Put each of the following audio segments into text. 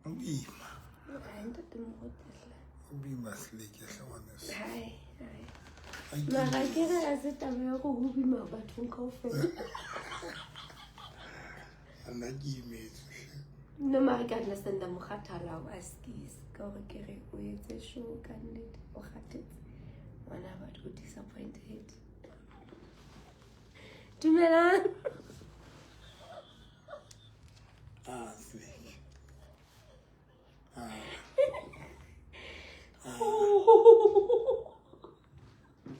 O boima. Ai, ntate Moruti hle. O boima seleke hle ngwaneso. Hai, hai. Mara ke re a se taba ya go go boima bathong kaofela. Nna ke imetswe hle. Nna mara ke understanda mokgathala wa askis ka gore ke re o etse show ka nnete o kgathetse ngwana batho o disappointed. Dumelang. Ah, seleke. Ah. Ah.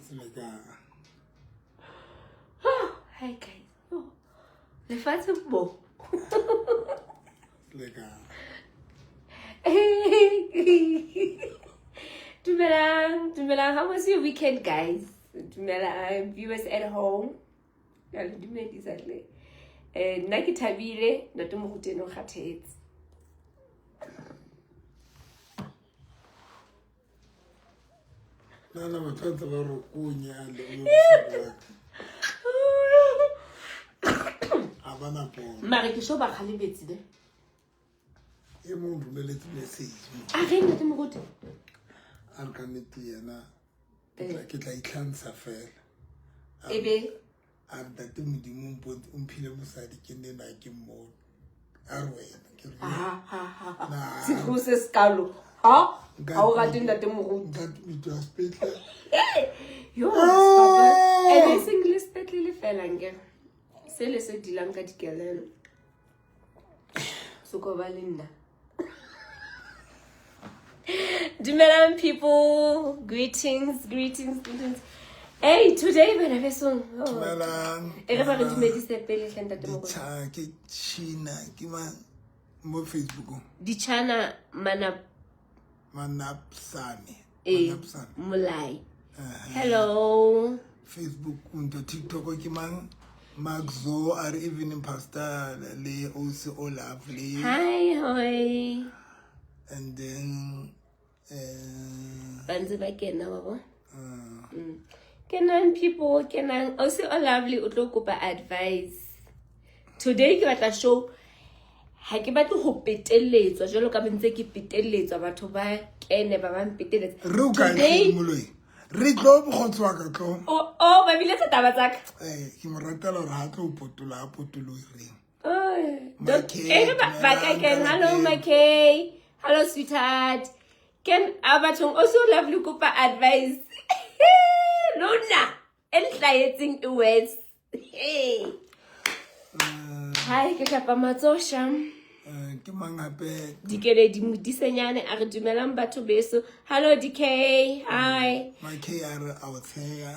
Seleke. Hi guys. Oh. Lefatshe bo. Seleke. Dumelang, dumelang. How was your weekend, guys? Dumelang, viewers at home. Ka le dumedisa hle. Eh, nna ke thabile, ntate Moruti ene o kgathetse. Nana batho ba ntse ba re o nyale o ga ba na pono. Mare ke sho ba kgalebetse ne. E mong romeletse message. A re ntate Moruti. A re ka nnete yena ke tla itlhantsha fela. E be A re ntate Modimo o mphile mosadi ke nne na ke mmone. A re wena ke re setlogo se sekalo ha ga o rate ntate Moruti. Nka tumitwa sepetlele. Yo, papa. Ene e seng le sepetlele fela nkere. Se le se dilang ka dikelelo. Soko ba le nna. Dumelang people, greetings, greetings, greetings. Hey, today bana besong. Oh. Dumelang. E re ba re dumedise pele hle ntate Moruti. Ditšha ke China ke mang mo Facebookong? Ditšhana mana Manapsane. eh Manapsane. Molai. Hello. Facebook nto TikTok ke mang? Mark Zo a re evening pastor le OC o lovely. Hi, hoi. And then eh Ba ntse ba kena wa bona. Kenang people, kenang. O se o lovely o tlo kopa advice. Today ke batla show ha ke batle ho peteletswa jwalo ka ntse ke peteletswa batho ba kene ba ba mpeteletsa. Re o kae Today moloi? Re tlo bokgotsi wa ka tlo. o o ba biletsa taba tsa ka. Eh ke mo ratela hore ha tlo potola a potolohe reng. Oh, Makay, eh, ba ba ka dumelang, kena. Hello ka lapeng. Makay. Hello sweetheart. Ken a bathong o so lovely kopa advice. Lona e nhlahetseng e worse. Hey. Hi, ke hlapa matsoho sham. Eh, ke mang hape? Dikeledi Modisenyane a re dumelang batho beso. Hello DK. Hi. Makay a re a o tsheya.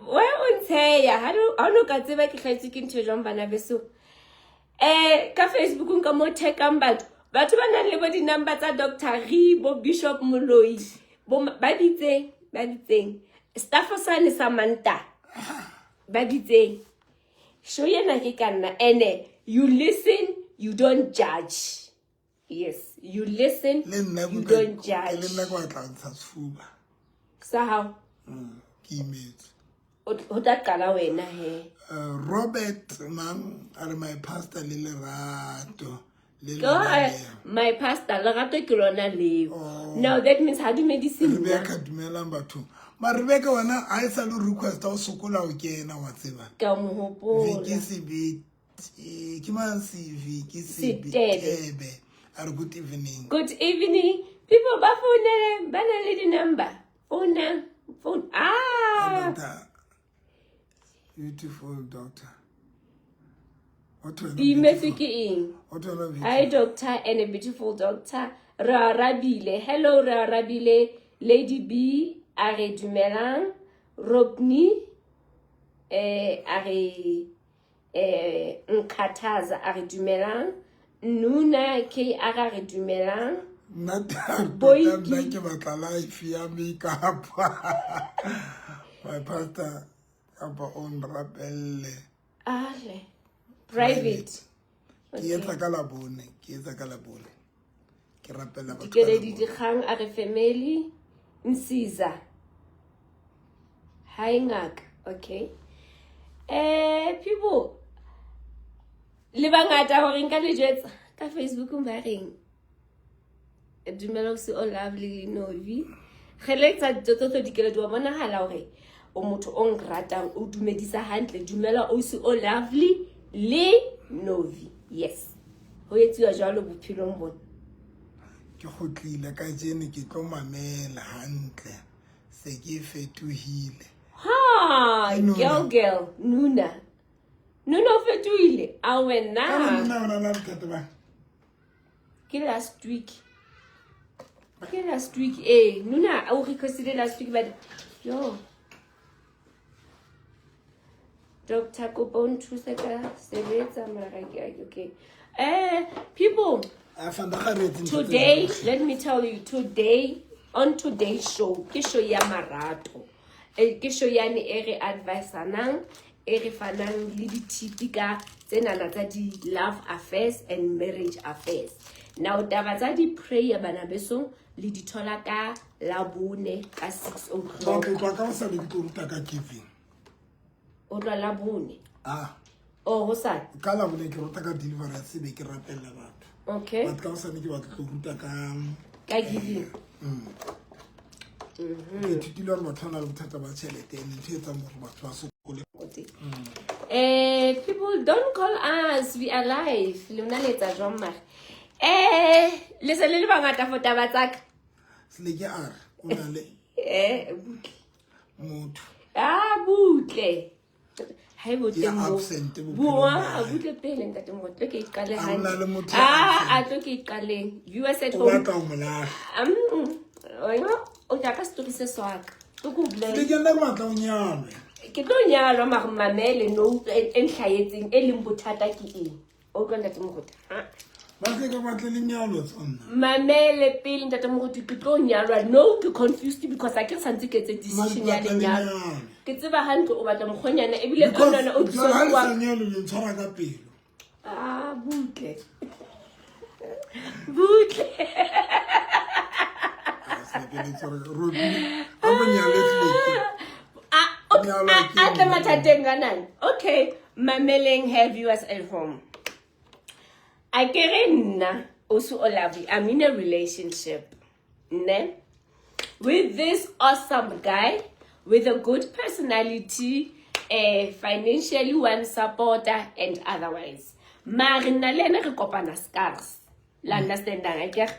Wa o ntsheya. Ha o no ka tseba ke hlahetswe ke ntho e jwang bana beso. Eh ka Facebook nka mo thekang batho. Batho ba nang le bo di-number tsa Dr. Re, bo Bishop Moloi, bo ba bitseng, ba bitseng. Staff sane sa Manta. Ba bitseng. Show ena ke ka nna ene you listen, you don't judge. Yes, you listen, Le nna you ke don't le judge. nna ke batla ntsha sefuba. Sa hao Ke imetswe. o tla qala wena he. Robert mang a re my pastor le lerato le Go, lona leo. my pastor lerato ke lona leo. Oh. Now that means ha dumedise nna. Rebecca dumelang bathong. Ma Rebecca wena ha e sa le request o sokola o kena wa tseba. Ka mo hopola. Viki Sebete ke mang se Viki Setebe. Setebe a re good evening. Good evening. People ba founele ba na le di-number. Founang. Phone. Ah. Doctor, beautiful doctor. What Ke imetswe ke eng? What wena Hi doctor and a beautiful doctor. Re arabile. Hello re arabile. Lady B a re dumelang. Robney eh a re eh nkhathaza a re dumelang. Nuna KR a re dumelang. Nna tota Boiki. nna ke batla life ya makeup. My pastor kapa o nrapelle. Ale. Private. Ke etsa ka labone, ke etsa ka labone. Ke rapella batho ka Dikeledi labone. dikgang a re family Nsiza. Hi ngaka. Okay. Eh people le bangata hore nka le jwetsa ka Facebook ba reng. Dumela o se o lovely Novi. Ge le tsa tso dikeletso wa bonagala gore o motho o nratang o dumedisa hantle. Dumela o se o lovely le Novi. Yes. Ho etsiwa jwalo bophelong bona. Ke kgutlile kajeno ke tlo mamela hantle. Se ke fetohile. Ha, girl girl, Nuna. Nuna o fetohile. A wena. Nuna o na le bothata ba. Ke last week. Ke last week eh Nuna o requestile last week but yo. Doctor kopo o nthuse ka sebetsa mara ke okay. Eh people today let me tell you today on today's show ke show ya marato eh, ke show yane e re advisanang e re fanang le dithipi ka tsenana tsa di-love affairs and marriage affairs now taba tsa di-prayer bana besong le di thola ka labone ka 6 o'clock o tloa ka gosane ke tlo ruta ka giving o tloa labone ah o gosane ka labone ke ruta ka deliverance be ke rapelela batho okay but ka gosane ke batla tlo ruta ka ka giving ke ithutile gore batho ba na le bothata ba tšhelete and ntho e etsang gore batho ba sokole Eh, people don't call us we are live lona le etsa jwang mare eh le se le le bangata for taba tsaka seleke a re o na le eh butle motho ah butle ha e botle Ya mo absent bophelong bua ba hae. a butle pele ntate mo tlo ke iqale Ha ho na le hantle motho ya ah a tlo ke iqaleng viewers at o home batla ho mo lahla wena o tla ka story se swaka tlo ke o bolelle seleke nna ke batla o nyalwe ke tlo nyalwa mare mamele no e e ntlhaetseng e leng bothata ke eng o utlwa ntate moruti ba tle ka batle lenyalo tsonna mamele pele ntate moruti ke tlo nyalwa no ke confused because a ke santse ke etse decision ya lenyalo ke tseba hantle o batla mokgonyana ebile ka nona o tlisa kwa lenyalo le ntshwara ka pelo ah butle butle a tle mathateng a nane okay mameleng her viewers at home a ke re nna osu olavi i'm in a relationship ne with this awesome guy with a good personality uh, financially one supporter and otherwise mare nna le ene re kopana scars la understandang akere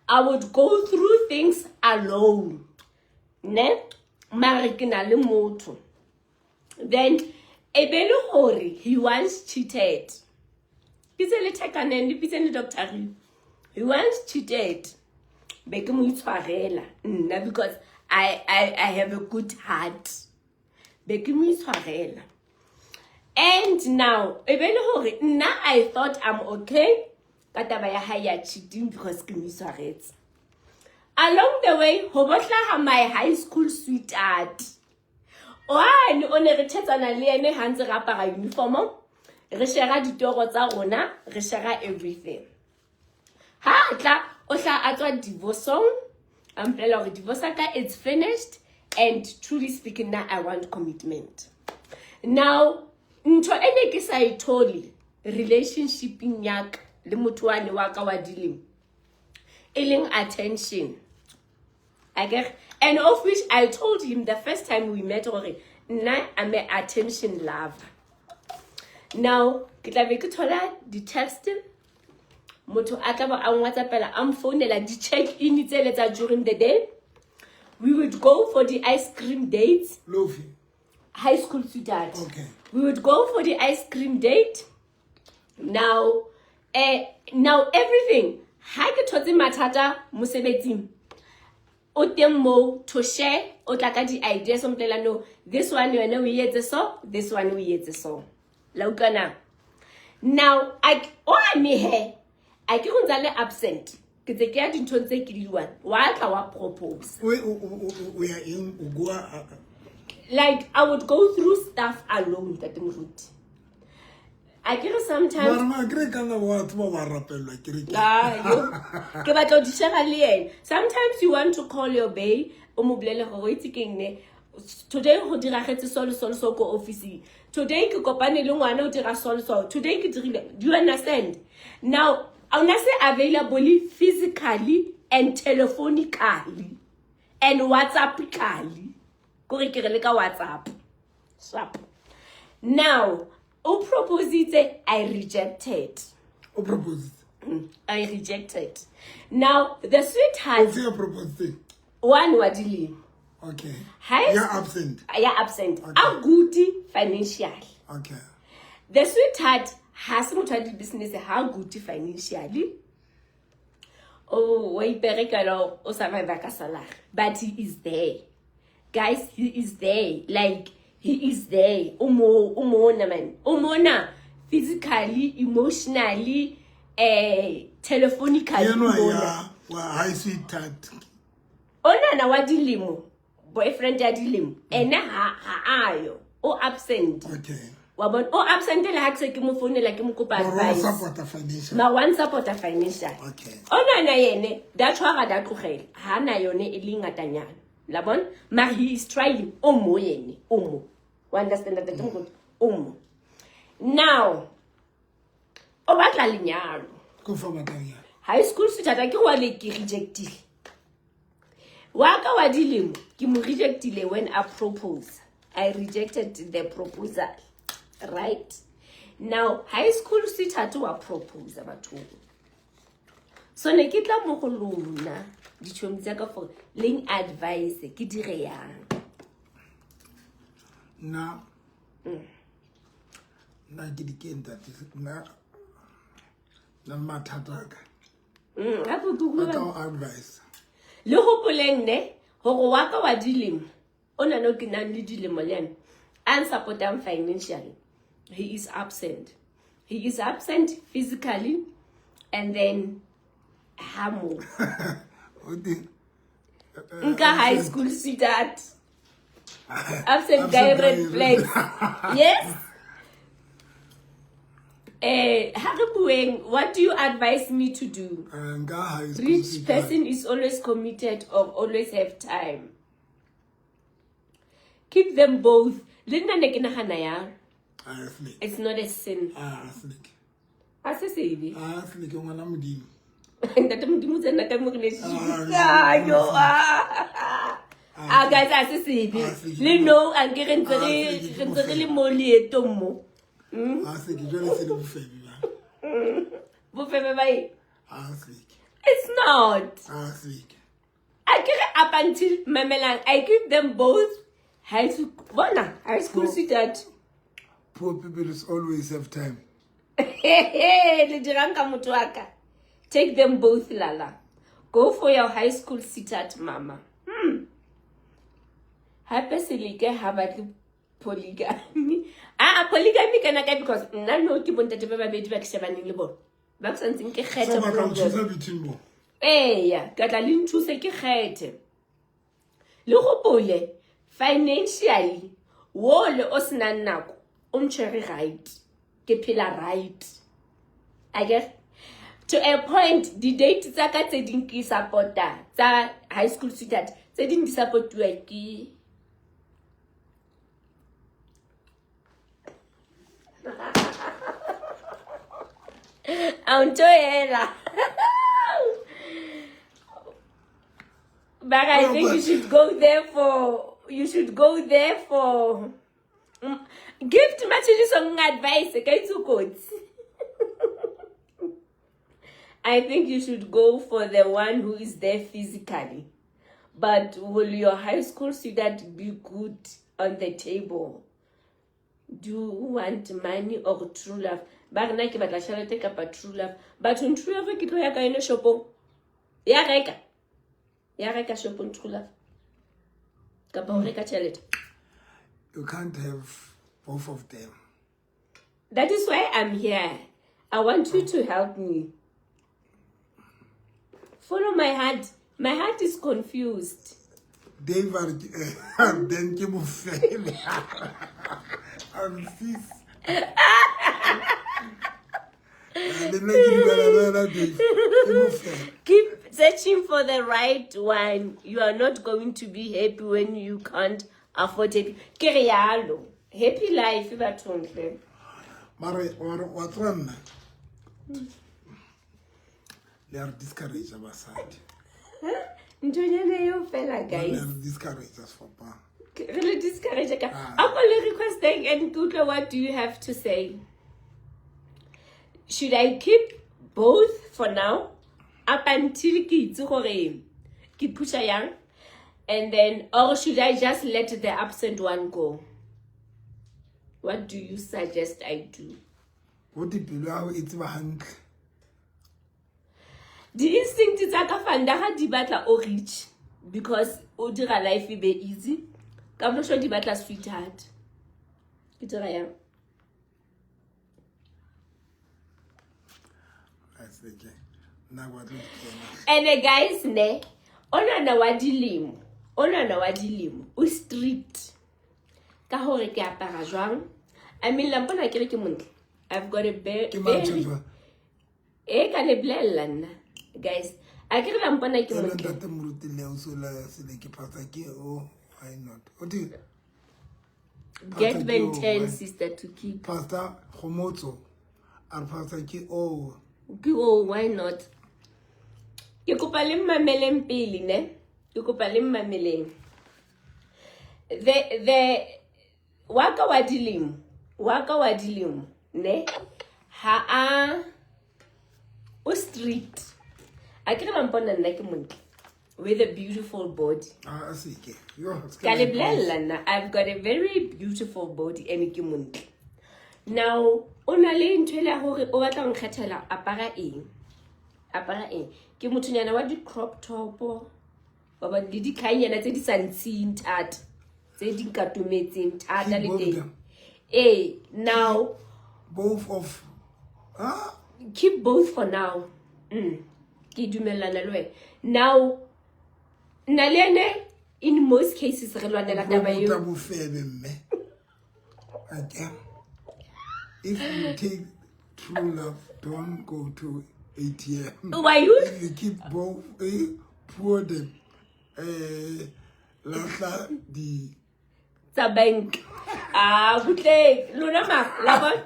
i would go through things alone ne mare ke na le motho then e be le gore he once cheated pitse le thekaneng le pitse le doctor re he once cheated be ke mo itshwarela nna because I, I, I have a good heart be ke mo itshwarela and now e be le gore nna i thought i'm okay ka taba ya hae ya cheating because ke mo itshwaretse along the way ho bo hlaha my high school sweetheart one o ne re thetsana le ene ha ntse re apara uniform re shera ditoro tsa rona re shera everything ha tla o hla a tswa divorcong a mpolela gore divorce ka it's finished and truly speaking now i want commitment now ntho e ne ke sa e thole relationshipeng ya ka le motho wane wa ka wa dilemo e leng attention akere and of which i told him the first time we met gore nna i'm a attention lover now ke tla be ke thola di-text motho a tla bo a ngwatsapela a mfounela di-check in tsele tsa during the day we would go for the ice cream dates Lofi. high school sweetheart Okay. we would go for the ice cream date now eh, now everything ha ke thotse mathata mosebetsing o teng mo to share o tla ka di-ideas o mpolela no this one yone o etse so this one o etse so la utlwa na now o ame he a ke go ntsa le absent ke tse ke ya dinthong tse ke di one wa tla wa propose o ya eng o goa like i would go through stuff alone tate moruti a ke re sometimes mara ke re kana wa tseba wa rapelwa ke re ke batla go dishega le ene sometimes you want to call your bay o mo bolele gore o itse keng ne today go diragetse so le so le so ko officing today ke kopane le ngwana o dira so le so today ke dirile do you understand now a ona se available physically and telephonically and whatsappically kore ke re le ka whatsapp sharp now o propositse i rejected o propositse i rejected now the sweetheart o ya propositse one wa dilemo okay ha ya absent ya absent okay. a good financially okay the sweetheart ha se motho wa di-business ha good financially o wa iperekela o survive ka salary but he is there guys he is there like he is there o mo o mona man o mona physically emotionally eh telephonically yenwa ya wa high sweetheart onana wa dilemo boyfriend ya dilemo ene ha ha ayo o absent okay wa bona o absent le ha ke se ke mo founela ke mo kopa advice supporta financial ma one supporta financial okay onana yene da tshwara da tlogela ha na yone e le ngatanyana la bona mara he is trying o mo yene o mo o understand that mm. o mo now o batla lenyalo ko fa batla lenyalo high school sweetheart ke wa le ke rejectile wa ka wa dilemo ke mo rejectile when I propose I rejected the proposal right now high school sweetheart wa propose bathong so ne ke tla mo go lona ditšhomi tsa ka for leng advice ke dire yang nna nna ke dikeng tate nna nna le mathata a ka gape ke ba bua tla go advice le gopoleng ne gore wa ka wa dilemo o nane o ke nang le dilemo le ene a nsupportang financially he is absent he is absent physically and then ha mo o teng nka high school sweetheart absent guy red flags yes eh ha re bueng what do you advise me to do Eh, nka high school rich sweetheart. person is always committed or always have time keep them both le nna ne ke nagana yang Ah, snake. it's not a sin Ah, snake. a se sebe Ah, snake ngwana modimo ntate modimo tsena ka mo re Ah, yo a guys a se sebe Ah, sebe. le no a nke re ntse Ah, re sebe, re ntse re le mo leetong mo Ah, snake jwale se le bofebe ba. bofebe ba eng Ah, snake. it's not Ah, snake. a ke re up until mamelang i give them both high school bona high school sweetheart Poor people is always have time. le dirang ka motho wa ka take them both lala go for your high school sweetheart mama hmm. hape seleke ha batle polygamy aa polygamy kana ka because nna no ke bontate ba babedi ba ke shebaneng le bona ba ke santseng ke kgethe So ba tla o from choose between bo. eya ka tla le nthuse ke kgethe le gopole financially wole o senang nako o ntshwere right ke phela right a ke to a point di-date tsa ka tse ding ke support-a tsa high school sweetheart tse ding di supportiwa ke a ntho ela but i think you should go there for you should go there for gift matshediso advice ka itse kotsi I think you should go for the one who is there physically. But will your high school student be good on the table? Do you want money or true love? Ba re na ke batla tjhelete kapa true love. Bathong true love ke tlo ya ka yone shopong. Ya reka. Ya reka shopong true love. Kapa o reka tjhelete. You can't have both of them. That is why I'm here. I want you to help me. Follow my heart. My heart is confused. Dave a re ke- then ke bofebe. I'm sis. Le nna ke dumela le wena Dave. Ke bofebe. Keep searching for the right one. You are not going to be happy when you can't afford happy. Ke re yalo. Happy life bathong hle. Mare mare wa tseba nna. Le a re discourage basadi. Nthonyana eo fela guys. Re discourage us for pa. Re le discourage ka. Ah. A ko le requesting and ke utlwe what do you have to say? Should I keep both for now up until ke itse gore ke pusha yang and then or should I just let the absent one go? What do you suggest I do? Go te pelo ya gago e tseba hantle. Di-instinct tsa ka fandaga di batla o rich because o dira life e be easy. Ka moso di batla sweetheart. Ke dira yang? A se ke. Nna ke batla go kena. Ene guys ne, onana wa dilemo, onana wa dilemo, o strict. Ka gore ke apara jwang. I mean, la mpona ke re ke montle. I've got a Ke mang very tshwetso? E ka le bolella nna guys. A ke re la mpona ke Ena montle. ntate moruti Leo Sola sele ke pastor ke o why not? O te Get Pastor Ben ke o, 10 why? sister to keep. Pastor Gomotso. A re pastor ke o. Ke o why not? Ke kopa le mmameleng pele ne. Ke kopa le mmameleng. The wa ka wa dilemo, wa ka wa dilemo ne ha a o strict. A ke re la mpona nna ke montle with a beautiful body. A se ke. Yo, se Ka le bolella nna I've got a very beautiful body and ke montle. Now o na le ntho ele ya gore o batla go nkgethela apara eng? Apara eng? Ke mothonyana wa di-crop top ba ba le dikhainyana tse di sa ntshing thata tse di nkatometseng thata le teng. Ee, now both of ah keep both for now. Ke dumellana le wena. Now nna le ene in most cases re lwanela taba eo. Promota bofebe mme. Again. If you take true love, don't go to ATM. Why you? If you keep both, pour them. Lahla di tsa bank. Ah, butle lona ma la bona.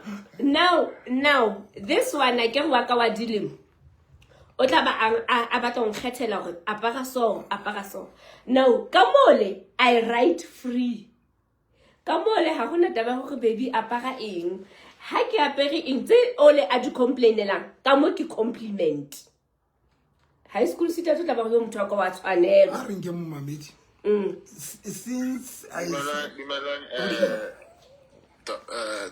Now this one a ke re wa ka wa dilemo. O tla ba a batla go nkgethela gore apara so, apara so. Now ka mole I write free. Ka mole ha gona taba ya gore baby apara eng. Ha ke apere eng tse ole a di complainelang ka mo ke compliment. High school sweetheart o tla ba gore motho wa ka wa tshwanela. A re nke momamedi. Since I Dumelang,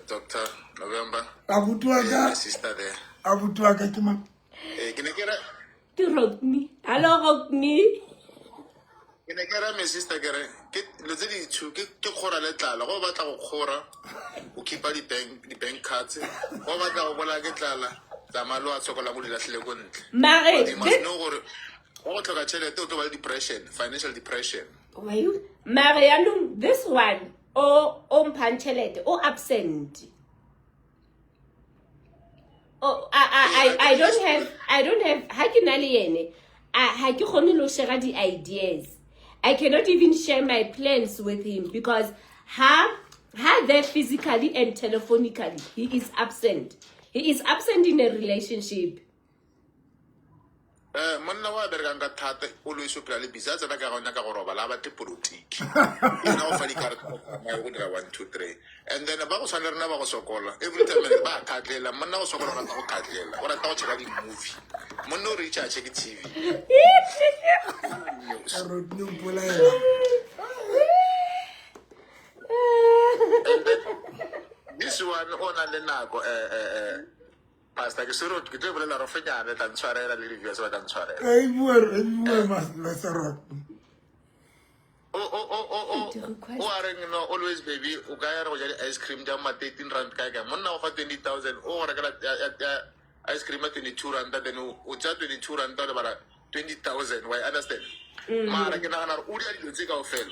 Doctor November. Abuti wa ka. My sister there. Abuti wa ka ke mang? Ke ne ke re Ke Rockme. Hello Rockme. Ke ne ke re my sister ke re ke lo tse di tshu ke ke kgora le tlala go batla go kgora o keepa di bank cards go batla go bola ke tlala tsamaya lo a tshokola mo di latlhile ko ntle. Mare, But you must know gore go go tlhoka tšhelete o tlo ba le depression, financial depression. Mare yaanong this one o o mphang tšhelete o absent. Oh, I don't have, I don't have, ha ke na le yene, ha ke kgone le ho share di ideas. I cannot even share my plans with him because ha there physically and telephonically, he is absent. He is absent in a relationship. Monna wa berekang ka thata o lo iso phela le busy a tsena ka ga o nyaka go robala a batle politiki. Yena o fa dikarata tsa go dira 1 2 3 and then ba go tshwana le rena ba go sokola every time ba khatlela monna go sokola o rata go khatlela o rata go checka di-movie monna o re itse a check TV. Rodney o mpolaela. And then this one o na le nako Pastor ke sore ke tlo bolela rofenyana le tla ntshwarela le di-viewers ba tla ntshwarela. E bue, e bue, Master Rodney. Di request. O a reng no always baby o ka ya re go ja di-ice cream tša ma 13 rand kae kae monna o fa 20,000 o go rekela ya ice cream ya 22 rand then o tšea 22 rand o lebala 20,000 wa understand mara ke nagana gore o dia dilo tse kaofela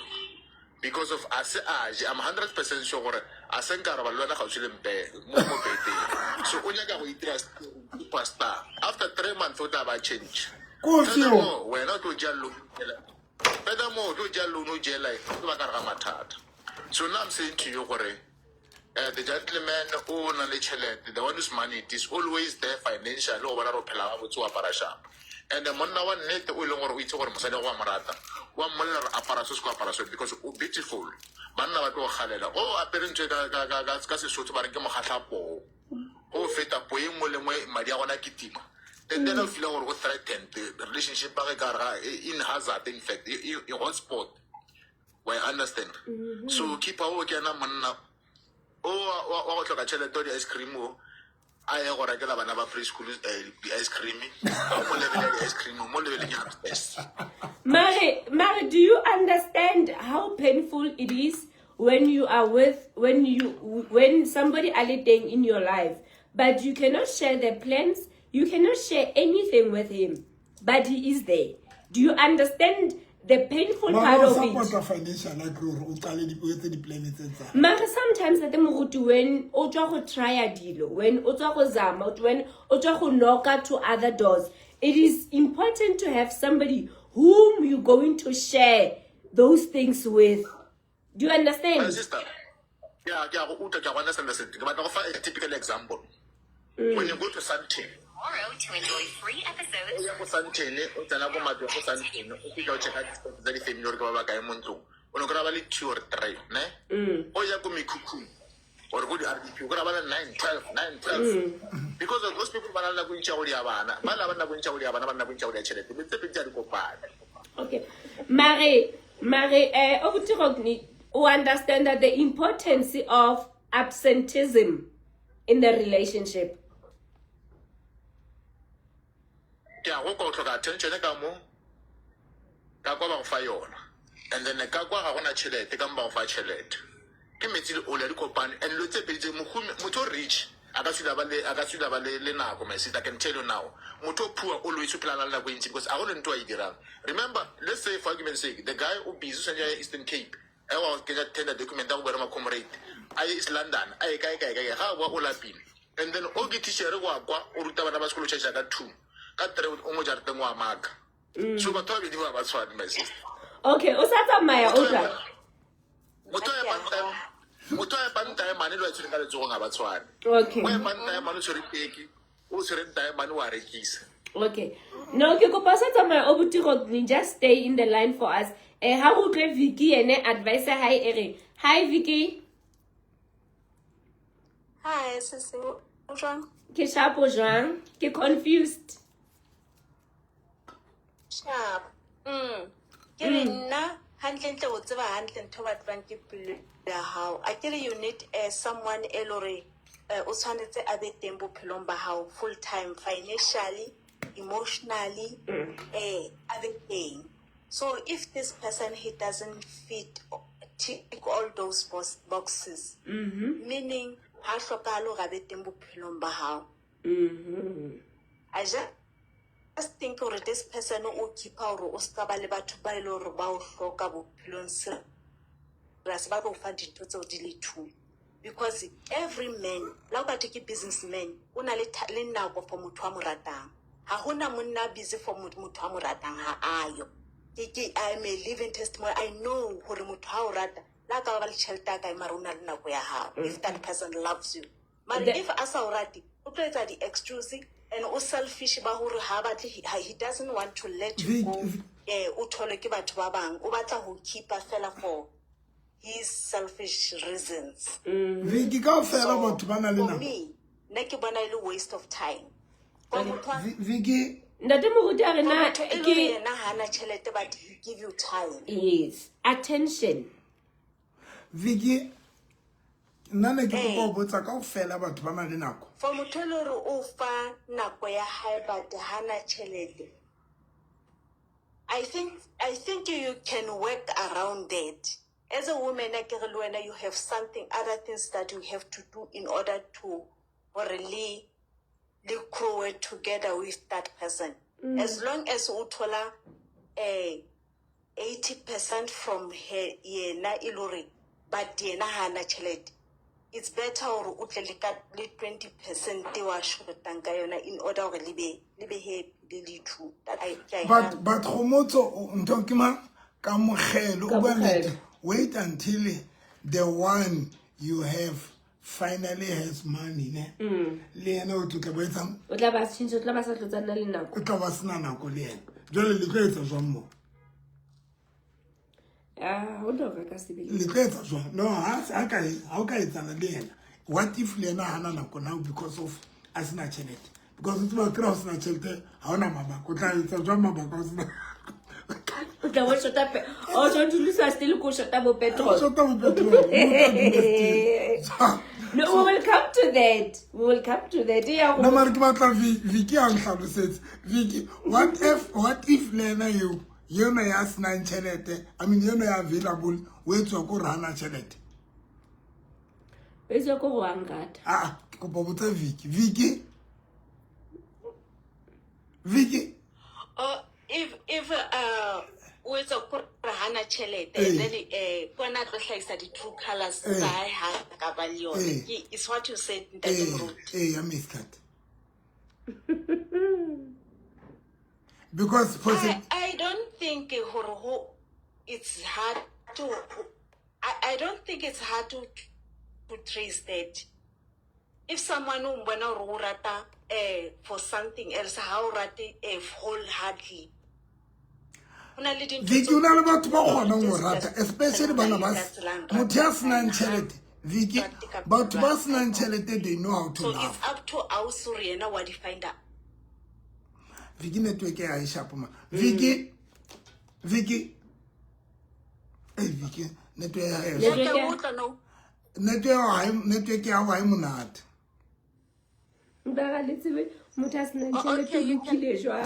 because of a se a je. I'm 100% sure gore a se nka roba le wena gaufi le mpe mo beteng so o nyaka go itira superstar after 3 months o tla ba change. Ko seo? Furthermore, wena o tlo ja loan furthermore o tlo ja loan o je life o tlo ba ka re ga mathata. So now I'm saying to you gore the gentleman o na le tšhelete, the one whose money it is always there financially, o bona re o phela gabotse o apara sharp. And monna wa nnete o e leng gore o itse gore mosadi wa go wa mo rata, wa mmolelela gore apara so se ko apara so because o beautiful. Banna ba tlo go galela. O apere ntho e ka, ka, ka, ka, ka Sesotho ba reng ke mogatlha poo. Go feta poo e nngwe le nngwe madi a gona a kitima. And then o feel gore o threatened, relationship ba ge ka gare ga in hazard in fact, e, e, e hotspot. Wa e understand? So keeper o ke ena monna o wa, wa, wa go hloka tšhelete o di-ice cream o. A ye go rekela bana ba preschool eh, di-ice cream a mo lebele ya di-ice cream mo lebeleng ya upstairs. Mare, Mare, do you understand how painful it is when you are with when you when somebody a le teng in your life, but you cannot share the plans, you cannot share anything with him, but he is there. Do you understand the painful part of it? support financial a kry gore o qale o etse di-plan tse tsa Mare sometimes tate moruti when o tswa go trya dilo when o tswa go zama when o tswa go knocka to other doors it is important to have somebody whom you're going to share those things with do you My understand sister, ke a ke a go utlwa ke a go understand sentle. Ke batla go fa a typical example. When you go to Sandton, tomorrow to enjoy free o episodes ya ko Sandton, o tsena ko matlo ko Sandton, o fitlha o checka di-stock tsa di-family gore ke ba ba kae mo ntlong. O no kry-a ba le two or three, ne? O ya ko mekhukhung or ko di-RDP, o kry-a ba le 9, 12, 9, 12. Because of those people ba na le nako e ntši ya go dia bana. Ba la ba nako e ntši ya go dia bana, ba na nako e ntši ya go dia tšhelete. Dilo tse pedi tse ha di kopane. Okay. Mare, mare, eh, Obuti Rodney, o understand that the importance of absenteeism in the relationship. Ke a go kwa o hloka attention ka mo, ka kwa ba go fa yona. And then ka kwa ga gona tšhelete, ka mo ba go fa tšhelete. Ke metsi le oli a di kopane. And dilo tse pedi tse, mohumi, motho o rich, a ka sula ba le, a ka sula ba le, le nako, my sister, I can tell you now. Motho o poor always o phela a na le nako e ntši because a go ne ntho a e dirang. Remember, let's say for argument's sake, the guy o busy, o swanetše a ye Eastern Cape, a ye go kenya tender document ya go boela ma-comrade, a ye East London, a ye kae, kae, kae, kae, ga a boa o lapile. And then o ke teacher wa kwa, o ruta bana ba sekolo tšhaša ka 2, ka 3 o mo jarateng wa maka. So batho ba babedi ba ba tshwane, my sister. Okay, o sa tsamaya o tla. Motho a epang tae, motho a epang taemane le wa tshwere ka letsogong ga ba tshwane. Okay. O epang taemane o tshwere peke, o tshwere taemane wa rekisa. Okay. No, ke kopa o sa tsamaya o buti Rodney, just stay in the line for us. Eh, ha re utlwe Vicky yene advice ya hae e reng. Hi Vicky. Hi, sisi, o jwang? Ke sharp o jwang? Ke confused. Sharp. Ke re nna hantlentle o tseba hantle ntho e batlwang ke pelo ya hao. A ke re you need someone e le hore o tshwanetse a be teng bophelong ba hao full time, financially, emotionally, a be teng. So if this person he doesn't fit tick all those boxes, meaning ha hlokahale hore a be teng bophelong ba hao. I just think hore this person o keepa hore o ska ba le batho ba e le hore ba o hloka bophelong serious, ba tlo o fa dintho tseo di le two. Because every man, la o ka thwe ke businessman, o na le le nako for motho a mo ratang. Ha hona monna a busy for motho a mo ratang, ha ayo. Ke, ke, I am a living testimony. I know hore motho ha o rata, la ka ba le tjhelete ya kae, mara o na le nako ya hao. If that person loves you. Mara if a sa o rate, o tlo etsa di-excuse and o selfish ba hore ha batle, he, he doesn't want to let you go. O tholwe ke batho ba bang. O batla ho keepa fela for his selfish reasons. Vicky, kaofela So, batho ba na le for nako. me, nna ke bona e le waste of time. For motho wa Vicky, Ntate Moruti a re For na motho e le ke hore yena ha ana tjhelete, but he give you time. Yes, attention. Vicky, nna ne ke kopa Ee. ho botsa kaofela batho ba na le nako. For motho e le hore o fa nako ya hae but ha na tjhelete, I think you can work around that. As a woman, a ke re le wena, you have something, other things that you have to do in order to hore le, le grow together with that person. As long as o thola, 80% from her, yena e le hore, but yena ha ana tjhelete, it's better hore o tle le ka, le 20% e wa shortang ka yona in order hore le be, le be happy le le two. That I, ke a e But, hana. but Kgomotso, ntho ke mang? Kamogelo, o bua Kamogelo. nnete. Wait until the one you have finally has money ne le yena o tlo tla ba etsang o tla ba change o tla ba sa tlotsana le nako o tla ba sena nako le yena jale le tlo etsa jwang mo ah o tlo reka sebele le tlo etsa jwang no ha ha o ka etsana le yena what if le yena hana nako now because of a sena tšhelete because o tseba kry-a o sena tšhelete ga ona mabaka o tla etsa jwang mabaka o sena o tla bo shota pe o tlo dulisa still ko shota bo petrol shota bo petrol no we will come to that we will come to that ya go no mare ke batla Vicky a ntlhalosetse Vicky what if what if le ena eo yona ya senang tšhelete i mean yona ya available o etswa ko re hana tšhelete o etswa ko go angata aa ke kopa botsa Vicky Vicky Vicky oh if if uh o etsa ko re hana tšhelete and then eh kona tlo hlahisa di-true colors tsa hae ha ka ba le yone ke is what you said ntate moruti ee ya miscat because I, I don't think gore ho it's hard to I, I don't think it's hard to to trace that if someone o mbona gore o rata eh for something else ha o rate eh wholeheartedly go na le dintho Vicky o na le batho ba kgonang go rata especially bana ba motho ya senang tšhelete Vicky batho ba senang tšhelete they know how to so love it's up to us gore yena wa di find out Vicky network ya e sharp ma Vicky Vicky hey Vicky network ya e Network network network ya ga e monate nka ga le tsebe motho a senang tšhelete o lokile jwang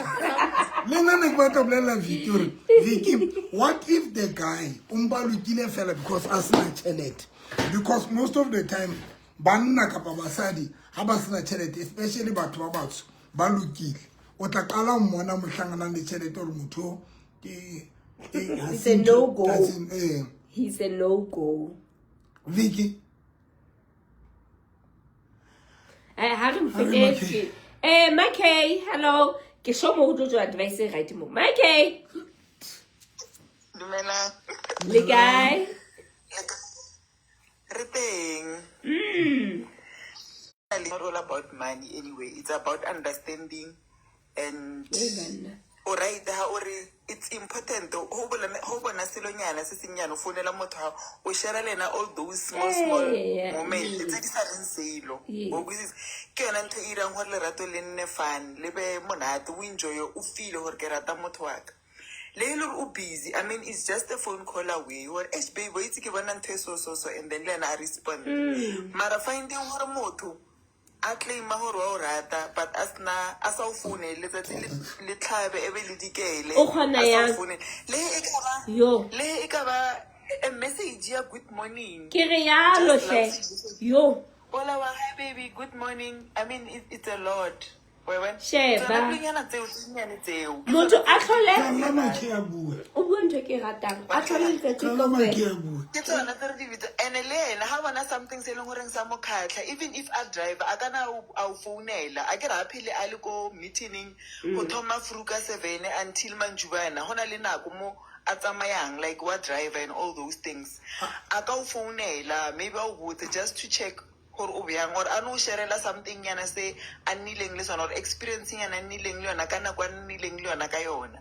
le nna ne ke batla bolelela Vicky gore Vicky what if the guy o mpa lokile fela because a sena tšhelete because most of the time banna kapa basadi ga ba sena tšhelete especially batho ba batsho ba lokile o tla qala o mmona mohlanganang le tšhelete gore motho ke It's a no go. He's a no go. Vicky Eh, ha re mfetetse. Eh, Makay, hello. Ke sho mo o tlo tswa advice e right mo. Makay. Dumelang. Le kae? Re teng. Not all about money anyway. It's about understanding and Eh, banna. o right ha o re it's important ho bona ho bona selonyana se sennyane o founela motho ha o share le ena all those small small Eh, moments tse di sa reng selo Yes. o kwisisa ke yona ntho e irang gore lerato le nne fun le be monate o enjoye o feel gore ke rata motho wa ka le e le gore o busy i mean it's just a phone call away gore h babe o itse ke bona ntho e so so so and then le ena a respond mara finding gore motho a claima gore wa o rata but a sena a sa o founele letsatsi le- le tlhabe e be le dikele O kgona a sa o yang? founele. le e ka ba Yo. le e ka ba a message ya good morning Ke re yalo Just hle. love- Yo. Hola, wa hi baby good morning i mean it, it's a lot Wa bona? Sheba. Tsona dilonyana tseo tse nnyane tseo Motho a tlhole Kalla Makhe a bue o bua ntho e ke e ratang. A tlhole letsatsi Kalla Makhe kaofela. a bue ke tsona tse re di bitsa and-e le ena ga bona something se e leng goreng sa mo kgatlha even if a driver a kana a o founela a ke re a phele a le ko meeting go thoma fru ka 7 until manjubana go na le nako mo a tsamayang like wa driver and all those things a ka o founela maybe a o botse just to check gore o bjang or a no o sharela something nyana se a nnileng le sona or experience nyana a nnileng le yona ka nako a nnileng le yona ka yona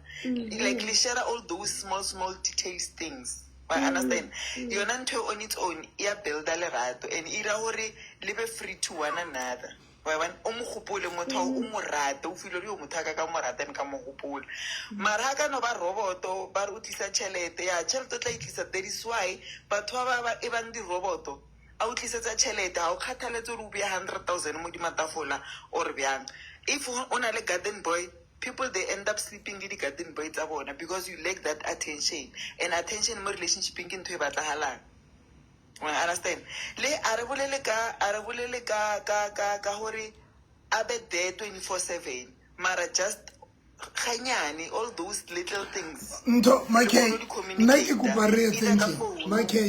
like le share all those small small details things wa understand yona ntho e on its own e ya builda lerato and e ira gore le be free to one another wa bona o mo gopole motho ao o mo rate o feel gore yo motho a ka ka mo rata and ka mo gopola mara ha ka no ba roboto ba re o tlisa tšhelete ya tšhelete o tla e tlisa that is why batho ba ba e bang diroboto a o tlisetsa tšhelete ga o kgathaletse gore o bea 100 000 mo dimatafola or bjang if o na le garden boy people they end up sleeping le di-garden boy tsa bona because you lack that attention and attention mo relationshipeng ke ntho e batlagalang wa understand le a re bolele ka a re bolele ka ka ka ka gore a be there 24/7 mara just ganyane all those little things ntho Re Makhe kgone ho di nna ke kopa re communicate-a, etseng either ka tje phone. Makhe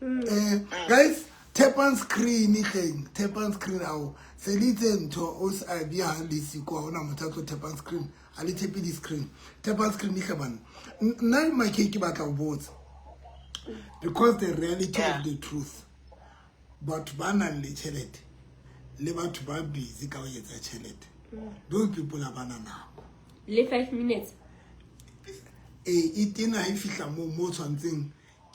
eh guys tap on screen hleng tap on screen ao se le itse ntho o se a bia ha le siko ha ona motho a tlo tap on screen a le tape di screen tap on screen hle bana nna Makhe ke batla ho botsa because the reality Yeah. of the truth. Batho ba nang le tšhelete le batho ba busy ka go etsa tšhelete, those people ha ba na nako. Le 5 minutes. Ee, e tena ha e fihla moo mo tshwantseng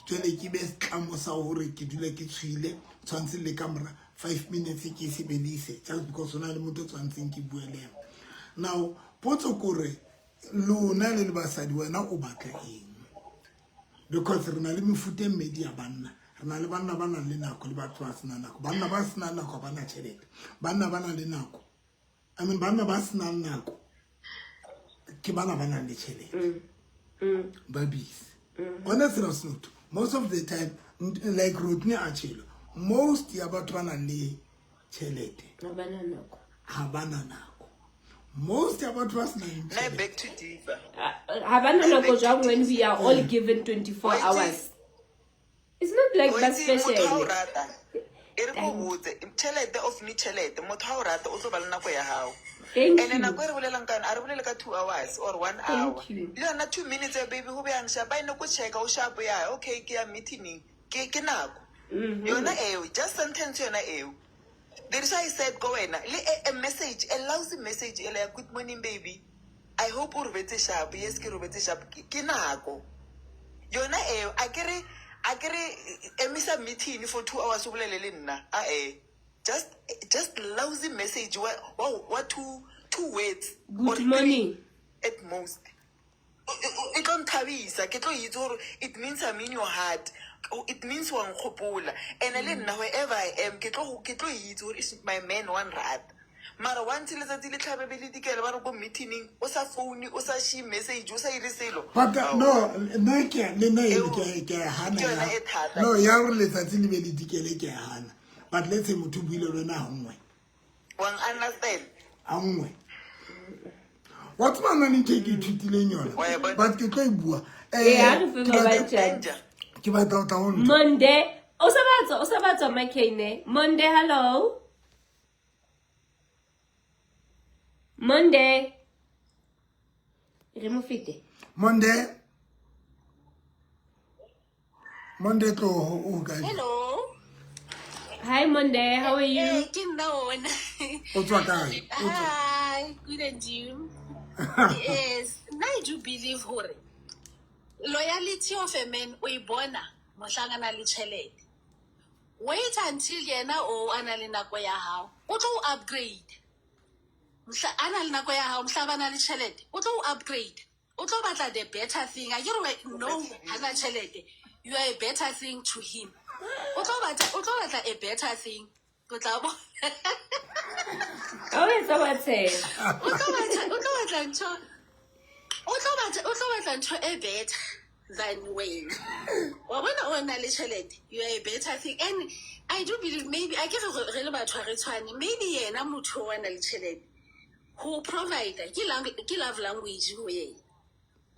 jwale ke be setlamo sa gore ke dula ke tshwile tshwanetse le ka mora 5 minutes ke e sebedise just because o na le motho o tshwanetseng ke bue le ena. Now potso kore lona le le basadi wena o batla eng? Because re na le mefuta e mmedi ya banna. Re na le banna ba nang le nako le batho ba senang nako. Banna ba senang nako ha ba na tjhelete. Banna ba nang le nako, I mean banna ba senang nako ke bana ba nang le tjhelete. Ba busy. On a serious note, most of the time, like Rodney a tjhelo, most ya batho ba nang le tjhelete Ha ba na nako. ha ba na nako. Most ya batho ba senang Nna tjhelete. back to diva. Ha ba na nako jwang when we are all given 24 hours? It's not like O ba itse motho ha o special. rata e re ko botse tšhelete of me tšhelete motho ha o rata o tlo ba le nako ya gago. Thank And you. nako e re bolelang ka yona a re bolele ka 2 hours or 1 Thank hour. you. Le yona 2 minutes ya baby go bjang shapa e ne ko checka o shapo ya okay ke ya meeting ke ke nako. Yona eo just sentence yona eo. There is I said go wena le a message a lousy message e le ya good morning baby. I hope o robetse sharp. Yes ke robetse sharp. Ke nako. Yona eo a ke re a ke re emisa meeting for 2 hours o bolele le nna. A eh just lousy message wa wa two words Good or three morning. at most. E tlo nthabisa ke tlo itse gore it means I'm in your heart. It means wa nkgopola. And le nna wherever I am ke tlo ke tlo itse gore is my man wa nrata. Mara once letsatsi le tlhabe be le dikele ba re ko meeting o sa phone o sa shi message o sa ire selo. But no, nna ke le nna e Eo, ke ke a hana ke yona ya. e thata. No, ya gore letsatsi le be le dikele ke a hana. But let's say motho o buile le wena ha nngwe. Wa understand? Ha nngwe. Wa tseba nna le ntho e ke ithutileng yona. Wa e bona? But ke tlo e bua. Ee, ha re fe ke ba batla- ba chance. Danger. Ke batla ho tla ho ntho. Monde, o sa batswa, o sa batswa Makane. Monde, hello. Monde. Re mo fete. Monde. Monde tloho o kae? Hello. Hi Monde, how are you? Eh, ke nna ona. O tswa kae? O tswa Hi, good and you. Yes, nna I do believe hore loyalty of a man o e bona mohlang a na le tjhelete. Wait until yena o a na le nako ya hao. O tlo o upgrade. Mohla a na le nako ya hao, mohla ba na le tjhelete, o tlo o upgrade. O tlo batla the better thing. A ke re no, hana tjhelete. You are a better thing to him. O tlo batla, o tlo batla a better thing. O tla bona. Ha o etsa wa tsheha. O tlo batla, o tlo batla ntho. O tlo batla, o tlo batla ntho e better than wena. Wa bona o na le tjhelete, you are a better thing. And I do believe maybe a ke re re le batho ha re tshwane. Maybe yena motho o na le tjhelete. Ho provide ke ke love language ho yena.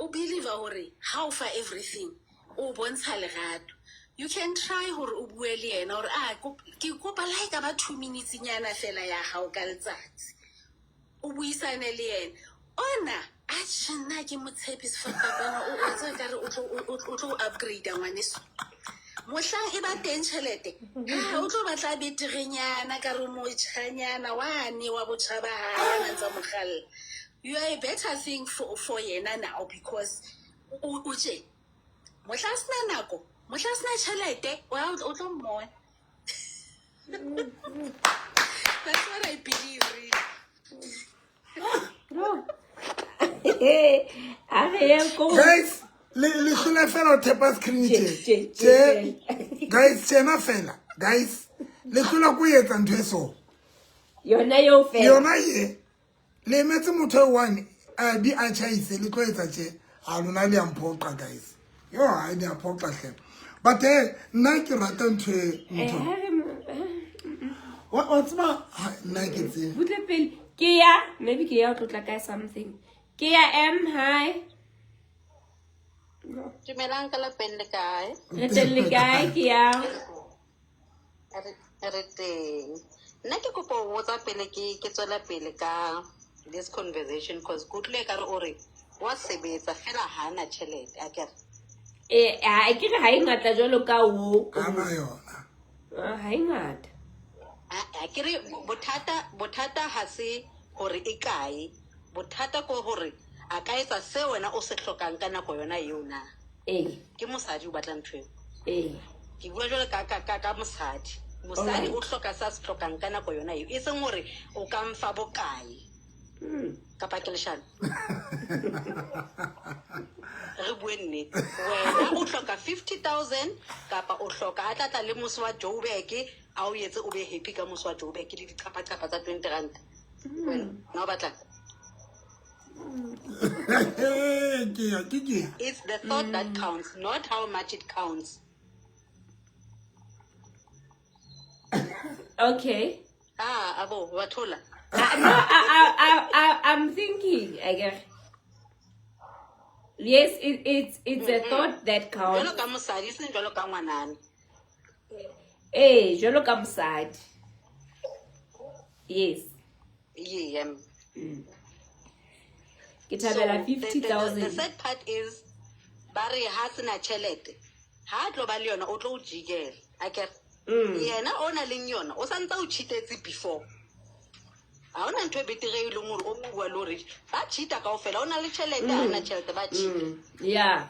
O believe hore ha o fa everything o bontsha lerato. You can try hore o bue le yena hore ah ke kopa la e ka ba 2 minutes nyana fela ya hao ka letsatsi. O buisane le yena. Ona a tjhe nna ke mo tshepe sefapano o o tswa ekare o tlo o tlo upgrade ngwaneso. Mohlang e ba teng tjhelete, ha o tlo batla beterenyana ka re motjhanyana wane wa botjha ba hae a ntsa mo kgalla. You are a better thing for yena now because o tje. Mohla a sena nako, mohla a sena tjhelete, o tlo mmona. That's what I believe, really. No. A re ye ko. Guys, le le hlola fela ho thepa screen Tje, tje. tje, Tje. tje. Guys, tjena fela. Guys, le hlola ko etsa ntho e so. Yona eo fela. Yona ye. Le emetse motho e one a bi a tjhaise le tlo etsa tje. Ha lona le a mphoqa guys. Yo ha di a phoqa hle. But nna ke rata ntho e motho. Eh, ha re mo- Wa tseba ha nna ke tse. Butle pele. Ke ya, maybe ke ya o tlotla ka something. Ke ya M, hi. Dumelang ka lapeng le kae? Re teng le kae ke ya? Re teng. Nna ke kopa ho botsa pele ke ke tswela pele ka this conversation cause ke utlwile ekare o re wa sebetsa fela ha na tjhelete akere. Eh, ha ke re ha e ngata jwalo ka o. Ha na yona. Ah, ha e ngata. A ke re bothata bothata ha se hore e kae. Bothata ko hore a ka etsa se wena o se hlokang ka nako yona eo na. Ee. Ke mosadi o batla ntho eo. Ee. Ke bua jwalo ka ka ka ka mosadi. Mosadi o hloka se a se hlokang ka nako yona eo. E seng hore o ka mfa bokae. Kapa ke leshano? Re bue nnete. Wena o hloka 50,000 kapa o hloka a tla tla le mose wa Joburg a o etse o be happy ka mose wa Joburg le diqhapaqhapa tsa 20 rand. Wena o batlang? Ke ya ke ke. It's the thought that counts, not how much it counts. Okay. Ah, abo, wa thola. No, I'm thinking, I guess. Yes, it's a thought that counts. Jwalo ka mosadi, seng jwalo ka ngwanana. Eh, jwalo ka mosadi. Yes. Yeah. Ke thabela So, the 50,000. sad part is, ba re ha sena tjhelete, ha tlo ba le yona o tlo o jikela. Akere? Yena o na leng yona, o santse o cheatetse before. Ha hona ntho e betere e leng hore o bua le hore ba cheata kaofela, o na le tjhelete, ha ona tjhelete, ba cheata. Yeah.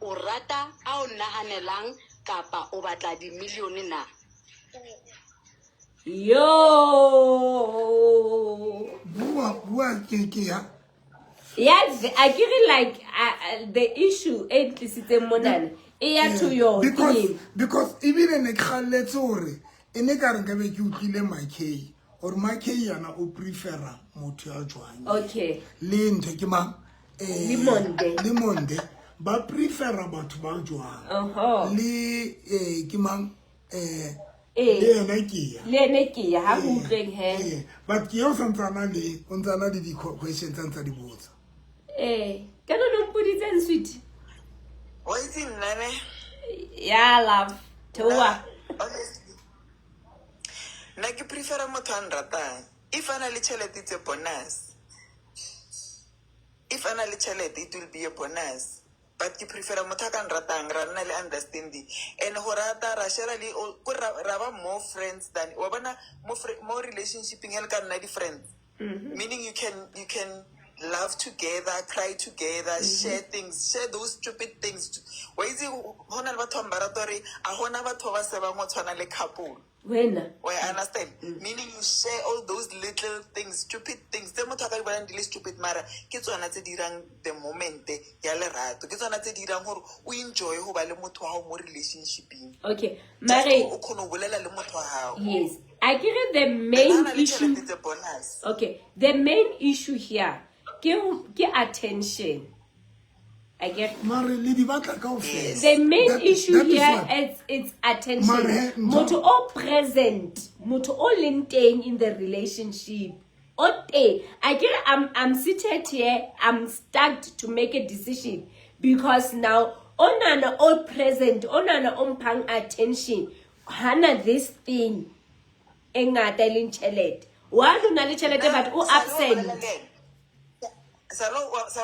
O rata a o nahanelang kapa o batla di-million na? Yo. Bua bua ke ke ya. Yeah, I get it like the issue e tlisitseng monana e ya to your because thing. because ebile ne ke galletse hore e ne ka re nka be ke utlwile Makay or Makay yana o prefera motho ya jwang. Okay. Le ntho ke mang? Le Monde. Le Monde ba prefera batho ba jwang. Oho. Le ke mang? Eh. Le ena ke ya. Le ene ke ya ha go utlweng he. But ke ya o santsana le o ntsana le di questions tsa ntsa di botsa. Ka no no mpoditseng sweet. Wa itse nna ne? Ya love. Theoa. Honestly. Nna ke prefera motho a nratang. If a na le tjhelete it's a bonus. If a na le tjhelete it will be a bonus. But ke prefera motho a ka nratang ra nna le understanding. And go rata ra share le ko ra ba more friends than wa bona mo relationshipeng e le ka nna di friends. Meaning you can laugh together, cry together, share things, share those stupid things. Wa itse ho na le batho ba rata hore a hona batho ba sebang ho tshwana le couple. Wena. Well, I understand. Meaning you share all those little things, stupid things. Tse motho a ka di bonang di le stupid mara ke tsona tse dirang the moment ya lerato. Ke tsona tse dirang hore o enjoy ho ba le motho wa hao mo relationshipeng. Okay. Just Mare o kgone ho bolela le motho wa hao. Yes. I get it, the main Nna le issue. tjhelete tse bonus. Okay. The main issue here ke attention. I get Mare le di batla kaofela. The main issue That is here what is it's attention. Mare, he, ntho- Motho o present, motho o leng teng in the relationship. O teng. I get I'm seated here, I'm stuck to make a decision because now onana o present, onana o mphang attention. Hana this thing e ngata e leng tjhelete. Wa lona le tjhelete but o Sa lo absent. bolela le ena. Sa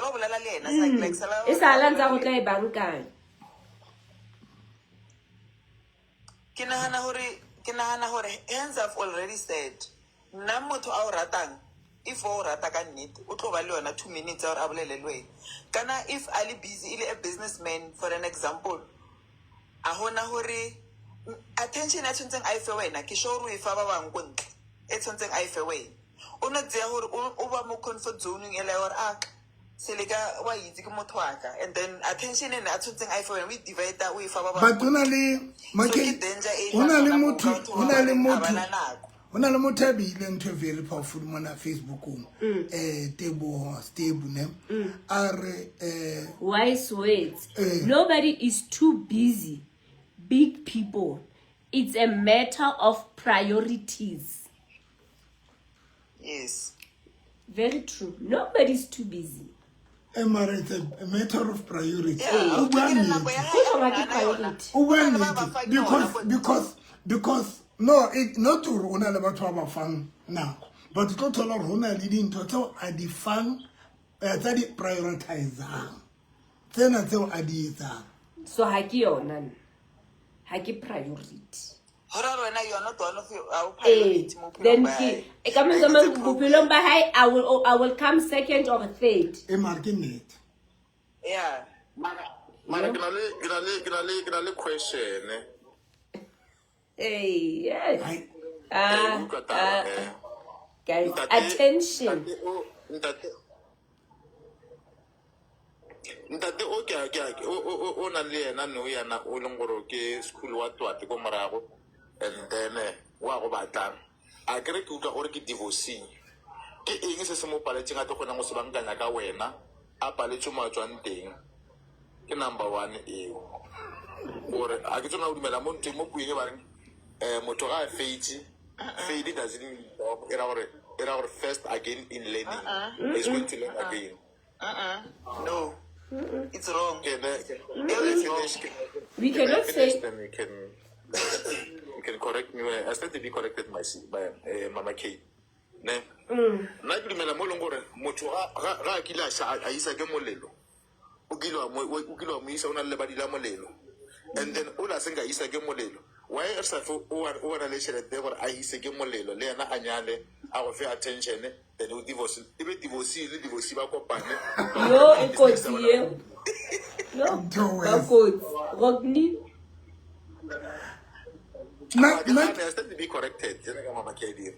lo bolela le ena, sa like, sa lo E sa la ntsa go tla e bankanya. Ke nahana hore, ke nahana hore, hands I've already said, nna motho a o ratang, if o rata ka nnete, o tlo ba le yona 2 minutes ya hore a bolele le wena. Kana if a le busy, e le a businessman, for an example, a hona hore attention ya tshwantseng a e fe wena, ke sure o e fa ba bang ko ntle, e tshwantseng a e fe wena. O no tseya hore o ba mo comfort zone-eng e le ya hore, ah, Seleka wa itse ke motho wa ka, and then attention ene a tshwantseng a e fe wena, o e divide-a, o e fa ba bang. But ho na le, So Makay, ke danger e ho na le tlang motho, batho ho na le ba motho, ba na nako. ho na le motho a beileng ntho e very powerful mona Facebookong. Teboho Stebu ne. A re, Wise words. Nobody is too busy. Big people. It's a matter of priorities. Yes. Very true. Nobody's too busy. Mara, it's a matter of priority. Yeah, O bua ke re nako ya nnete. hae Go tlhoka a ke na yona. priority. O bua Ho na le ba nnete. ba fang Because, yona ko- because, because, no, it, not hore o na le batho ba ba fang nako, but o tlo thola hore ho na le dintho tseo a di fang, tsa di prioritizang. Tsena tseo a di etsang. So ha ke yona nna. Ha ke priority. Go ra gore wena you are not one of your, ga o Ee, priority mo bophelong then ba ke hae. e ka Like, mantswe a it's a mang problem. bophelong ba hae I will come second or third. E mare ke nnete. Yeah. Mara mara ke na le ke na le ke na le ke na le question. Hey, yes. Hai. Eh, Ah, utlwa taba ah, eh. guys, Ntate attention. ntate o ntate ntate o ke a ke a o o o o nang le yena no yana o leng gore ke school wa twate ko morago and then eh, wa go batlang a kere ke utlwa gore ke divorcing ke eng se se mo paletseng a tlo kgonang go se bankanya ka wena a paletswe mo a tswang teng ke number one eo gore a ke tsona go dumela mo ntweng mo pueng e ba reng um motho ga a faitse fail doesn't mean stop. e ra gore e ra gore first again in learning is going to learn again Uh-uh. No. It's wrong. Can I, can I finish? Can, We can I cannot finish? say Then you can you can correct me. I stand to be corrected, my by Mama K. Ne? Nna ke dumela mo e leng gore motho ga ga- ga a kile a sa- a isa ke molelo o kile wa mo o kile wa mo isa o na le lebadi la molelo and then o la seng ka isa ke molelo why re sa fe o wa o na le tšhelete gore a ise ke molelo le yena a nyale a go fe attention then o divorce e be divorce le divorce ba kopane ba yo go e business kotsi ya bona eo. Yo, Ntho ba worse. kotsi. Rodney, Nna Ga ke nna gane, I stand to be corrected jana ka mama ke a dira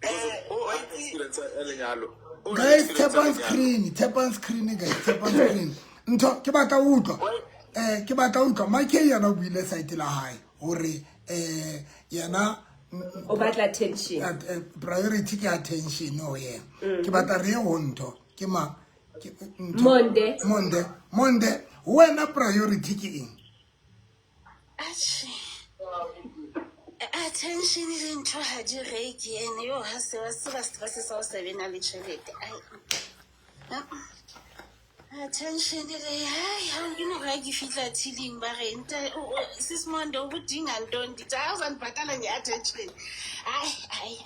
because Eh, o wa a itse- experience ya lenyalo o na guys experience tap ya on lenyalo screen tap on screen guys tap on screen ntho ke batla ho utlwa eh ke batla ho utlwa Mike yena o buile side la hae hore eh yena o batla attention. priority ke attention ho yena ke batla re ye ho ntho ke ma ke ntho Monde. monde monde wena priority ke eng Atjhe. Attention le ntho ha di reke ene yo ha se wa se ba stress sa o sa be na le tjhelete. Ai. Attention le hai ha ke no ga ke fihla thiling ba re nta sis Monde o bodinga ntoni ndithi hayi uzandibhatala nge-attention. Hayi hayi.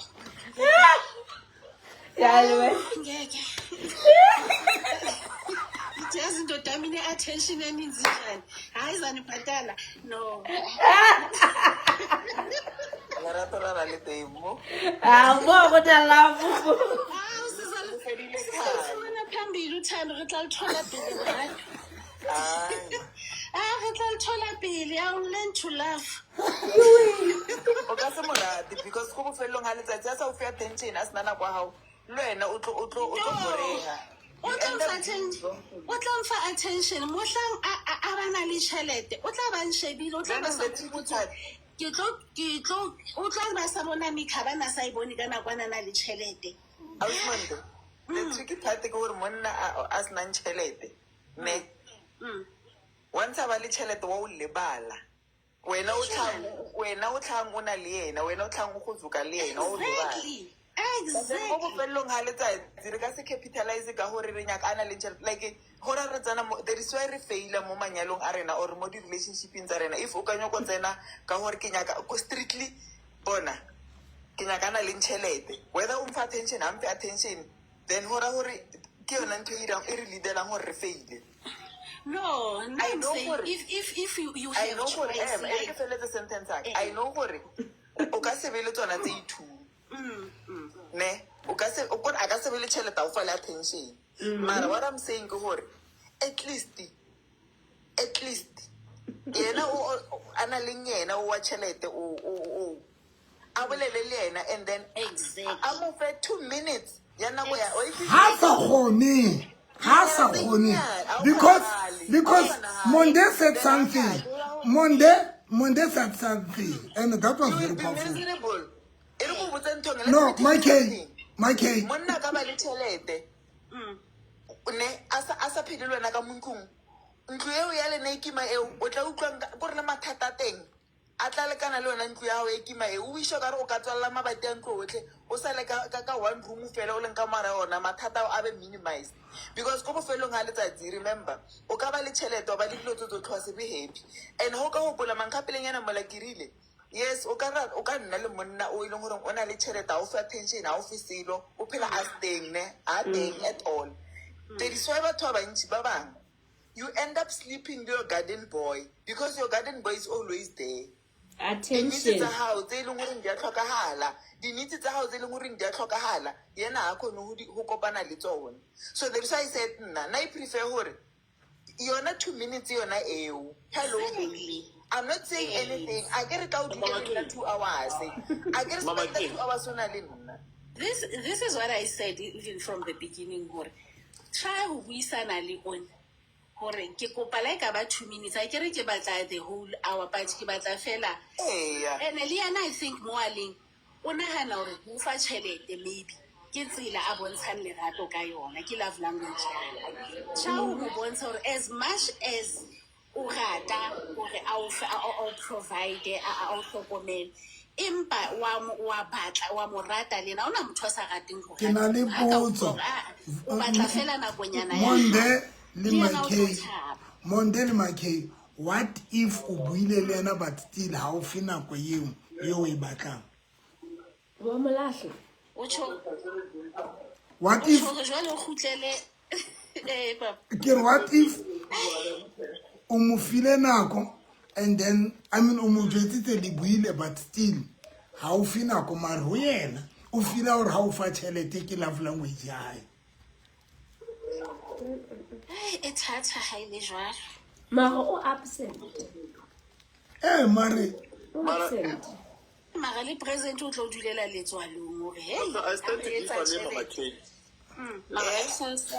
Ya, le Ngeke. Ithi yazi indoda yami ine-attention eninzi njani. Hayi izandibhatala. No. Lerato la ra le teng mo. Ah, mo go na love. Hawu sizal Fedile kgale. sizalifumana phambili uthando re tla lithola pele morati. Ai. Ah re tla lithola pele. I will learn to love. O ka se mo rate because ko bofelong ga letsatsi a sa o fe attention a sena nako ya gago le wena o tlo o tlo o tlo No. boreha. O You tla end mfa up attention. O tla mfa attention mohlang a a a ba na le tjhelete. O tla ba nshebile, o tla ba Jaanong sa the tricky nkgopotse part ke tlo ke tlo o tla ba sa bona mekgabana sa e bone ka nako a na na le tjhelete. Ausi Monde, the tricky part ke gore monna a a senang tšhelete ne once a ba le tšhelete wa o lebala wena o tlhang wena o tlhang o na le yena wena o tlhang o go zoka le yena o lebala Exactly. But then mo Exactly. bofelong ga letsatsi re ka se capitalize ka gore re nyaka a na le tšhelete like gore re tsena mo there is why re faila mo manyalong a rena or mo di-relationshipeng tsa rena if o ka nyako tsena ka gore ke nyaka ko strictly bona ke nyaka a na leng tšhelete whether o mfa attention a mfe attention then go ra gore ke yona ntho e irang e re leadelang gore re faile No, no, I I'm know saying gore if you I have know gore choice, em e re ke like feletse sentence aka eh, I know gore o ka se be le tsona tse i-two ne o ka se o kore a ka se be le tšhelete a o fa le attention mara what I'm saying ke gore at least at least yena o a na leng yena o wa tšhelete o o o a bolele le yena and then a exactly. mo fe 2 minutes ya nako ya o itse ha sa kgone ha sa kgone because Monde said something Monde said something and that was you very will be powerful miserable e re go botse ntho engwe, let no me tell you my K something. my K monna a ka ba le tšhelete ne a sa phele le wena ka mo ntlong ntlo eo ya lena e kima eo o tla utlwang kore le mathata a teng a tla lekana le yona ntlo ya gago e kima eo o iše kare o ka tswalela mabati a ntlo otlhe o sa le ka one room fela o leng ka mara yona mathata ao a be minimized because ko bofelong ga letsatsi remember o ka ba le tšhelete wa ba le dilo tse tsotlhe wa se be happy and go ka gopola mankgapeleng mola ke rile yes o ka o ka nna le monna o e leng gore o na le tšhelete ga o fe attention ga o fe selo o phela a steng ne a teng at all that is why batho ba bantši ba bangwe you end up sleeping le your garden boy because your garden boy is always there. Di-needs Attention. tsa gago tse e leng goreng di a tlhokagala, di-needs tsa gago tse e leng goreng di a tlhokagala, yena ga a kgone go di- go kopana le tsone. So that is why I said nna, nna I prefer gore yona 2 minutes yona eo, hello baby. I'm not saying anything. A ke re tla o dule le nna 2 hours. A ke re Mama spend K. 2 hours o na le nna. This is what I said even from the beginning, gore try ho buisana le ona gore ke kopa la e ka ba 2 minutes, a kere ke batla the whole hour, but ke batla fela. Eya. And le yena, I think mo a leng o nagana gore go fa tšhelete maybe ke tsela a bontshang lerato ka yona, ke love language ya hae. Try ho mo bontsha gore as much as o rata gore a o fe- a o provide, a o hlokomele, empa wa wa batla, wa mo rata le yena. Ha hona motho a sa rateng ho Ke na le ratiwa. Ha ka potso. utlwa hore, ah, o batla fela nakonyana ya Monde hao. le Le yena o tlo Makay. thaba. Monde le Makay, what if o buile le yena but still ha o fe nako eo o e batlang? Wa mo lahla. O tjho What o if tjho hore jwale o kgutlele, eh, papa. Ke re what if o mo file nako and then, I mean, o mo jwetsitse, le buile, but still ha o fe nako, mare ho yena o feel-a gore ha o fa tšhelete ke love language ya hae? Ai, e thata ha e le jwalo. Mara o absent. Ee, mare O Mara- absent. Mara le present o tlo dulela letswalong hore hey, I stand to a re etsa differ le Mama tjhelete. K. Mara absence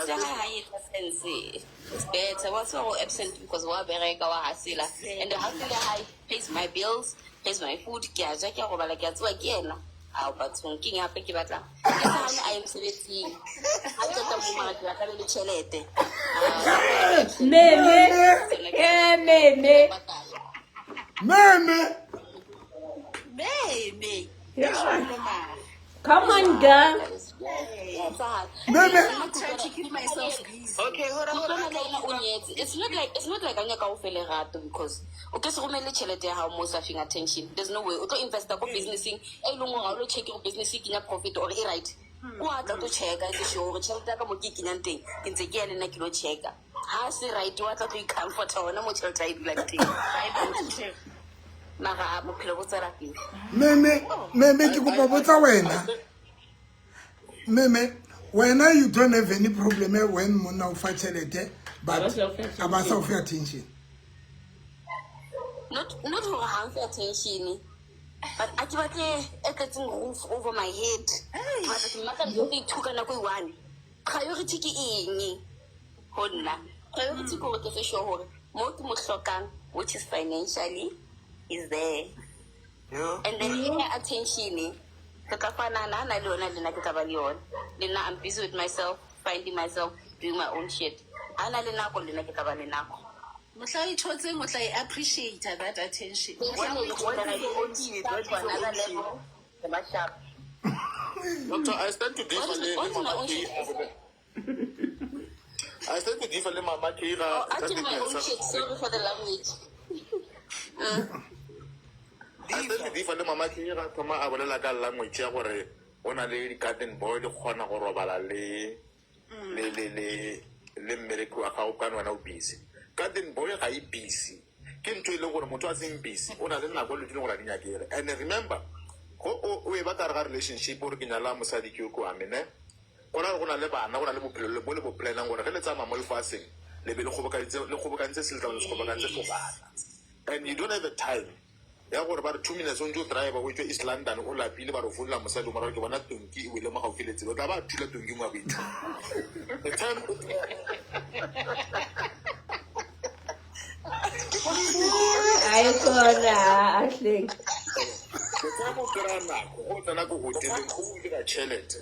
ya hae ha e etsa sense. It's better. Wa tseba gore absent because wa bereka, wa hasela. And hustle ya hae pays my bills, pays my food, ke a ja, ke a robala, ke a tsewa ke yena. Ao bathong, ke eng hape ke batlang? Ke sa hane a ye mosebetsing. Ha qeta mo, mara ke batla be le tjhelete. Ah, Meme. Eh, meme. Meme. Meme. Yeah. Jwalo mara. Come on, girl. Meme. I'm trying to keep myself busy. Okay, hore hore Utlwana le ena o nyetse. It's not like a nyaka o fe lerato, because o ke se romelle tjhelete ya hao mo o sa feng attention. There's no way o tlo investa ko businesseng e leng gore ha o lo check gore business e kenya profit or e right. O a tla tlo checka, e se sure gore tjhelete ya ka mo ke e kenyang teng, ke ntse ke ya le nna ke lo checka ha se right. Wa tla tlo i-comforta hona mo tjhelete ya e dulang teng. Mara bophelo bo tswela pele. Meme, meme, ke kopa botsa wena meme. Wena, you don't have any problem when monna o fa tšhelete but A ba sa o fe a ba sa o fe attention? Not hore ha mfe attention, but a ke batle e tletseng roof over my head. Ke batla ke mmatla dilo tse two ka nako e one. Priority ke eng ho nna? Priority ke hore ke fe sure hore mo ke mo hlokang, which is financially, is there. Yo. And then e ya attention, re tla fanana ha na le yona, le nna ke tla ba le yona. Le nna I'm busy with myself, finding myself, doing my own shit. Ha na le nako, le nna ke tla ba le nako. Mohla o ithotseng o tla e appreciate that attention. What is your own shit? What is your own shit? Ba sharp. Doctor, I stand to differ What is- le what is my Mama own K. shit? I stand to differ le Mama K ga Oh, ka actually, my own statement sa shit. Sorry for the language. I stand to differ le Mama K ga thoma a bolela ka language ya gore o na le di-garden boy di kgona go robala le mmereki wa gago kane wena o busy. Garden boy ga e busy, ke ntho e leng gore motho a seng busy o na le nako le dilo gore a di nyakele. And remember, go o e ba ka re ga relationship gore ke nyala mosadi ke yo ke wa me ne, go na go na le bana, go na le bophelo le bo le bo planang gore ge le tsamaya mo lefatsheng le be le kgobokantse se le tla le se kgobokantse for bana, and you don't have a time ya gore ba re 2 minutes o ntse o drive o tswe East London, o lapile, ba re o founela mosadi o morago, ke bona tonki e wele mo gaufi le tsela, o tla ba thula tonki mo ya boithuta the time. Hayi khona, ahleng. The time o kry-a nako go tsena ko hoteleng go o dira tšhelete,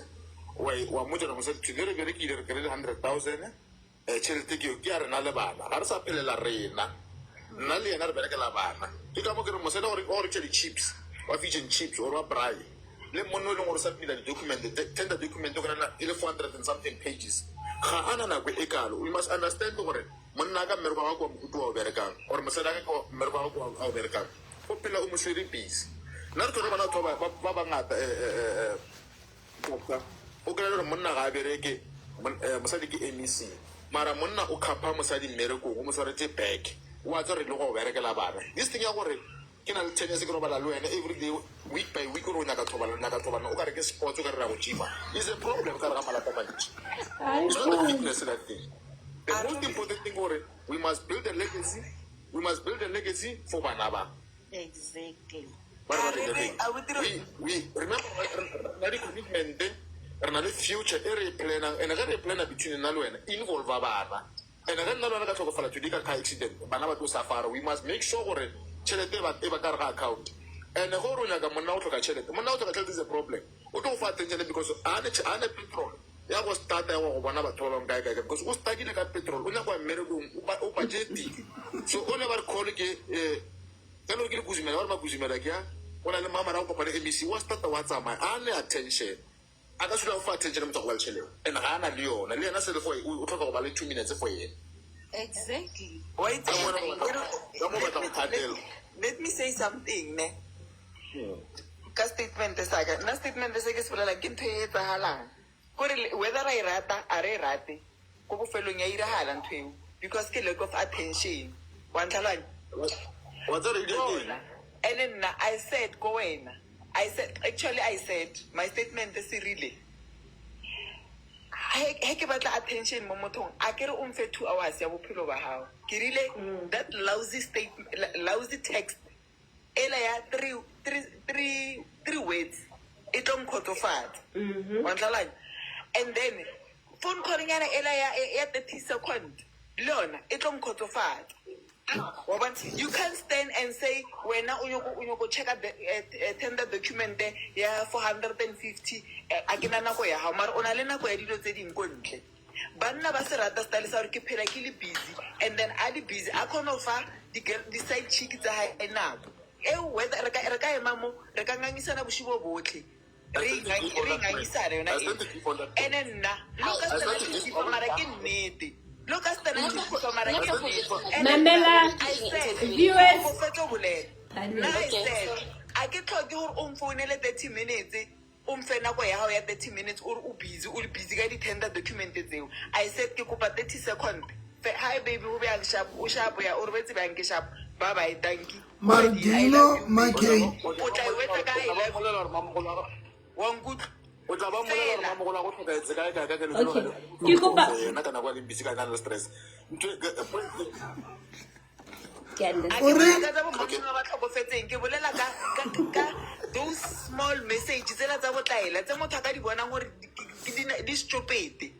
wa mmotsa gore mosadi thule re berekile, re kry-ile 100 000, tšhelete ke eo, ke ya rena le bana, ga re sa phelela rena, nna le yena re berekela bana. Ke ka mo ke re mosadi wa go rekisa di-chips, wa fish and chips or wa braai, le monna o e leng gore o sa pila di-document, tender document o kry-a e le 400 and something pages, ga ana nako e kalo. You must understand gore monna ka mmereko wa gago wa mohutu wa o berekang, or mosadi a ka mmereko wa gago a o berekang, go phela o mo swere busy. Nna re tlhore bana batho ba bangata, doctor, o kry-a gore monna ga a bereke, mosadi ke MEC, mara monna o khapha mosadi mmerekong, o mo tshwaretse back. Wa tseba re ile go berekela bana. This thing ya gore ke na le 10 years ke robala le wena every day week by week o re o nyaka thobalano, o nyaka thobalano, o ka re ke sports, o ka re ra go gym-a. Is a problem ka gare ga malapa a mantši. It's not a fitness that thing. The most important thing gore we must build a legacy, we must build a legacy for bana ba. Exactly. Ba re ba re leng. We, we, remember, re na le commitment, re na le future e re e planang, and ge re e plana between nna le wena, e involve bana. And ge nna le wena ka tlhokofala today ka car accident, bana ba tlo suffer. We must make sure gore tšhelete e ba, e ba ka gare ga account. And ge o re o nyaka monna o hloka tšhelete, monna o hloka tšhelete is a problem. O tlo go fa attention because a ne, a ne petrol ya go starta ya go go bona batho ba bangwe kae kae kae because o stuckile ka petrol, o nyaka go ya mmerekong, o ba, o budgetile. So o le ba re call ke eh, ka le gore ke le kuzumela, ba re makuzumela ke a, o na le mama ra go kopana MEC, wa starta wa tsamaya, a ne attention. A ka se dula go fa attention motho wa go ba le tšhelete and ga a na le yona le yena self o o tlhoka go ba le 2 minutes for yena. Exactly. Wa itse Ka mo ka mo batla go phatela. Let me say something ne. Ka statement sa ka. Nna statement se ke se bolelang ke ntho e etsagalang. Kore whether ra e rata a re e rate ko bofelong ya iragala ntho eo because ke lack of attention. Wa ntlhaloganya? Wa tseba re ile ke eng? Bona. And nna I said ko wena. I said actually I said my statement se rile he ke batla attention mo mothong a ke re o mfe 2 hours ya bophelo ba gago. Ke rile that lousy state lousy text ela ya 3 words e tlo nkgotsofatsa. Wa ntlhaloganya? And then phone call nyana ela ya 30 second le yona e tlo nkgotsofatsa. Wa bona? You can't stand and say wena o nyoko o nyoko checka tender document ya 450 a ke na nako ya gago mara o na le nako ya dilo tse dingwe ko ntle. Banna ba se rata style sa gore ke phela ke le busy and then a le busy a kgone go fa di-side chick tsa hae nako eo whether re ka ema mo re ka ngangisana bosigo botlhe re ngangisana yona e ene nna lo ka se tena mara ke nnete lo ka se tena mara ke nnete. And Mamela, I said, viewers. go fetsa ho bolela. Nna I Okay. said, a ke tlhoke gore o mfounele 30 minutes o mfe nako ya gago ya 30 minutes o re o busy o le busy ka di-tender document tseo. I said ke kopa 30 second. Hi baby o bjang sharp o sharp ya o robetse bjang ke sharp bye bye thank you. Mara do you know Makay O tla e wetsa ka I love you. Bolela gore mamogolo wa Wa nkutlwa? o tla ba mmolela gore mamogolo wa go tlhokahetse kae kae ka ke Okay. Ke kopa- yena ka nako a leng busy ka nang le stress. Ntho Ke A understand. ke bolela ka tsa bo malome ba ba tlhokofetseng ke bolela ka ka ka those small message tsela tsa botlaela tse motho a ka di bonang gore di stupid.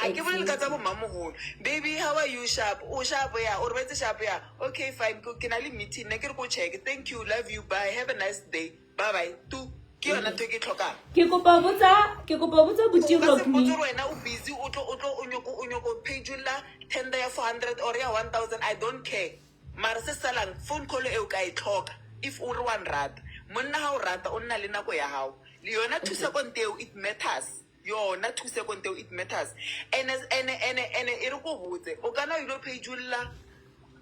A ke bolele ka tsa bo mamogolo. Baby how are you sharp? O sharp ya o robetse sharp ya. Okay fine ke na le meeting ne ke re ko check. Thank you love you bye have a nice day. Bye bye. Tu ke yona ntho e ke e tlhokang. Ke kopa ho botsa ke kopa ho botsa O Buti ka se Rockney. mpotse gore wena o busy o tlo o tlo o nyoko o nyoko page-ulla tender ya 400 or ya 1000 I don't care. Mara se salang phone call eo ka e tlhoka if o re wa nrata. Monna ha o rata o nna le nako ya hao. Le yona 2 second eo it matters. Yona 2 second eo it matters. And and and and e re ko botse o kana o ile page-ulla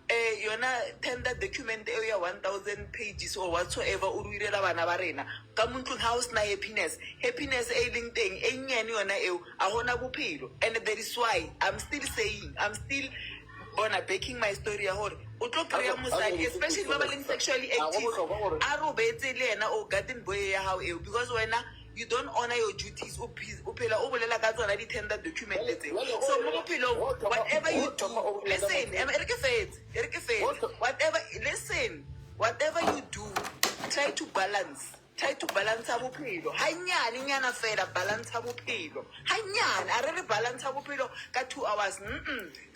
yona tender document eo ya 1000 pages or whatsoever o re irela bana ba rena ka mo ntlong ha o sena happiness happiness e leng teng e nnyane yona eo a hona bophelo and that is why I'm still saying I'm still bona backing my story ya gore o tlo kry-a mosadi especially ba ba leng sexually active a robetse le yena o garden boy ya hao eo because wena you don't honor your duties o phela o bolela ka tsona di-tender document tseo so mo bophelong whatever you do listen e re ke fetse e re ke fetse whatever listen whatever you do try to balance try to balance bophelo hanyane nyana fela balance bophelo hanyane a re re balance bophelo ka 2 hours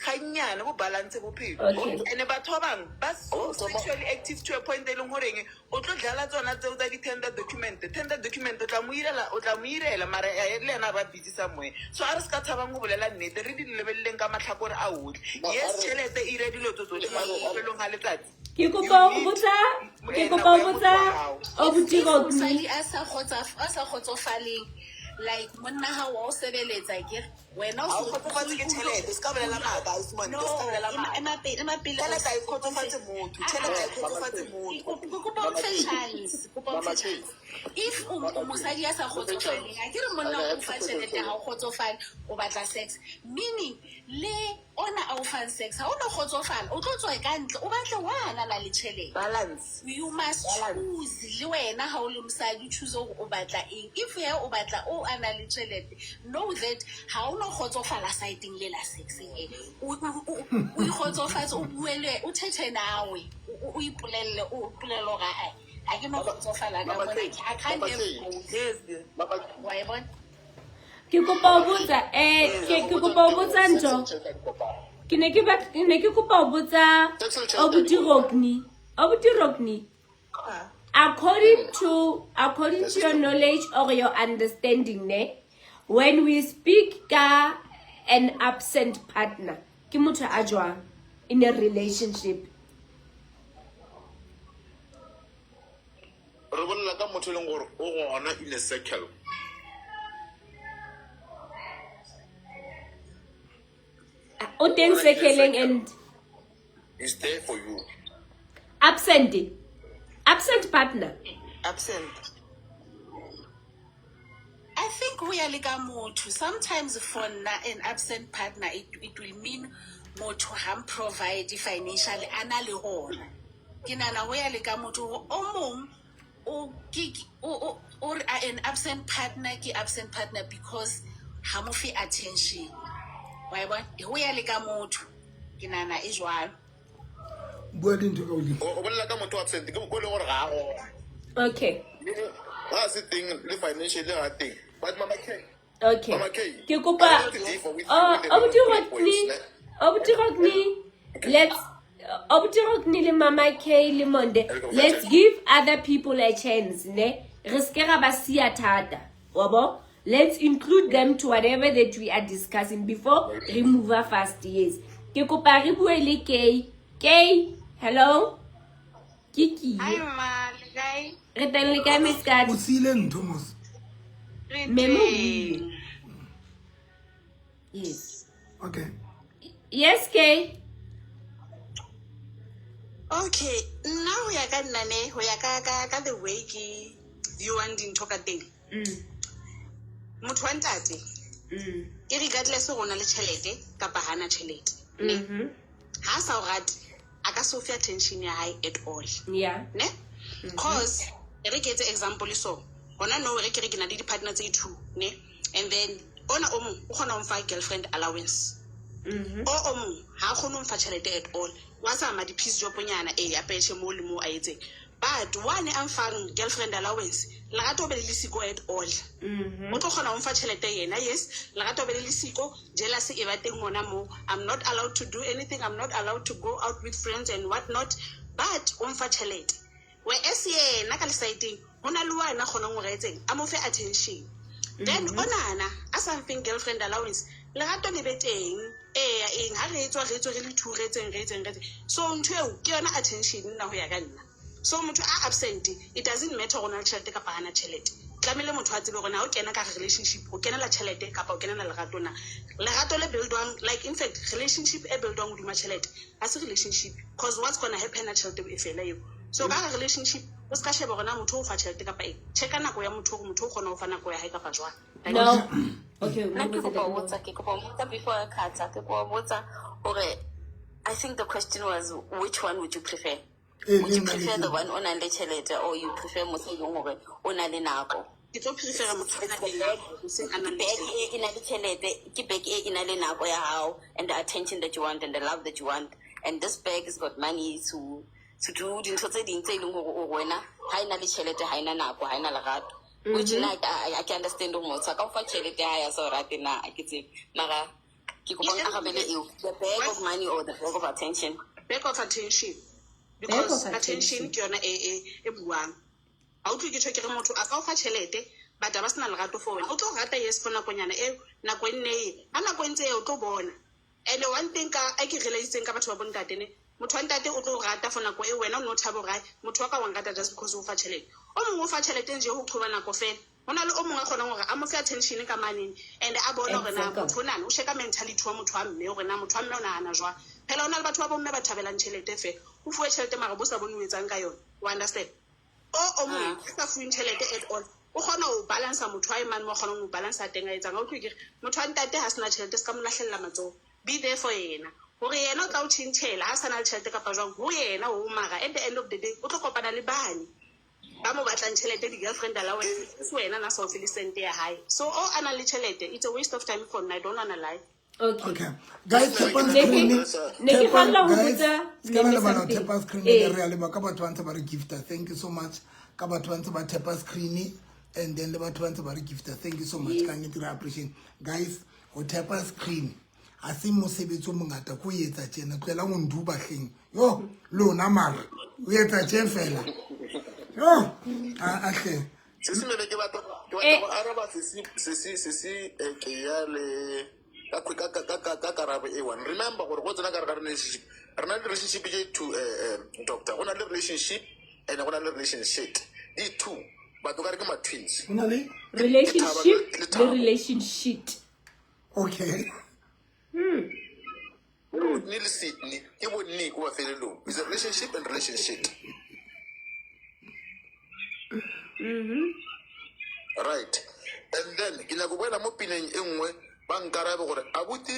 ganyane bo balance bophelo. Okay. And batho ba bangwe ba so sexually active to a point e leng goreng o tlo dlala tsona tseo tsa di-tender document tender document o tla mo irela o tla mo irela mara le ena ba busy somewhere so a re se ka tshabang go bolela nnete re di lebeleleng ka matlhakore a otlhe yes tšhelete e ira dilo tso tsotlhe mara bophelong ga letsatsi Ke kopa ho botsa ke kopa ho botsa Abuti If Rockney. mosadi a sa kgotsofaleng like monna hao wa o sebeletsa akere. Wena o Ha o se- kgotsofatse ke tjhelete, o ska bolela maaka, ausi Monde, No, o ska bolela ema- maaka. ema pele, ema pele. Tjhelete ha e kgotsofatse motho, tjhelete ha e kgotsofatse motho. Ke kopa o mfe chance, kopa o mfe chance. If o o mosadi a sa kgotsofaleng, a ke re monna o fa tjhelete ha o kgotsofale, o batla sex. Meaning le ona a o fang sex, ha o no kgotsofala, o tlo tswa ka ntle, o batle wa na le tjhelete. Balance. You must choose le wena ha o le mosadi o choose hore o batla eng. If ye o batla o a na le tjhelete, know that ha o no kgotsofala side-eng le la sex e. O o ikgotsofatse, o bue le o thethe nawe, o ipolelle, o ipolelle hore ae, ha ke no kgotsofala ka mona, I can't have both. Yes, dear. Wa e bona? Ke kopa ho botsa eh ke ke kopa ho botsa ntho. Ke ne ke ba ke ne ke kopa ho botsa Abuti Rockney. Abuti Rockney. According to according to your knowledge or your understanding ne when we speak ka an absent partner ke motho a jwang in a relationship Re bolela ka motho e leng gore o gona in a circle. O teng circling and He's there for you. Absent. Absent partner. Absent. I think we are like a motho. Sometimes for nna an absent partner it, it will mean motho ha provide financially a na le hona. Ke nahana ho ya le ka motho hore o mong o ke o o re an absent partner ke absent partner because ha mo fe attention. Wa e bona? Ho ya le ka motho. Ke nahana e jwalo. Bua dintho ka godimo. O bolela ka motho absent ke ko e leng gore ga a gona. Okay. Ga se teng le financially ga teng. But Mama K. Okay. Mama K. Ke kopa I want to differ with you Oh, with the Abuti three points, Rockney. ne? Abuti Rockney. Let's Abuti Rockney le Mama K le Monde. Let's give other people a chance, ne? Re ske ra ba siya thata. Wa bo? Let's include them to whatever that we are discussing before re move fast. Yes. Ke kopa re bue le K. K, hello. Ke ki. Hi mma, le kae? Re teng le kae Miss Kat? O siile ntho mos. Re Memo teng. Yes. Okay. Yes, K. Okay, nna ho ya ka nna ne, ho ya ka ka ka the way ke viewang dintho ka teng. Motho wa ntate, ke regardless hore o na le tjhelete kapa hana tjhelete. Ne? Ha a sa o rate, a ka se o fe attention ya hae at all. Yeah. Ne? Cause re ke etse example so. Hona nou re ke re ke na le di-partner tse two, ne? And then ona o mong o kgona ho mfa girlfriend allowance. O o mong ha kgone ho mfa tjhelete at all. Wa tsamaya di-piece job-nyana e a petjhe mo le mo a etseng. But one a mfang girlfriend allowance, lerato o be le le siko at all. O tlo kgona ho mfa tjhelete yena, yes. Lerato o be le le siko, jealousy e ba teng hona moo. I'm not allowed to do anything, I'm not allowed to go out with friends and what not, but o mfa tjhelete. Whereas yena ka lesaeteng, ho na le wena kgonang hore a etseng, a mo fe attention. Then onana a sa mfeng girlfriend allowance, lerato le be teng. Eya eng ha re tswa re tswe re le two re etseng re etseng re etseng. So ntho eo ke yona attention nna ho ya ka nna. So motho a absent, it doesn't matter hore o na le tjhelete kapa hana tjhelete. Tlamehile motho a tsebe hore na o kena ka relationship, o kenela tjhelete kapa o kenela lerato na. Lerato le build-wang, like in fact, relationship e build-wang hodima tjhelete, ha se relationship. Cause what's gonna happen ha tjhelete e fela eo. So ka relationship, o ska sheba hore na motho o fa tjhelete kapa eng. Check-a nako ya motho hore motho o kgona ho fa nako ya hae kapa jwang. No. Okay, Nna ke kopa ho botsa, ke kopa ho botsa before I cut, ke kopa ho botsa hore I think the question was which one would you prefer? Would you prefer the one o nang le tjhelete or you prefer motho e leng hore o na le nako? Ke tlo prefera motho a nang le nako, eseng a nang le Bag e e na le tjhelete, ke bag e e na le nako ya hao and the attention that you want and the love that you want. And this bag has got money to do dintho tse ding tse leng hore o wena ha e na le tjhelete, ha e na nako, ha e na lerato. Which nna I can understand hore motho a ka o fa tjhelete ha ya sa o rate na, ke tsebe. Mara ke kopa o nkarabele eo. The bag of money or the bag of attention? Bag of attention. Because attention ke yona e e e buang. Ha utlwe ke tjho ke re motho a ka o fa tjhelete but a ba sena lerato for wena. O tlo rata yes for nakonyana eo, nako e nne e. Ha nako e ntse e o tlo bona. And one thing ka e ke realisitseng ka batho ba bontate ne, motho wa ntate o tlo o rata for nako e wena o ne o thaba gore hai motho wa ka wa nrata just because o fa tšhelete. O mongwe o fa tšhelete nje go qhoba nako fela. Go na le o mongwe a kgonang gore a mo fe attention ka manene and a bone gore na motho o nana o checka mentality wa motho wa mme gore na motho wa mme o nagana jwang. Phela go na le batho ba bomme ba thabelang tšhelete fela. O fuwe tšhelete mara bo sa bone o etsang ka yona. O understand? O o mongwe a sa fuweng tšhelete at all o kgona go balansa motho wa emane mo a kgonang go balansa teng a etsang. A utlwe ke re motho wa ntate ha sena tšhelete se ka mo lahlelela matsogo. Be there for yena gore yena o tla o tšhentšhela ha sana le tšhelete kapa jwang ho yena o mara at the end of the day o tlo kopana le bane ba mo batlang tšhelete di-girlfriend allowance se wena na sa o fe le sente ya hae so o a nang le tšhelete it's a waste of time for nna I don't wanna lie. Okay. Okay. Guys, tap on Ne ke- screen. ne ke Tap on- kgalla ho guys, botsa se ka Meme la lebala ho something. tap on screen Eh. re a leboha ka batho ba ntse ba re gifta. Thank you so much. Ka batho ba ntse ba tap screen and then le batho ba ntse ba re gifta. Thank you so much. Ka nnete re appreciate. Guys, ho tap screen ha se mosebetsi o mongata ko etsa tjena tlohela ho nduba hleng yo lona mara o etsa tje fela yo a a hle Sisi mele ke batla ke batla Eh. go araba sisi sisi sisi eh, ke ya le ka ka ka ka ka ka karabo e one. Remember gore go tsena ka re ga relationship. Re na le relationship je two eh, eh doctor. Go na le relationship and go na le relationship. Di two. Batho ka re ke ma twins. ho na le Relationship Ke le thaba le relationship. okay Rodney le Sydney ke bo nne ko mafelelong. It's a relationship and relationship. Right. And then ke nyaka go boela mo pineng e nngwe ba nkarabe gore abuti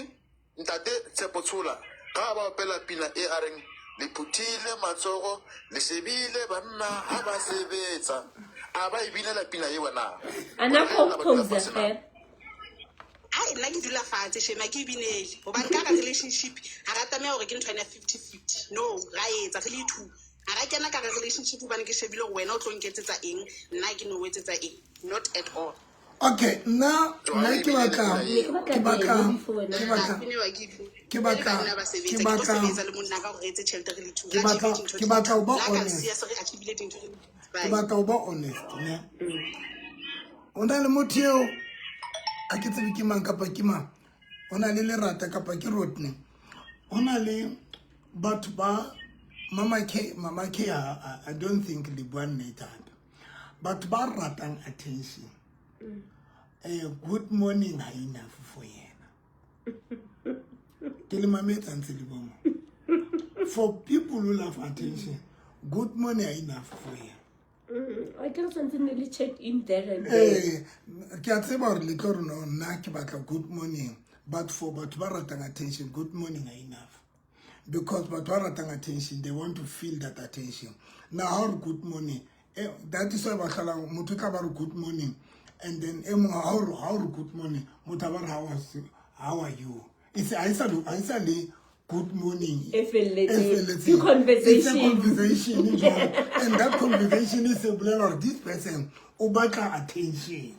ntate Tshepo Tshola ga ba opela pina e a reng le phuthile matsogo le shebile banna ha ba sebetsa a ba e binela pina eo na Ana Gore ge nna ba dula composer fatshe na? fela. Ai nna ke dula fatshe shame ha ke e binele gobane ka ga relationship ga ra tlameha gore ke ntho ya 50-50 no ra etsa re le two ga ra kena ka ga relationship gobane ke shebile gore wena o tlo nketsetsa eng nna ke no o etsetsa eng not at all okay nna nna ke batla Ne ke batla ke batla Meme before wena. ke batla Binewa ke iphe. Ke batla- Jwale banna ba ke sebetsa, ke tlo batla- sebetsa le monna ka gore re etse tjhelete re le two. Ke Re batla- achieve dintho ke batla ho ba Le ha ka honest. siya se re achieve-ile dintho re le two. ke Bye. batla ho ba honest ne o na le motho eo a ke tsebe ke mang kapa ke mang o na le lerata kapa ke rotne o na le batho ba mama k mama k I don't think le bua nnete hape batho ba ratang attention eh good morning ha enough for yena ke le mametsa ntse le bomo for people who love attention good morning ha enough for yena A ke re tshwanetse ne le check in there and there. ee ke a tseba gore le tlo re no nna ke batla good morning but for batho ba ratang attention good morning are enough because batho ba ratang attention they want to feel that attention now ha o re good morning eh, that is why ba tlhola motho o tla ba re good morning and then e mongwe ha o re ha o re good morning motho a ba re how are- how are you It's- ha e sa le- ha e sa le good morning E felletseng. E felletseng. Ke conversation. It's a conversation jwale. and that conversation is a bolela gore this person o batla attention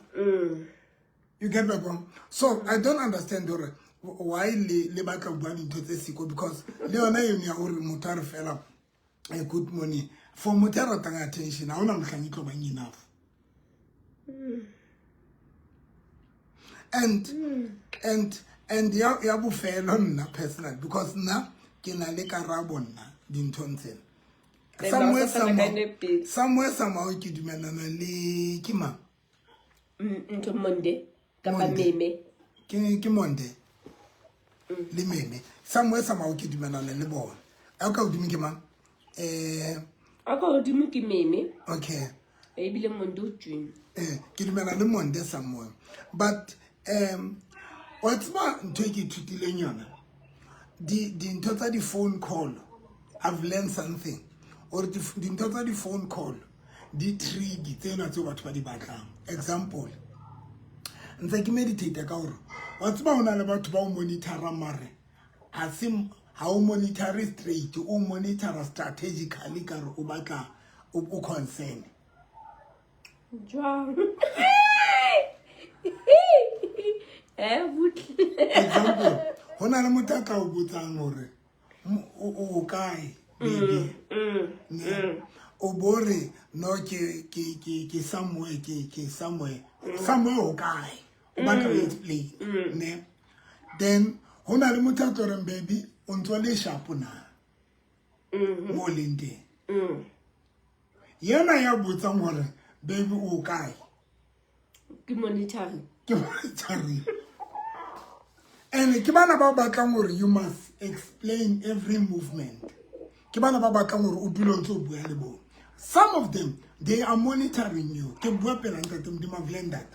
you get my point so i don't understand gore why le le batla ho bua dintho tse siko because le yona eno ya gore motho a re fela eh, good morning for motho ya ratang attention ha hona mohlang e tlo bang enough and and and ya ya bofelo nna personal because nna ke na le karabo nna dinthong tsena And somewhere ba sa fana ka somehow nepe. somewhere somehow ke dumelana le ke mang Ntho Monde kapa Monde. Meme. ke ke monde le meme somewhere somehow ke dumelana le bona a ka hodimo ke mang eh A ka hodimo ke Meme okay ebile Monde o tswile. eh ke dumela le monde somewhere but um wa tseba ntho e ke ithutileng yona di dintho tsa di-phone call i've learned something or dintho tsa di-phone call di tricky tsena tseo batho ba di batlang example ntse ke meditate ka gore wa tseba ho na le batho ba o monitora mare ha se ha o monitore straight o monitora strategically ka re o batla o o concern Jwang? Eh butle. example ho na le motho a tla o botsang hore o o o kae baby Ne? o bo re no ke ke ke ke somewhere ke ke somewhere somewhere o kae o batla ho explain ne then Go na le motho a tlo reng baby o ntse o le shapo na mo o leng teng. Yena ya botsang gore baby o kae? Ke monitoring. Ke monitoring. And ke bana ba batlang gore you must explain every movement. Ke bana ba batlang gore o dule o ntse o bua le bone. Some of them, they are monitoring you. Ke bua pela ntate Modimo, I've learned that.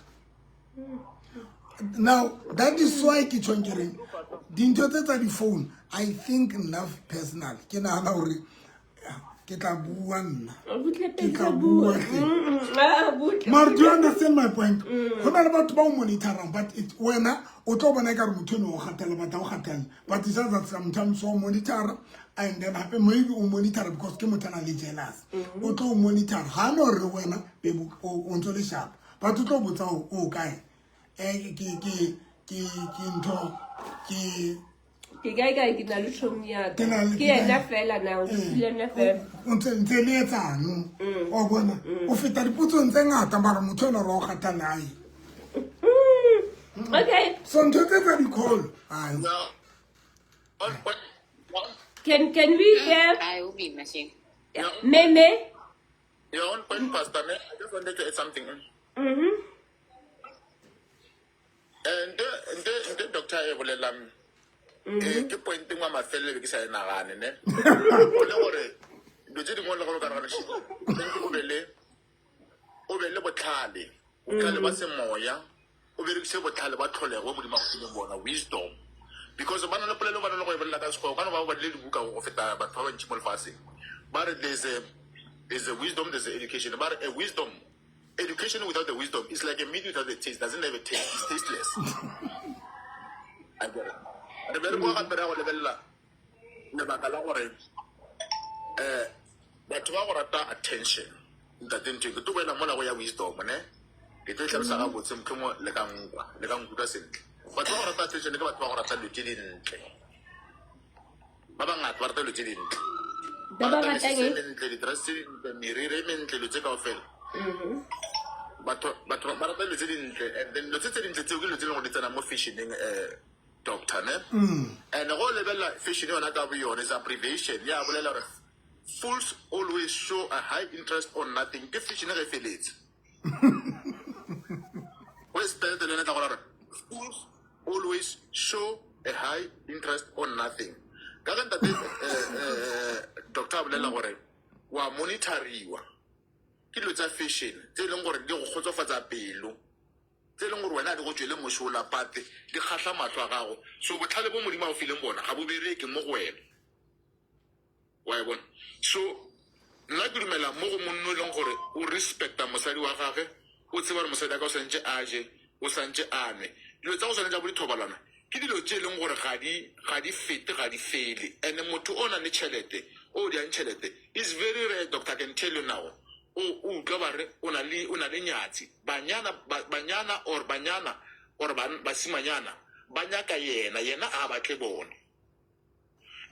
Now, that is why ke tjhong ke reng, dintho tse tsa di-phone, I think nna personal, ke nahana hore ke tla bua nna. Ke tla bua hle. Mara, do you understand my point? Ho na le batho ba o monitorang, but it, wena o tlo bona ekare motho eno o kgathalla, but ha o kgathalle. But it's just that sometimes o monitor, and then hape maybe o monitor because ke motho a nang le jealous. O tlo o monitor, ha no re wena, babe, o ntso le sharp. But o tlo botsa o o kae? Ke, ke, ke, ke ntho, ke Ke kae kae ke na le tšhomi ya ka. Ke na le- Ke yena fela na, o ke yena fela. O ntse ntse le etsang o bona o feta dipotsong tse ngata mara motho ena re o kgathale ae. Okay. So ntho tse tsa di-call ai. Can we hear Ai, o boima shame. Meme? Your own point, Pastor. Me, I just wanted to add something. Nte doctor e bolelang, ke point engwe ya mafelelo ke sa e nagane, ne? O le gore dilo tse dingwe le gore o ka nagana, shit, tshwanetse o be le, o be le botlhale, botlhale ba semoya, o berekise botlhale ba tlholego bo Modimo a go fileng bona, wisdom. Because ba na le polelo ba na le go e bolela ka Sekgowa, ka no ba ba badile dibuka go feta batho ba bantši mo lefatsheng. Ba re there's a, there's a wisdom, there's a education. Ba re a wisdom, education without the wisdom is like a meat without a taste, doesn't have a taste, it's tasteless. I get it. Re be re kwa gape re ya go lebelela lebaka la gore, batho ba go rata attention. Ntate Ntho, ke tlo boela mola go ya wisdom, ne? Ke tlo e hlalosa gabotse, mohlomongwe le ka nkwa, le ka nkutlwa sentle. Batho ba go rata attention ke batho ba go rata dilo tse dintle. Ba bangata ba rata dilo tse dintle. Ba Ba ba rata ratang mesese e eng? mentle, di-dress tse dintle, meriri e mentle, dilo tse kaofela. Batho, batho ba rata dilo tse dintle, and then dilo tse tse dintle tseo ke dilo tse e leng gore di tsena mo fashioneng, doctor, ne? And go lebelela fashion yona ka bo yone, is abbreviation, ya bolela gore fools always show a high interest on nothing. Ke fashion ge e feletse. Go e spell le yone tla go ra gore fools always show a high interest on nothing. Ka ge ntate, doctor a bolela gore wa monitoriwa ke dilo tsa fashion tse e leng gore di go kgotsofatsa pelo, tse e leng gore wena di go tswele mosola, but di kgahla mahlo a gago. So botlhale bo Modimo a o fileng bona ga bo bereke mo go wena. Wa e bona? So nna ke dumela mo go monno e leng gore o respecta mosadi wa gage, o tseba gore mosadi wa ka o santse a je, o santse a nwe. Dilo tsa go tshwana tsa bo dithobalano ke dilo tse e leng gore ga di, ga di fete, ga di fele. And motho o nang le tšhelete, o diang tšhelete, is very rare, doctor, I can tell you now. O, o utlwa ba re o na le, o na le nyatsi. Banyana, ba, banyana or banyana or ban, basimanyana ba nyaka yena, yena a batle bona.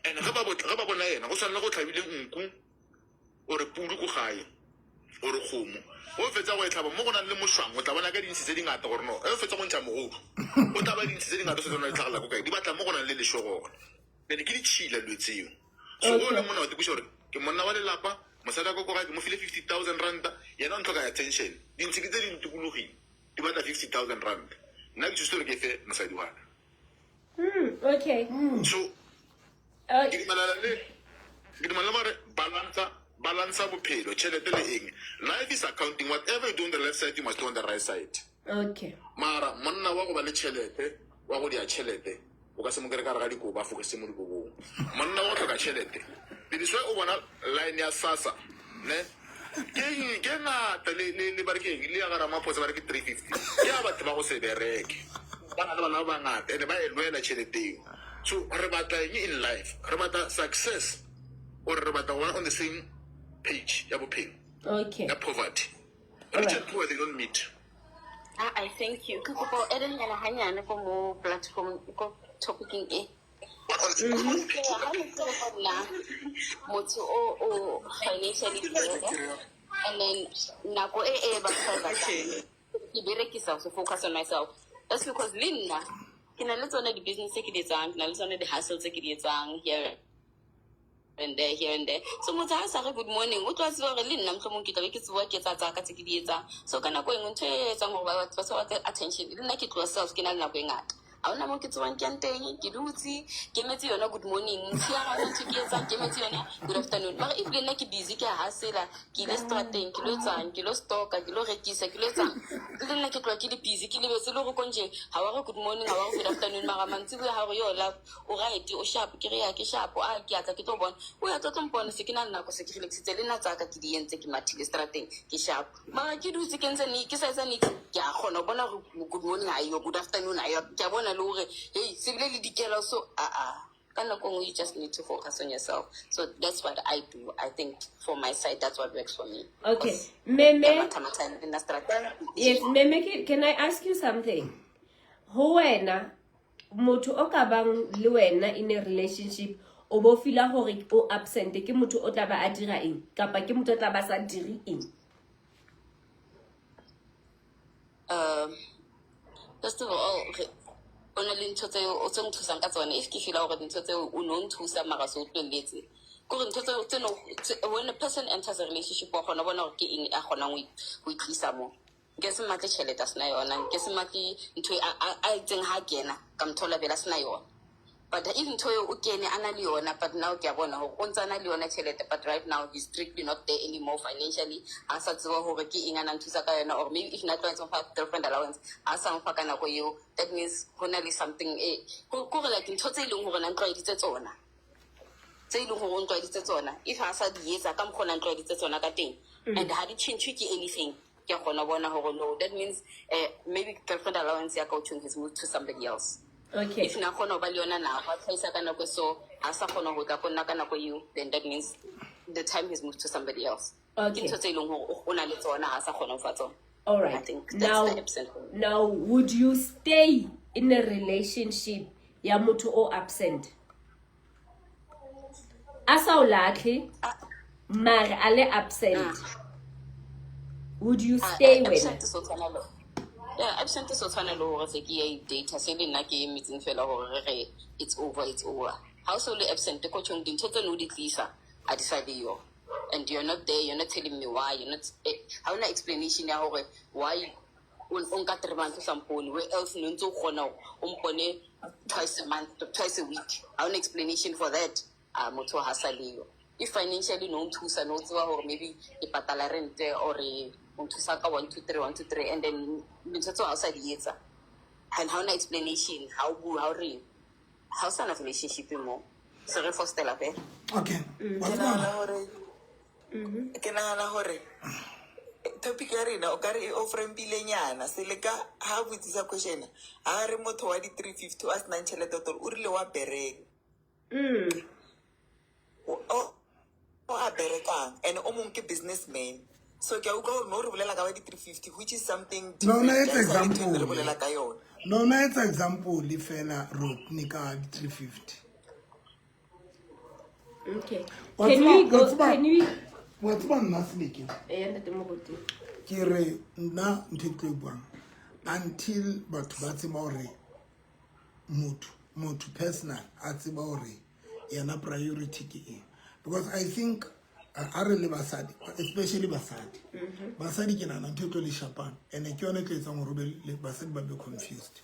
And ge ba botla, ge ba bona yena, go swana le go tlhabile nku or pudu ko gae or kgomo. Ge o fetsa go e tlhaba mo go nang le mošwang, o tla bona ka dintshi tse dingata gore no, ge o fetsa go ntšha mogodu, o tla ba dintshi tse dingata o sa tsona di tlhagelela ko kae, di batla mo go nang le lešo gona. Then ke ditšhila dilo tseo. So ge o le monna wa itekoša gore ke monna wa lelapa, mosadi wa ka ko gae ke mo file 50,000 ranta, yena o ntlhoka attention. Dintshi ke tse di ntokologile, di batla 50,000 ranta. Nna ke thusitse gore ke fe mosadi wa ka. Okay. So, ke dumelana le, ke dumelana le gore balansa, balansa bophelo, tšhelete le eng. Life is accounting. Whatever you do on the left side, you must do on the right side. Okay. Mara monna wa go ba le tšhelete, wa go dia tšhelete, o ka se mo kry ka gare ga dikobo, a fokise mo dikobong. Monna wa go hloka tšhelete, it is why o bona line ya SASSA, ne? Ke eng, ke ngata le, le, le ba re ke eng, le ya ga Ramaphosa ba re ke 350. Ke ya batho ba go se bereke. Ba na le bana ba bangata, and ba e lwela tšhelete eo. So re batla eng in life? Re batla success or re batla go ba on the same page ya bophelo? Okay. Ya poverty. Rich and poor, they don't meet. Ah, I thank you. Ke kopa o add-nyana hanyane ko mo platform ko topicing e. Ha ne ke re nna motho o o financially broke, and then nako e e ba batlang ke berekisa to focus on myself. That's because le nna Ke na le tsone di-business tse ke di etsang, ke na le tsone di-hustle tse ke di etsang here and there, here and there. So motho ha a sa re good morning, o tlo tseba hore le nna mohlomong ke tla be ke tsoha ke etsa tsa ka tse ke di etsang. So ka nako e nngwe ntho e etsang hore batho ba se batle attention, le nna ke tloha self ke na le nako e ngata. Ha hona moo ke tsohang ke yang teng, ke dutse, ke emetse yona good morning. Motshehare ha hona ntho e ke etsang, ke emetse yona good afternoon. Mara if le nna ke busy ke a hustler, ke ile strateng, ke lo etsang, ke lo stocka, ke lo rekisa, ke lo etsang. Le nna ke tloha ke le busy, ke lebetse le hore konje ha wa re good morning, ha wa re good afternoon, mara mantsiboya ha o re yo love, o right, o sharp, ke re ya ke sharp, a ke a tla ke tlo bona. O ya tlo tlo mpona se ke na le nako se ke relaxitse le nna tsaka ke di entse ke mathile strateng, ke sharp. Mara ke dutse ke ntse ke sa etsa niks, ke a kgona ho bona hore good morning ha eyo, good afternoon ha eyo. Ke a bona le hore hey se bile le dikela so a-a. Ka nako e nngwe you just need to focus on yourself. So that's what I do. I think for my side that's what works for me. Okay. Because Meme. ke a matha-matha le nna strateng. Yes, Meme, can I ask you something? Ho wena, motho o ka bang le wena in a relationship, o bo feel-a hore o absent, ke motho o tla ba a dira eng? Kapa ke motho o tla ba sa dire eng? First of all, o na le ntho tse o tse nthusang ka tsone. If ke feel-a hore dintho tseo o no nthusa mara se o tlohelletse, ke hore ntho tseo tse no, tse, when a person enters a relationship, wa kgona ho bona hore ke eng a kgonang ho itlisa mo. Nke se mmatle tjhelete a sena yona, nke se mmatle ntho e a itseng ha kena, ka mthola vele a sena yona. But if ntho eo o kene a na le yona, but now ke a bona hore o ntse a na le yona tjhelete, but right now he's strictly not there anymore financially. Ha sa tseba hore ke eng a na nthusa ka yona, or maybe if na tlwaetse ho fa girlfriend allowance, ha sa mfa ka nako eo, that means ho na le something e, ho, ke hore like ntho tse leng hore na ntlwaeditse tsona, tse leng hore o ntlwaeditse tsona, if ha sa di etsa ka mokgwa o na ntlwaeditse tsona ka teng, and ha di tjhentjhwe ke anything, ke a kgona ho bona hore no, that means maybe girlfriend allowance ya ka o tjhong has moved to somebody else. Okay. If na kgona ho ba le yona na, wa tlhahisa ka nako so, ha sa kgona ho tla ko nna ka nako eo, then that means the time has moved to somebody else. Okay. Ke ntho tse leng hore o na le tsona, ha sa kgona ho fa tsona. All right. I think that's Now, the absent. now, would you stay in a relationship ya motho o absent? A sa o latlhe, mare a le absent. Would you stay wena? Absent so tshwana le. Yeah, absent so tshwana le hore se ke ya i-data, se le nna ke emetseng fela hore re re it's over, it's over. Ha o so le absent, ko tjhong dintho tse no di tlisa, ha di sa le yo. And you're not there, you're not telling me why, you're not, ha hona explanation ya hore why o nka 3 months o sa mpone, where else no ntse o kgona hore o mpone twice a month, twice a week. Ha hona explanation for that. Motho ha sa le yo. If financially no nthusa, no tseba hore maybe ke patala rent or o nthusa ka 1 2 3 1 2 3, and then dintho tseo ha o sa di etsa. And ha hona explanation, ha o bue, ha o reng. Ha o sana relationship mo. Se re fostela fela. Okay. Wa Ke tseba? nahana hore, ke nahana hore topic ya rena o ka re e off-rampile nyana. Se le ka ha botsisa question, ha re motho wa di 350 a senang tjhelete o tlo o rile wa bereka. O a berekang and o mong ke businessman. So ke a utlwa hore no re bolela ka ba di 350, which is something No, no, different. it's Ha e sa le example. ntho e re bolela ka yona. No, no, it's example le fela Rodney ka di 350. Okay. Wa Can tseba- we go? wa tseba- Can we? Wa tseba nna Seleke? Eh, ntate Moruti. Ke re nna ntho e ke tlo e buang, until batho ba tseba hore motho personal a tseba hore yena priority ke eng. Because I think a re le basadi, especially basadi. Basadi ke nahana ntho e tlo le shapang, and ke yona e tlo etsang hore be le basadi ba be confused.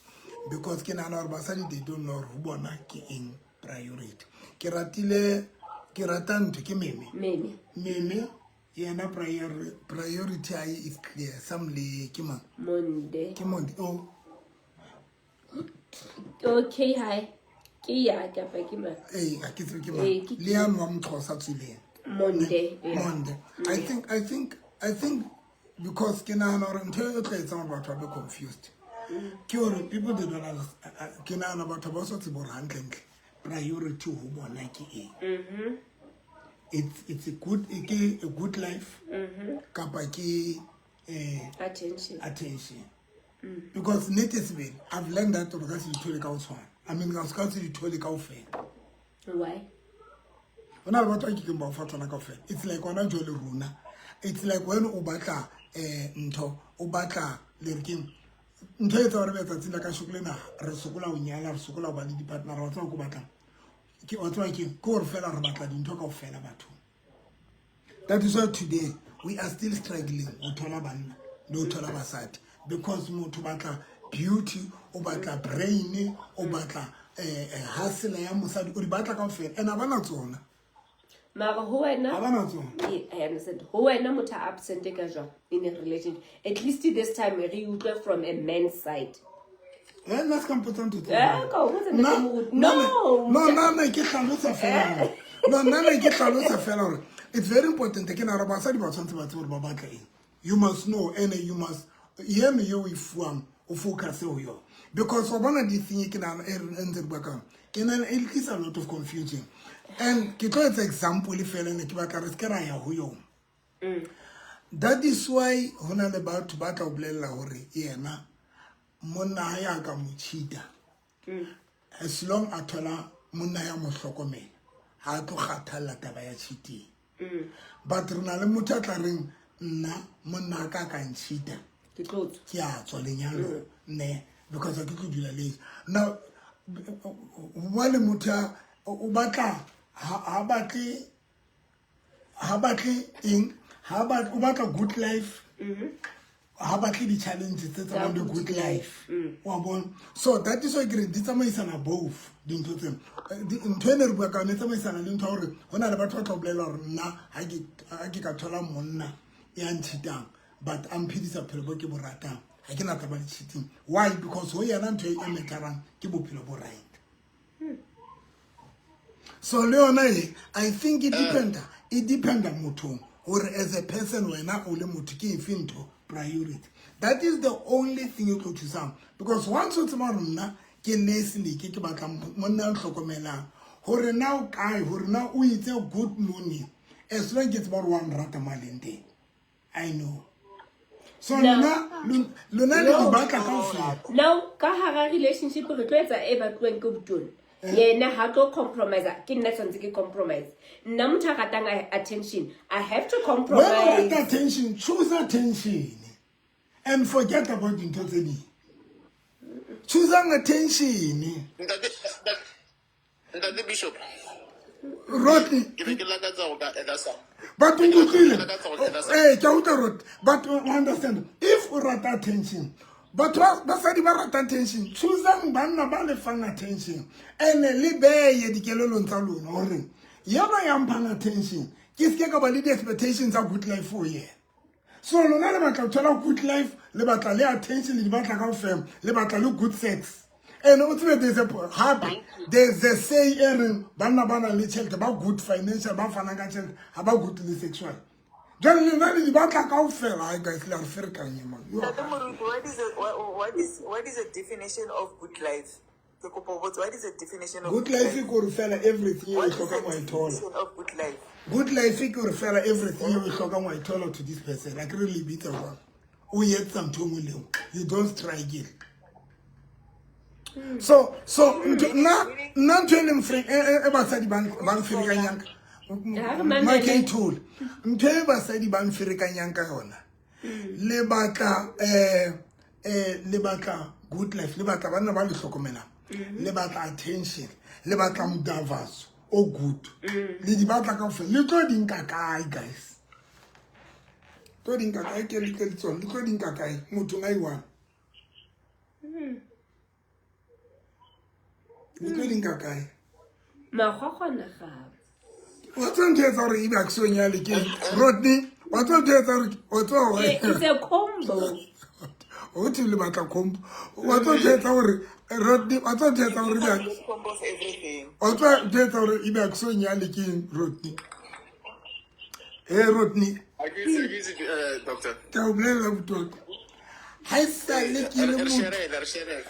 Because ke nahana hore basadi they don't know hore ho bona ke eng priority. Ke ratile, ke rata ntho ke Meme. Meme. Meme yena priority ya hae is clear. Sam le ke mang? Monde. Ke Monde. Oh. Okay, hi. Ke ya kapa ke mang? Eh, ha ke tsebe ke mang. Eh, ke Le yane wa Moxhosa tswileng. Monde, yeah. Monde. I think because ke nahana hore ntho e tla etsang hore batho ba be confused. Ke hore people they don't understand. Ke nahana batho ba sa tsebe hore hantlentle priority ho bona ke eng. It's a good, ke a good life. Kapa ke, Attention. Attention. Because nnete sebele, I've learned that hore ka se di thole ka ho tshwana. I mean, ka se di thole kaofela. Why? Ho na le batho ba kekeng ba o fa tsona kaofela. It's like hona jwale rona. It's like when o batla, ntho, o batla le re keng, Ntho e etsa gore letsatsing la kasheko lena re sokola ho nyala, re sokola ho ba le di-partner, wa tseba ko batlang. Ke wa tseba ke ke gore fela re batla dintho kaofela bathong. That is why today we are still struggling ho thola banna le ho thola basadi because motho batla beauty, o batla brain, o batla eh, eh, hustle ya mosadi, o di batla kaofela and ha bana tsona. Mara ho wena Ha bana tsona. Yeah, I understand. Ho wena motho a absent ka jwang in a relationship. At least this time re utlwe from a man's side. Eh, nna se ka mpotsa ntho tse Eh, ka o botsa Nna- ntate Moruti. nna No, ne- no motho- nna ne ke hlalosa fela hore- no nna ne ke hlalosa fela hore it's very important ke nahana basadi ba tshwanetse ba tsebe hore ba batla eng. You must know and you must eno eo o e fuwang o focus ho yona because wa bona this thing e ke nahana e re ntse re bua ka yona ke nahana e tlisa a lot of confusion and ke tlo etsa example fela ne ke batla re se ke ra ya ho yona. That is why ho na le batho ba tla o bolella hore yena monna ha ya ka mo cheat-a as long a thola monna ya mo hlokomela ha a tlo kgathalla taba ya cheating. But re na le motho a tla reng nna monna a ka ka ncheat-a Ke tlo tswa. ke a tswa lenyalong ne because ha ke tlo dula le now wa le motho a o batla ha batle ha batle eng ha ba o batla good life ha batle di-challenge tse tsamayang le good life wa bona. So that is why ke re di tsamaisana both dintho tseno. Ntho e ne re bua ka yone e tsamaisana le ntho ya gore go na le batho ba tla o bolela gore nna ha ke ka thola monna ya ncheatang but a mphedisa bophelo bo ke bo ratang ha ke na taba le cheating. Why? Because ho yena ntho e matterang ke bophelo bo right. So le yona e I think e dependa e dependa mothong gore as a person wena o le motho ke efe ntho priority. That is the only thing e tlo thusang because once o tseba gore nna ke Leslie ke ke batla monna a ntlhokomelang gore na o kae gore na o itse good morning as long ke tseba gore wa nrata mo a leng teng I know. So lona lona le di batla kaofela. Now ka hara relationship re tlo etsa e batluwang ke botona. Yena ha tlo compromise ke nna tshwanetse ke compromise. Nna motho a ratang attention I have to When you compromise. want attention, choose attention and forget about dintho tse ding. Choosing attention. Ntate Bishop. Rodney. Ke be ke lakatsa go ka ela sa. But o nkutlwile. Eh, ke a utlwa Rod. But you understand, if o rata attention, batho basadi ba rata attention, choosang banna ba le fang attention. And le beye dikelelong tsa lona hore yena ya mphang attention, ke seke ka ba le di-expectations tsa good life for yena. So lona le batla ho thola good life, le batla le attention, le di batla kaofela, le batla le good sex. And o tsebe there's a hape there's a say e reng banna ba nang le tjhelete ba good financial ba fanang ka tjhelete ha ba good le sexual. Jwale lena le di batla kaofela hai guys le a re ferekanya man. Ntate Moruti, what is the definition of good life? Ke kopa ho botsa, what is the definition of Good life ke hore fela everything e What o is the hlokang wa e thola. definition of good life? Good life ke hore fela everything e o e hlokang wa e thola to this person. Akere le bitsa jwang? O etsa ntho e nngwe le nngwe. You don't struggle. So so ntho nna nna ntho e leng e basadi ba nferekanyang Ha re mamele. Makethole. Ntho e basadi ba nferekanyang ka yona. Le batla eh eh le batla good life, le batla banna ba le hlokomelang. Le batla attention, le batla modavaso o good. Le di batla kaofela. Le tlo di nka kae guys? Tlo di nka kae ke le tle le tsona? Le tlo di nka kae mothong a i-one? Le tlo di nka kae? Makgokgonagabo. Wa tseba ntho e etsa hore ebe ha ke so nyale ke Rodney, wa tseba ntho e etsa hore wa tseba hore It's a combo. O thwe le batla combo. Wa tseba ntho e etsa hore Rodney, wa tseba ntho e etsa hore ebe ha ke Combo of everything. Wa tseba ntho e etsa hore ebe ha ke so nyale ke eng, Rodney? Hey Rodney. Ha ke itse, ke itse, doctor. Ke a o bolella botoka. Ha e sale ke le Re motho. share, re share.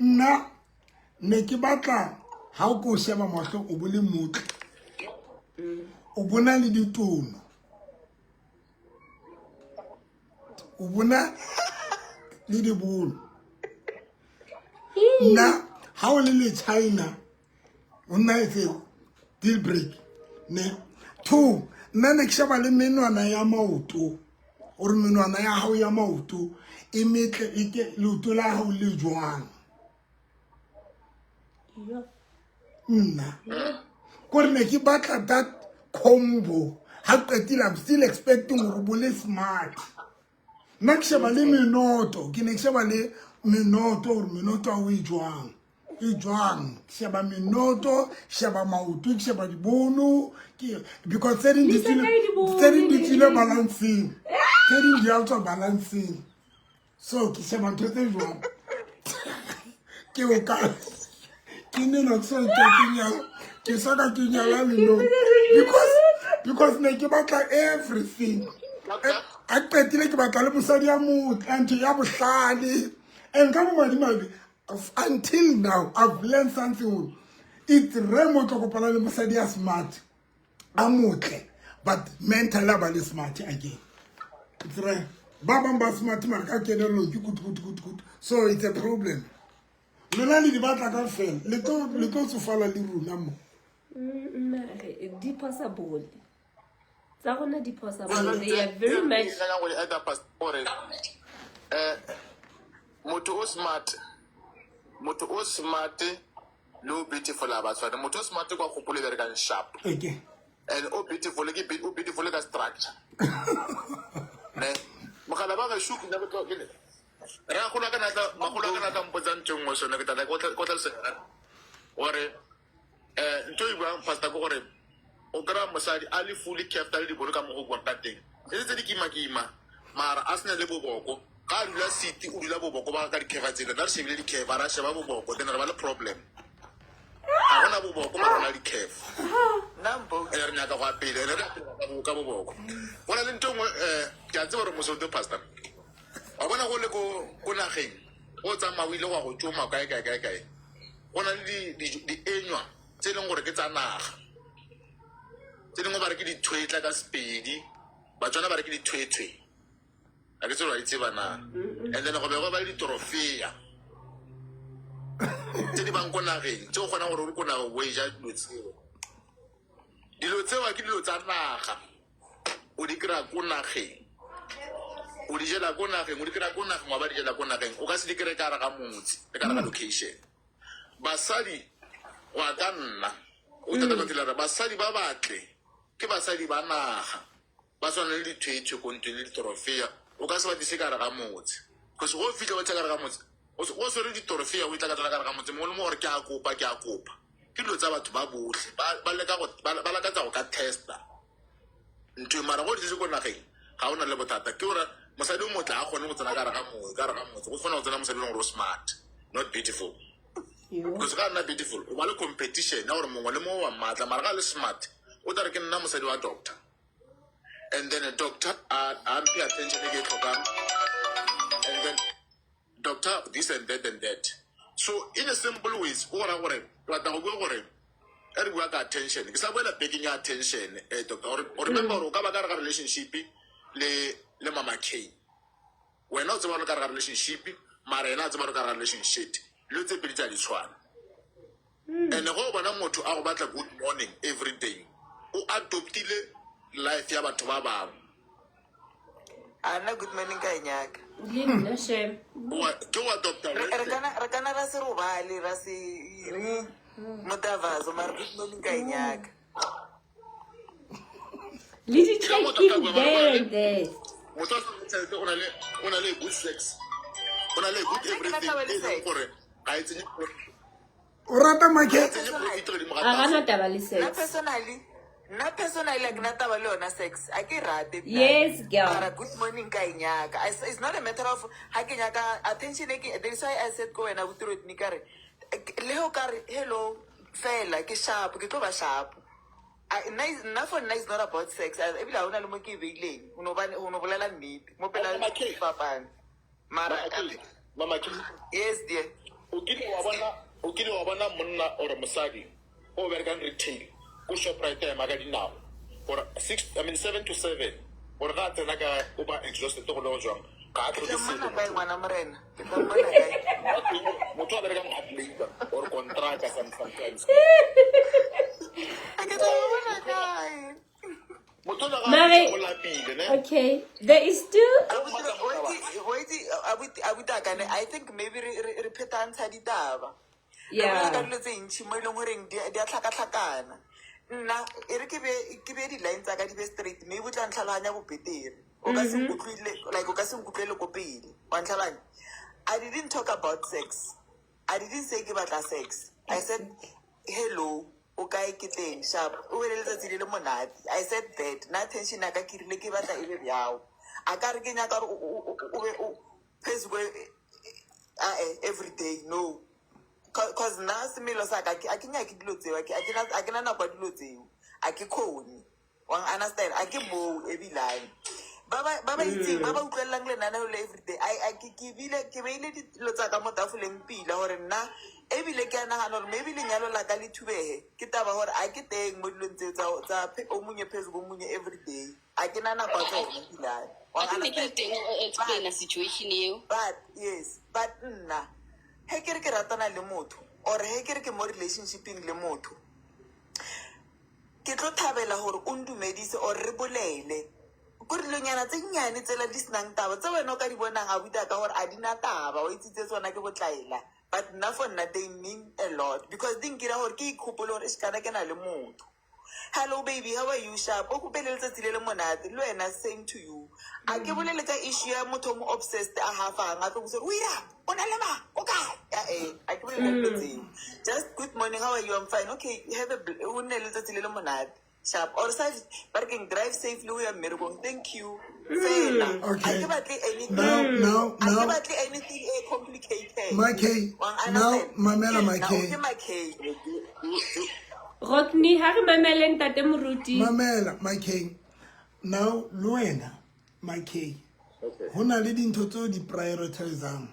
Nna ne ke batla ha o ko sheba mahlo o bo le motle. O bona le ditono. O bona le dibolo. Nna ha o le le China o nna etse deal break ne. 2 nna ne ke sheba le menwana ya maoto. Gore menwana ya gago ya maoto e metle e ke leoto la gago le jwang. Nna. Kore ne ke batla that combo. Ha qetile I'm still expecting gore bo le smart. Nna ke sheba le menoto, ke ne ke sheba le menoto gore menoto a o e jwang. E jwang? Ke sheba menoto, sheba maoto, ke sheba dibono, ke because tse ding di tswile tse ding di tswile balancing. Tse ding di a tswa balancing. So ke sheba ntho tse jwang. Ke o ka ke ne na so ke ke nyala ke sa ka ke nyala le no because ne ke batla everything. A qetile ke batla le mosadi ya motle ntho ya bohlale and ka bomadimabe until now I've learned something it's rare mo tlo kopana le mosadi ya smart a motle but mentally a ba le smart again it's rare ba bang ba smart mara ka kelellong ke kutu kutu kutu kutu so it's a problem lona le di batla ka fela le tlo tsofala le rona mo di possible tsa rona di possible they are very much eh, motho o smart motho o smart le o beautiful a ba tshwane motho o smart kwa kgopolo e berekang sharp okay and o beautiful ke o beautiful ka structure ne mogala ba gešo ke nyako tlo- ke- ragolo a ka natla magolo a ka natla mpotsa ntho e nngwe sone ke tla ko tlhalosetsa gore um ntho e buang pastor ke gore o kry-a mosadi a le fully kept a le dibolo ka mo go buang ka teng e se tse di kima-kima mara a sena le boboko ga a dula seat o dula boboko ba ka di-cover tsele nna re shebile di-cover ra sheba boboko then re ba le problem ga gona boboko mara gona di-curve ene re nyaka go ya pele ene re ka boboko go na le ntho e nngwe um ke a tseba gore mosoto pastor wa bona go le ko nageng o tsamaya o ile go ya go tsoma kae kae kae kae go na le dienywa tse e leng gore ke tsa naga tse dingwe ba re ke dithwetla ka sepedi batswana ba re ke dithwethwe ga ke tselo wa itseba na and then go be go ba le ditorofea tse di bang ko nageng tse o kgonang gore o le ko naga o e ja dilo tseo dilo tsewa ke dilo tsa naga o di kry-a ko nageng o di jela ko nageng o di kry-a ko nageng wa ba di jela ko nageng o ka se di kry-e ka gare ga motse le ka gare ga location basadi go ya ka nna o thata ka re basadi ba batle ke basadi ba naga ba tshwana le dithwethwe ko ntweng le ditorofea o ka se ba tlise ka gare ga motse because go fitlha ba tsa ka gare ga motse o swere ditorofea o itla ka tsona ka gare ga motse mongwe le mongwe gore ke a kopa ke a kopa ke dilo tsa batho ba botlhe ba leka go ba lakatsa go ka testa ntho e mara go di ko nageng ga o na le bothata ke gore mosadi o motle a kgone go tsena ka gare ga motse ka gare ga motse go kgona go tsena mosadi e leng gore o smart not beautiful because ga nna beautiful o ba le competition ya gore mongwe le mongwe wa maatla mara ga le smart o tla re ke nna mosadi wa doctor and then a doctor a mphe attention e ke e tlhokang and then doctor this and that and that so in a simple ways o gora gore ke batla go bua gore e re bua ka attention ke sa boela bekeng ya attention eh doctor gore o remember gore o ka ba ka re ga relationship le le mama K wena o tseba gore ka re ga relationship mara ena a tseba gore ka re ga relationship dilo tse pedi tsa di tshwana and go o bona motho a go batla good morning every day o adoptile life ya batho ba bangwe A nna good morning ka e nyaka. Le nna shem. Ke wa doctor. Re kana re kana ra se robale ra se ire motavazo mara good morning ka e nyaka. Le di checking there and there. Motho a sa tšhelete o na le o na le good sex. O na le good everything e leng gore ga e tsenye o rata make A gana taba le Nna sex. personally nna personally a ke na taba le yona sex a ke e rate Yes, girl. mara good morning ka e nyaka it's not a matter of ha ke nyaka attention e ke that's why I said ko wena botirotni ka re le ho ka re hello fela ke sharp ke tlo ba sharp nna nna for nna is not about sex ebile ha hona le mo ke e beileng ho no ba ho no bolela nnete mo pela fapane mara Mama K. Yes dear. O kile wa bona o kile wa bona monna or mosadi o berekang retail ko Shoprite a ema ka dinao gore 6 I mean 7 to 7 gore ga a tsena ka o ba exhausted go le go jwang ga a Ke tlhoke tla mmona selo kae ngwana morena ke tla mmona kae motho a berekang hard labor or contractor sometimes ke tla mmona kae Mara Mare O lapile ne. okay, there is still abutakane i think maybe re re- re phetantsha ditaba re bolela ka yeah. dilo tse ntšhi mo e leng goreng di di a tlhakatlhakana nna e re ke be ke be di-line tsa ka di be straight maybe o tla ntlhaloganya bobetere o ka se nkutlwile like o ka se nkutlwele ko pele wa ntlhaloganya i didn't talk about sex i didn't say ke batla sex i said hello o kae ke teng sharp o be le letsatsi le le monate i said that nna attention ya ka ke rile ke batla e be bjao a ka re ke nyaka gore o be o phezu kwe ae every day no cause nna semelo sa ka a ke nyake dilo tseo a ke na nako ya dilo tseo a ke kgone wa understand a ke moo ebilane ba ba ba ba itseng ba ba utlwelelang lenaneo le everyday I ke ke bile ke beile dilo tsa ka mo tafoleng pila gore nna ebile ke a nagana gore maybe lenyalo la ka le thubege ke taba gore a ke teng mo dilong tseo tsa tsa o monye phezu ko monye everyday a ke na nako ya tsone pilane wa I think ne ke le understand teng o explaina situation eo. but yes but nna he ke re ke ratana le motho or he ke re ke mo relationshipeng le motho ke tlo thabela gore o ndumedise or re bolele ko dilonyana tse nnyane tsela di senang taba tse wena o ka di bonang a buta ka gore a di na taba o itsitse tsona ke botlaela but nna for nna they mean a lot because di nkira gore ke ikgopole gore eshkana ke na le motho hello baby how are you sharp o kopele letsatsi le le monate le wena same to you a ke bolele ka issue ya motho o mo obsessed a hafang a tlo botsa gore o ira o na le ma o kae ee a ke bolele ka dilo tseo just good morning how are you i'm fine okay have a o nne le letsatsi le le monate sharp or sa ba re keng drive safely o ya mmerekong thank you fela a Okay. ke batle anything Now, now, a ke now, batle anything e complicated Makay, Wa now, understand? mamela Ke nna, o Makay. ke Makay. Rockney ha re mamele ntate Moruti. Mamela Makay. Now, le wena Makay, ho na le dintho tseo di prioritizang,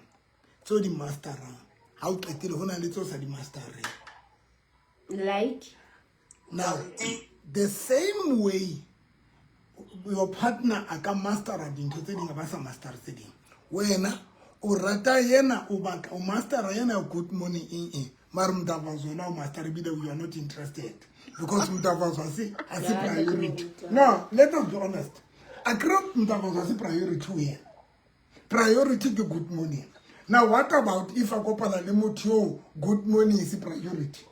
tseo di masterang. Ha o qetile ho na le tseo sa di mastereng. Like Now, the same way your partner a ka mastera dintho tse ding a ba sa master tse ding. Wena o rata yena o batla o mastera yena good morning eng eng mare mntavazo wena o master ebile you are not interested because mntavazo a se a se Yeah, priority. ntate No, let us be honest. Akere mntavazo a se priority ho yena. Priority ke good morning. Now what about if a kopana le motho yo good morning is priority?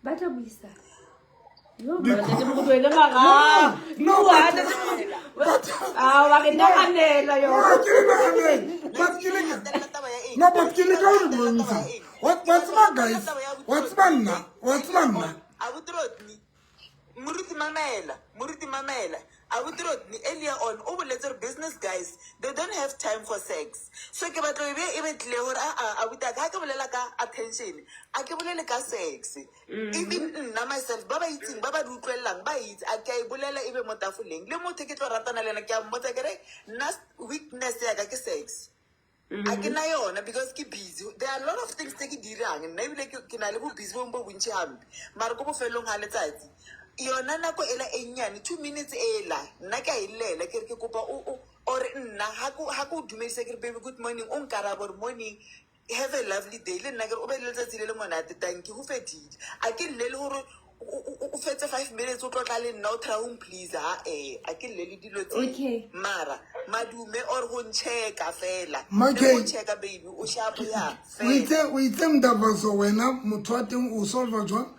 ba tla buisana. Yo, mara ntate Moruti wena mara. No, Yo, but- ntate Moruti. but- Ah, wa re nahanela yo. No, ke le nahanele. But ke le Gatelela taba ya eng? No, but ke leka ho le Gatelela taba bontsha. ya eng? Wa tseba guys, wa tseba nna, wa tseba nna. Abuti Rodney, moruti mamela moruti mamela abuti Rodney earlier on o boletse gore business guys they don't have time for sex so ke batla e be e be tlile gore aa abuti aka ga ke bolela ka attention a ke bolele ka sex even nna myself ba ba itseng ba ba di utlwelelang ba itse a ke a e bolela e be mo tafoleng le motho ke tlo ratana le ena ke a mmotsa kere nna weakness ya ka ke sex a ke na yona because ke busy there are a lot of things tse ke dirang nna ebile ke na le bo busy bongwe bo bontši hampe mare ko bofelong ga letsatsi yona nako ela e nnyane 2 minutes ela nna ke a e llela ke re ke kopa or nna ha ke o dumedisa ke re baby good morning o nkaraba gore morning have a lovely day le nna ke re o be le letsatsi le le monate tanki go fedile a ke llele gore o fetse 5 minutes o tlotla le nna o try o please ha e a ke llele dilo tse mara madume or go ncheka fela Makay. le go ncheka baby o sharp ya O itse o itse mntavazo wena motho wa teng o solva jwang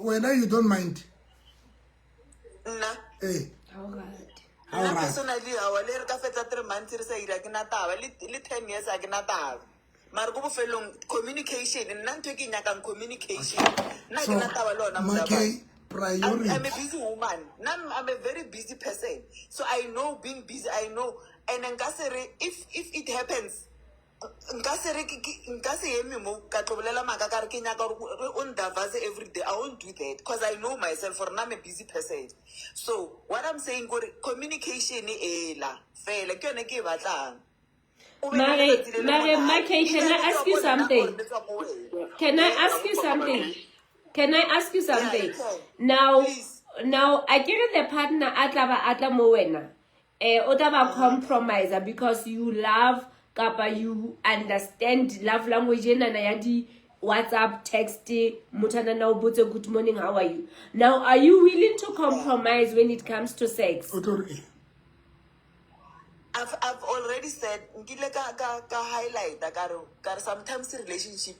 wena you don't mind nna eh Ha o rate. ha o nna rate. personally awa le re ka fetsa 3 months re sa ira ke na taba le 10 years a ke na taba mare ko bofelong communication nna ntho e ke e nyakang communication nna ke so na taba le ona Makay I'm, I'm a priority busy woman. Now I'm a very busy person. So I know being busy, I know. And nka se re if it happens, nka se re nka se eme mo ka tlo bolela maaka ka re ke nyaka gore o ndavase every day. I won't do that because I know myself for I'm a busy person. So what I'm saying gore communication ela fela ke yone ke e batlang. O be le Mare, letsatsi le le Mare, monate. Makay, can Either I le ask tswa you ko nna or something? le tswa ko wena. Can I ask you something? Can I ask you Yeah, something? you can. Now, Please. now I get the partner a tla ba a tla mo wena. Eh, o tla ba compromiser because you love kapa you understand love language enana ya di WhatsApp, text, motho a nna o botse good morning, how are you? Now, are you willing to compromise when it comes to sex? O tlo re eng? I've already said nkile ka highlighta ka re ka re sometimes relationship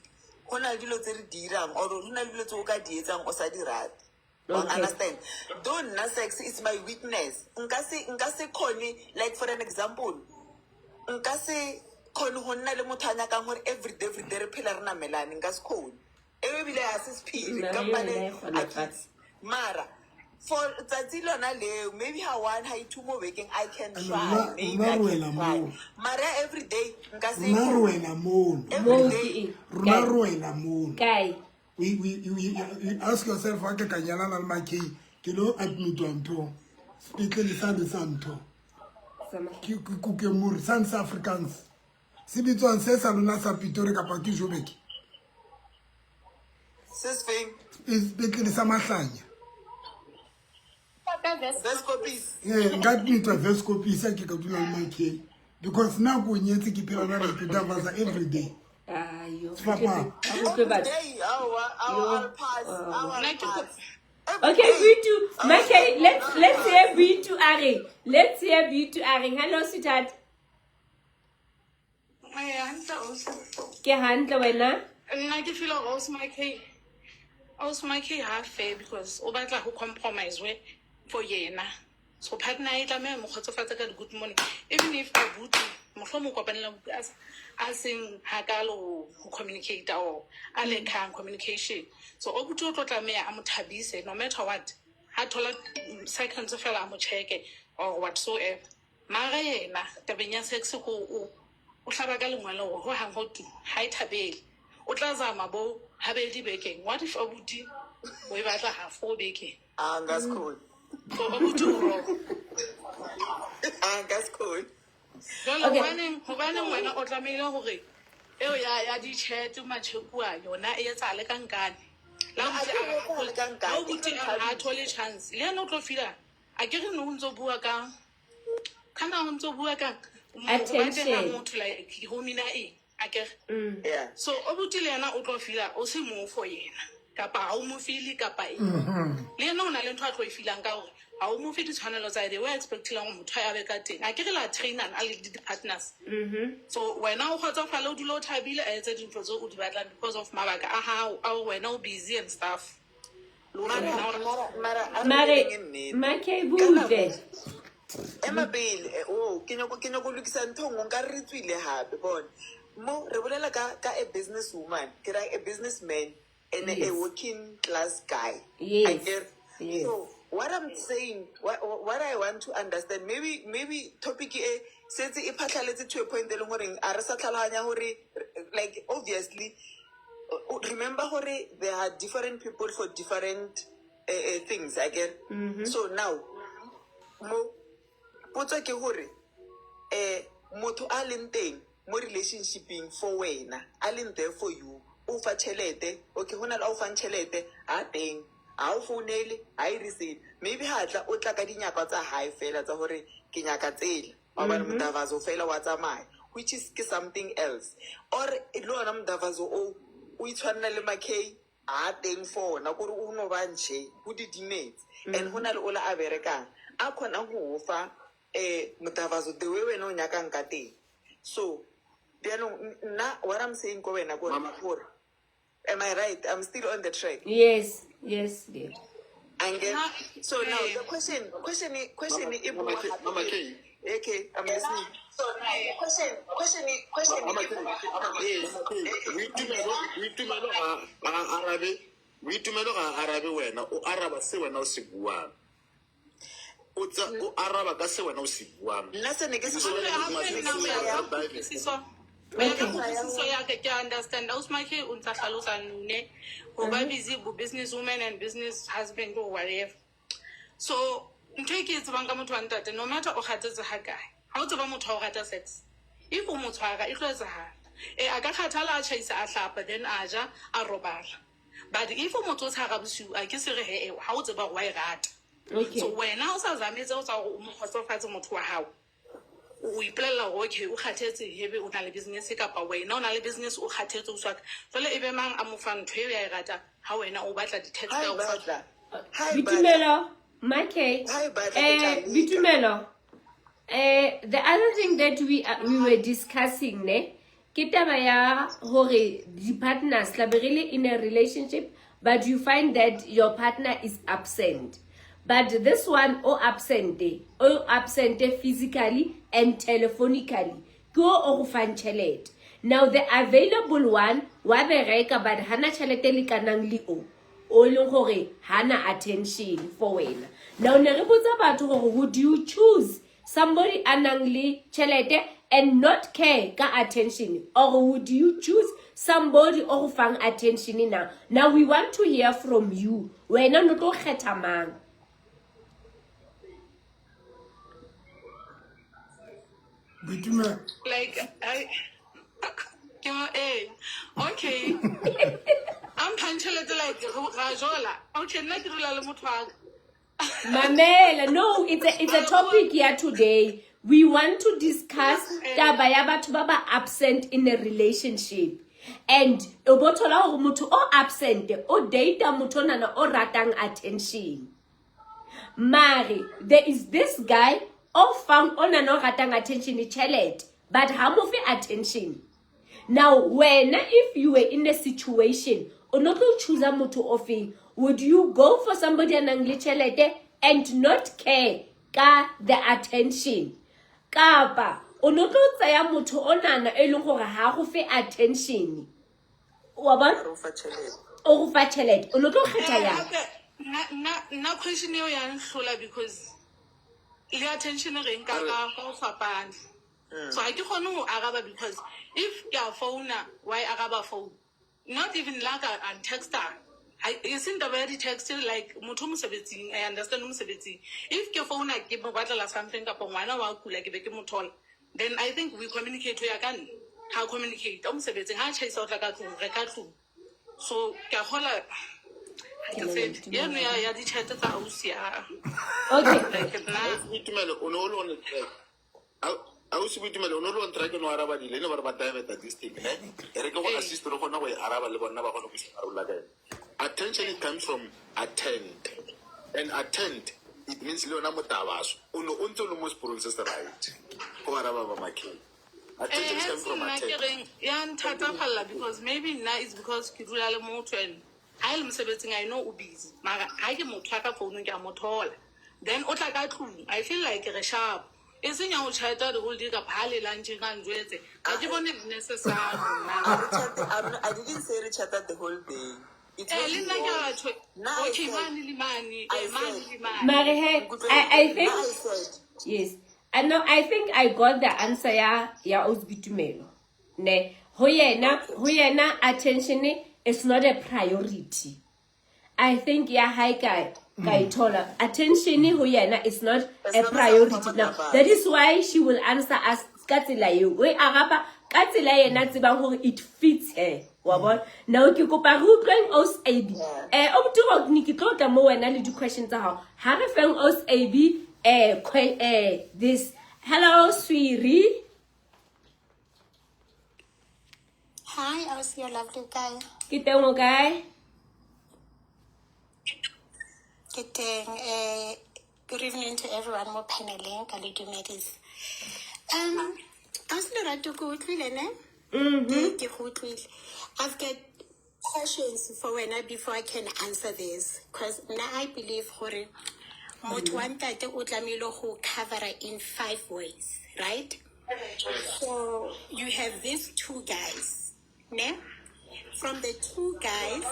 go na le dilo tse re di dirang or go na le dilo tse o ka di etsang o sa di rate. Wa Okay. understand? Though nna sex is my weakness. Nka se kgone, like for an example, nka se kgone go nna le motho a nyakang gore every day, every day re phela re namelane, nka se kgone. Eo ebile ha se sephiri, Mara ka yona mpane e kgona a ke fatshe. Mara for tsatsi lona leo, maybe ha one, ha two mo bekeng, I can And try, maybe rona I re can wela try. moo. Mara every day, nka se Rona re kgone. wela mono. Every Moo day. ke eng? Rona Kae? re wela mono. Kae? We ask yourself ha ke ka nyalana le Makei, ke lo admitwa ntho sepetlele sane sa ntho. Sa Ke Koekemoer, sane sa Afrikaans. Se bitswang se sa lona sa Pitori kapa ke Joburg? Se se feng? Sepetlele sa Mahlanya. Weskoppies. Ee, nka admitwa Weskoppies ha ke ka dula le Makei. Because nna ko nyetse ke phela na le Pieter every day. Ayo. Sefapano. Re utlwe batho. Day, aowa, aowa, Yo. I'll pass, aowa, I'll Nna ke pass. Every Okay, day. Bitu. Makei, let's hear Bitu Are. Let's hear Bitu Are. Hello, sweetheart. Eh, hantle ausi. Ke hantle wena? Nna ke feel gore ausi Makei, ausi Makei ha fair because o batla ho compromise we for yena. So partner e tlameha mo kgotsofatse ka di-good morning. Even if abuti mohlomong o kopanela abuti a seng hakalo ho communicate or a lekang communication. So abuti o tlo tlameha a mo thabise no matter what. Ha thola seconds fela a mo check-e or whatsoever. Mara yena tabeng ya sex ko o hlaba ka lengwele hore ho hang ho tu ha e thabele. O tla zama bo habedi bekeng. What if abuti o e batla ha four bekeng? Ah, nka se kgone. So abuti o wrong. Ah, nka se kgone. Jwale Okay. hobaneng wena o tlamehile hore eo ya di-chat matjhekua yona e etsahale ka nkane. La A ke e etsahale ka nkane, ha abuti e a re ha thole chance. Le yena o tlo feel-a, a ke re ne o ntso bua ka, kana o ntso bua ka, ho batleha Attention. motho like ho mina eng, a ke re. Yeah. So abuti le yena o tlo feel-a o se mo for yena kapa ha o mo feel-e kapa eng. Le yena o na le ntho a tlo e feel-ang ka hore ha o mo fe ditshwanelo tsa hae, the way a expect-ilang hore motho a be ka teng. A ke re la train-ana a le di-partners. So wena o kgotsofale, o dule o thabile, a etse dintho tseo o di batlang because of mabaka a hao, a hore wena o busy and stuff. Le hore Mara, wena o re- mara, mara, a re Mare, boleleng nnete. Makei Ka nako- butle. Ema pele, oh, ke nyako lokisa ntho e nngwe, nka re re tswile hape, bona. Mo, re bolela ka a business woman, ke ra a businessman and a Yes. working class guy. Yes. Akere? Yes. So, what I'm saying, what I want to understand, maybe topic e setse e phatlhaletse to a point e leng goreng a re sa tlhaloganya gore, like, obviously, remember gore there are different people for different things, I get. So now, mo potso ke gore, motho a leng teng mo relationshipeng for wena, a leng there for you, o fa tšhelete, okay, ho na le a o fang tšhelete, ha teng, ha o founele, ha e resele. Maybe ha tla, o tla ka dinyakwa tsa hae fela tsa hore ke nyaka tsela. Wa bona, modavazo fela wa tsamaya, which is ke something else. Or le ona modavazo o, o itshwanela le Makei, ha teng for ona, kore o no ba nje, ho didimetse. And ho na le ola a berekang, a kgonang ho o fa, modavazo the way wena o nyakang ka teng. So, bjanong, nna, what I'm saying ko wena kore, Mama. gore, am I right? I'm still on the track. Yes, yes, dear. And then, so now Eh. the question Mama, e Mama bua K, hape Mama ke- K. Okay, I'm listening. So now the question Mama e K, bua hape Yes. Boitumelo, Boitumelo ga arabe, Boitumelo ga arabe wena, o araba se wena o se buang. O tsa, o araba ka se wena o se buang. Nna se ne ke se Hape, bolela hape ke nna se ho ya ya. ka Bible. Kutlwisiso. Ho ya ka kutlwisiso ya ka, ke a understand. Ausi Makei o ntsa hlalosa nne ho ba busy bo business woman and business husband or whatever. So ntho e ke e tsebang ka motho wa ntate, no matter o kgathetse ha kae, ha o tseba motho wa o rata sex, if o mo tshwara e tlo etsahala. A ka kgathala a tjhaisa a hlapa, then a ja, a robala. But if o motho o tshwara bosiu, a ke se re he, ha o tseba hore wa e rata. Okay. So wena o sa zametse o tsa hore o mo kgotsofatse motho wa hao. O ipolelela gore okay o kgathetse hebe o na le business kapa wena o na le business o kgathetse o swaka. Jwale e be mang a mo fang ntho eo ya e rata ha wena o batla di-text Ha tsa e o fa batla, ha e batla, Bitumelo, Make, ha e batla ke tla leka. Bitumelo. The other thing that we were discussing ne, ke taba ya hore di-partners tla be re le in a relationship, but you find that your partner is absent. But this one o absent, o absent physically and telephonically. Ke o o go fang tjhelete. Now the available one wa bereka but hana tjhelete e lekanang le o. O e leng gore hana attention for wena. Now ne re botsa batho gore would you choose somebody a nang le tjhelete and not care ka attention, or would you choose somebody o go fang attention now? Now we want to hear from you. Wena no tlo kgetha mang? Boitumelo. Like I ke mo eh okay. I'm phang tjhelete like ra jola. Okay, nna ke dula le motho wa ka. Mamela, no, it's a topic here today. We want to discuss taba ya batho ba ba absent in a relationship. And o bo thola hore motho o absent, o date motho onana o ratang attention. Mare, there is this guy o fang onana o ratang attention tjhelete, but ha mo fe attention. Now, wena if you were in a situation, o no tlo choose motho o feng? Would you go for somebody a nang le tjhelete and not care ka the attention? Kapa o no tlo tsaya motho onana e leng gore ha go fe attention? Wa bona? O fa tjhelete. O go fa tjhelete. O no tlo kgetha Eh, yang? hape, nna question eo ya nhlola because le attention re nka ka ho fapana. So ha ke kgone ho araba because if ke a founa, why araba phone? Not even like a texter. E seng taba ya di-text, like motho o mosebetsing, I understand o mosebetsing. If ke founa ke mo batlela something kapa ngwana wa kula ke be ke mo thola, then I think we communicate ho ya ka nna. Ha communicate, o mosebetsing, ha tjhaisa o tla ka tlung, re ka tlung. So ke a kgola, ha ke tsebe. Eno ya ditjhelete tsa ausi ya. Okay. Like nna. Boitumelo, o ne o le on the track. Ausi Boitumelo, o ne o le on track, o ne o araba dilo, e ne ba re ba divert this thing, ne? E re ke go assist, re kgone go e araba le bona ba kgone go se arola ka yona. Attention, it comes from attend. And attend, it means le yona motabaso. O ne o ntse o le mo seporong se se right. Go araba ba Makheng. Attention is Eh, coming from nna ke attend. reng ya nthatafalla because maybe nna it's because ke dula le motho and ha e le mosebetsing I know o busy. Mara ha ke motho a ka founung ke a mo thola. Then o tla ka tlung, I feel like re sharp. E seng ya ho chat-a the whole day kapa ha le luncheng a njwetse. Ha ke bone necessary nna. I didn't say re chat-a the whole day. It's Eh, what le you nna ke want. a tjho, Nna I okay, said- mane le mane, I eh, mane said- le mane. Mare he, I think Nna I said, yes. I know, I think I got the answer ya Ausi Boitumelo. Ne, ho yena attention is not a priority. I think ya hae ka e thola. Attention ho yena is not As a long as a priority. mfa Now, motaba. that is why she will answer us ka tsela eo. O e araba ka tsela yena tsebang hore it fits her. Wa bona? Now ke kopa re utlweng Ausi AB. Yeah. Obuti Rodney, ke tlo tla mo wena le di-question tsa hao. Ha re feng Ausi AB, this. Hello, sweetie. Hi, Ausi, your lovely guy. Ke teng o kae? Ke teng. Good evening to everyone mo paneleng ka le dumedisa. Ausi Lerato, ke utlwile ne? Ke go utlwile. I've got questions for wena before I can answer this, because now I believe gore motho wa ntate o tlamehile go cover in 5 ways, right? So you have these 2 guys, ne? From the 2 guys,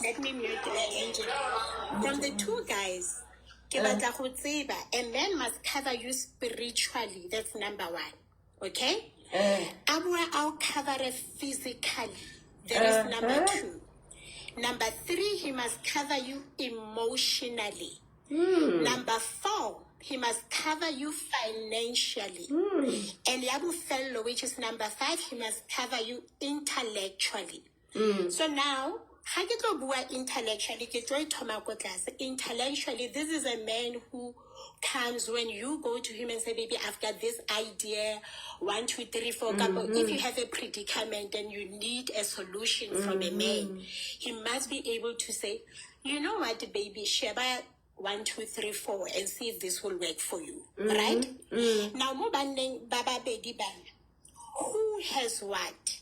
let me mute the angel. From the 2 guys, ke batla go tseba, a man must cover you spiritually. That's number 1. Okay? A boa a o cover physically. That is number 2. Number 3, he must cover you emotionally. Number 4, he must cover you financially. And ya bofelo, which is number 5, he must cover you intellectually. So now, ha ke tlo bua intellectually, ke tlo e thoma ko tlase. Intellectually, this is a man who comes when you go to him and say, baby, I've got this idea, 1, 2, 3, 4. Couple. If you have a predicament and you need a solution from a man, he must be able to say, you know what, baby, sheba 1, 2, 3, 4, and see if this will work for you. Right? Now, mo banneng ba babedi bana, who has what?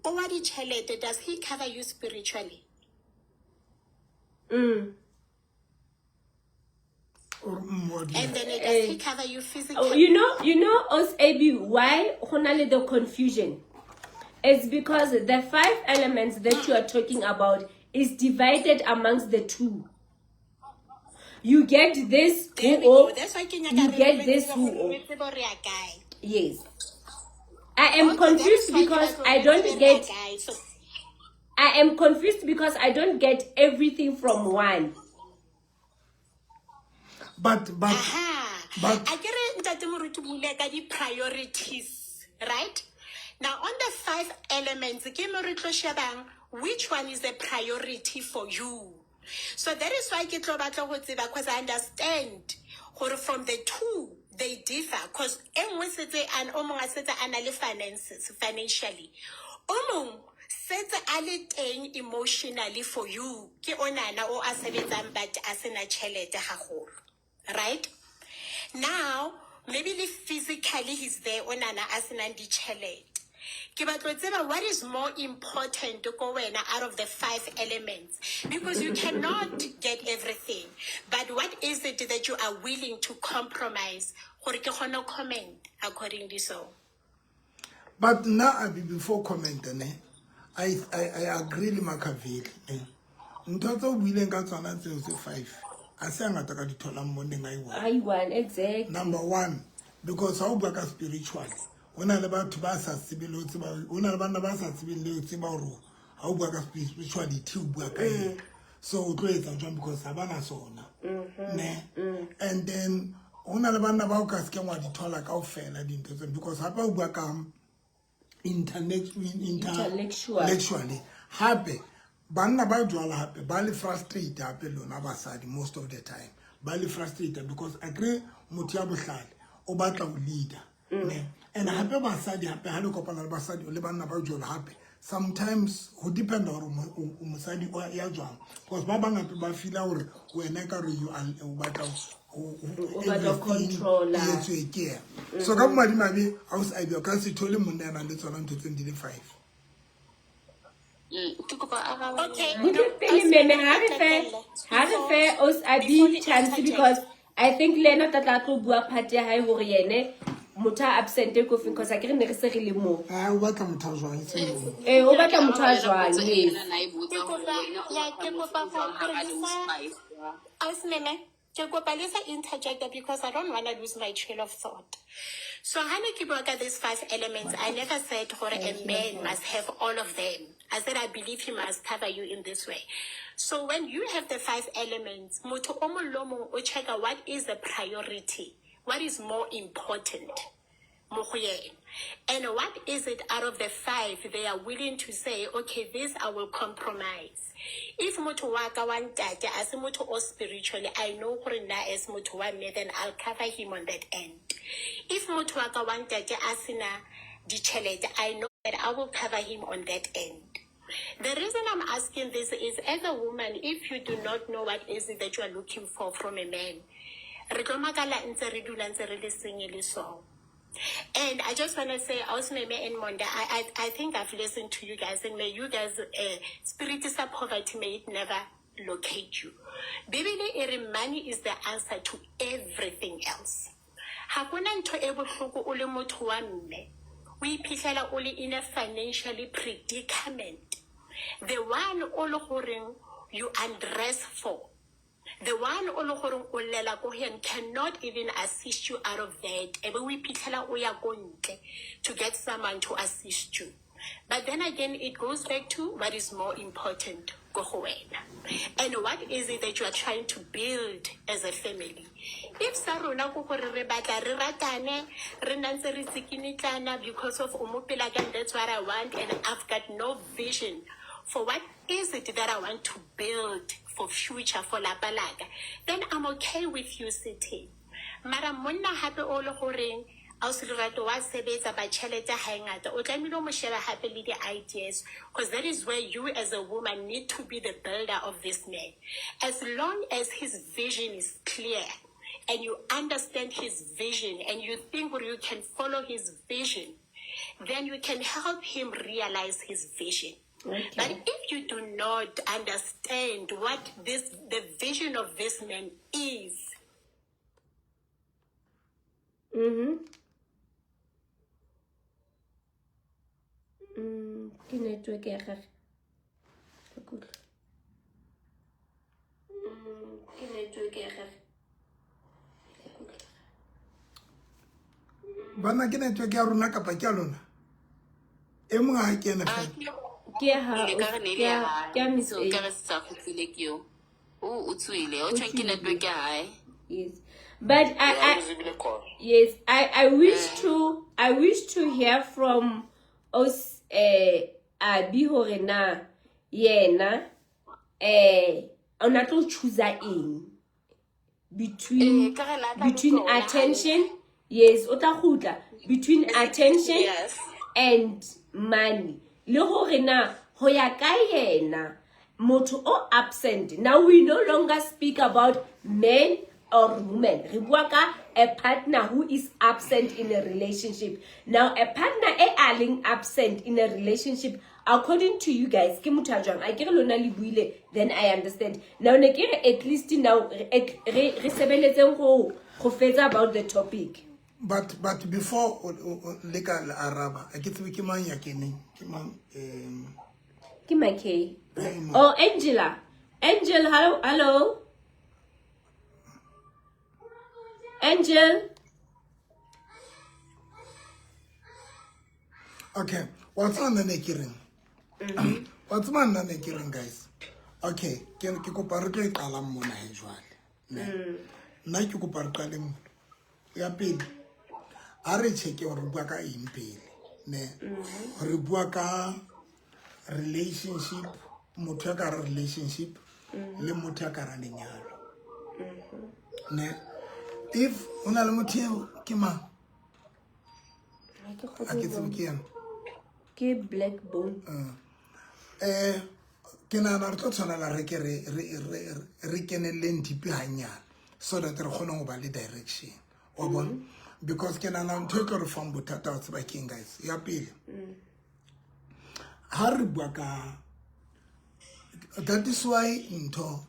O wa ditjhelete, does he cover you spiritually? Or wa di- And then does he cover you Oh, physically? you know, us AB, why go na le the confusion? It's because the five elements that you are talking about is divided amongst the two. You get this There we who go. That's why ke nyaka you re get re this tsebe who gore re tsebe hore re ya kae. Yes. I am Okay, that is confused why ke because batla I hore re don't tsebe re ya get kae. So, I am confused because I don't get everything from one. But aha. but A ke re ntate Moruti o buile ka di-priorities, right? Now on the five elements, ke mo re tlo shebang which one is a priority for you. So that is why ke tlo batla go tseba because I understand gore from the two they differ because e nngwe setse an o mongwe a setse a na le finances financially. O mongwe setse a le teng emotionally for you ke onana o a sebetsang but a sena tjhelete haholo. Right? Now, maybe le physically he's there onana a senang ditjhelete. Ke batla ho tseba what is more important ko wena out of the five elements because you cannot get everything. But what is it that you are willing to compromise gore ke kgone ho comment accordingly so? But nna abi before comment ne I agree le Makaveli ne. Ntho tse o buileng ka tsona tseo tse five a se ngata ka di tholang mo neng a i one. I one exactly. Number one, because ha o bua ka spiritual, ho na le batho ba sa tsebeng le ho tseba, ho na le banna ba sa tsebeng le ho tseba hore ha o bua ka spirituality o bua ka eng. So o tlo etsa jwang because ha ba na sona. Ne? And then ho na le banna ba o ka sekeng wa di thola kaofela dintho tseo because hape o bua ka Intellectual. intellectually hape banna ba jwalo hape ba le frustrate hape lona basadi most of the time ba le frustrate because akere motho ya bohlale o batla ho leader ne and hape basadi hape ha le kopana le basadi le banna ba jwalo hape sometimes ho depend hore o mosadi ya jwang because ba bang hape ba feela hore wena ka re you are o batla O batla ho controller. e etswe ke yena so ka bomadimabe ha o sa o ka se thole monna ya nang le tsona ntho tseno di le five. Ke kopa araba. Okay. Butle pele meme ha re fe ha re fe os abi chance because I think le ena o tla tla tlo bua part ya hae hore yene motho a absent ko feng because akere ne re se re le mo. Ah, o batla motho a jwang e seng o. Eh o batla motho a jwang yes. Ke kopa ya ke kopa gore le sa Ausi Meme, ke kopa le sa interjecta because I don't want to lose my trail of thought. So ha ne ke bua ka these five elements, I never said gore a man must have all of them. I said I believe he must cover you in this way. So when you have the five elements, motho o mong le o mong o checka what is the priority, what is more important mo go yena. And what is it out of the five they are willing to say, okay, this I will compromise. If motho wa ka wa ntate a se motho o spiritually, I know gore nna as motho wa mme, then I'll cover him on that end. If motho wa ka wa ntate a sena ditjhelete, I know that I will cover him on that end. The reason I'm asking this is, as a woman, if you do not know what is it that you are looking for from a man, re tlo makala ntse re dula ntse re le single so. And I just want to say, Ausi Meme and Monda, I think I've listened to you guys, and may you guys, spirit of poverty, may it never locate you. Bibele e re money is the answer to everything else. Ha hona ntho e bohloko o le motho wa mme, o iphitlhela o le in a financially predicament. The one o le goreng you undress for, the one o le goreng o llela ko ho yena cannot even assist you out of that. Ebe o iphitlhela o ya ko ntle to get someone to assist you. But then again, it goes back to what is more important ko go wena. And what is it that you are trying to build as a family? If sa rona ko gore re batla re ratane, re nna ntse re tsikinitlana because of o mo pela ka, that's what I want, and I've got no vision for what is it that I want to build for future, for lapa laka, then I'm I'm okay with you sitting. Mara monna hape o le goreng ausi Lerato wa sebetsa but tjhelete ha e ngata, o tlamehile o mo shebe hape le di-ideas because that is where you as a woman need to be the builder of this man. As long as his vision is clear and you understand his vision and you think you can follow his vision, then you can help him realize his vision. Okay. But if you do not understand what this the vision of this man is, Mm-hmm. Ke network ya gage. Ka kutlwa. Ke network ya gage. Banna ke network ya rona kapa ke ya lona? E mongwe ga ke ene fela. Ke ya ha ke ya ke ya Miss A. Ka re sa kgutlile ke eo. O o tswile, o tjhong ke network ya hae. Yes. But I yes, I wish to I wish to hear from os eh Abi hore na yena eh o na tlo choose eng between Eh, ka re na tla between utlwa ona attention yes o tla gutla between attention Yes. and money le hore na ho ya ka yena motho o absent now we no longer speak about men or women re bua ka a partner who is absent in a relationship now a partner e a leng absent in a relationship according to you guys ke motho a jwang a ke re lona le buile then i understand now ne ke re at least now re re sebeletseng go go fetsa about the topic but but before le ka le araba a ke tsebe ke mang ya keneng ke mang um ke makay oh angela angel hello hello angel okay wa tseba nna ne ke reng wa tseba nna ne ke reng guys okay ke ke kopa re tlo e qalang mona he jwale ne nna ke kopa re qale mona ya pele a re checke gore re bua ka eng pele ne re bua ka relationship motho ya ka ra relationship le motho ya ka ra lenyalo ne if o na le motho eo ke mang a ke tsebe ke ena ke black bone um ke nagana re tlo tshwanela re ke re keneleleng deep gannyane so that re kgone go ba le direction wa bona because ke nagana ntho e tlo re fang bothata wa tseba keng guys ya pele ha re bua ka that is why ntho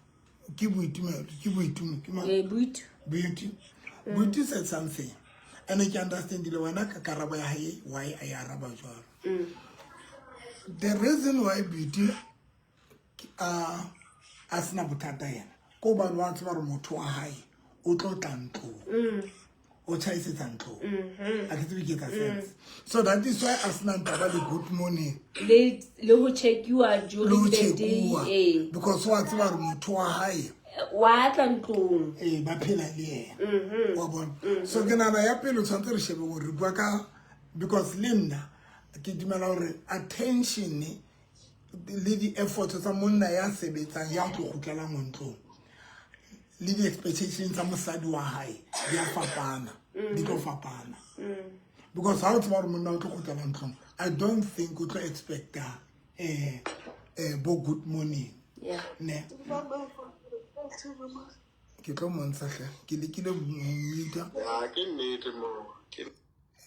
ke boitumelo ke boitumo ke mang? Eh, boitu beauty beauty said something and ke understandile wena ka karabo ya hae why a e araba jwalo the reason why beauty a a sena bothata yena ko hobane wa tseba gore motho wa hae o tlo tla ntlong o tjhaisetsa ntlong a ke tsebe ke etsa sense so that is why a sena taba le good morning le le ho checkiwa le ho during the day chekuwa eh because wa tseba gore motho wa hae wa tla ntlong ee ba phela le yena wa bona so ke nagana ya pele o tshwanetse re shebe gore re bua ka because le nna ke dumela gore attention le di-effort tsa monna ya sebetsang ya tlo kgutlelang mo ntlong le di-expectation tsa mosadi wa hae di a fapana di tlo fapana because ha o tseba gore monna o tlo kgutlela ntlong i don't think o tlo expecta um bo good morning yeah ne ke tlo montsha hle ke lekile mmuta Ya, ke nnete mo ke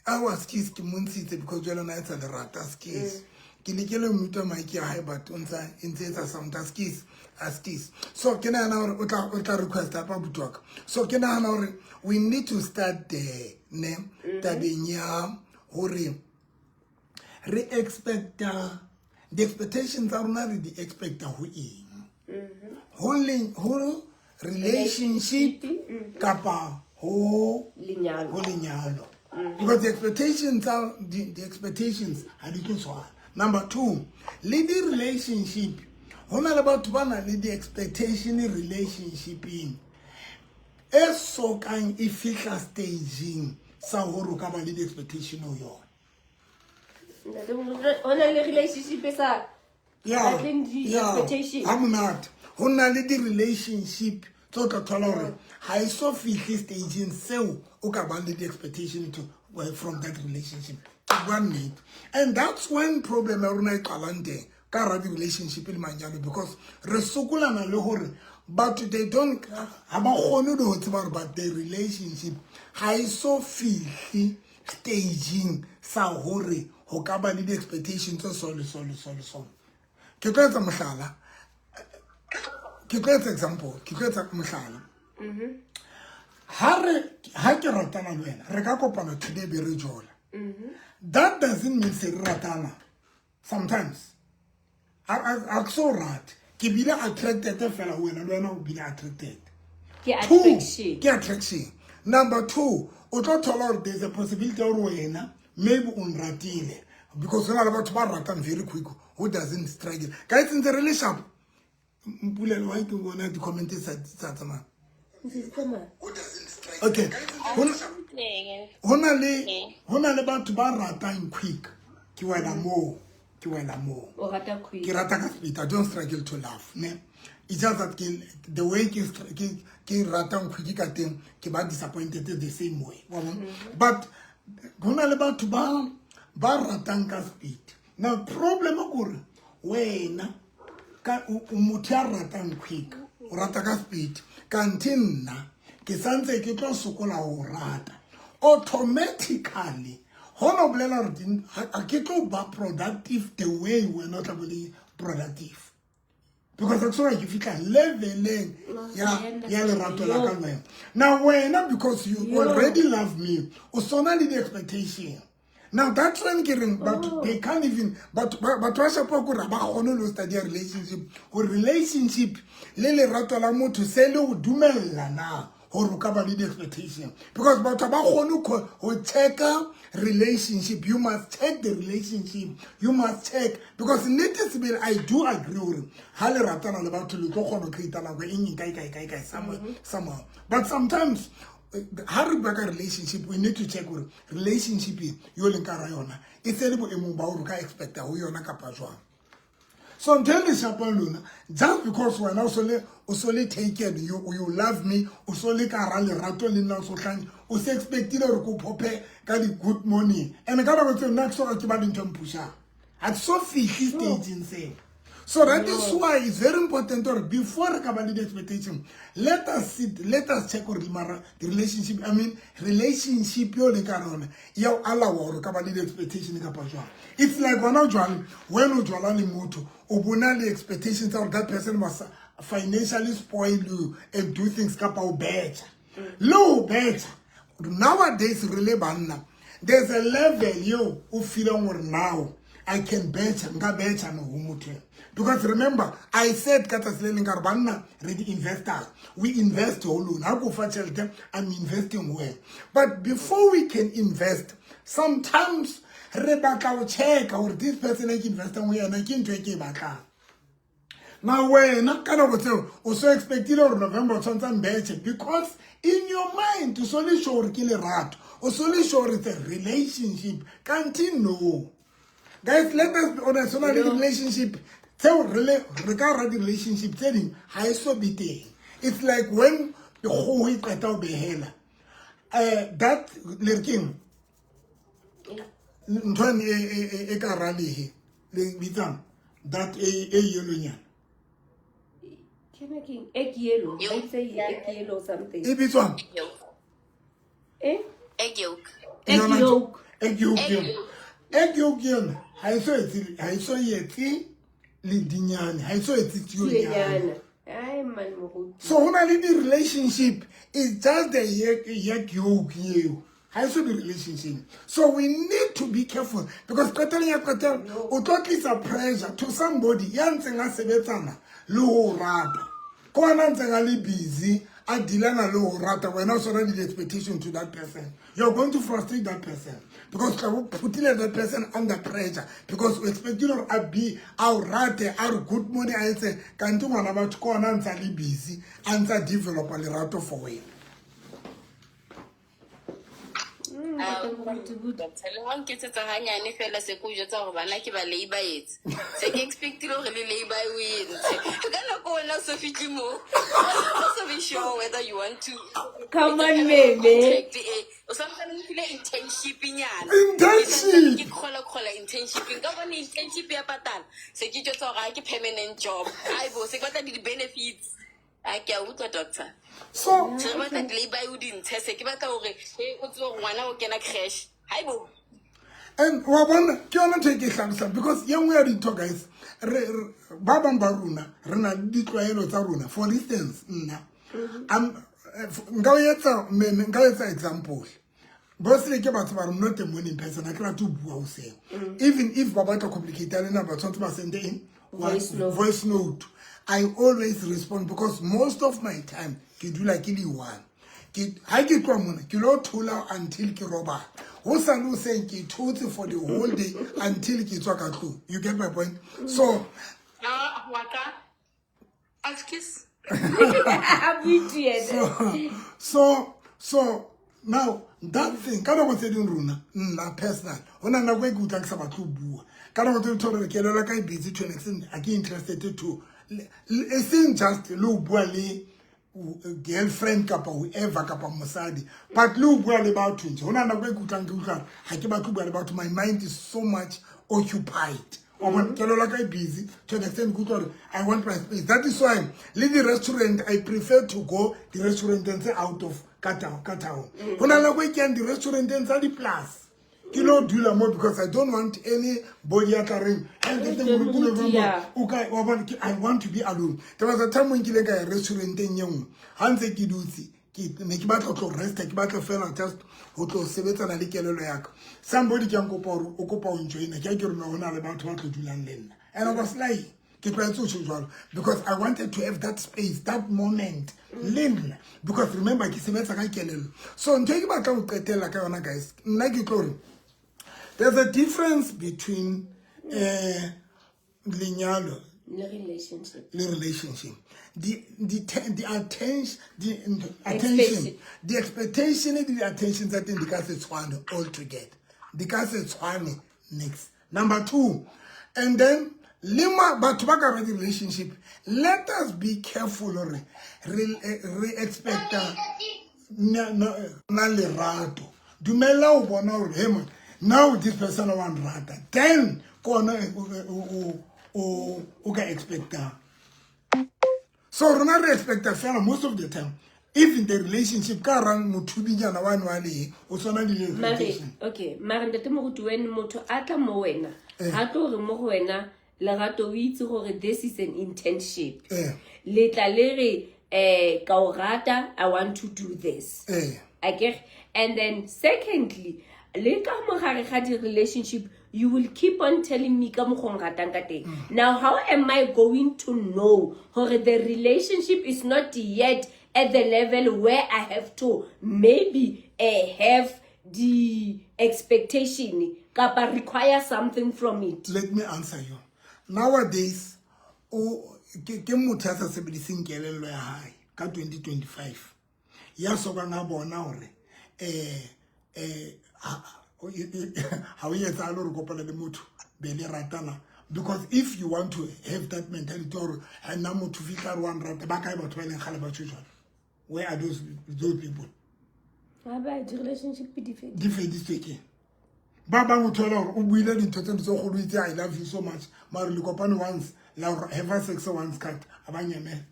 awa skis ke montshitse because jwale na etsa lerata skis ke lekile mmuta mic ya hae but o ntsa e ntse etsa sound a skis a skis so ke nahana hore o tla o tla request apa abuti wa ka so ke nahana hore we need to start there ne tabeng ya hore re expecta di-expectations tsa rona re di expecta ho eng ho leng ho relationship kapa ho Lenyalo. ho lenyalo because the expectations tsa the expectations ha di tlo tshwana number two le di-relationship ho na le batho ba nang le di-expectation relationshipeng e sokang e fihla stageng sa hore o ka ba le di-expectation ho yona ho na le relationship e sa Yeah, batleng yeah. di-expectation ha monate ho na le di-relationship Tse o tla thola gore ga e so fihle stageng seo o ka bang le di-expectation to well, from that relationship. Ke bua nnete. And that's when problem ya rona e qalang teng ka hara di-relationship le manyalo, because re sokolana le gore batho they don't, ga ba kgone le go tseba gore but the relationship ga e so fihle stageng sa gore go ka ba le di-expectation tse so le so le so le so. Ke tlo etsa mohlala, ke tlo etsa example, ke tlo etsa mohlala. Ha re ha ke ratana le wena, re ka kopana today be re jola. That doesn't mean se re ratana. Sometimes a ke so rate, ke bile attracted fela ho wena, le wena o bile attracted. Ke attraction. Ke attraction. Number 2, o tlo thola gore there's a possibility ya gore wena maybe o nratile, because ho na le batho ba ratang very quick who doesn't struggle. Ka e tsentse re le sharp. Mpulelo, why ke bona di-comment tse sa tsamaya? Okay, ho na le batho ba ratang quick. Ke wena moo, ke wena moo. O rata quick. Ke rata ka speed. I don't struggle to love, ne? It's just that ke, the way ke ke ratang quick ka teng, ke ba disappointed the same way. Wa bona? But ho na le batho ba ratang ka speed. Now problem ke hore wena ka o motho ya ratang quick, o rata ka speed, kanthe nna ke santse ke tlo sokola ho rata. Automatically ho no bolela hore ha ke tlo ba productive the way wena o tla bo le productive, because ke soka ke fihla leveleng ya lerato la ka le wena. Now wena, because you already love me, o sona le di-expectation. Now that's when ke reng batho they can't even, batho batho ba shapo ko ra ba kgone le ho study relationship, ho relationship le lerato la motho se le ho dumella na hore o ka ba le di-expectation, because batho ba kgone ho checka relationship. You must check the relationship, you must check, because nnete sebele I do agree hore ha le ratana le batho le tlo kgona ho create nako e eng kae kae kae kae somewhere somehow, but sometimes ha re bua ka relationship, we need to check hore relationship e yo leng ka hara yona e se le boemong ba hore o ka expecta ho yona kapa jwang. So ntho e le shapang lona, just because wena o so le taken, you love me, o so le ka hara lerato le nna, o so hlanye, o se expectile hore ke o phophe ka di-good morning, and ka nako tseo nna ke soka ke ba le ntho e mpushang, ha ke so fihle stageng seo. So that is why it's very important or before re ka ba le di-expectation, let us sit, let us check hore mara the relationship, I mean relationship yo le ka rona ya o allow hore ka ba le di-expectation kapa jwang. It's like hona jwale when o jwala le motho, o bona le expectations tsa hore that person must financially spoil you and do things kapa o betcha. Le o betcha. Nowadays re le banna, there's a level yo o feeling hore now I can betcha, nka betcha no ho motho. Because remember, I said ka tsatsi le leng ka re banna re di-investors. We invest ho lona. Ha ko fa tjhelete, I'm investing well. But before we can invest, sometimes re batla ho checka hore this person e ke investang ho yena ke ntho e ke e batlang. Now wena ka nako tseo o so expectile hore November o tshwanetse a mbetjhe, because in your mind o so le sure hore ke lerato, o so le sure it's a relationship. Kanthe no. Guys, let us be honest, ho na le relationship tseo re le re ka ra di-relationship tse ding ha e so be teng. It's like when kgoho e qeta ho behela, that le re keng ntho ane e ka hara lehe le bitsang that e yellownyana. Ke na keng? Egg yellow. They say egg yellow or something. E bitswang? Eh? Egg yolk. Egg yolk. Egg yolk yona. Egg yolk yona ha e so etse, ha e so etse ledinyane, ha e so etse tsionyana. Tsionyana. Ai man moruti. So ho na le di-relationship, it's just the egg yolk eo. Ha e so be relationship. So we need to be careful because qetellong ya qetelo o tlo tlisa pressure to somebody ya ntseng a sebetsana le ho rata. Ke wena ntseng a le busy a dealana le ho rata, wena o sona le di-expectation to that person. You're going to frustrate that person because tla bo phutile that person under pressure because o expectile hore a be a o rate, a re good morning, a etse kante ngwana batho ke ona a ntse a le busy a ntse a developa lerato for wena. Le ga nketsetsa ganyane fela se ko jwetsa gore bana ke ba labor etse se ke expectile gore le labor o e ntshe ka nako wena o so fitlhe mo o so be sure whether you want to Come on, meme. Contract, eh. o santsane o file internship nyana Internship. ke kgola kgola internship nka bone internship ya patala se ke jwetsa gore ga ke permanent job aibo se ke batla di-benefits a ke a utlwa doctor So se re batla di-labor o di ntshe se ke batla gore e o tsebe gore ngwana o kena crash haibo and wa bona ke yone ntho e ke e tlhalosang because ye nngwe ya dintho guys re ba bangwe ba rona re na le ditlwaelo tsa rona for instance nna nka o etsa meme nka etsa example mostly ke batho ba re not a morning person a ke rate go bua goseng even if ba batla communicate le nna ba tshwanetse ba sende eng Voice note. voice note i always respond because most of my time ke dula ke le one ke ha ke tloa mona ke lo thola until ke robala go sa le seng ke thotse for the whole day until ke tswa ka tlong you get my point so Ah, wa ka Askies. Buiti so so so now that thing ka nako tse dingwe rona nna personal go na nako e ke utlwang ke sa batle go bua ka nako tse dingwe gore kelelo ka e busy to an extent a ke interested to e seng just le go bua le girlfriend kapa whoever kapa mosadi but le go bua le batho nje go na nako e ke utlwang ke utlwa ga ke batle go bua le batho my mind is so much occupied wa bona kelelo ka e busy to an extent ke utlwa gore i want my space that is why le di-restaurant i prefer to go di-restauranteng tse out of ka town ka town go na le nako e ke yang di-restauranteng tsa di-plus ke lo dula mo because i don't want anybody ya tla reng "Hey, ntate Moruti, no, no, no." O kae? Wa bona, i want to be alone there was a time when nkileng ka ya restauranteng ye nngwe ga ntse ke dutse ke ne ke batla tlo resta ke batla fela just go tlo sebetsana le kelelo yaka somebody ke a nkopa gore o kopa o njoina ke a ke rona go na le batho ba tlo dulang le nna and I was lying ke tlwaetse go tjho jwalo because i wanted to have that space that moment le nna because remember ke sebetsa ka kelello so ntho e ke batlang go qetella ka yona guys nna ke tlo re there's a difference between lenyalo le relationship le relationship the the the attention the attention the expectation le the attention tsa teng di ka se tshwane all together di ka se tshwane next number two and then le ma batho ba ka ra di-relationship let us be careful gore re re expecta na na lerato dumela o bona gore hey man now this person wa nrata then ke ona o o ka expectang so rona re expecta fela most of the time even the relationship ka rang mothubinyana wa ne wa le o tshwana le mare okay mare ntate moruti when motho a tla mo wena ga tlo re mo go wena lerato o itse gore this is an internship le tla le re um ka o rata i want to do this akere and then secondly le ka mogare ga di-relationship you will keep on telling me ka mokgwa o nratang ka teng now how am i going to know gore the relationship is not yet at the level where i have to maybe uh, have the expectation kapa require something from it let me answer you nowadays o ke ke motho ya sa sebediseng kelello ya hae ka 2025 ya sokang a bona hore eh eh ha o etsahale gore kopana le motho be le ratana because if you want to have that mentality gore ha nna motho fitlha re wa nrata ba kae batho ba e leng gale ba tsho jalo where are those people Ba di-relationship di fedile. di feditswe ke ba bangwe thola gore o buile dintho tse tse kgolo itse i love you so much mare le kopane once la gore have sex once cut a ba nyamela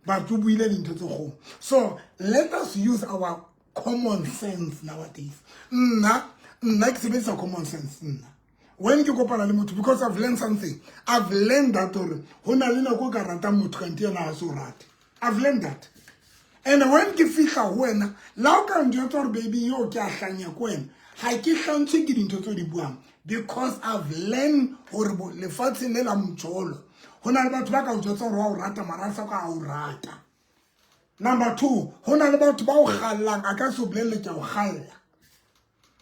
but o buile dintho tse kgolo so let us use our common sense nowadays nna nna ke sebedisa common sense nna when ke kopana le motho because i've learned something i've learned that gore go na le nako o ka ratang motho kante yena ga se o rate i've learned that and when ke fihla go wena la o ka njwetsa gore baby yo ke a hlanya ko wena ga ke hlantshwe ke dintho tse o di buang because i've learned gore lefatsheng le la mojolo go na le batho ba ka o jwetsa gore wa o rata mara a sa ka a o rata number two go na le batho ba o gallang a ka se o bolelele ke a o galla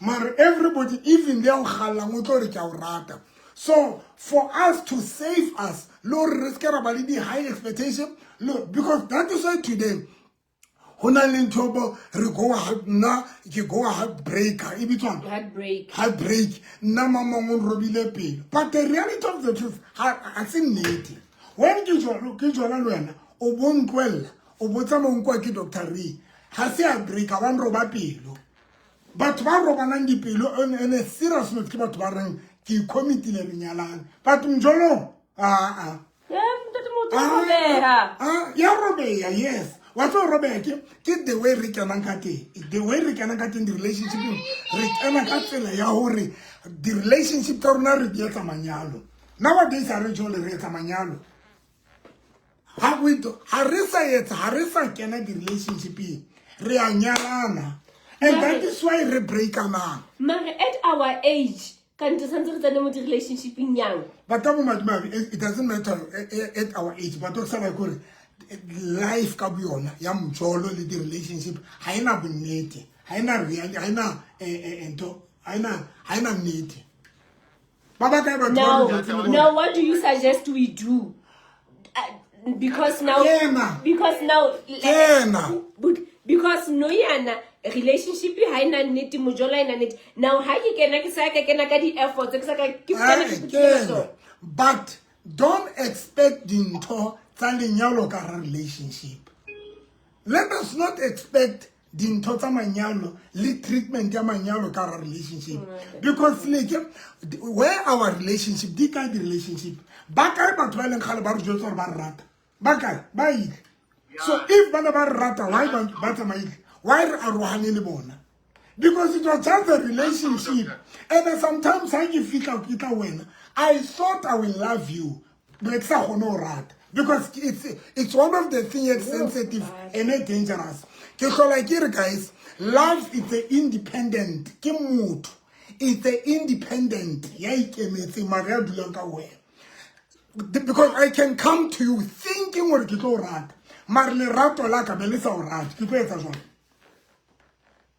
mare everybody even le ya o gallang o tlo re ke a o rata so for us to save us le gore re se ke ra ba le di-high expectation look because that is why today Go na le ntho bo re go nna ke go heartbreaker e bitswang heartbreak. Heartbreak. Nna mamong o nrobile pelo. But the reality of the truth ga se nnete. When ke jalo ke jala le wena o bo ntlwella o bo tsamaya o nkwa ke Doctor Ree. Ga se heartbreaker wa nroba pelo. Batho ba robanang dipelo on a serious note ke batho ba reng ke committile re nyalane. But mjolong aa. Ya robeya yes. Wa tlo robeya ke ke the way re kenang ka teng. The way re kenang ka teng di-relationshipeng re kena ka tsela ya hore di-relationship tsa rona re di etsa manyalo. Nowadays ha re jole re etsa manyalo. Ha we do ha re sa etsa ha re sa kena di-relationshipeng re a nyalana. And that is why re breakanang. Mare at our age kante santse re tsene mo di-relationshipeng yang? But ka bomadimabe it doesn't matter at our age but o saba kore life ka boyona ya mjolo le di-relationship ha ena bonnete ha ena real ha ena ntho ha ena ha ena nnete ba ba kae batho ba Now, now what do you suggest we do? Because now, Kena. because now, Kena. But because no yana relationship ha ena nnete mojolo ha ena nnete. Now ha ke kena ke sa ka kena ka di efforts ke sa ka ke kena ke Kena. But don't expect dintho tsa lenyalo ka hara relationship. Let us not expect dintho tsa manyalo le treatment ya manyalo ka hara relationship. Because like where our relationship di kae di-relationship ba kae batho ba e leng kgale ba re jwetsa gore ba re rata ba kae ba ile. So if ba ne ba re rata why ba tsamaile why re arohane le bona? Because it was just a relationship. And then sometimes ha ke fihla ke tla wena I thought I will love you but ke sa kgone ho rata because it's one of the things that's sensitive and dangerous. Ke hlola ke re guys love is a independent ke motho it's a independent ya ikemetseng mara ya dulang ka wena. Because I can come to you thinking gore ke tlo o rata mara lerato la ka be le sa o rate ke tlo etsa jwang?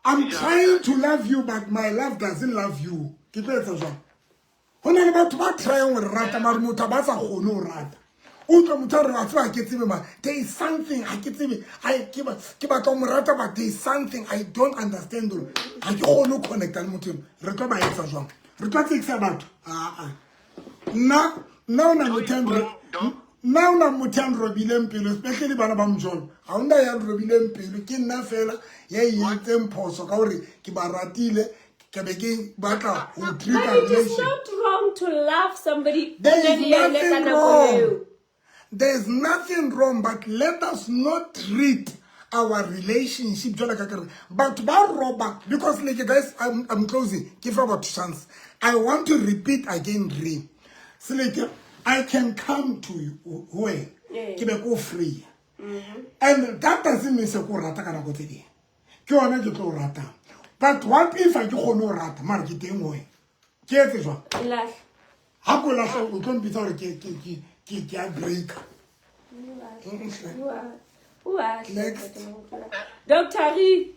I'm trying to love you but my love doesn't love you. Ke tlo etsa jwang? Ho na le batho ba tryang ho re rata mara motho ba sa kgone ho rata. O utlwa motho a re wa tseba ha ke tsebe ma there is something ha ke tsebe I ke ba ke batla ho mo rata but there is something I don't understand hore ha ke kgone ho connecta le motho eno. Re tlo ba etsa jwang? Re tlo tsekisa batho? Aa. Nna nna o na motho a nna o na motho ya nrobileng pelo especially bana ba mojolo ga ona ya nrobileng pelo ke nna fela ya e entseng phoso ka gore ke ba ratile ke be ke batla ho treat But it is not wrong to love somebody. There is o na le yena ka nothing nako wrong. eo. There is nothing wrong, but let us not treat our relationship jwalo ka kere batho ba roba because like guys I'm closing give about chance I want to repeat again re seleke I can come to you where ke be ko free and that doesn't mean se ko rata ka nako tse ding ke yona ke tlo ratang but what if a ke kgone ho rata mara ke teng ho wena ke etse jwang ha ko lahla o tlo mpitsa hore ke a breaker. Next. Dr. Ree.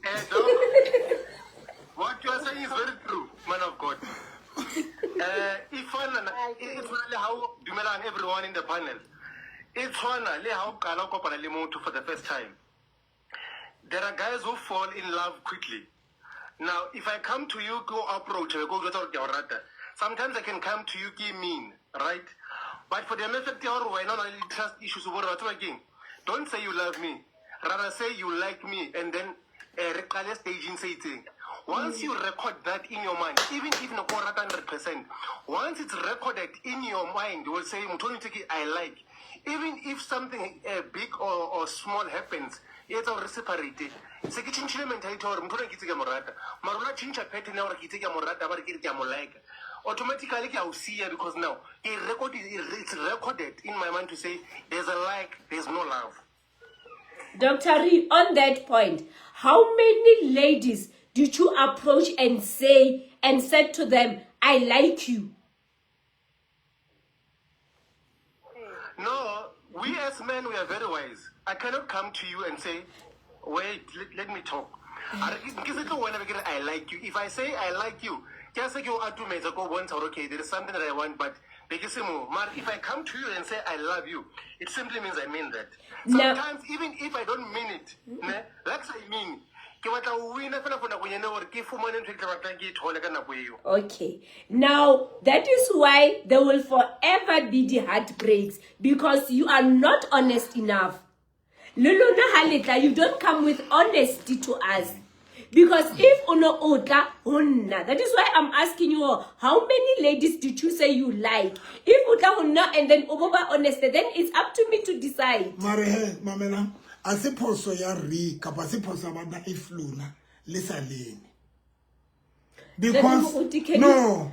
What you are saying is very true, man of God. If how dumelang everyone in the panel. E tshwana le ha o qala ho kopana le motho for the first time. There are guys who fall in love quickly. Now, if I come to you, go approach, go jwetsa hore ke a o rata. Sometimes I can come to you ke mean, right? But for the effect ya hore wena o na le trust issues, o bo re wa tseba keng? Don't say you love me. Rather say you like me and then re qale staging se itseng. Once you record that in your mind, even if no go rata 100%, once it's recorded in your mind, you will say, motho o ntse ke I like. Even if something big or small happens, e etsa hore re separate. Se ke tjhentjhile mentality ya hore motho ona ke itse ke a mo rata. Mara o la tjhentjha pattern ya hore ke itse ke a mo rata, ba re ke re ke a mo like. Automatically ke a o siya because now ke record, it's recorded in my mind to say there's a like, there's no love. Dr. Ree, on that point, how many ladies did you approach and say and said to them, I like you? No, we as men, we are very wise. I cannot come to you and say, wait, let me talk. I like you. If I say I like you, just like you okay, there is something that I want, but Be ke se mo. Mara if I come to you and say I love you, it simply means I mean that. Now- Sometimes even if I don't mean it, ne, like I mean, ke batla ho wina fela for nakonyana gore ke fumane ntho e ke tla batlang ke e thole ka nako eo. Okay. Now, that is why there will forever be the heartbreaks because you are not honest enough. Le lona ha le tla, you don't come with honesty to us. Because if o no o tla ho nna, that is why I'm asking you, how many ladies did you say you like? If o tla ho nna and then o bo ba honest, then it's up to me to decide. Mare he, mamela, a se phoso ya re kapa se phoso ya banna if lona le sa leme. Because no,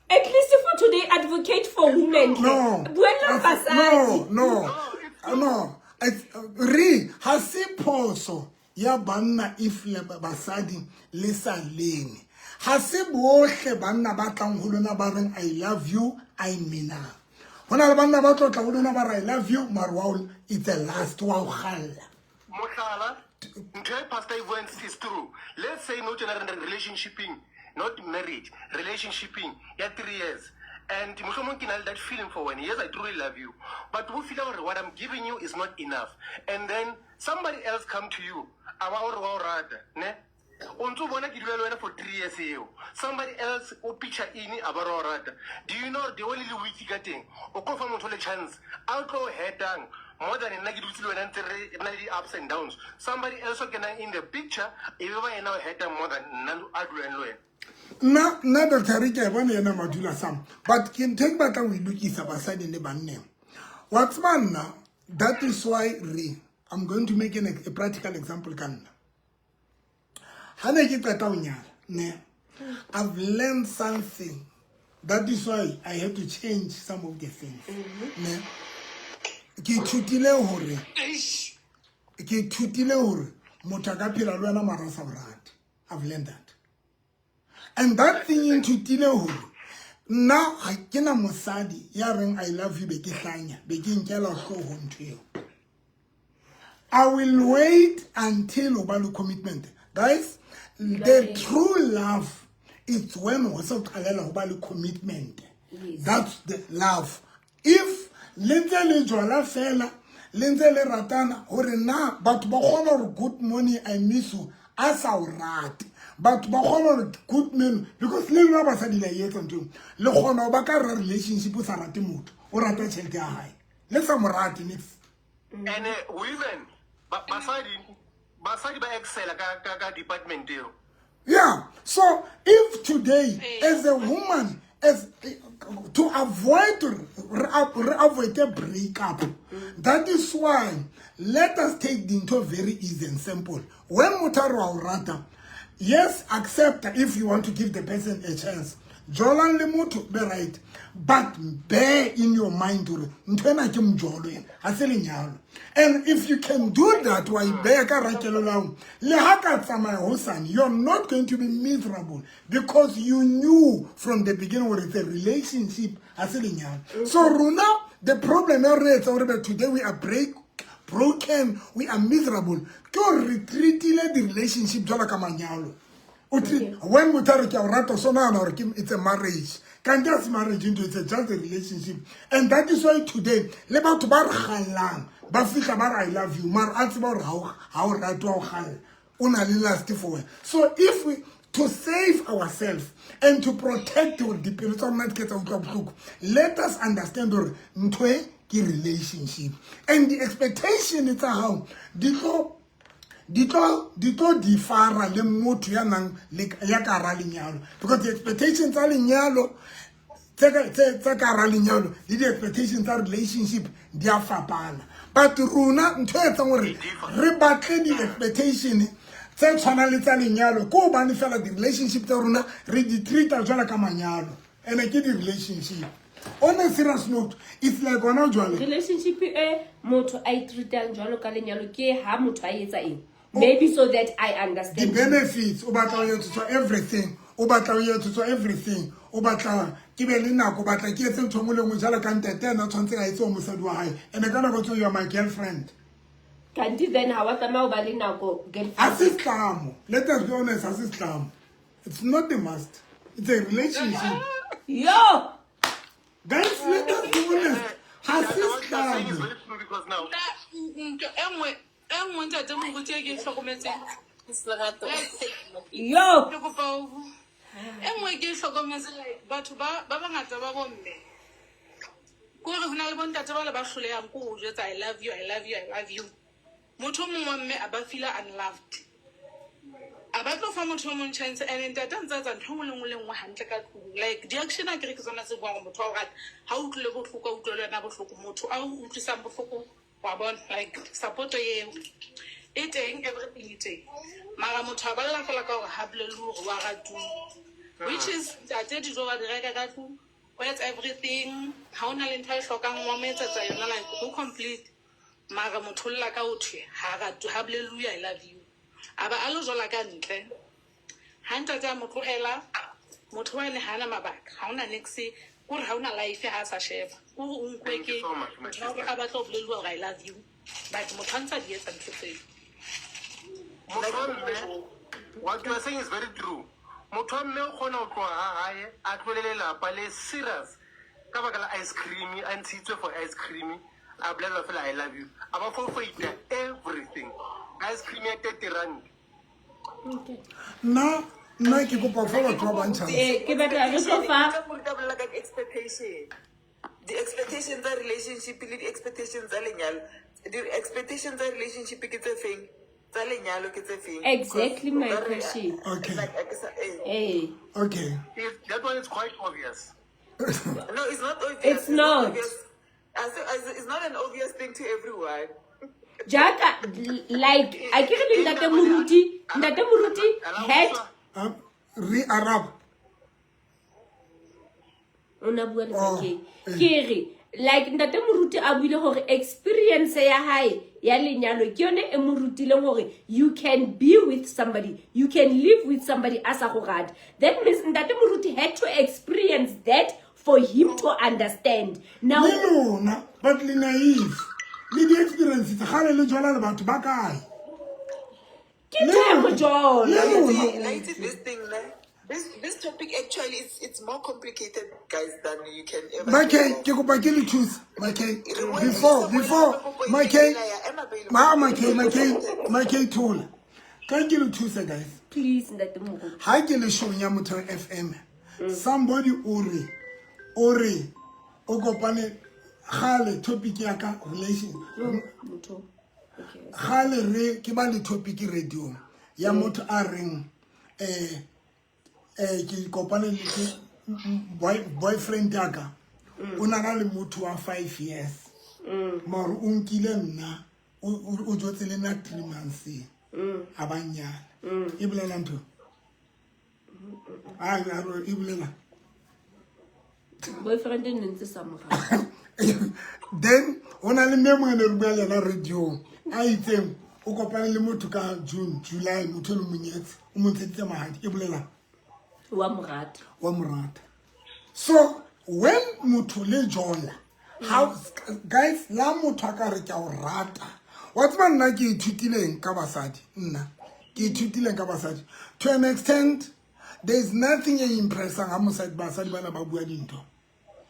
At least for today, advocate for women. No. Buella basadi. No, no, no. It's, re ha se phoso ya banna if le basadi le sa leme. Ha se bohle banna ba tlang ho lona ba reng I love you, I mean. Ho na le banna ba tlo tla ho lona ba re I love you, mare wa o it's a last wa o galla. Mohlala, ntho e pastor e buang is true. Let's say no tjena re relationshiping, not marriage, relationshiping ya 3 years. And mohlomong ke na le that feeling for wena. Yes, I truly love you. But o feel gore what I'm giving you is not enough. And then somebody else come to you, a ba o re wa o rata, ne? O ntse o bona ke dula le wena for 3 years eo. Somebody else o picture in a ba re wa o rata. Do you know the only le week ka teng? O ko fa motho le chance. A o tlo hetang more than nna ke dutse le wena ntse re na le di-ups and downs. Somebody else o kenang in the picture e be ba yena o hetang more than nna a dulang le wena. Nna nna Dr. Re ke a e bona ena madula sam but ke ntho e ke batlang ho e lokisa basadi le banneng. Wa tseba nna that is why re I'm going to make an, a practical example ka nna. Ha ne ke qeta ho nyala ne I've learned something that is why I had to change some of the things ne ke ithutile hore ke ithutile hore motho a ka phela le wena mara a sa o rate I've learned that and that thing e nthutile hore nna ga ke na mosadi ya reng I love you be ke hlanya be ke nkela hlooho ntho eo I will wait until o ba le commitment. Guys, the true love is when o se qalela ho ba le commitment. That's the love. If le ntse le jwala fela, le ntse le ratana hore na batho ba kgona hore good morning I miss you a sa o rate. Batho ba kgona hore good man because le lona basadi la e etsa ntho eo. Le kgona ho ba ka hara relationship o sa rate motho, o rata tjhelete ya hae. Le sa mo rate niks. And women, basadi, basadi ba excel ka ka ka department eo. Yeah. So if today, as a woman, as to avoid avoid a breakup, that is why let us take the into very easy and simple. When motho a re wa o rata, yes, accept if you want to give the person a chance. Jolang le motho be right, but bear in your mind hore ntho ena ke mojolo ena, ha se lenyalo. And if you can do that, wa e beha ka hara kelello ya hao, le ha ka tsamaya hosane, you're not going to be miserable because you knew from the beginning hore it's a relationship, ha se lenyalo. So rona, the problem ya rona e etsa hore be today we are broken, we are miserable. Ke hore re treat-ile di-relationship jwalo ka manyalo. O treat, when motho a re ke a o rata, so nahana hore ke, it's a marriage. Kanti ha se marriage ntho, it's a just a relationship. And that is why today, le batho ba re kgallang, ba fihla ba re I love you, mara a tseba hore ha o rate wa o kgalla, o na le lust for wena. So if we, to save ourselves and to protect hore dipelo tsa rona di ke tsa utlwa bohloko, let us understand hore ntho e ke relationship. And the expectation tsa hao di tlo di tlo di tlo differa le motho ya nang le ya ka hara lenyalo, because the expectations tsa lenyalo tse ka tse tsa ka hara lenyalo le di expectations tsa relationship di a fapana. But rona ntho e etsang hore re batle di expectation tse tshwanang le tsa lenyalo ke hobane fela di relationship tsa rona re di treat-a jwalo ka manyalo, ene ke di relationship. On a serious note, it's like hona jwale relationship e motho a e treat-ang jwalo ka lenyalo ke ha motho a etsa eng? Maybe so that I understand. The benefits, o batla ho etsetswa everything, o batla ho etsetswa everything, o batla ke be le nako, o batla ke etse ntho e nngwe le nngwe jwalo ka ntate ena a tshwanetseng a etse ho mosadi wa hae. Ene ka nako tseo you are my girlfriend. Kanti then ha wa tlameha ho ba le nako girlfriend. Ha se setlamo. Let us be honest, ha se setlamo. It's not a must. It's a relationship. Yo! Guys, let us be honest. Ha se setlamo. Ntho e nngwe e nngwe ntate moruti e ke e hlokometseng. Yo. Ke kopa o e nngwe ke e hlokometseng like batho ba ba bangata ba bomme. Kore ho na le bontate ba le ba hlolehang ko o jwetsa I love you, I love you, I love you. Motho o mongwe wa mme a ba feela unloved. A ba tlo fa motho o mong chance and ntate a ntse a etsa ntho e nngwe le nngwe le nngwe hantle ka tlung. Like di-action akere ke tsona tse buang gore motho wa o rata. Ha o utlwile bohloko a utlwe le wena bohloko. Motho a o utlwisang bohloko wa bona like support eo e teng everything e teng. Mara motho a balla fela ka hore ha bolelle hore wa ratuwa. Which is ntate dijo wa di reka ka tlung, o etsa everything. Ha o na le ntho a e hlokang wa mo etsetsa yona like ho complete. Mara motho o lla ka ho thwe ha ratwe, ha bolelwe I love you. A ba a lo jola ka ntle. Ha ntate a mo tlohela, motho wane ha ana mabaka, ha ona niks, kore ha ona life ha a sa sheba. Kore o nkuwe ke motho wa hore a batla ho bolelwa hore I love you. But motho a ntse a di etsa ntho tseo. Motho wa mme, what you are saying is very true. Motho wa mme o kgona ho tloha ha hae a tlohele lelapa le serious ka baka la ice cream, a ntshitswe for ice cream. A bolelelwa fela I love you. A ba forfeita everything. Ice cream ya 30 rand. Nna nna ke kopa fa batho ba bang chance. Eh, ke batla re tlo fa Ka morita bolela ka di-expectation. Di-expectation tsa relationship le di-expectation tsa lenyalo. Di-expectation tsa relationship ke tse feng? Tsa lenyalo ke tse feng? Exactly my Because o ka re, question. Okay. like, a ke sa- eh. Eh. Okay. That one is quite obvious. No, it's not obvious. It's not. obvious. As, as, it's not an obvious thing to everyone. Jaaka like a ke re le ntate moruti, ntate moruti had Re araba. O na bua le Oh, Makay. eh. Ke re like ntate moruti a buile gore experience ya hae ya lenyalo ke yone e mo rutileng gore you can be with somebody, you can live with somebody a sa go rate. That means ntate moruti had to experience that for him to understand. Now Le lona but le naive. Le di experience tsa gale le jola le batho ba kae? Ke ntho ya go jola. Le lona. La itse this thing, ne? This, this topic actually it's more complicated, guys, than you can ever Makay, think ke of. kopa ke le thuse. Makay, Re boele before, re before, boele kopo e Makay, ela ya ema pele. ma Makay, Makay, Makay thola. Ka ke le thuse, guys. Please, ntate Moruti. Ha ke le showng ya Motheo FM, somebody o re, o re, o kopane gale topic ya ka relation. Motho. Okay. Gale re ke ba le topic radio ya motho a reng, ke kopane le ke boyfriend ya ka. O na na le motho wa 5 years. Mara o nkile nna, o jotse le nna 3 months. A ba nyala. E bolela ntho? A, a, e bolela. Boyfriend e ne ntse sa mo rata. Then o na le mme mongwe ne re bua le yena radio a itseng o kopane le motho ka June, July, motho e le monyetse, o mo ntsheditse mahadi, e bolela? Wa mo rata. Wa mo rata. So when motho le jola, how guys, la motho a ka re ke a o rata. Wa tseba nna ke ithutileng ka basadi, nna ke ithutileng ka basadi to an extent there is nothing e impressang ha mosadi basadi bana ba bua dintho.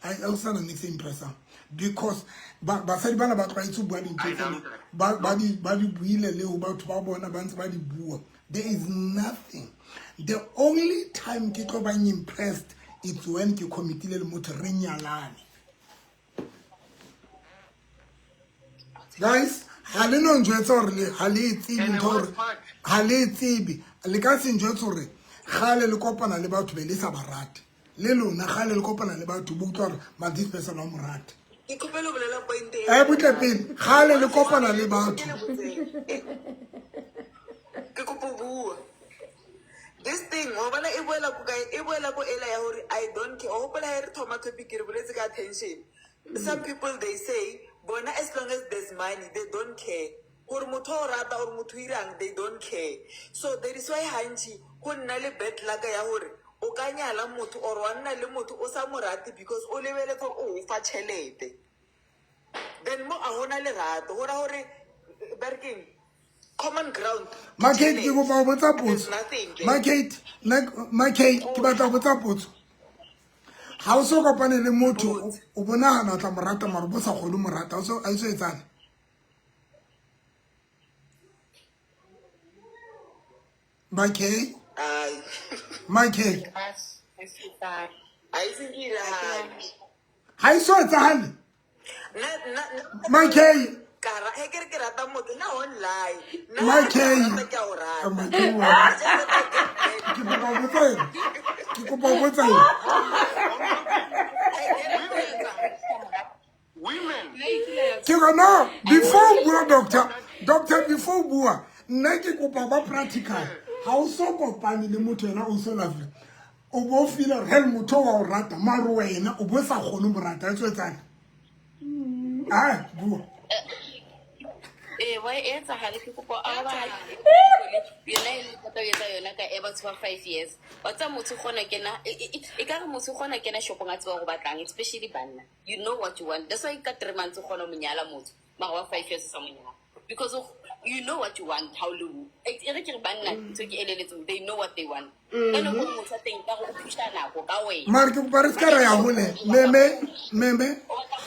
A o sana niks e impressang because basadi bana ba tlwaetse ho bua dintho tsena, ba di buile le ho batho ba bona ba ntse ba di bua. There is nothing. The only time ke tlo bang impressed it's when ke committile le motho re nyalane. Guys, ha le no njwetsa hore le ha le e tsebe And the ntho hore worst part- ha le e tsebe. Le ka se njwetse hore kgale le kopana le batho be le sa ba rate. Le lona kgale le kopana le batho bo utlwa hore ma this person wa mo rata. Ke kgopela ho bolela point e. Butle pele, kgale le kopana le batho. Ke kopa ho bua. This thing, wa bona e boela ko kae? E boela ko ela ya hore I don't care. O hopola ha re thoma topic re boletse ka attention. Some people they say bona as long as there's money they don't care. Hore motho o rata or motho o irang they don't care. So that is why hantši go nna le bad luck ya hore o ka nyala motho or wa nna le motho o sa mo rate because o lebeletse hore o fa tjhelete. Then mo a hona lerato, ho ra hore ba re keng? Common ground. Makate, ke kopa ho botsa There's potso. nothing there. Makate, nna, Makate, ke batla ho botsa potso. Ga o so kopane le motho o bonagana o tla mo rata mara bo sa kgone mo rata a o so etsane. Makay? Makay? Ga e so etsagale? Makay? Makay? Ke kopa botsa eng? Ke kopa botsa eng? Ke gona before o bua doctor, doctor before o bua, nna ke kopa ba practical. Ga o so kopane le motho ena o so love. O bo feel hell motho wa o rata mare wena o bo sa kgone mo rata e tswetsana. Ah, bua. Ee, wa e etsagale ke kopo a ba yona e leng thata o etsa yona ka e batho ba 5 years. Wa tsaya motho o kgona kena e ka re motho o kgona kena shopong a tseba go batlang especially banna. You know what you want. That's why ka 3 months o kgona ho mo nyala motho. Mara wa 5 years o sa mo nyala. Because of, you know what you want how lo. E re ke re banna ntho ke eleletseng they know what they want. Ka nako nngwe motho wa teng ka re o pusha nako ka wena. Mare ke kopa re se ka ra ya hole. Meme, meme,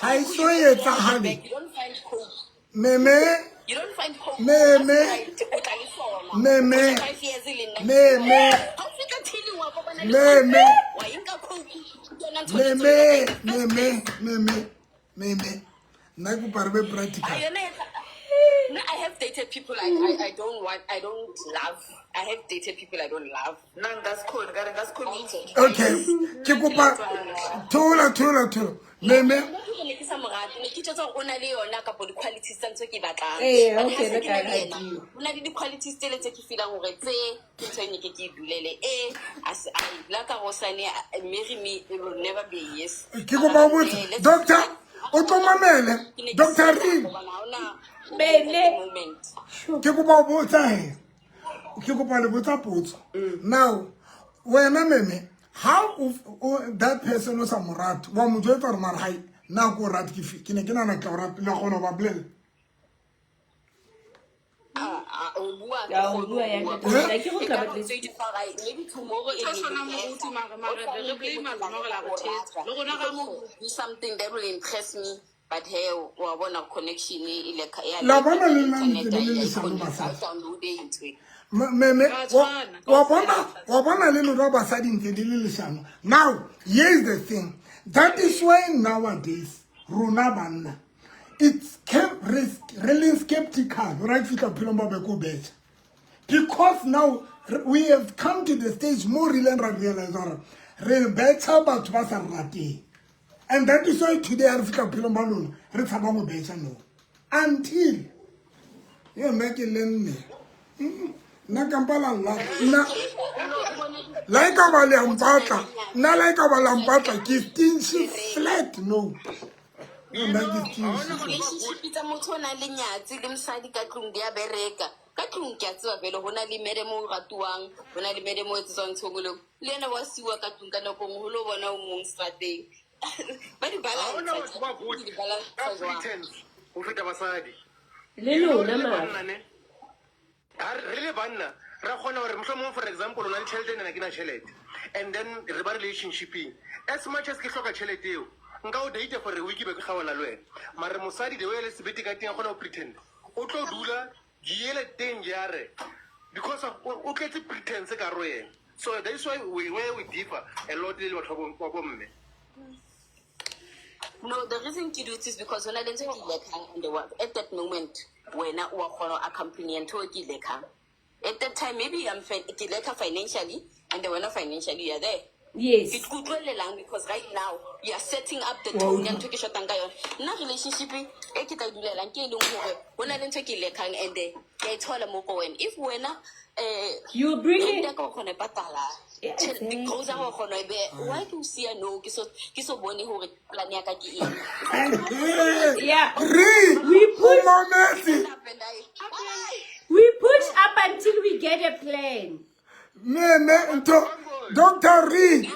ga e so etsagale. You don't find hope. Meme, You don't find hope. Meme. O tla le sona. Meme. O tla 5 years le nna. Meme. Ha o fihla till wa kopana le Meme. Wa e nka coke. Ke yona ntho e meme, tswang. meme, meme, meme. Nna ke kopa re be practical. A yona e No, I have dated people I don't want, I don't love. I have dated people I don't love. Nna nka se kgone ka re nka se kgone Okay, ke kopa thola thola thola. Meme, Nna ke ne ke sa mo rate, ne ke itjwetsa hore o na le yona kapo di-qualities tsa ntho e ke e batlang. Ee, But okay, ha se re ke ka na le yena, ratiwa. o na le di-qualities tsele tse ke feelang hore tse ke ntho e ne ke ke e dulele. E, a se- a la ka hosane, marry me, it will never be a yes. ke kopa o botse Eh, let's- doctor o tlo mamele Ke ne ke Doctor sa Ree. hobane ha hona Mele. moment. Ke kopa o botsa he. Ke kopa le botsa potso. Now, wena meme, how o that person o sa mo rate, wa mo jwetsa gore mara hai, nna ko o rate ke ke ne ke nahana ke tla o rata, le kgona ho ba bolella. O bua Ya, o bua ya ntate. Eh? Ke go tla batla Maybe tomorrow it Tla will tshwana be moruti better. mare mare re blame lona gore la re thetsa. Le rona ra mo Do something that will impress me. But hey, wa bona connection e le ya La bona le nna internet ntse le le ya leshano e basadi. download into it. Meme, Ra tshwana, wa bona, wa bona le lona basadi ntse le le leshano. Now, here is the thing. That is why nowadays, rona banna, it's re leng skeptical, right? Fihla bophelong ba be ko betjha. Because now we have come to the stage mo re ileng ra realize gore re betjha batho ba sa re rateng. And that is why today ha re fihla bophelong ba lona, re tshaba go betjha no. Until yo nna ke le nne. Nna kampa la lla. Nna la e ka ba le a mpatla. Nna la e ka ba la mpatla ke stingy flat no. Yo nna ke stingy. Relationship tsa motho o nang le nyatsi le mosadi ka tlung di a bereka. Ka tlung ke a tseba vele ho na le madam o ratuwang, ho na le madam o etsetswang ntho e nngwe le nngwe. Le yena wa siwa ka tlung ka nako nngwe ho lo bona o mong strateng. Ba di Ha hona balance. batho ba good Di balance ka jwang? pretense ho feta basadi. Le lona Re le mara. banna ne. Ha re le banna ra kgona hore mohlomong for example o na le tjhelete nna ke na tjhelete and then re ba relationshipeng as much as ke hloka tjhelete eo nka o date for a week be ke kgaola le wena mare mosadi the way a le sebete ka teng a kgona ho pretend o tlo dula diele teng jare because of o tletse pretense ka ro yena so that is why we where we differ a lot le batho ba bomme. No, the reason ke dutse is because hona le ntho ke ilekang in the world. At that moment, wena o wa kgona ho accompany ntho e ke ilekang. At that time, maybe I'm ke leka financially, and then wena financially you are there. Yes. Ke utlwelelang because right now you are setting up the tone ya ntho e ke shotang ka yona. Nna relationship e ke tla e dulelang ke e leng hore ho na le ntho e ke e lekang and ke a e thola mo ko wena. If wena You bring it. rent ya ka o kgona e patala. Yeah, Di-grocery wa kgona e beha. Why ke o siya no? Ke so bone hore plan ya ka ke eng. Yeah. Re, We o push mametse. We push up until we get a plan. Meme ntho Dr. Re.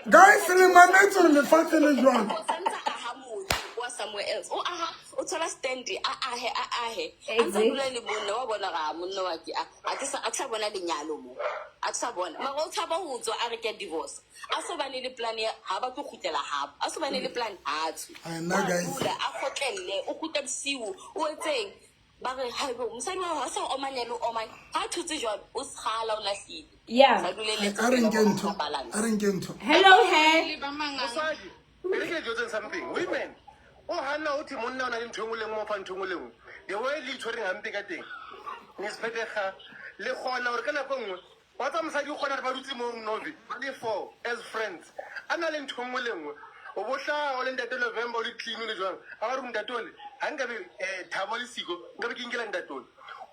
Guys, le mametse hore lefatshe le jwang. O santse aha motse wa somewhere else. O aha O thola stand a ahe a ahe. A ntse a dula le monna wa bona ga monna wa ke a a ke sa a ke sa bona lenyalo mo. A ke sa bona. Mara o tshaba ho tswa a re ke a divorce. A so bane le plan ya ha ba tlo kgutlela habo. A so bane le plan ha tswe. Ai, nna Wa guys. dula a kgotlelle o kgutla bosiu o etseng. Ba re haibo mosadi wa hao ha sa o omanya le o omanya. Ha a thotse jwalo o tshala o lahlile. Yeah. Sa duleletse A re fela nke hore o ntho sa balance. a re nke ntho Hello he. Le ba manganga. Mosadi, e re ke le jwetseng something. Women, o hana ho thwe monna o na le ntho e nngwe le nngwe, o fa ntho e nngwe le nngwe. The way le itshwereng hampe ka teng, Miss Phetega, le kgona hore ka nako e nngwe, wa tseba mosadi o kgona hore ba dutse moo Novi, ba le four as friends, a na le ntho e nngwe le nngwe. O bo hlaha o le ntate November o le clean o le jwang, a ba re ntate ole, ha nkabe eh, Thabo le Siko, nkabe ke inkela ntate ole.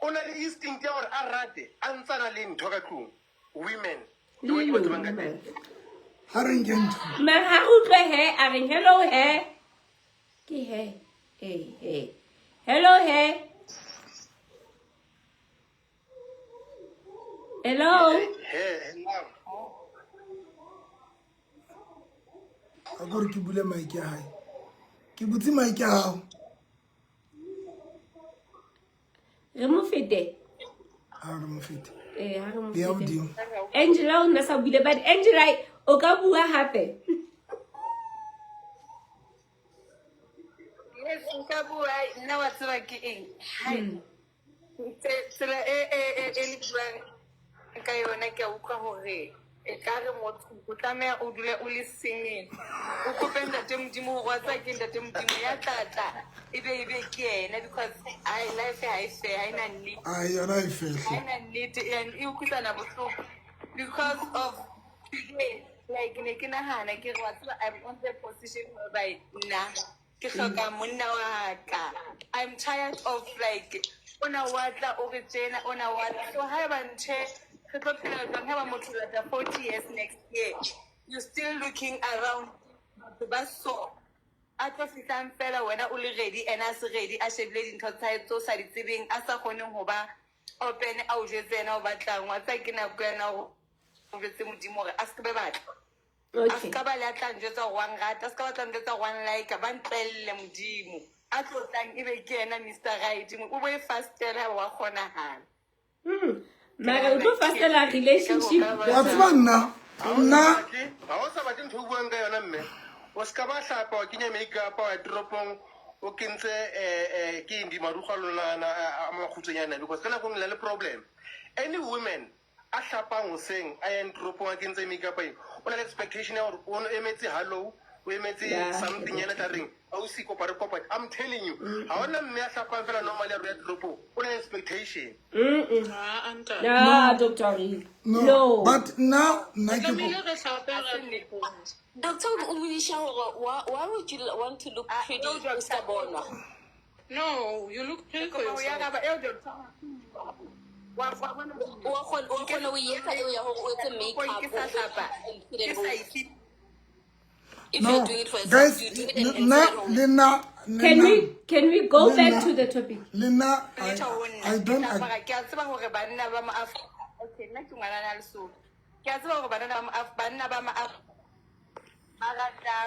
O na le instinct ya hore a rate, a ntse a na le ntho ka tlung. Women, the way ke ba tsebang ka teng. Ha re nke ntho. Mara ha re utlwe he a reng hello he. Ke he. Hey hey. Hello he. Hello. He, hello. A ko re ke bule mic ya hae. Ke butse mic ya hao. Re mo fete. Ha re mo fete. Eh, ha re mo Ya fete. modimo. Angela o nna sa buile but Angela o ka bua hape. Yes, nka bua nna wa tseba ke eng Hai. Tsela e e e e le buang ka yona ke a utlwa hore e ka re motho o tlameha o dule o le single o kope ntate modimo hore wa tseba ke ntate modimo ya tla tla e be e be ke yena because ai life ha e fair ha ena nnete Ai yona e ha fehle. ena nnete and e utlwisana bohloko because of today like ne ke nahana ke re wa tseba I'm on the position whereby nna ke hloka monna wa ka i'm tired of like ona wa tla o re tjena ona wa tla so haeba nthe re tlo phela jwang haeba motho o lata 40 years next year you still looking around batho ba so a tlo fihlang fela wena o le ready ena a se ready a shebile dintho tsa hae tse o sa di tsebeng a sa kgoneng ho ba open a o jwetse ena o batlang wa tseba ke nako ena o jwetse modimo hore a se ke be batla A se ka ba le a tla njwetsa gore wa nrata, a se ka ba tla njwetsa gore wa nlike, ba ntlwelele Modimo. A tlo tlang e be ke yena Mister Right, o bo e fastela haeba wa kgonahala. Mara o tlo fastela relationship. Wa tseba nna nna Ha o sa batle ntho o buang ka yona mme o se ka ba hlapa wa kenya makeup wa ya toropong o kentse eh, eh, ke eng dimarukgwe a lona ana a makgutswenyana because ka nako nngwe le na le problem any women a hlapang hoseng a yang toropong a kentse makeup eng o na le expectation ya gore o emetse hallo o emetse something yana tla reng ausi kopa re kopa i'm telling you ga ona mme a hlapang fela normally a re ya toropong o na le expectation No, Doctor Reed. no, No. but nna nna ke Tlamehile re hlape re Doctor o modiša gore why why would you want to look pretty o ska bonwa? No, you look pretty for Kopa ho yourself. araba eo doctor. Wa wa bona Wa kgona wa kgona ho etsa eo ya hore o etse Toropong ke makeup sa hlapa ke sa ife If no you're doing it for yourself, guys you do it and, and nna sit at home. le nna le Can nna we can we go le back nna to the topic? le nna I, letho ho nna I ke don't tla ag- apara ke a tseba hore banna ba mo Afrika okay nna ke ngwanana ya Lesotho ke a tseba hore banana ba mo Af- banna ba mo Af- ba rata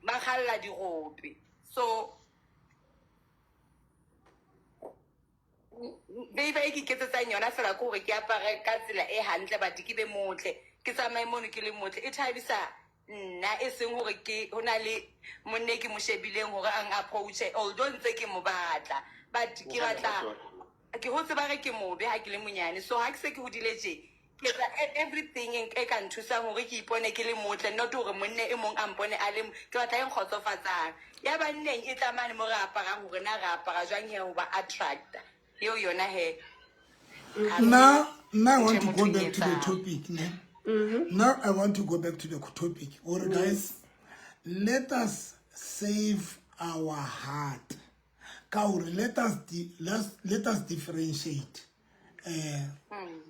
ba kgalla dirope so Beiba e ke iketsetsang yona fela ke gore ke apare ka tsela e hantle but ke be motle ke tsamaye mono ke le motle e thabisa nna e seng gore ke ho na le monne ke mo shebileng gore ang approache although ntse ke mo batla but ke batla ke hotse ba re ke mobe ha ke le monyane so ha ke se ke hodile tje Ke etsa e- everything e e ka nthusang hore ke ipone ke le motle not hore monne e mong a mpone a le ke batla e nkgotsofatsang ya banneng e tla mane mo re aparang hore na re apara jwang he ho ba attracta eo yona he ha se Now, now I ntho want e to motho go e back to the etsang. topic. Ne? Now I want to go back to the topic. All right, guys, let us save our heart. Ka hore let us di- let, let us differentiate eh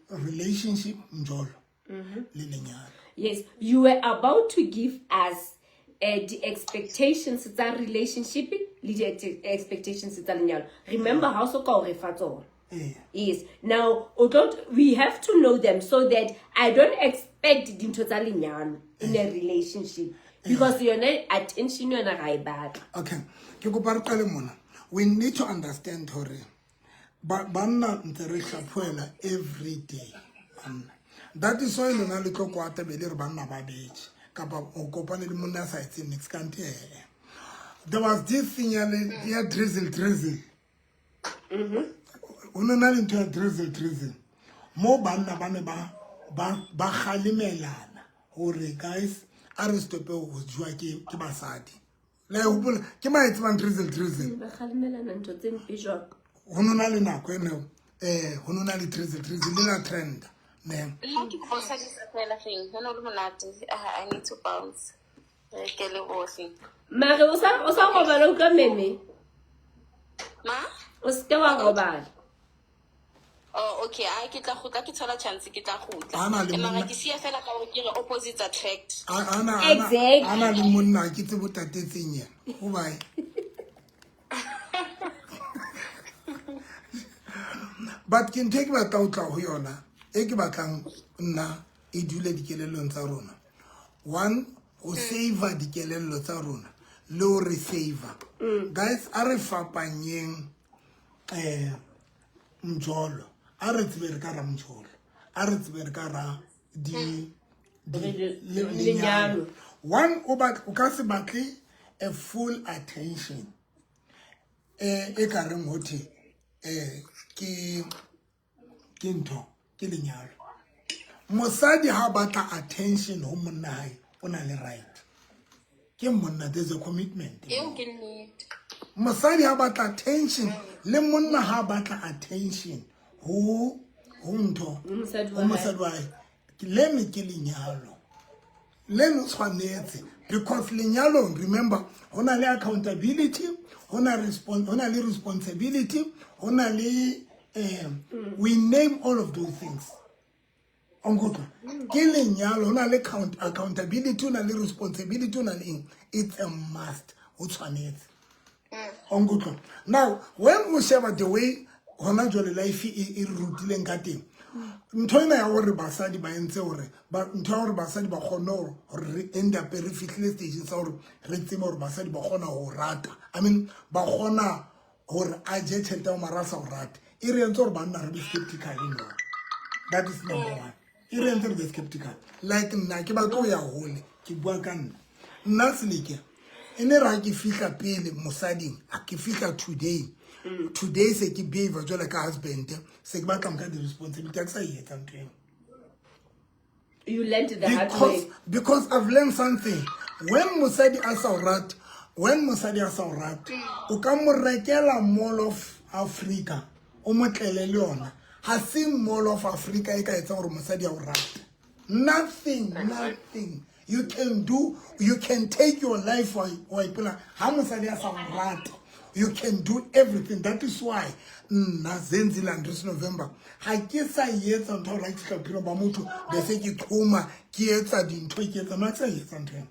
relationship njolo le lenyalo. Yes, you were about to give us uh, the expectations tsa relationship le di expectations tsa lenyalo. Remember how so ka o re fa tsona. Eh. Yes. Now, o tlo- we have to know them so that I don't expect dintho tsa lenyalo in a relationship. Because yone attention yona ga e batla. Okay, ke kopa re qale mona. We need to understand hore banna ntse re hlaphoela every day. Banna. That is why lona le tlo kwata be le re banna ba betše kapa o kopane le monna a sa etseng niks kante ee. There was this thing ya ya drizzle drizzle. Ho no na le ntho ya drizzle drizzle. Mo banna ba ne ba ba ba kgalemelana hore guys a re stope ho jewa ke ke basadi. La e hopola ke mang e tsebang drizzle drizzle? Ba kgalemelana ntho tse mpe jwang? Ho no na le nako e neo eh ho no na le drizzle drizzle le la trend ne. Nna ke kopa o sadisa fela hleng, ho no le monate. I need to bounce. Ke le bohle. Mare o sa o sa robala utlwa meme. Ma? O seke wa robala. Oh, okay. A ke tla gutla ke thola chance ke tla gutla. Ana le Mara monna- ke sia fela ka hore ke re opposites attract. Ana ana Exactly. ana le monna ke tsebo tatetseng yena. O bae. But ke ntho e ke batla ho tla ho yona e ke batlang nna e dule dikelellong tsa rona. One, ho save dikelello tsa rona le ho re save. Guys, a re fapanyeng eh mjolo. A re tsebe re ka ra mjolo. A re tsebe re ka ra di Lenyalo. One, o batla o ka se batle a full attention. Eh e ka reng hothe eh ke ke ntho ke lenyalo. Mosadi ha batla attention ho monna hae o na le right. Ke monna there's a commitment. Eo ke nnete. Mosadi ha batla attention le monna ha batla attention ho ho ntho Ho mosadi wa ho mosadi wa hae. Leno ke lenyalo. Leno tshwanetse because lenyalong remember ho na le accountability, ho na ho na le responsibility, ho na le we name all of those things. O nkutlwa? Ke lenyalo, ho na le accountability, ho na le responsibility, ho na le eng. It's a must. Ho tshwanetse. O nkutlwa? Now, when o sheba the way hona jwale life e re rutileng ka teng, ntho ena ya hore basadi ba entse hore ntho ya hore basadi ba kgone hore re end up re fihlile stage sa hore re tsebe hore basadi ba kgona ho rata. I mean, ba kgona hore a je tjhelete ya mara a sa o rate. E re entse hore banna re be skeptical no. That is number one. E re entse re be skeptical. Like nna ke batla ho ya hole, ke bua ka nna. Nna Seleke, e ne re ha ke fihla pele mosading, ha ke fihla today. Today se ke behave jwalo ka husband, se ke batla nka di-responsibility, ha ke sa e etsa ntho eo. You learned the hard Because, way. because I've learned something. When mosadi a sa o rate, when mosadi a sa o rate, o ka mo rekela Mall of Africa, o mo tlele le yona. Ha se Mall of Africa e ka etsang hore mosadi a o rate. Nothing, nothing. You can do, you can take your life wa ipola. Ha mosadi a sa o rate, you can do everything. That is why nna Zenzile Andries November ha ke sa etsa ntho ya hore ha ke fihla bophelong ba motho be se ke qhoma ke etsa dintho ke etsa no ha ke sa etsa ntho ena.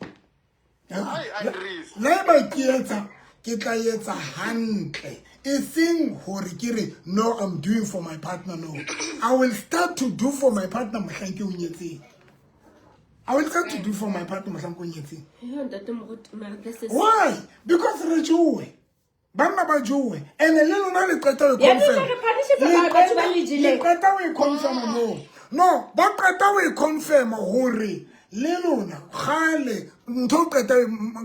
Le haeba ke etsa ke tla etsa hantle e seng hore ke re no I'm doing for my partner no. I will start to do for my partner mohlang ke o nyetseng. I will start to do for my partner mohlang ke o nyetseng. Ntate Moruti, mara this is Why? Because re jowe. Banna ba jowe. And le lona le qeta ho e Ya, confirm. re punishetsa Le batho ba le jeleng. Le qeta ho e confirm moo. No, ba qeta ho e confirm hore le lona kgale ntho o qeta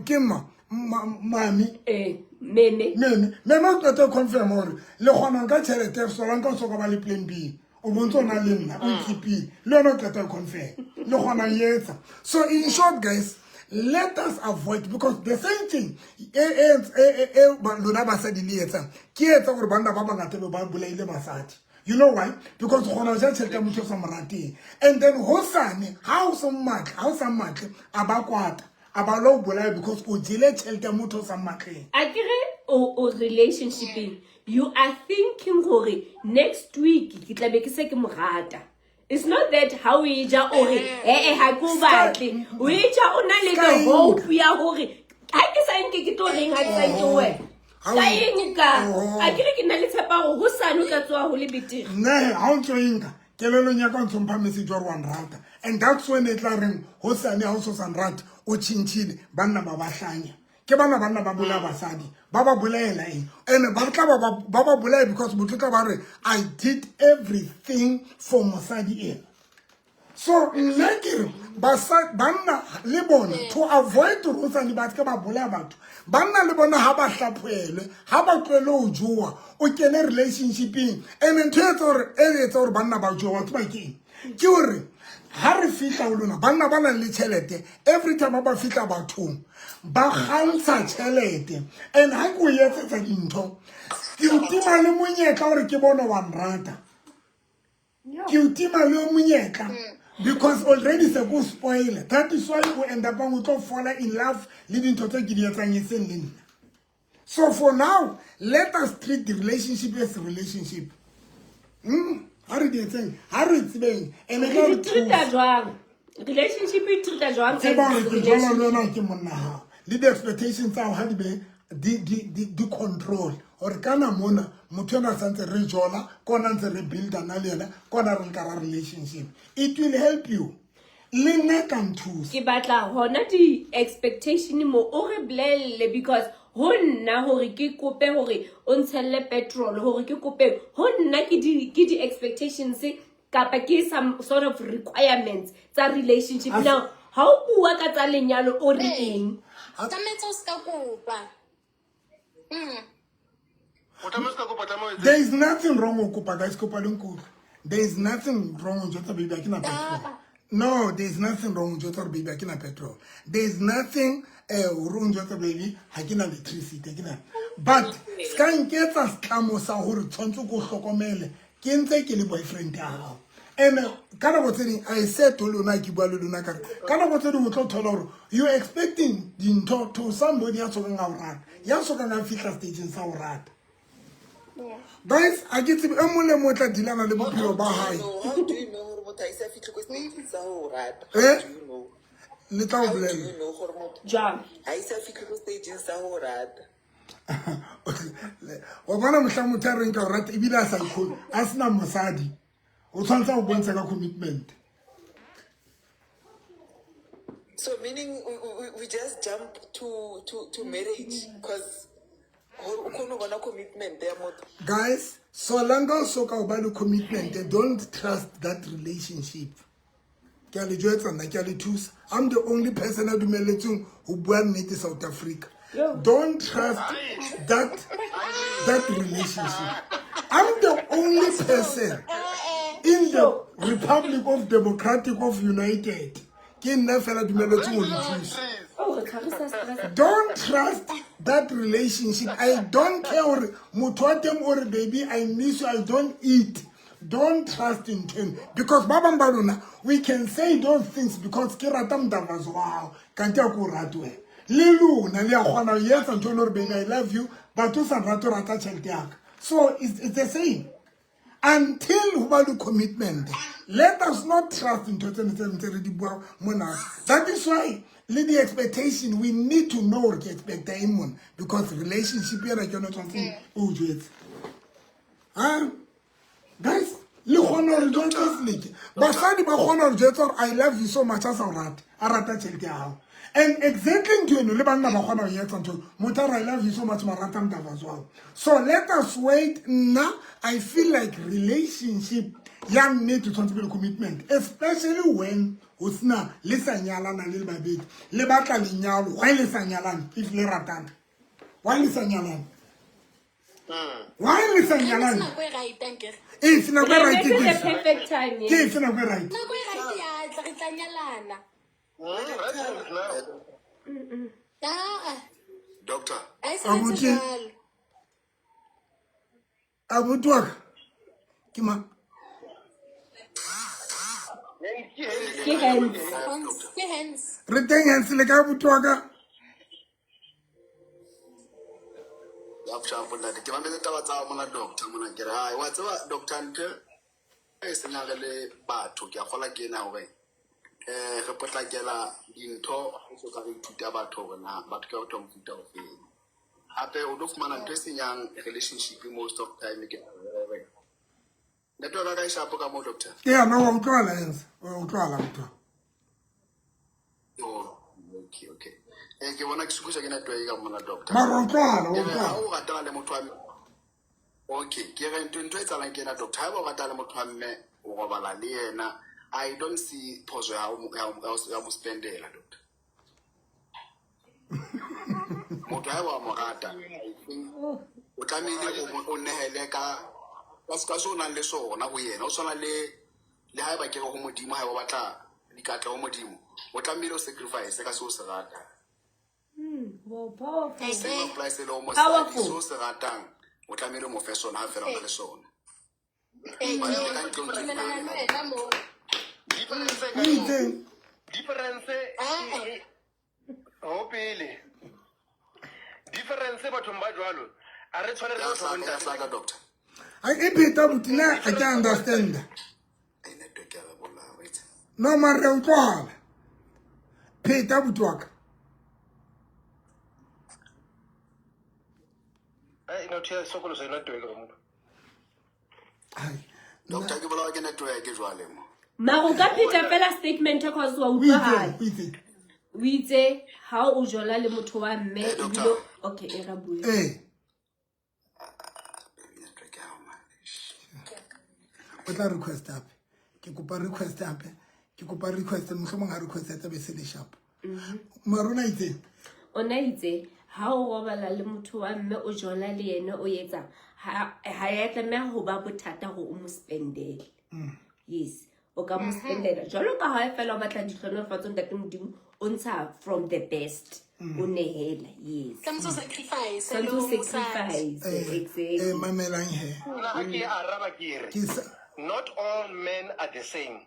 ke ma mami. Eh, meme. Meme. Meme o qeta ho confirm hore le kgona nka tjhelete sola nka o soka ba le plan B. O bontse o na le nna, o nkipile. Le yona o qeta ho confirm. Le kgona ho etsa. So in short guys, let us avoid because the same thing e e e e lona basadi le etsang ke etsa gore banna ba bangata be ba bolaile basadi. You know why? Because o kgona ho ja tjhelete ya motho o sa mo rateng. And then hosane ha o sa mmatle, ha o sa mmatle a ba kwata, a ba lo bolaya because o jele tjhelete ya motho o sa mmatleng. Akere o o relationshipeng you are thinking gore next week ke tla be ke se ke mo rata. It's not that ha o e ja o re eh eh ha ke o batle. O e ja o na le the hope ya gore ha ke sa nke ke tlo reng ha ke sa nke wena. Ka eng ka? Akere ke na le tshepa hore hosane o tla tsoha ho le betere. Ne, ha o ntso e nka. Kelellong ya ka o ntso mpha message wa gore wa nrata. And that's when e tla reng hosane ha o so sa nrate o tšhintšhile banna ba ba hlanya. Ke bana banna ba bolaya basadi ba ba bolaela eng and ba tla ba ba ba bolaya because motho tla ba re I did everything for mosadi ena. So nna ke re banna le bona to avoid hosane ba se ba bolaya batho banna le bona ha ba hlaphoelwe ha ba tlohele ho jowa o kene relationshipeng and ntho e etsa gore e etsa gore banna ba jowa wa tseba ke eng ke gore ha re fihla ho lona banna ba nang le tšhelete every time ba fihla bathong ba kgantsha tšhelete and ha ke o etsetsa dintho ke o tima le monyetla gore ke bone wa nrata ke o tima le monyetla because already se ko spoil that is why o end up o tlo fall in love le dintho tse ke di etsang e seng le nna so for now let us treat the relationship as relationship ha re di etseng ha re tsebeng ene ka re treata jwang relationship e treata jwang tseba gore ke jwalo le wena ke monna hao le di-expectations tsa ha di be di control gore kana mona motho ena santse re jola kona ntse re builda na le yena kona re nka ra relationship it will help you le nna ka nthusa ke batla hona di-expectation mo o re bolelele because ho nna hore ke kope hore o ntshelle petrol hore ke kope ho nna ke di-expectations kapa ke some sort of requirements tsa relationship now ha o bua ka tsa lenyalo o re eng tlametse o se ka kopa There is nothing wrong with kopa guys kopa le nkutlwe. There is nothing wrong with jotsa baby a ke na petrol. No, there is nothing wrong with jotsa baby a ke na petrol. There is nothing eh hore o njwetsa baby ha ke na electricity ke na. But ska nketsa setlamo sa hore tshwantse ko hlokomele ke ntse ke le boyfriend ya gago. And ka nako tse ding I said to lona ke bua le lona ka ka nako tse ding o tlo thola gore you expecting dintho to somebody ya sokang a o rata ya sokang a fihla stageng sa o rata guys a ke tsebe e mong le mong o tla dealana le bophelo ba hae eh le tla o bolela jwang a isa fitlhe ko stageng sa go rata wa bona mohla motho a reng ka o rata ebile a sa ikgolo a sena mosadi o tshwanetse go bontsha ka commitment so meaning we, we, we just jump to, to, to marriage because o kgone go bona commitment ya motho guys solanka o soka o ba le commitment don't trust that relationship ke a le jwetsa nna ke a le thusa i'm the only person a dumeletsweng go bua nnete south africa don't trust that that relationship i'm the only person in the republic of democratic of united ke nna fela dumeletsweng go le thusa don't trust that relationship i don't care gore motho wa teng o re baby i miss you i don't eat don't trust in him because ba bang ba lona we can say those things because ke rata mdavazo wa gago kante a ko o rate wena le lona le a kgona go etsa ntho e le gore baby i love you but o sa rate o rata tšhelete yaka so it's, it's the same until go ba le commitment let us not trust ntho tsene tse ntse re di bua mona that is why le di-expectation we need to know gore ke expecta eng mona because relationship ena ke yone tshwanetseng o jwetse ha guys le kgona gore jwetsa seleke basadi ba kgona gore jwetsa gore i love you so much a sa o rate a rata tšhelete ya gago and exactly ntho eno le banna ba kgona go etsa ntho motho a re i love you so much marata motavazo ao so let us wait nna i feel like relationship ya nnete tshwanetse pele commitment especially when go sena le sa nyalana le le babedi le batla lenyalo why le sa nyalana if le ratana why le sa nyalana why le sa nyalane nako e right ankere e se nako e right Re ke the efe? perfect time ke efe nako e right nako e right ya tla re tla nyalana Right time is now. aa Doctor. a e sebetse Abuti. jwalo abuti wa ka ke ma ke hands ke hands re teng hands le ka abuti wa ka Sharp ntate ke mametse taba tsa mona doctor mona ke re hai wa tseba doctor ntho e senya re le batho ke a kgola ke ena hore eh re potlakela dintho re soka re ithuta batho hore na batho ke batho ba mofuta ofeng hape o tlo fumana ntho e senyang relationship most of time ke hore. Network ya ka e shapo ka mo doctor. Ee, no wa utlwala ense wa utlwala motho. Oh, okay, okay. Eh, ke bona ke sokodisa ke network ka mona doctor. Mara wa utlwala, wa Ke re, ha utlwala. o ratana le motho wa mme okay ke re ntho ntho e tsalang ke ena doctor ha eba o ratana le motho wa mme o robala le yena i don't see phoso ya ho mo- ya ho- ya ho- ya ho mo spendela doctor motho ha eba wa mo rata I think o tlamehile o mo- o nehele ka ka se- ka se o nang le sona ho yena o tshwana le le ha eba ke re ho modimo ha eba o batla dikatla ho modimo o tlamehile o sacrifice ka se o se ratang Wow, powerful. same applies le ho mosadi Powerful. se o se ratang o tlamehile o mo fe sona ha fela o na le sona Hobane le ka ntle o ntse o Dumelana le wena mo. Difference O itseng? difference e- e- ho pele difference bathong ba jwalo a re tshwane re Ya batho ba hlaka, ya bontate hlaka doctor Ai, e pheta buti nna a ke understand. Ai, network ya re bolaya, wa itse. No mara re utlwala. Pheta buti wa ka. Ai, no thiya sokolosa network ka motho Ai, Doctor ke bolawa ke network jwale mo. Mara o ka pheta fela statement cause wa o utlwahala. itseng, o itseng. O itse ha o jola le motho wa mme Eh, doctor. ebile okay e ra bue. Ee, Network ya hao, man. o tla request hape. Ke kopa request hape. Ke kopa request mohlomong ha request ya tlabe se le sharp. Mara o na itseng? O na itse ha o robala le motho wa mme o jola le yena o etsa ha ha ya tlameha ho ba bothata hore o mo spendele. Yes. O ka mo spendela. Jwalo ka ha fela o batla ditlhonolofatso ntate Modimo o ntsha from the best. O nehela. Yes. Tlamehetse o sacrifice le Tshwanetse o ho mosadi. sacrifice. Eh, Exactly. mamelang he. nna ha ke araba ke re Ke sa not all men are the same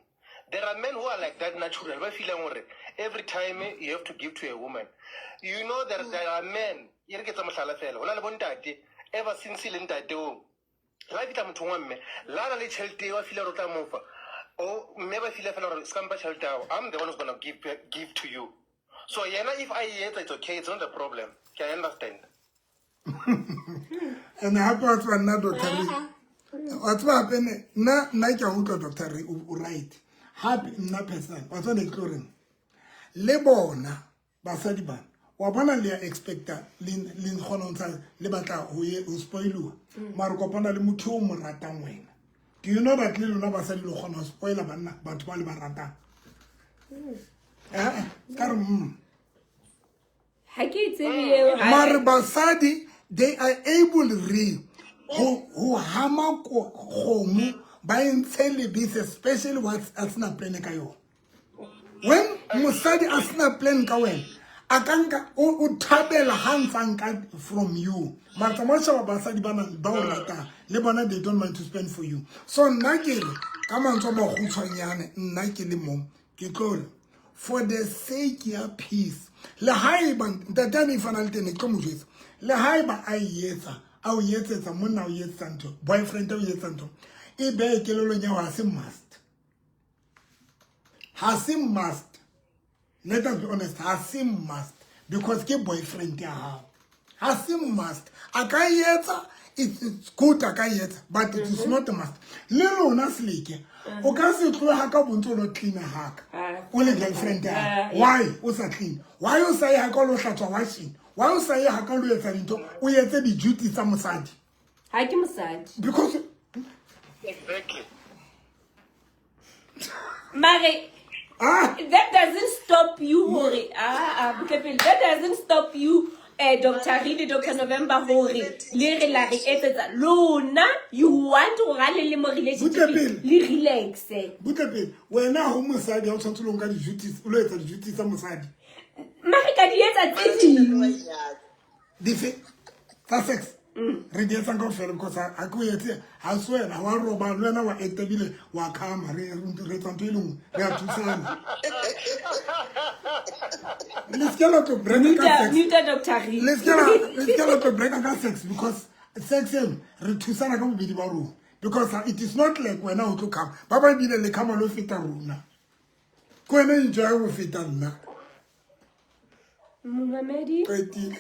there are men who are like that natural ba feelang hore every time you have to give to a woman you know there, there are men e re ke tsa mohlala fela ho na le bontate ever since e le ntate oo la fihla mothong wa mme la na le tšhelete eo a feela gore o tla mo fa o mme ba feela fela gore se ka mpa tšhelete ao i'm the one who's gonna give, give to you so yena if a e etsa it's okay it's not a problem ke a understand and hape wa tseba nna doctor re wa tseba hape ne nna nna ke a utlwa doctor re o right hape nna personal wa tseba ne ke tlo reng le bona basadi bana wa bona le ya expecta le le kgona ho ntsha le batla ho ye ho spoiliwa mara o kopana le motho o mo ratang wena do you know that le lona basadi le kgona ho spoila banna batho ba le ba ratang eh ka re Ha ke e tsebe eo. ha- mare basadi they are able re ho ho hama kgomo ba e ntshe lebese especially wa a sena plan ka yona when mosadi a sena plan ka wena a ka nka o o thabela ha ntsa nka from you mara tsamaya o sheba basadi ba nang ba o ratang le bona they don't mind to spend for you so nna ke re ka mantswe a makgutshwanyane nna ke le mong ke tlo re for the sake ya peace le haeba ntate a ne e fana le tene ke tlo mo jwetsa le haeba a e etsa a o etsetsa monna o etsetsa ntho boyfriend o etsetsa ntho e behe kelelong ya ha se must ha se must let us be honest ha se must because ke boyfriend ya hao ha se must a ka e etsa it's, it's good a ka e etsa but it is not a must le lona seleke o ka se tloga ka bontse o lo cleana haka o le girlfriend ya hao. why o sa clean why o sa ye haka o lo hlatswa washing why o sa ye haka o lo etsa dintho o etse di-duty tsa mosadi Ha ke mosadi. because exactly Mare ah that doesn't stop you hore ah ah butle pele that doesn't stop you eh Dr. Reed Dr. November hore le re la re etsetsa lona you want hore ha le le mo relationship Butle pele. le relax butle pele wena ho mosadi ha o tshwanetse o lo nka di-duties o lo etsa di-duties tsa mosadi mare ka di etsa tse ding dife tsa sex re di etsang kaofela because ha ke o etse ha se wena wa roba le wena wa acta ebile wa khama re re etsa ntho e le nngwe re a thusana le seke la tlo breaka ka Muta sex muta Dr. Reed le seke la le seke la tlo breaka ka sex because sex eno re thusana ka bobedi ba rona because it is not like wena o tlo khama ba ba ebile le khama lo feta rona ke wena enjoy go feta nna Momamedi qetile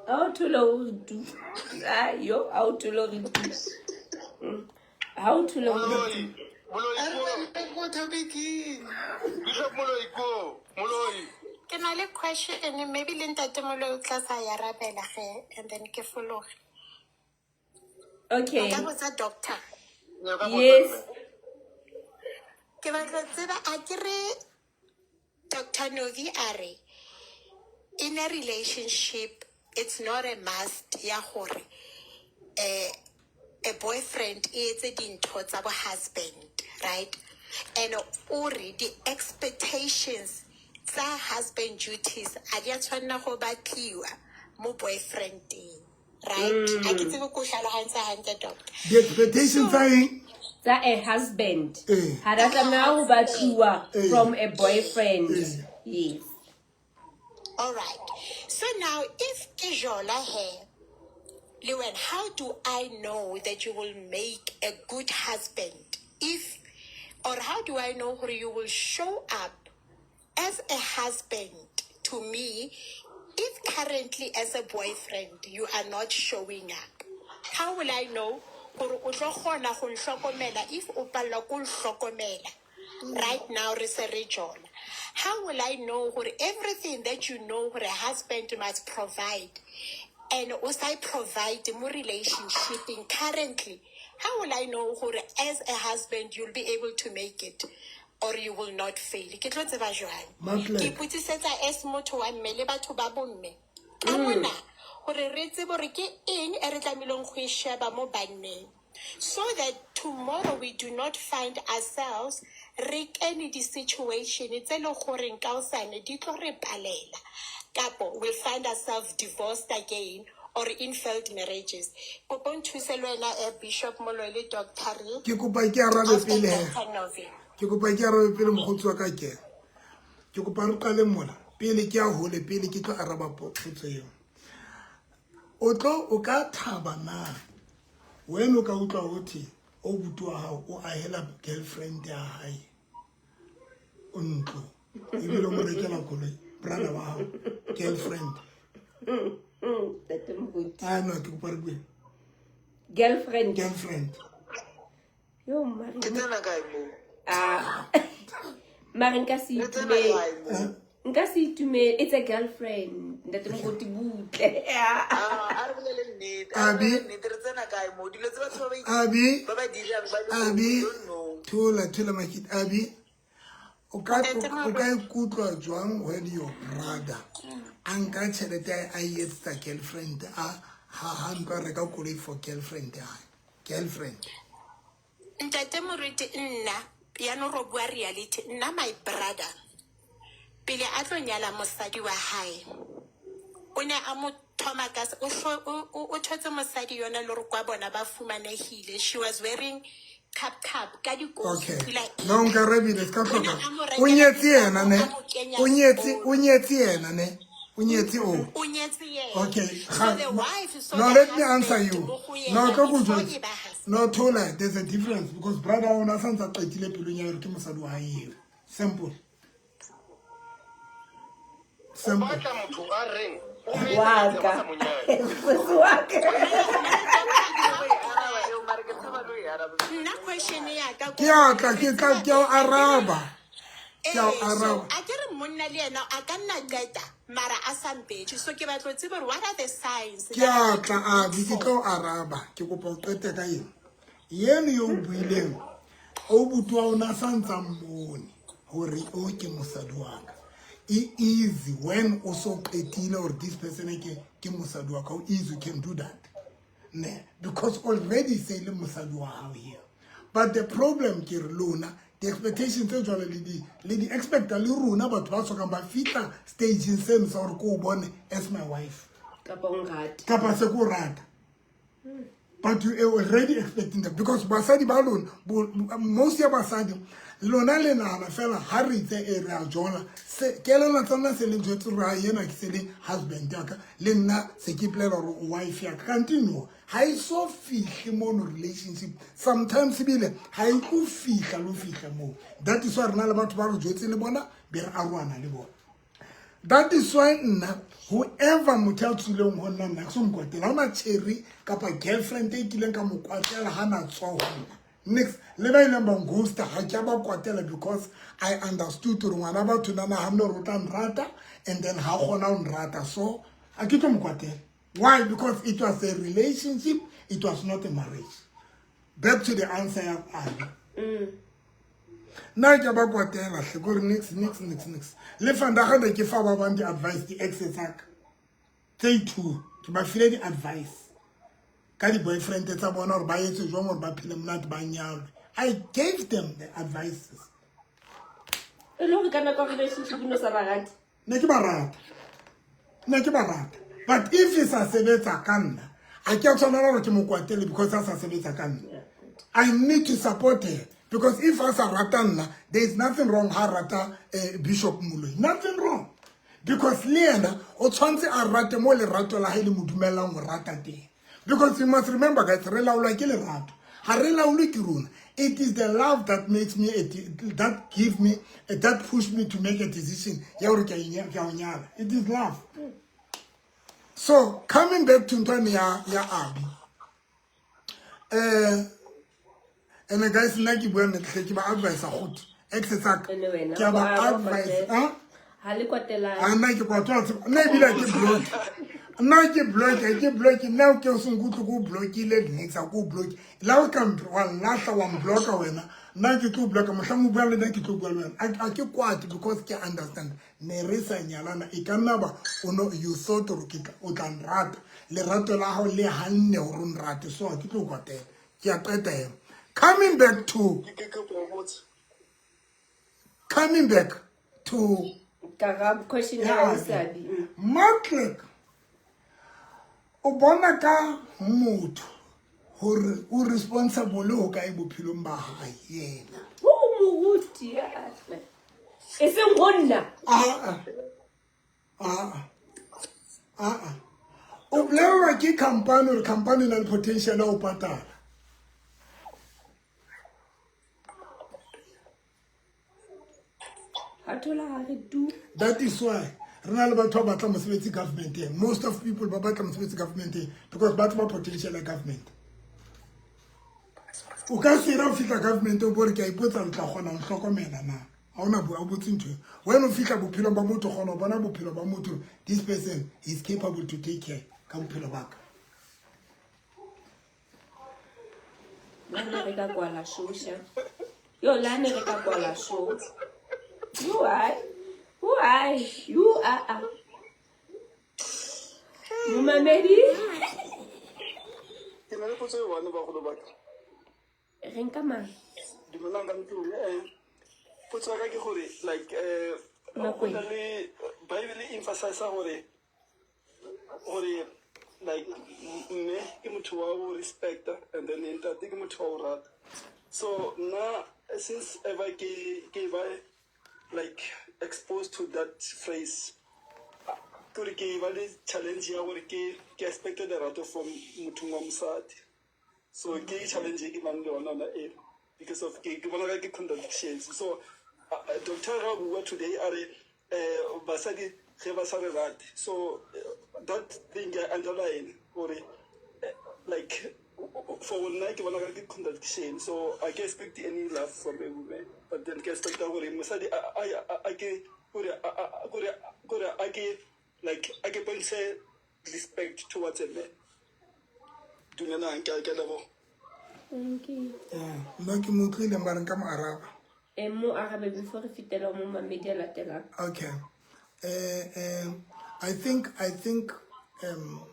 a o thole o re tu. Ah, yo a o thole o re tu. Ha o thole Moloi. Moloi ko. Ko topic-ing. Bishop Moloi ko. Moloi. Ke na le question maybe le ntate Moloi o tla sa e arabela ge and then ke fologe. Okay. Nka botsa doctor. Yes. Ke batla ho tseba a ke re Dr. Novi a re in a relationship it's not a must ya gore eh a boyfriend e etse dintho tsa bo husband right and o re di-expectations tsa husband duties a di a tshwanela go batliwa mo boyfriendeng right a ke tsebe ko hlalogantse hantle doctor di-expectation tsa eng Tsa a husband. Eh. Ha ra tlameha ho batluwa Eh. from a boyfriend. Eh. Yes. All right. So now, if ke jola here, Lewen, how do I know that you will make a good husband? If, or how do I know who you will show up as a husband to me if currently as a boyfriend you are not showing up? How will I know gore o tlo kgona go nhlokomela if o palelwa ke ho nhlokomela right now re se re jola? How will I know gore everything that you know gore a husband must provide and o sa e provide mo relationshipeng currently? How will I know gore as a husband you'll be able to make it or you will not fail? Ke tlo tseba jwang? Matlek. Ke ipotsisetsa as motho wa mme le batho ba bomme ka mona gore re tsebe gore ke eng e re tlamehileng go e sheba mo banneng so that tomorrow we do not find ourselves re kene di-situation tse le goreng kaosane di tlo re palela kapo we'll find ourselves divorced again or in failed marriages. Kopo nthuse le wena eh, Bishop Moloi le Dr. Re. Ke kopa ke arabe After pele he. Dr. Novi. Ke kopa ke arabe pele mokgotsi wa ka ke. Ke kopa re qale mola pele ke ya hole pele ke tlo araba potso eo. O tlo o ka thaba na wena o ka utlwa ho thwe o buti wa hao o ahela girlfriend ya hae o ntlo ebile o mo rekela koloi brother wa hao girlfriend. Ntate Moruti. Ah no ke kopa re bue. Girlfriend. Girlfriend. Yo mare. Ke tsena kae mo? Ah. Mare nka se Re tsena itumele. kae mo? Nka se itumele. It's a girlfriend. Ntate Moruti butle. Ah, a re bolele nnete. A re Abi. bolele nnete re tsena kae mo? Dilo tse batho ba ba Abi. ba ba dirang ba le Abi don't know. thola thola makit Abi o ka o ka ikutlwa jwang when your brother a nka tjhelete a e etsetsa girlfriend a ha ha ntlo a reka koloi for girlfriend ya hae girlfriend. Ntate Moruti nna yaanong ro bua reality nna my brother pele a tlo nyala mosadi wa hae o ne a mo thoma ka se- o hlo- o- o o thotse mosadi yona le gore kwa bona ba fumanegile she was wearing cup cup ka dikosi Okay. pula e No na. nkarabile se ka O ne hloka. a mo O rekela nyetse yena diaparo, ne. a mo kenya O nyetse sekolo. o nyetse yena ne. O nyetse o. O nyetse yena. Okay. So the wife saw No, the let me answer husband you. mo go No, yena tlo go before jwetsa. e ba husband. No, thola, there's a difference because brother o na santse a qetile pelong ya hore ke mosadi wa hae eo. Simple. O Simple. batla motho a reng o mo Wa etsetsa ka. ba sa mo nyale. Moswi wa ka. Nna question ya ka Ke a tla ke tla ke a o araba. Ke a o Ee, so araba. a ke re monna le ena a ka nna qeta mara a sa mpetse so ke batla ho tseba hore what are the signs Ke a tla Abi ke tlo o araba. Ke kopa o qete ka eng. Yeno yo o buileng o buti wa ona sa ntsa mmone hore o ke mosadi wa ka. E easy when o so qetile hore this person ke ke mosadi wa ka. O easy you can do that. Ne, because already se le mosadi wa hao here. But the problem ke re lona the expectations tse jwalo le di le di expecta le rona batho ba sokang ba fihla stageng seno sa hore ke o bone as my wife. Kapa o nrate. Kapa se ko rata. But you are already expecting that because basadi ba lona most ya basadi lona le nahana fela ha re itse e re a jola se kelello tsa lona se le jwetse re a yena ke se le husband ya ka le nna se ke ipolela hore o wife ya ka kante no ha e so fihle mono relationship sometimes ebile ha e tlo fihla lo fihla moo. That is why re na le batho ba re jwetse le bona be re arohana le bona. That is why nna whoever motho a tswileng go nna nna ke so mokwatela ga ona cherry kapa girlfriend e kileng ka mo kwatela ga na tswa go nna nix le ba ileng ba nghosta ga ke a ba kwatela because i understood gore ngwana batho na naganne gore o tla nrata and then ga kgona go nrata so a ke tlo mo kwatela why because it was a relationship it was not a marriage back to the answer ya abi mm. nna ke ba kwatela hle kore nix nix nix nix le fandaga ne ke fa ba bang di-advice di-exe tsaka tse two ke ba file di-advice ka di-boyfriend tsa bona gore ba etse jwang gore ba phele monate ba nyalwe i gave them the advices e le gore ka nako relationship no sa ba rate ne ke ba rata ne ke ba rata but if e sa sebetsa ka nna a ke a tshwanela gore ke mo kwatele because a sa sebetsa ka nna i need to support her because if a sa rata nna there is nothing wrong ha rata eh, bishop moloi nothing wrong because le yena o tshwanetse a rate mo lerato la gae le mo dumelelang go rata teng because you must remember guys re laolwa ke lerato ga re laolwe ke rona it is the love that makes me a, that give me that push me to make a decision ya gore ke a o nyala it is love so coming back to ntwane ya ya abi eh ene guys nna ke bua nnete ke ba advise gote ex tsaka ke a ba advise a ha le kwatela a nna ke kwatwa nna ebile ke block nna ke block ke block nna ke o se nkutlwe ko blockile nix a ko block la o ka wa nlahla wa mblocka wena nna ke tlo blocka mohlang o bua le nna ke tlo bua le wena a ke kwate because ke understand ne re sa nyalana e ka nna ba o no you thought gore ke o tla nrata lerato la gago le ganne gore o nrate so a ke tlo kwatela ke a qeta eo coming back to coming back to question ya Seabi mm. Matlek o bona ka motho gore o responsible ho kae bophelong ba hae yena o moruti e seng go nna aa aa o bolelelwa ke company gore company e na le potential ya go patala that is why re na le batho ba batla mosebetsi governmenteng most of people ba batla mosebetsi governmenteng because batho ba potential ya government o ka sera o fitlha government o bore ke a ipotsa le tla kgona go hlokomela na ga ona o botse ntho wena o fitlha bophelong ba motho kgona go bona bophelo ba motho this person is capable to take care ka bophelo ba ka le re ka kwala show sha yo lane re ka kwala show you ai you ai you a a momamedi ke na le potso e one bagolo ba ka re nka mang dumelang ka ntlong eh potso ya ka ke gore like eh go na le bible e emphasize gore gore like mme ke motho wa go respecta and then ntate ke motho wa go rata so nna since ever ke ke ba like exposed to that phrase kore ke ba le challenge ya gore ke ke expecte lerato from mothong wa mosadi so ke challenge e ke nang le yona ona e because of ke bona ka ke contradictions so uh, doctor ga bua today a re um basadi ge ba sa re rate so uh, that thing I underline gore eh, like for nna ke bona ka ke contradiction so I ke expect any love from a woman but then ke expecta gore mosadi a ke gore gore a ke like a ke bontshe respect towards a man dumelang ke ke leboga thank you nna ke mo utlwile mare nka mo araba e mo arabe before re fitela mo mamedi a latelang okay eh eh i think i think um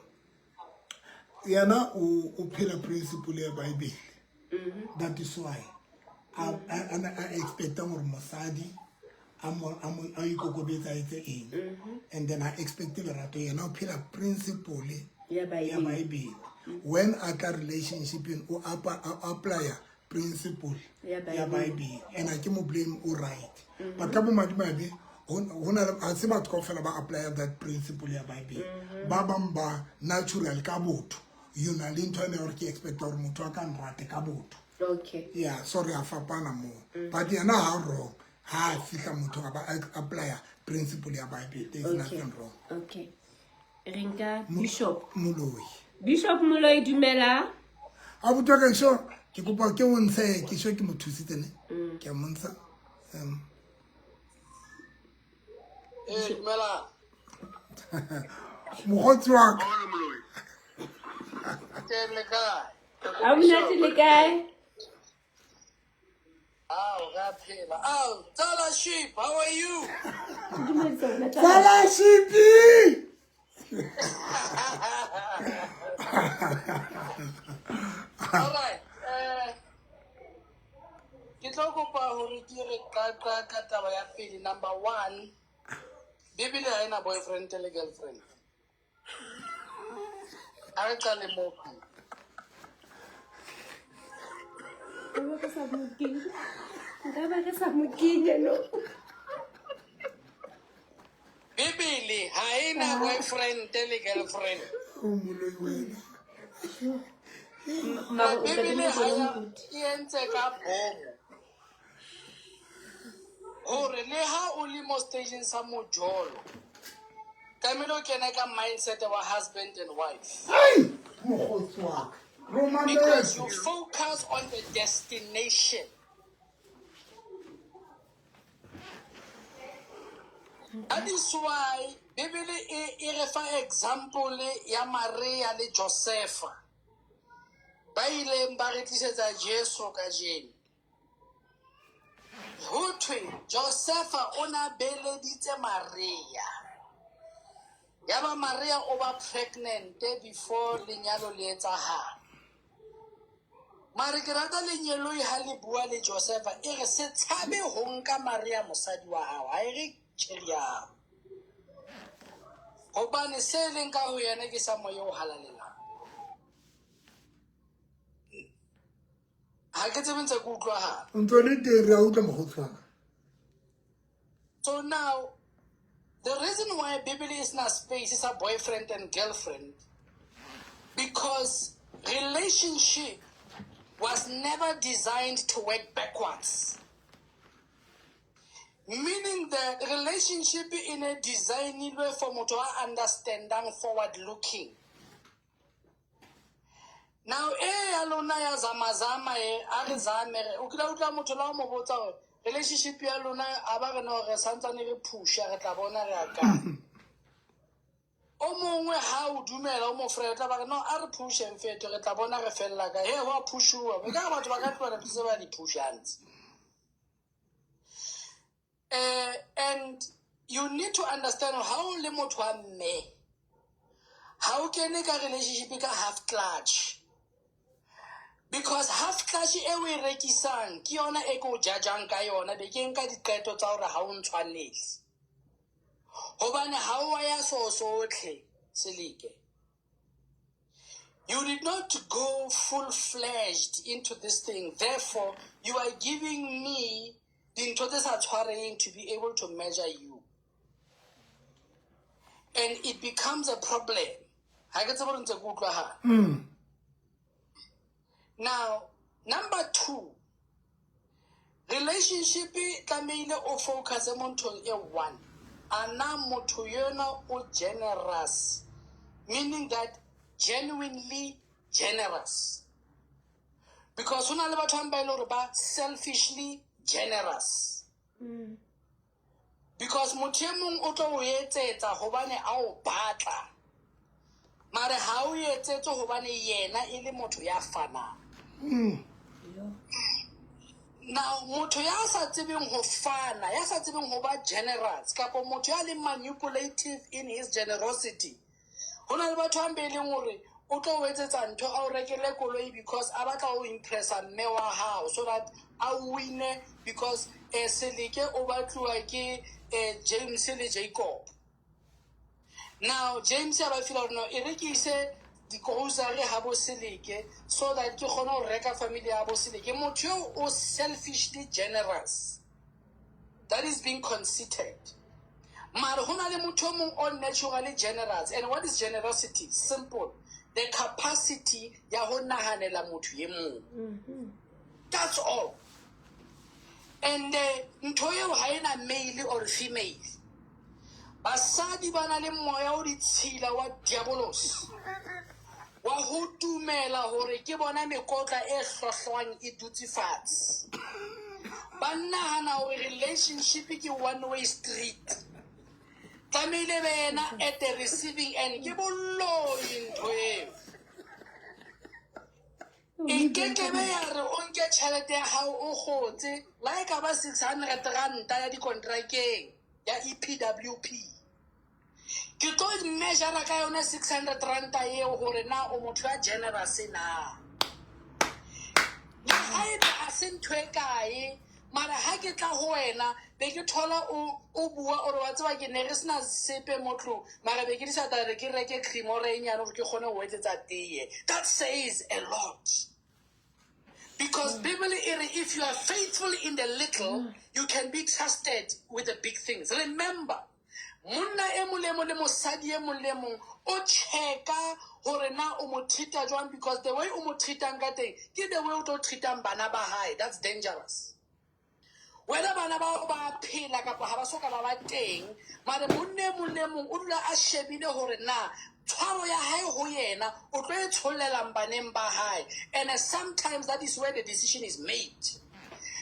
yena o o phela principle ya bible mm-hmm. that is why a a expecta gore mosadi a mo a mo a ikokobetsa etse eng mm-hmm. and then a expect lerato yena o phela principle ya bible when a tla relationshipeng o applya principle ya bible and a ke mo blame o right mm-hmm. but ka bomadimabe go na le ga se batho kao fela ba applya that principle ya bible mm-hmm. ba bang ba natural ka botho you na le ntho ene ya gore ke expecta gore motho a ka nrate ka botho okay yeah so re a fapana moo but yena ga wrong ha a fihla motho a ba applya principle ya Bible. There is Okay. nothing wrong. Okay. Re nka Bishop. Moloi. Bishop Moloi dumela. A botwa ka sho ke kopa ke o ntshe ke sho ke mo thusitse ne. Ke a mo ntsha. Um Eh, dumela. Mokgotsi wa ka. Teng le kae? A monate le kae? Ao, re a phela. Ao, Tsala Sheep, how are you? Dumedisa wena Tsala Sheep! All right. Eh, ke tlo kopa hore ke re qaqa ka taba ya pele. Number one, Bibele ha ena boyfriend le girlfriend. A re qale moo pele. Nka ba re sa mo kenya. Nka ba re sa mo kenya no. Bibele ha ena boyfriend le girlfriend. O moloi wena. Mara o tla Bibele be ha mo ya e entse ka bomo. Hore le ha o le mo stageng sa mojolo, tlamehile o kene ka mindset wa husband and wife. Ai, mokgotsi wa ka. Roma Because you metse. focus on the destination. That is why Bibele e e re fa example ya Maria le Josefa. Ba ileng ba re tlisetsa Jesu kajeno. Ho thwe Josefa o na beleditse Maria. Ya ba Maria o ba pregnant before lenyalo le etsahala. Mare ke rata lengeloi ha le bua le Josefa e re se tshabe ho nka Maria mosadi wa hao, ha e re tjheri ya hao. Hobane se leng ka ho yena ke sa moya o halalelang. Ha ke tsebe ntse ke utlwahala. O ntso le teng re a utlwa mokgotsi wa ka. So now, the reason why Bible is not space is a boyfriend and girlfriend, because relationship was never designed to work backwards. Meaning that relationship in a design for motho a understanding forward looking. Now e ya lona ya zama zama e a re zame re o kile utlwa motho la o mo botsa hore relationship ya lona a ba re no re santsane re phusha re tla bona re ya kae. O mongwe ha o dumela o mo friend tla ba re no a re phusheng fetho re tla bona re fella kae. He ho a phushuwa. E ka re batho ba ka tlohela ntho tse ba di phushang tse. And you need to understand how le motho wa mme ha o kene ka relationship ka half clutch, because half clutch e o e rekisang ke yona e ke o judgeang ka yona, be ke nka diqeto tsa hore ha o ntshwanele, hobane ha o ya so sotlhe seleke. You did not go full-fledged into this thing. Therefore, you are giving me dintho tse sa tshwareng to be able to measure you. And it becomes a problem. Ha ke tsebe hore ntse ke utlwahala. Now, number two, relationship tlamehile o focus mo nthong e one. A na motho yona o generous, meaning that genuinely generous. Because ho na le batho ba e leng hore ba selfishly generous. Because motho e mong o tlo o etsetsa hobane a o batla. Mare ha o etsetse hobane yena e le motho ya fanang. Now, motho ya sa tsebeng ho fana, ya sa tsebeng ho ba generous, kapa motho ya leng manipulative in his generosity. Ho na le batho ba e leng hore o tlo o etsetsa ntho a o rekele koloi because a batla ho impressa mme wa hao so that a wine, because Seleke o batluwa ke James le Jacob. Now James a ba feel hore no e re ke ise di-grocery ha bo Seleke so that ke kgone ho reka family ya bo Seleke. Motho eo o selfishly generous. That is being conceited. Mare ho na le motho o mong o naturally generous. And what is generosity? Simple. The capacity ya ho nahanela motho e mong. That's all. And ntho eo ha ena male or female. Basadi ba na le moya o ditshila wa diabolosi wa go dumela gore ke bona mekotla e hlohlwang e dutse fatshe. Ba nagana gore relationship ke one way street. Tlamehile be yena at the receiving end. Ke boloi ntho eo. E kekebe ya re o nke tšhelete ya gago o kgotse la e ka ba 600 ranta ya dikontrakeng ya EPWP. Ke tlo measure ka yone 600 ranta eo gore na o motho ya generous na. Le ga e be a se ntho e kae mara ha ke tla go wena be ke thola o o bua ore wa tseba ke ne re sena sepe mo tlong mara be ke di sa tla re ke reke creamore e nyane gore ke kgone go etsetsa teye. That says a lot. Because Bible e re if you are faithful in the little, you can be trusted with the big things. Remember, monna e mong le mong le mosadi e mong le mong o checka gore na o mo treata jwang because the way o mo treatang ka teng ke the way o tlo treatang bana ba hae. That's dangerous. Whether bana bao ba phela kapa ha ba soka ba ba teng, mare monna e mong le mong o dula a shebile gore na tshwaro ya hae ho yena o tlo e tshollelang baneng ba hae. And sometimes that is where the decision is made.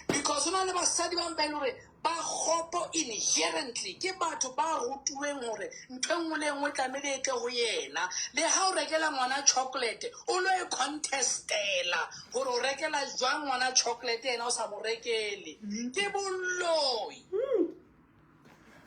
Because ho na le basadi ba ba e le hore ba kgopo inherently, ke batho ba rutuweng hore ntho e nngwe le e nngwe tlamehile e tle ho yena. Le ha o rekela ngwana chocolate, o lo e contestela gore o rekela jwang ngwana chocolate yena o sa mo rekele. Ke boloi.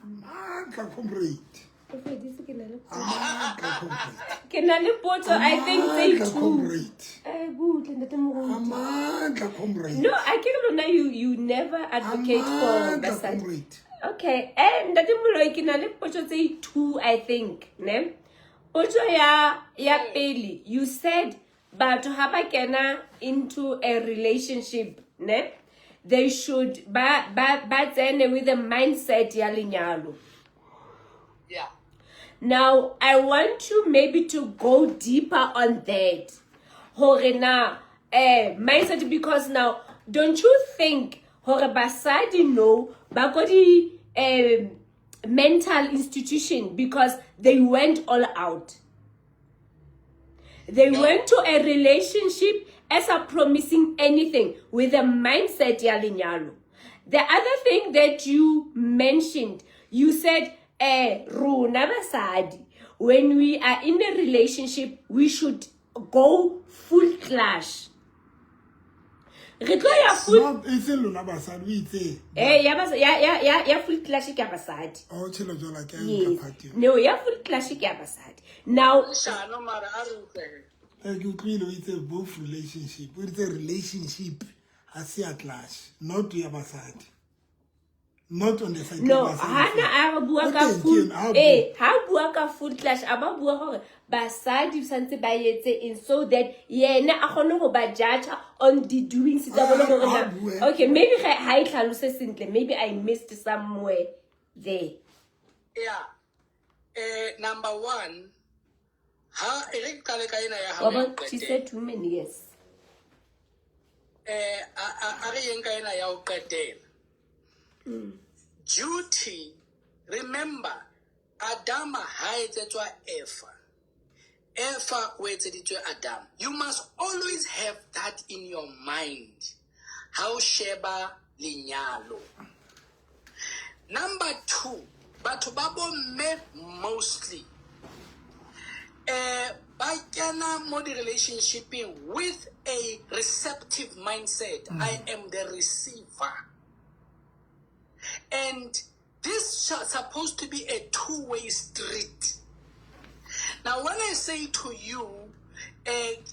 Maatla comrade. O feditse, ke na le Maatla comrade. Ke na le potso I think tse Maatla two. comrade. Eh, butle ntate moruti. Maatla comrade. No, I ke re lona you never advocate for Amandla, basadi. comrade. Okay, ntate Moloi ke na le potso tse two I think, ne? Potso ya pele, you said batho ha ba kena into a relationship, ne? They should ba tsene with the mindset ya lenyalo. Yeah. Now, I want you maybe to go deeper on that. Hore na, mindset, because now, don't you think hore basadi no ba ko di mental institution because they went all out. They went to a relationship as a promising anything with a mindset ya lenyalo. The other thing that you mentioned, you said, rona basadi, when we are in a relationship, we should go full clash. Re tlo ya full No, e se lona basadi, o itse. Ya bas-, ya, ya, ya, ya full clash ke ya basadi. Oh, tshelo jwala ke ya Yes. nka part eo. No, ya full clash ke ya basadi. Now, Leshano mara a re utlwe. Ke utlwile o itse both relationship. O itse relationship ha se ya clash, not ya basadi. Not on the side No, ya basadi. hana a bua O ka teng full, ke ena, ha bua. ha bua ka full clash, a ba bua hore basadi santse ba etse eng so that yena a kgone ho ba judge on the doings tsa bona hore Ha na bue. Okay, maybe ha e hlalose sentle, maybe I missed somewhere there. Yeah. Number one, ha e re ke qale ka ena ya hao Wa ya bona, ho she qetela. said too many years. A re yeng ka ena ya ho qetela. Duty, remember, Adama ha etsetswa Eva. Eva o etseditswe Adam. You must always have that in your mind. Ha o sheba lenyalo. Number two, batho ba bomme mostly, ba kena mo di-relationshipeng with a receptive mindset. I am the receiver. And this is supposed to be a two-way street. Now, when I say to you,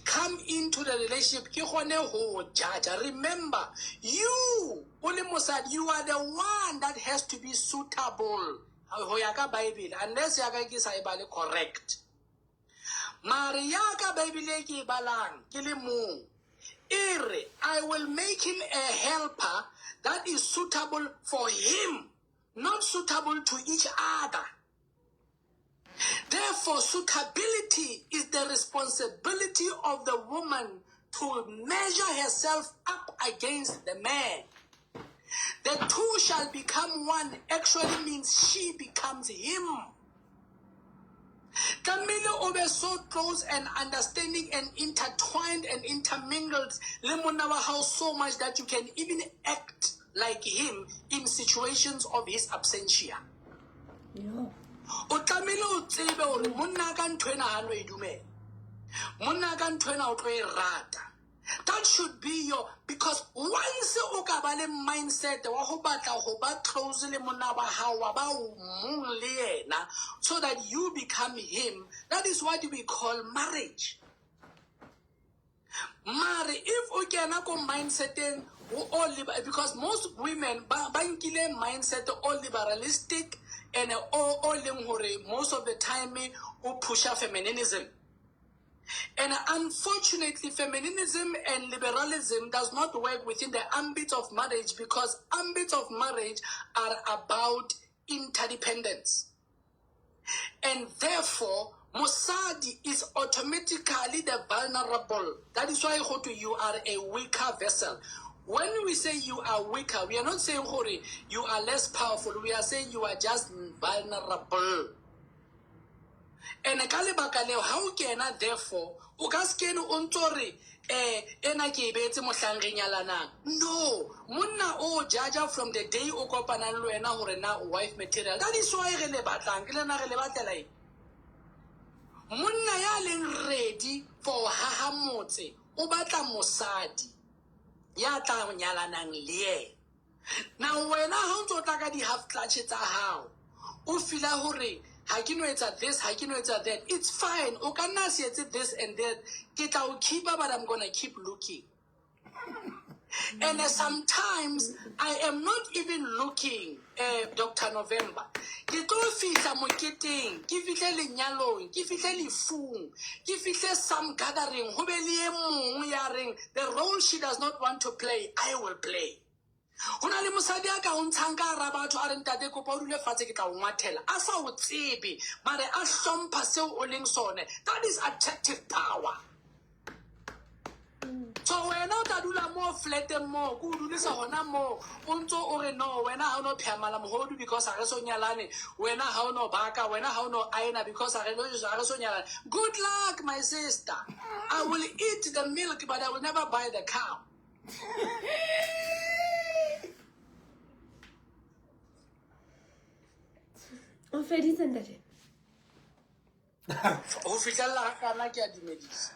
come into the relationship, ke kgone ho judge. Remember, you, o le mosadi, you are the one that has to be suitable. Ho ya ka Bible, unless ya ka ke sa e bale correct. Mare ya ka Bible e ke e balang, ke le mong, e re, I will make him a helper that is suitable for him, not suitable to each other. Therefore, suitability is the responsibility of the woman to measure herself up against the man. The two shall become one actually means she becomes him. Tlamehile o be so close and understanding and intertwined and intermingled le monna wa hao so much that you can even act like him in situations of his absentia. O tlamehile o tsebe gore monna ka ntho ena ha no e dumela. Monna ka ntho ena o tlo e rata. That should be your because once o ka ba le mindset wa go batla go ba close le monna wa gago wa ba mong le yena so that you become him that is what we call marriage mare if o kena ko mindseteng o because most women ba ba nkile mindset o liberalistic and o o leng gore most of the time o pusha feminism And unfortunately, feminism and liberalism does not work within the ambit of marriage because ambits of marriage are about interdependence. And therefore, Mosadi is automatically the vulnerable. That is why go to you are a weaker vessel. When we say you are weaker, we are not saying gore you are less powerful. We are saying you are just vulnerable. And ka lebaka leo ha o kena therefore o ka se kene o ntso re eh ena ke e beetse mohlang re nyalanang. No, monna o jaja from the day o kopanang le wena gore na o wife material. That is why re le batlang, ke lena re le batlela eng? Monna ya leng ready for ho haha motse o batla mosadi ya tla nyalanang le yena. Now wena ha o ntso tla ka di-half clutch tsa hao o feela hore ha ke no etsa this ha ke no etsa that it's fine o ka nna se etse this and that ke tla o keepa but i'm gonna keep looking and sometimes i am not even looking uh, dr november ke tlo fihla moketeng ke fihle lenyalong ke fihle lefung ke fihle some gathering go be le e mongwe ya reng the role she does not want to play i will play go na le mosadi a ka o ntshang ka gara batho a re ntate kopa o dule fatshe ke tla o ngwathela a sa o tsebe mare a hlompha seo o leng sone that is attractive power so wena o tla dula mo flateng mo ko o dulisa gona mo o ntse o re no wena ga o no phea mala mogodu because ga re so nyalane wena ga o no baka wena ga o no aena because ga re so nyalane good luck my sister i will eat the milk but i will never buy the cow o feditse ntate go fitlhelela ga kana ke a dumedisa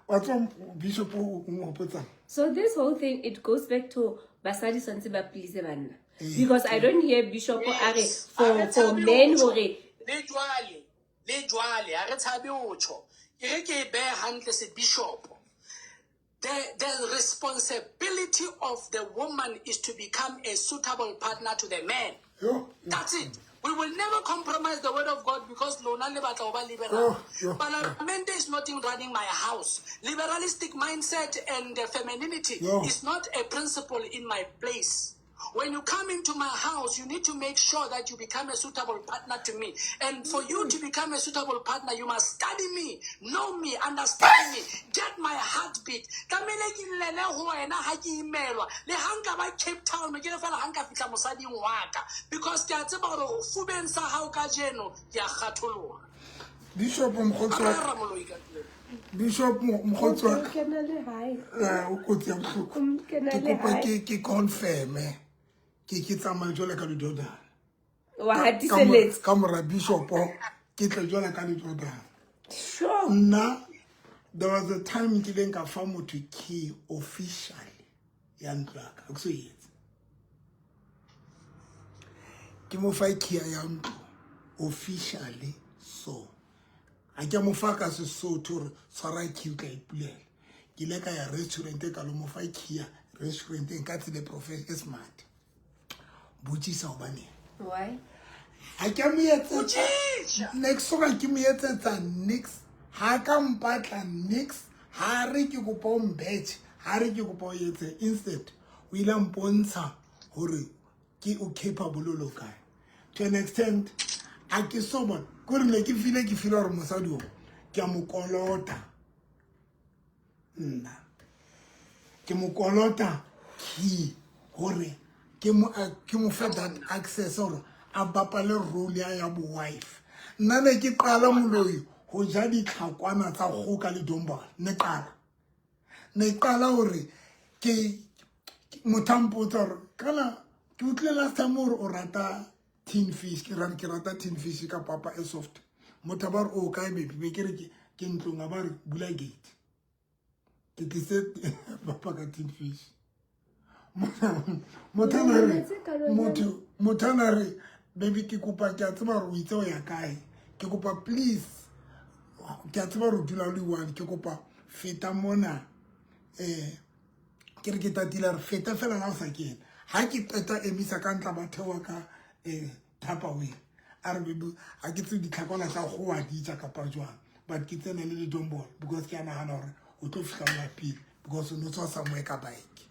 wa tswa bishop o ngopotsang so this whole thing it goes back to basadi swantse ba please banna because i don't hear bishop a re for for men gore le jwale le jwale ha re tshabe o tjho ke re ke e behe hantle se bishop The, the responsibility of the woman is to become a suitable partner to the man. Yo, That's it. We will never compromise the word of God because lona le batla ho ba liberal. Yo, yo, Parliament is not in running my house. Liberalistic mindset and uh, femininity Yo. is not a principle in my place. When you come into my house, you need to make sure that you become a suitable partner to me. And for you to become a suitable partner, you must study me, know me, understand me, get my heartbeat. Tlamehile ke llele ho wena ha ke imelwa. Le ha nka ba Cape Town, ke re fela ha nka fihla mosading wa ka. Because ke a tseba hore fubeng sa hao kajeno, ke a kgatholoha. bishop mokgotsi wa A ka ra moloi ka tlung. bishop mokgotsi wa ka Ke na le hae. Eh, o kotsi ya bohloko Ke na ke le kopa hae. ke ke confirme ke ke tsamaye jwale ka di-jordan Wa Ka- ka mora- hatiselletsa. ka mora bishopo ke tle jwale ka di-jordan Sure. nna there was a time nkileng ka fa motho key officially ya ntlo ya ka a ke so e etse ke mo fa key ya ntlo officially so a ke mo fa ka sesotho gore tshwara key o tla ipulela ke ile ka ya restaurant ka lo mo fa key ya restauranteng ka tsela e profe e smart botsisa gobaneng Why? ga ke a mo etsetsa next soka ke mo etsetsa nix ga ka mpatla nix ga re ke kopa o mbetšhe ga re ke kopa o etse instead o ile a mpontsha gore ke o capable o lo kae to an extent a ke so bona kore ne ke file ke file gore mosadi o ke a mo kolota nna ke mo kolota key gore Ke mo ke mo fe that access gore a bapale role ya ya bo wife. Nna ne ke qala moloi go ja ditlhakwana tsa kgoka le dombala. Ne qala. Ne qala gore ke motho a mpotsa gore kana ke utlwile last time gore o rata tin fish ke rata ke rata tin fish ka papa e soft motho ba re o kae baby be ke re ke ntlong a ba re bula gate ke tlise papa ka tin fish motho a re motho motho a re baby ke kopa ke a tseba gore o itse o ya kae ke kopa please ke a tseba gore o dula o le one ke kopa feta mona um ke re ke tatile re feta fela la o sa kena ga ke qeta emisa ka ntla ba theoa ka um tupperware a re baby ga ke tsebe ditlhakwana tsa go wa di ja kapa jwang but ke tsene le ledombolo because ke a nagana gore o tlo fitlha o lapile because o ne o tswa somewhere ka bike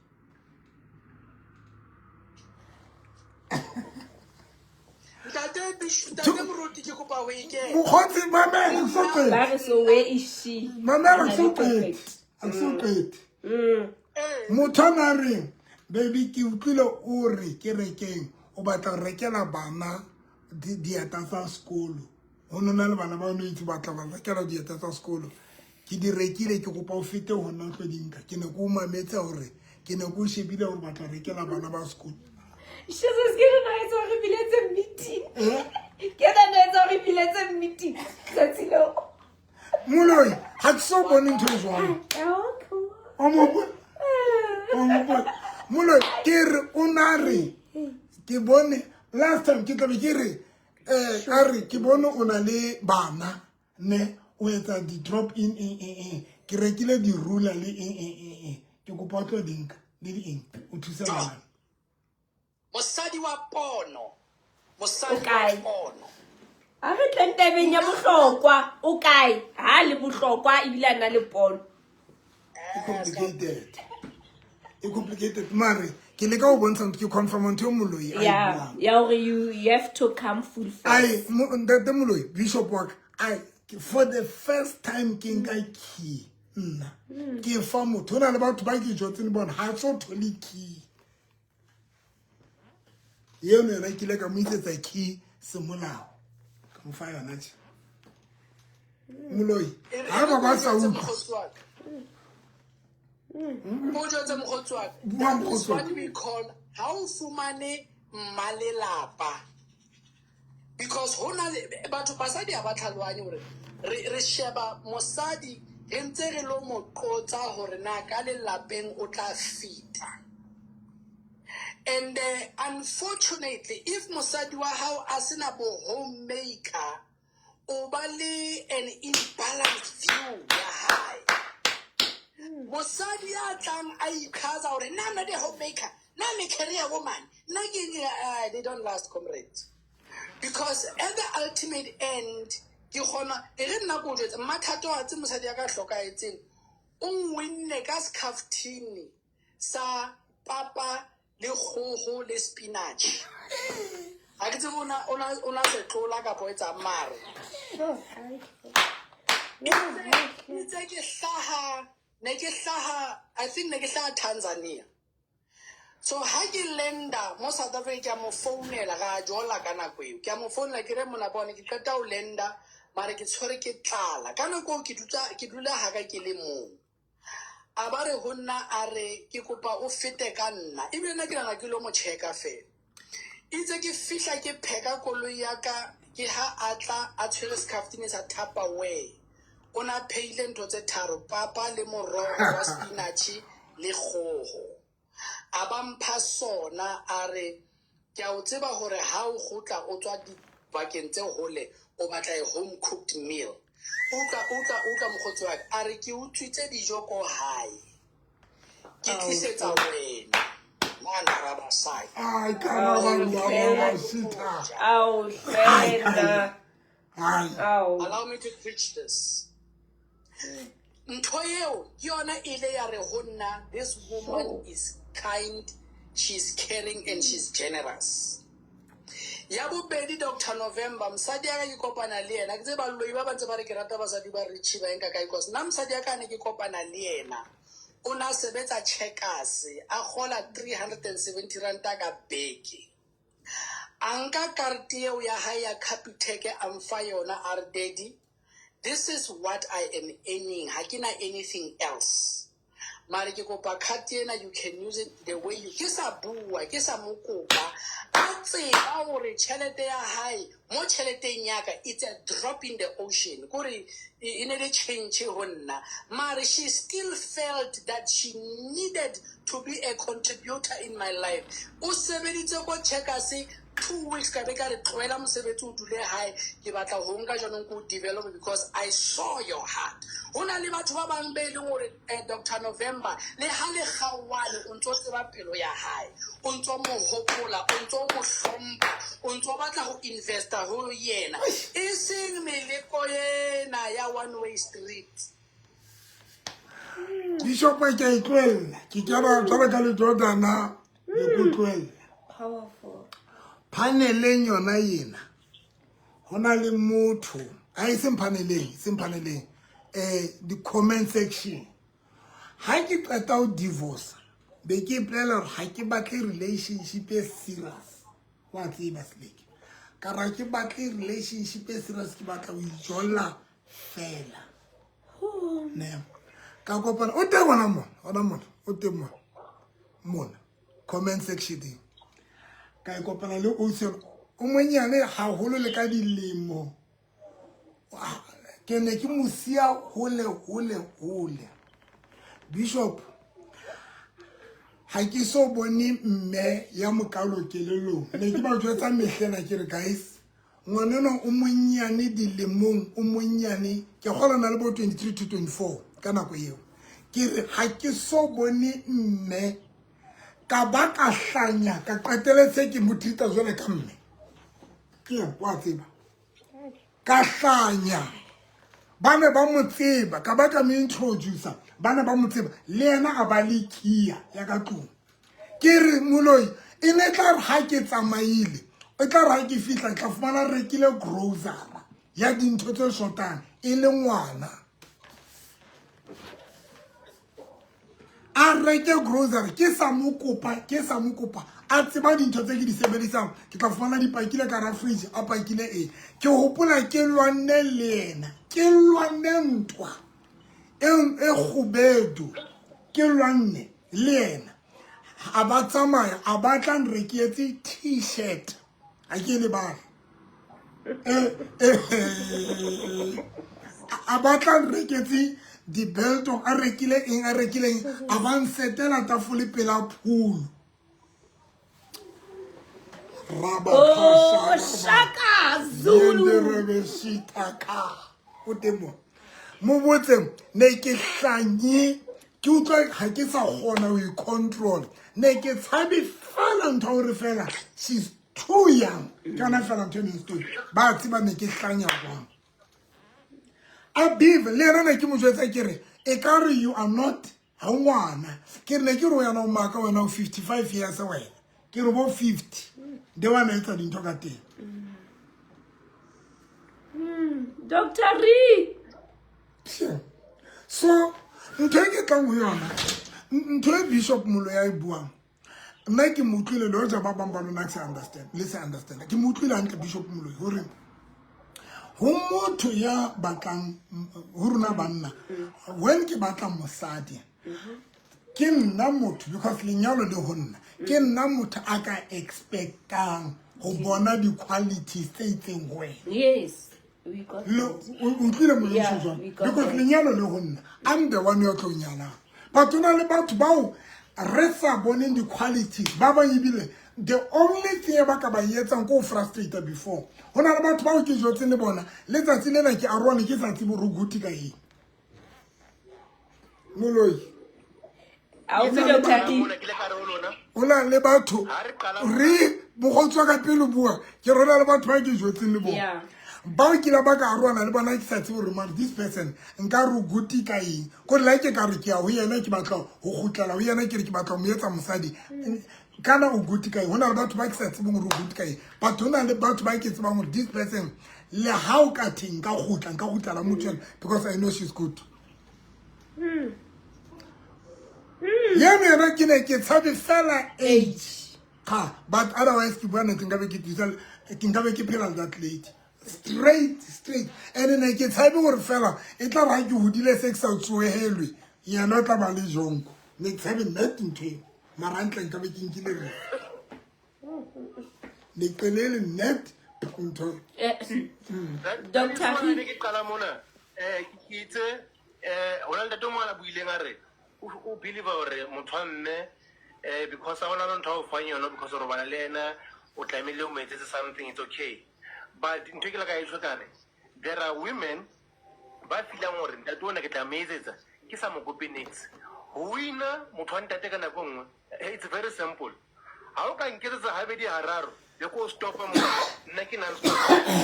Ntate Bish- Ntate Moruti ke kopa ho e kena. mokgotsi mamela so qete Ba re so where is she? mamela so qete a so qete motho a na reng baby ke utlwile o re ke rekeng o batla go rekela bana dieta tsa sekolo go nona le bana ba no itse batla ba rekela dieta tsa sekolo ke di rekile ke kopa o fete go nna o tlo di nka ke ne ke o mametse gore ke ne ke o shebile gore batla rekela bana ba sekolo Jesus ke nna etsa gore biletse meeting ke nna etsa gore biletse meeting tsatsi leo moloi ga ke so bone ntho e jwalo moloi ke re o na re ke bone last time ke tlabe ke re um a re ke bone o na le bana ne o etsa di-drop in eng eng eng ke rekile di-ruler le eng eng eng eng ke kopa o tlo dinka le di eng o thuse bana Mosadi wa pono. Mosadi O kae? wa pono. A re tleng tabeng ya bohlokwa o kae ha le bohlokwa ebile a na le pono e complicated e complicated mare ke leka go bontsha ke confirm ntho e moloi a e ya buang ya gore you, you have to come full force ai ntate moloi bishop wa ka ai for the first time ke nka key nna ke fa motho o na le batho ba ke jotseng le bona ga tso thole key eno yona ke ile ka mo isetsa key semolao ka mo fa yona tše moloi ga ba ba sa utlwa O jwetse mokgotsi wa ka. Bua mokgotsi wa ka. What we call ha o fumane mmalelapa because ho na le batho basadi ha ba tlhalohanye hore re re sheba mosadi re ntse re lo mo qotsa hore na ka lelapeng o tla fita and uh, unfortunately if mosadi wa hao a sena bo homemaker o ba le an imbalanced view ya hae mosadi ya tlang a ikgaza gore nna I'm not a homemaker nna I'm a career woman nna ke eng, uh, they don't last comrades because at the ultimate end ke kgona e re nna ko o jwetse mmathato a tse mosadi ya ka hlokahetseng o nwinne ka scaftini sa papa le kgogo le spinach ga ke tsebe o na se tlola kapo e tsang mare itse ke hlaha ne ke hlaha i think ne ke hlaha tanzania so ha ke lenda mo south africa ke a mo founela ga a jola ka nako eo ke a mo founela ke re mona bone ke qeta ho lenda mare ke tshwere ke tlala ka nako eo ke dula haka ke le mong a ba re ho nna a re ke kopa o fete ka nna ebile nna ke nana ke lo mo checka fela itse ke fihla ke pheka koloi ya ka ke ha a tla a tshwere scaftine sa tupperware o na pheile ntho tse tharo papa le moroho wa spinach le kgoho A ba mpha sona, a re, Ke a o tseba hore ha o kgutla o tswa dibakeng tse hole, o batla a home cooked meal. Utlwa, utlwa, utlwa mokgotsi wa ka. A re, Ke utswitse dijo ko hae. Ke tlisetsa wena. Nana rabasai. Ai, karabasita. Ao, hlena. Ao. Allow me to preach this. Ntho eo ke yona e ile ya re ho nna this woman is kind, she's caring and she's generous. Ya bobedi Dr. November mosadi ya ka ke kopana le yena ke tseba baloi ba ba ntse ba re ke rata basadi ba rich ba enka kae cause nna mosadi ya ka ne ke kopana le yena. O na sebetsa Checkers a gola 370 ranta ka beke. A nka karete eo ya hae ya Capitec a mfa yona a re daddy this is what I am earning ha ke na anything else. Mare ke kopa card ena you can use it the way you ke sa bua ke sa mo kopa a tseba gore tšhelete ya hae mo tšheleteng ya ka it's a drop in the ocean kore e ne le change go nna mare she still felt that she needed to be a contributor in my life o sebeditse ko Checkers 2 weeks ka be ka re tlohela mosebetsi o dule hae ke batla ho nka jwanong ko develop because I saw your heart ho na le batho ba bang be e leng hore eh, Dr November le ha le kgaoane o ntso tseba pelo ya hae o ntso mo hopola o ntso mo hlompha o ntso batla ho investa ho yena e seng meleko ena ya one way street Bishop ke a e tlohella ke ke ba jwalo ka le Jordana le ko tlohella Powerful. Paneleng yona ena ho na le motho a e seng paneleng e seng paneleng eh di-comment section ha ke qeta ho divorce be ke ipolela hore ha ke batle relationship e serious wa tseba seleke ka ra ke batle relationship e serious ke batla ho ijolla fela ne ka kopana o teng ona mona ona mona o teng mona mona comment section ka e kopana le ocean o monyane haholo le ka dilemo ke ne ke mo siya hole hole hole bishop ha ke so bone mme ya mokalo kelelong ne ke ba jwetsa mehlena ke re guys ngwanenwa o monnyane dilemong o monnyane ke kgolana na le bo 23 to 24 ka nako eo ke re ga ke so bone mme ka ba ka hlanya ka qeteletse ke mo treata jwale ka mme ke wa tseba ka hlanya ba ne ba mo tseba ka ba ka mo introducer ba ne ba mo tseba le yena a ba le kia ya ka tlong ke re moloi e ne tla re ga ke tsamaile e tla re ga ke fitlha tla fumana rekile grosera ya dintho tse shotang e le ngwana a reke grocery ke sa mo kopa ke sa mo kopa a tseba dintho tse ke di sebedisang ke tla fumana di pakile ka ra fridge a pakile eng ke hopola ke lwanne le yena ke lwanne ntwa e e kgubedu ke lwanne le yena a ba tsamaya a batla nrekietse t-shirt a ke lebala eh, eh, eh, a batla nreketse di-beltong a rekile eng a rekile eng a ba nsetela tafole pela pholo Oh, Shaka Zulu. o teng mo mo botseng ne ke hlanye ke utlwa ga ke sa kgona go icontrol ne ke tshabe fela ntho ya gore fela she's too young ke yona fela ntho e neng story ba tseba ne ke hlanya jwang a bive le ena ne ke mo jwetsa ke re e ka re you are not ga o ngwana ke re ne ke re o yana o maaka wena o 55 years wena ke re bo 50 de wa na etsa dintho ka teng Dr. Ree. So ntho e ke tlang ho yona ntho e Bishop Molo ya e buang nna ke mo utlwile le hoja ba bang ba lona ke sa understand le sa understand ke mo utlwile hantle Bishop Moloi hore ho motho ya batlang ho rona banna when ke batla mosadi ke nna motho because lenyalo le ho nna ke nna motho a ka expectang go bona di-qualities tse itseng go wena yes o utlwile molontsho jwang because lenyalo le go nna i'm the one yo tlo nyalang but o na le batho bao re sa boneng di-qualities ba bang ebile the only thing e ba ka ba e etsang ko o frustrata before go na le batho bao ke jetseng le bona letsatsi lena ke aroane ke sa tsebe gore o ka eng moloi o na le batho re bogotsi wa ka pele bua ke rona le batho ba ke jetseng le bona bao kile ba ka aroana le bona ke sa tsebe gore mare this person nka re guti ka eng kore la ke ka re ke ya go yena ke batla go gotlela go yena ke re ke batla go mo etsa mosadi kana o guti ka eng go na le batho ba ke sa tsebeng gore o guti ka eng but go na le batho ba ke tsebang gore this person le ga o ka theng nka gotla nka gotlela motho ena because i know she's good. Yeno yena ke ne ke tshabe fela age. Ga, but otherwise ke bua nnete nkabe ke thusa ke nkabe ke phela le that lady. Straight, straight. And ne ke tshabe gore fela e tla re ha ke hodile se ke sa tsohelwe yena o tla ba le jonko. Ne ke tshabe net ntho eo. Mara hantle nkabe ke nkile risk. Leqele le net ntho. Doctor ne ke qala mona eh ke itse eh hona le ntate o mongwe a buileng a re o believe gore motho wa mme eh because ha ona le ntho a o fang yona because o robala le ena o tlamehile o mo etsetse something it's okay but ntho e ke la ka e tjho ka re there are women ba feelang gore ntate ona ke tla mo etsetsa ke sa mo kope niks ho wina motho wa ntate ka nako e nngwe it's very simple ha o ka nketsetsa habedi hararo be ko stopa mo nna ke non stop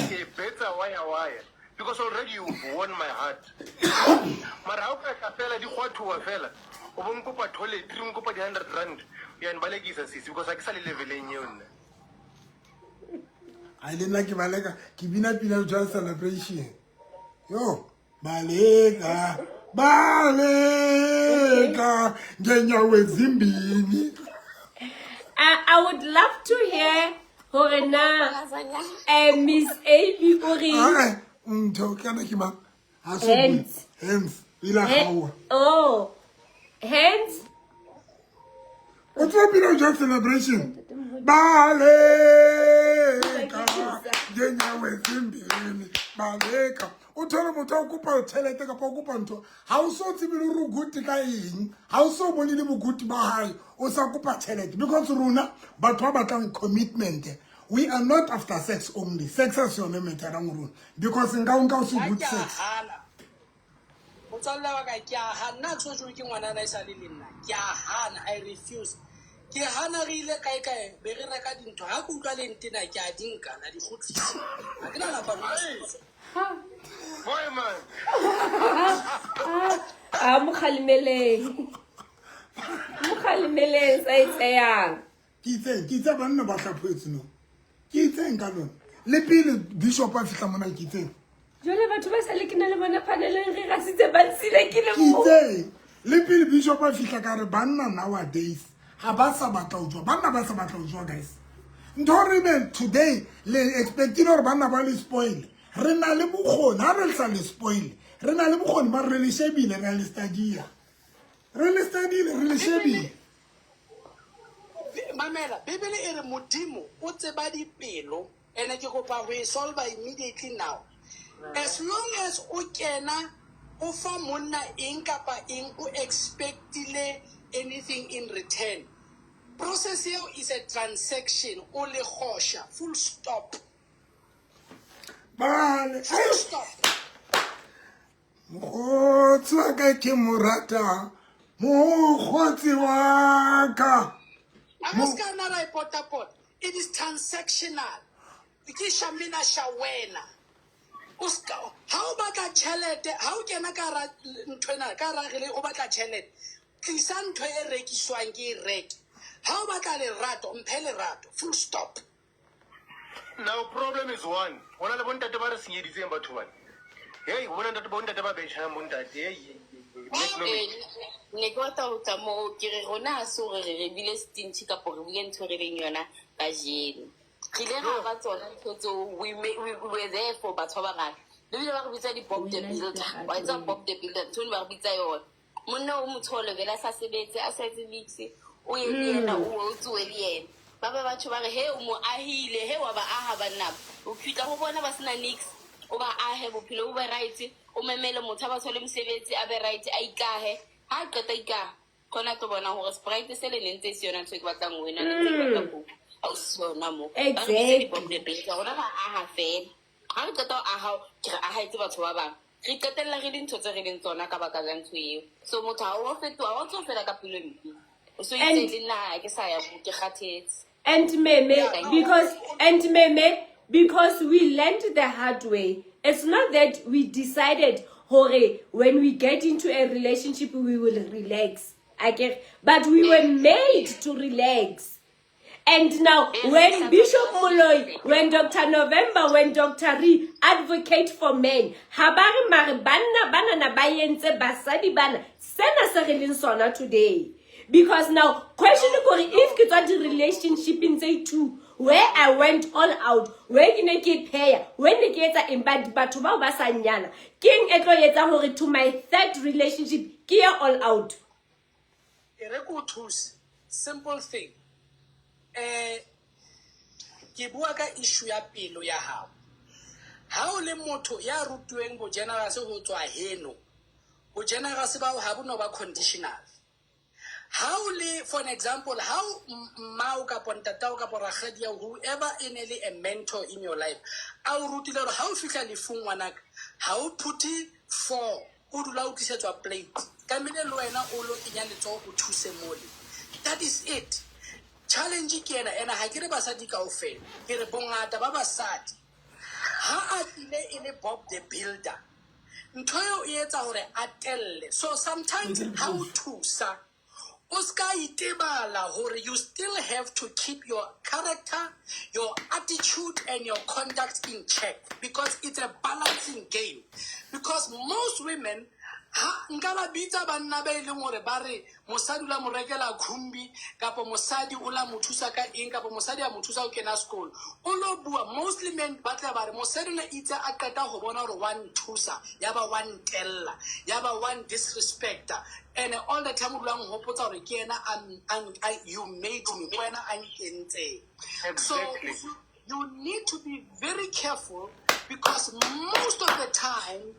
ke betsa waya waya because already you've won my heart mara ha o ka tla fela di kgwathoa fela o bo nkopa toiletry o nkopa di-hundred rand ya nbalekisa sisi because ha ke sa le leveleng eo nna a le nna ke baleka ke bina pina jwa celebration yo baleka baleka ngenyawo ezimbini I, I would love to hear gore na eh, Miss Amy o reng. Ah, ntho kana ke mang Ha se bue. Hands. hands ile a He- kgaoha Oh, hands. o tseba pina jwa celebration baleka ngenyawo ezimbini baleka o thole motho a o kopa tšhelete kapa o kopa ntho ga o so tsebe le gore o good ka eng ga o so bone le boguti ba gae o sa kopa tšhelete because rona batho ba batlang commitment we are not after sex only sex a se yone matter-ang rona because nka o nka o se good sex Motswalle wa ka ke a hana nna tso jwe ke ngwanana e sa le le nna ke a hana I refuse ke hana re ile kae kae be re reka dintho ha ke utlwa le ntena ke a di nka la di kgutlisa ha ke na lapa Boy man. A mo kgalemeleng. Mo kgalemeleng sa e tseyang. Ke itseng ke itse banna ba hlaphoetse no. Ke itseng ka lona. Le pele bishop a fihla mona ke itseng. Jwale batho ba sa le ke na le bona paneleng re rasitse ba nsile ke le mo. Ke itseng le pele bishop a fihla ka re banna nowadays ga ba sa batla ho jwa banna ba sa batla ho jwa guys ntho re be today le expectile gore banna ba le spoil re na le bokgoni ga re sa le spoil re na le bokgoni ba re le shebile re a le stadia re le stadile re le shebile Mamela, Bibele e re Modimo o tseba dipelo ene ke kopa go e solva immediately now. As long as o kena o fa monna eng kapa eng o expectile anything in return. Process eo is a transaction, o le gosha, full stop. Bale. Full stop. Mokgotsi wa ka ke mo rata mokgotsi wa ka. A re se ka nna ra e potapota. It is transactional. Ke shamina shawena. O ska ha o batla tjhelete, ha o kena ka hara nthwena, ka hara re o batla tjhelete, tlisa ntho e rekiswang ke e reke. Ha o batla lerato, mphe lerato. Full stop. Now problem is one. Ho na le bontate ba re senyeditseng batho bana. Hey, bona ntate bontate ba betjhang bontate. Hey, make no mistake. Ne ke batla ho tla moo ke re rona ha se hore re re bile stingy kapo re bile ntho e re leng yona kajeno. Re ile ra ba tsona ntho tseo we, we, we were there for batho ba bangata. Le bile ba re bitsa di-Bob the Builder. Wa etsa Bob the Builder, ntho eno ba re bitsa yona. Monna o mothole vele a sa sebetse, a sa etse niks, o ye le yena, o o tsoe le yena. Ba ba batho ba re he o mo ahile, he wa ba aha banna ba. O fihla ho bona ba sena niks, o ba ahe bophelo bo be right, o memele motho a ba thole mosebetsi a be right, a ikahe. Ha a qeta ikaha, khona tlo bona hore Sprite se le ne ntse e se yona ntho e ke batlang ho e nwa, ne ntse ke batla Coke. Ha o se yona moo. Ba re bitsa Exactly. di-Bob the Builder, rona ra aha fela. Ha re qeta ho aha, ke re ahaetse batho ba bang. Re qetella re le ntho tse re leng tsona ka baka la ntho eo. So motho ha o fetoha, ha o tso fela ka pelo e mpe. O so itse le nna ha ke sa ya mo, ke kgathetse. And meme, because and meme, because we learned the hard way. It's not that we decided, hore, when we get into a relationship, we will relax. I get, but we were made to relax. And now, when Bishop Moloi, when Dr. November, when Dr. Ree advocate for men, ha ba re mare banna banana ba entse basadi bana, sena se re leng sona today. Because now question ke gore if ke tswa di-relationshipeng tse two where I went all out, where ke ne ke pheya, where ne ke etsa eng, but batho bao ba sa nyala, ke eng e tlo etsang gore to my third relationship ke ye all out? E re ke o thuse, simple thing. Eh, ke bua ka issue ya pelo ya hao. Ha o le motho ya rutuweng bogenerous ho tswa heno, bogenerous bao ha bo no ba conditional. Ha o le, for an example, ha o mmao kapo ntatao kapo rakgadiao, whoever e ne le a mentor in your life, a o rutile hore ha o fihla lefung ngwanaka, ha o phuthe four, o dula o tlisetswa plate. Tlamehile le wena o lo kenya letsoho o thuse mole. That is it. Challenge ke ena, ena ha ke re basadi kaofela, ke re bongata ba basadi. Ha a tlile e le Bob the Builder, ntho eo e etsa hore a telle. So sometimes ha o thusa, o ska itebala hore you still have to keep your character, your attitude and your conduct in check, because it's a balancing game. Because most women, ha nka ba bitsa banna ba e leng hore ba re mosadi o la mo rekela khumbi, kapo mosadi o la mo thusa ka eng, kapo mosadi a mo thusa ho kena sekolo, o lo bua, mostly men ba tla ba re mosadi o ne itse a qeta ho bona hore wa nthusa, ya ba wa ntella, ya ba wa ndisrespecta, and all the time o dula nhopotsa hore ke yena you made me, ke wena a nkentseng. So you need to be very careful, because most of the time,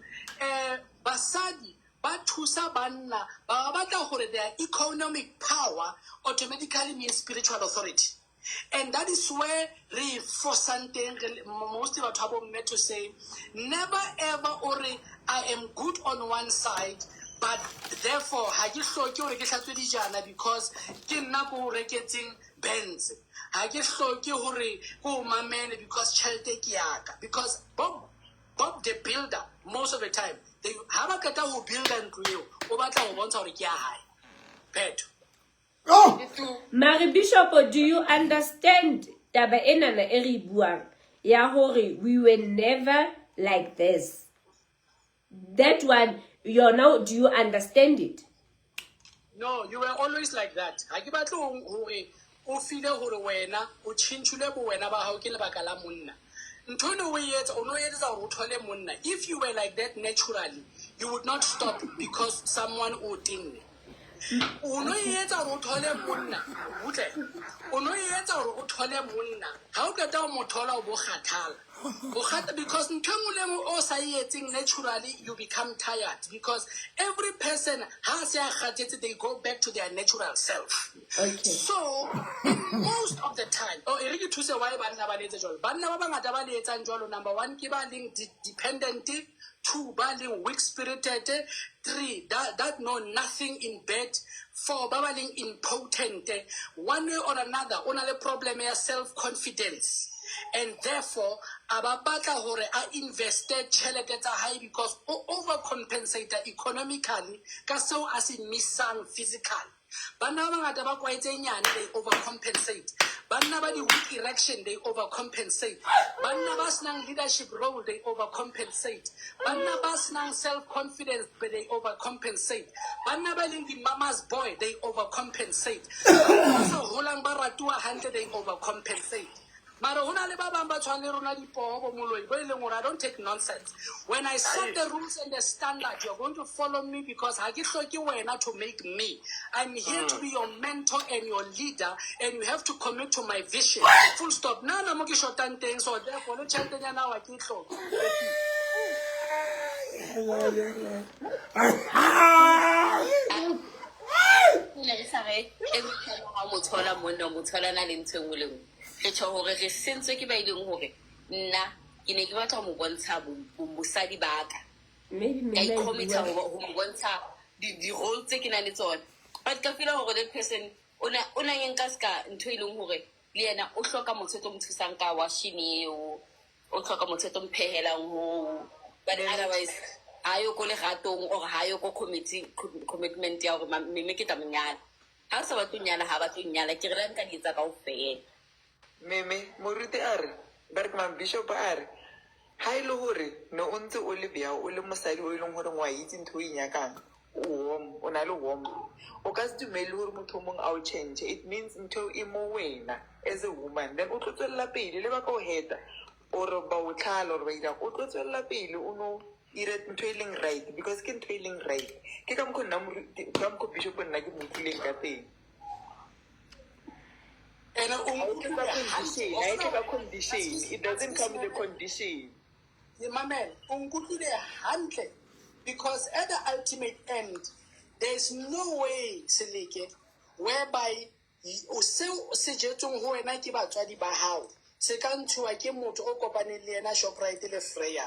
basadi ba thusa banna ba ba batla hore their economic power automatically means spiritual authority. And that is where re forcang teng, re mostly batho ba bomme to say, never ever ore I am good on one side, but therefore ha ke hloke hore ke hlatswe dijana because ke nna ko o reketseng Benz. Ha ke hloke hore ke o mamele because tjhelete ke ya ka. Because Bob the Builder, most of the time, they, ha ba qeta ho builda ntlo eo, o batla ho bontsha hore ke ya hae. Phetho. Oh! Mare Bishop, do you understand taba enana e re buang ya hore we were never like this? That one, yona, do you understand it? No, you were always like that. Ha ke batle hore o feel hore wena o tjhentjhile bo wena ba hao ke lebaka la monna. Ntho eno o e etsa, o no e etsetsa hore o thole monna. If you were like that naturally, you would not stop because someone o tenne. O no e etsa hore o thole monna. Butle. O no e etsa hore o thole monna. Ha o qeta ho mo thola o bo kgathala. O kgatha because ntho e nngwe le nngwe o sa e etseng naturally, you become tired, because every person ha se a kgathetse, they go back to their natural self. So most of the time, oh, e re ke thuse why banna ba le etse jwalo. Banna ba bangata ba le etsang jwalo, number one ke ba leng dependent, two ba leng weak spirited, three that know nothing in bed, four ba ba leng impotent. One way or another o na le problem ya self confidence, and therefore a ba batla hore a investe tjhelete tsa hae because o overcompensate economically ka seo a se missang physically. Banna ba bangata ba kwaetse nyane, they overcompensate. Banna ba di-weak erection, they overcompensate. Banna ba senang leadership role, they overcompensate. Banna ba senang self-confidence, they overcompensate. Banna ba leng di-mama's boy, they overcompensate. Banna ba sa holang ba ratuwa hantle, they overcompensate. Mara ho na le ba bang ba tshwanang le rona dipoho bo moloi bo e leng hore I don't take nonsense. When I set the rules and the standard, you're going to follow me because ha ke hloke wena to make me. I'm here to be your mentor and your leader, and you have to commit to my vision. Full stop. Nna na mo ke shotang teng, so therefore le tjheletenyana wa ke e hloke. Ne re sa re every time ha o mo thola monna, o mo thola na le ntho e nngwe le nngwe. Re tjho hore re sentswe ke ba e leng hore nna ke ne ke batla ho mo bontsha bosadi ba ka. Maybe Ka Mela e i-commit-a bua. ho mo bontsha di-role tse ke nang le tsona. But ka feel-a hore that person o na, o na nka ska ntho e leng hore le yena o hloka motho o tlo mo thusang ka washing eo, o hloka motho o tlo mo phehelang hoo. But otherwise ha yo ko leratong or ha yo ko commitment ya hore meme ke tla mo nyala. Ha o sa batle ho nyala, ha batle ho nyala. Ke re le ha nka di etsa kaofela. Meme, moruti a re, ba re ke mang, bishop a re, ha e le hore ne o ntse o le bjao, o le mosadi o e leng horeng wa itse ntho o e nyakang, o warm, o na le warm. O ka se dumele gore motho o mongwe a o change. It means ntho eo e mo wena as a woman. Then o tlo tswelela pele le ba ka o heta or ba o tlhala or ba irang, o tlo tswelela pele o no ira ntho e leng right because ke ntho e leng right. Ke ka mokgo nna ka mokgo Bishop nna ke mo utlwileng ka teng. Ene o Ha e tle ka condition, ha e tle ka condition. It doesn't come with a condition. Mamela, o nkutlwile hantle because at the ultimate end there is no way Seleke whereby o seo se jetsweng ho wena ke batswadi ba hao se ka ntshuwa ke motho o kopaneng le yena Shoprite le Freya.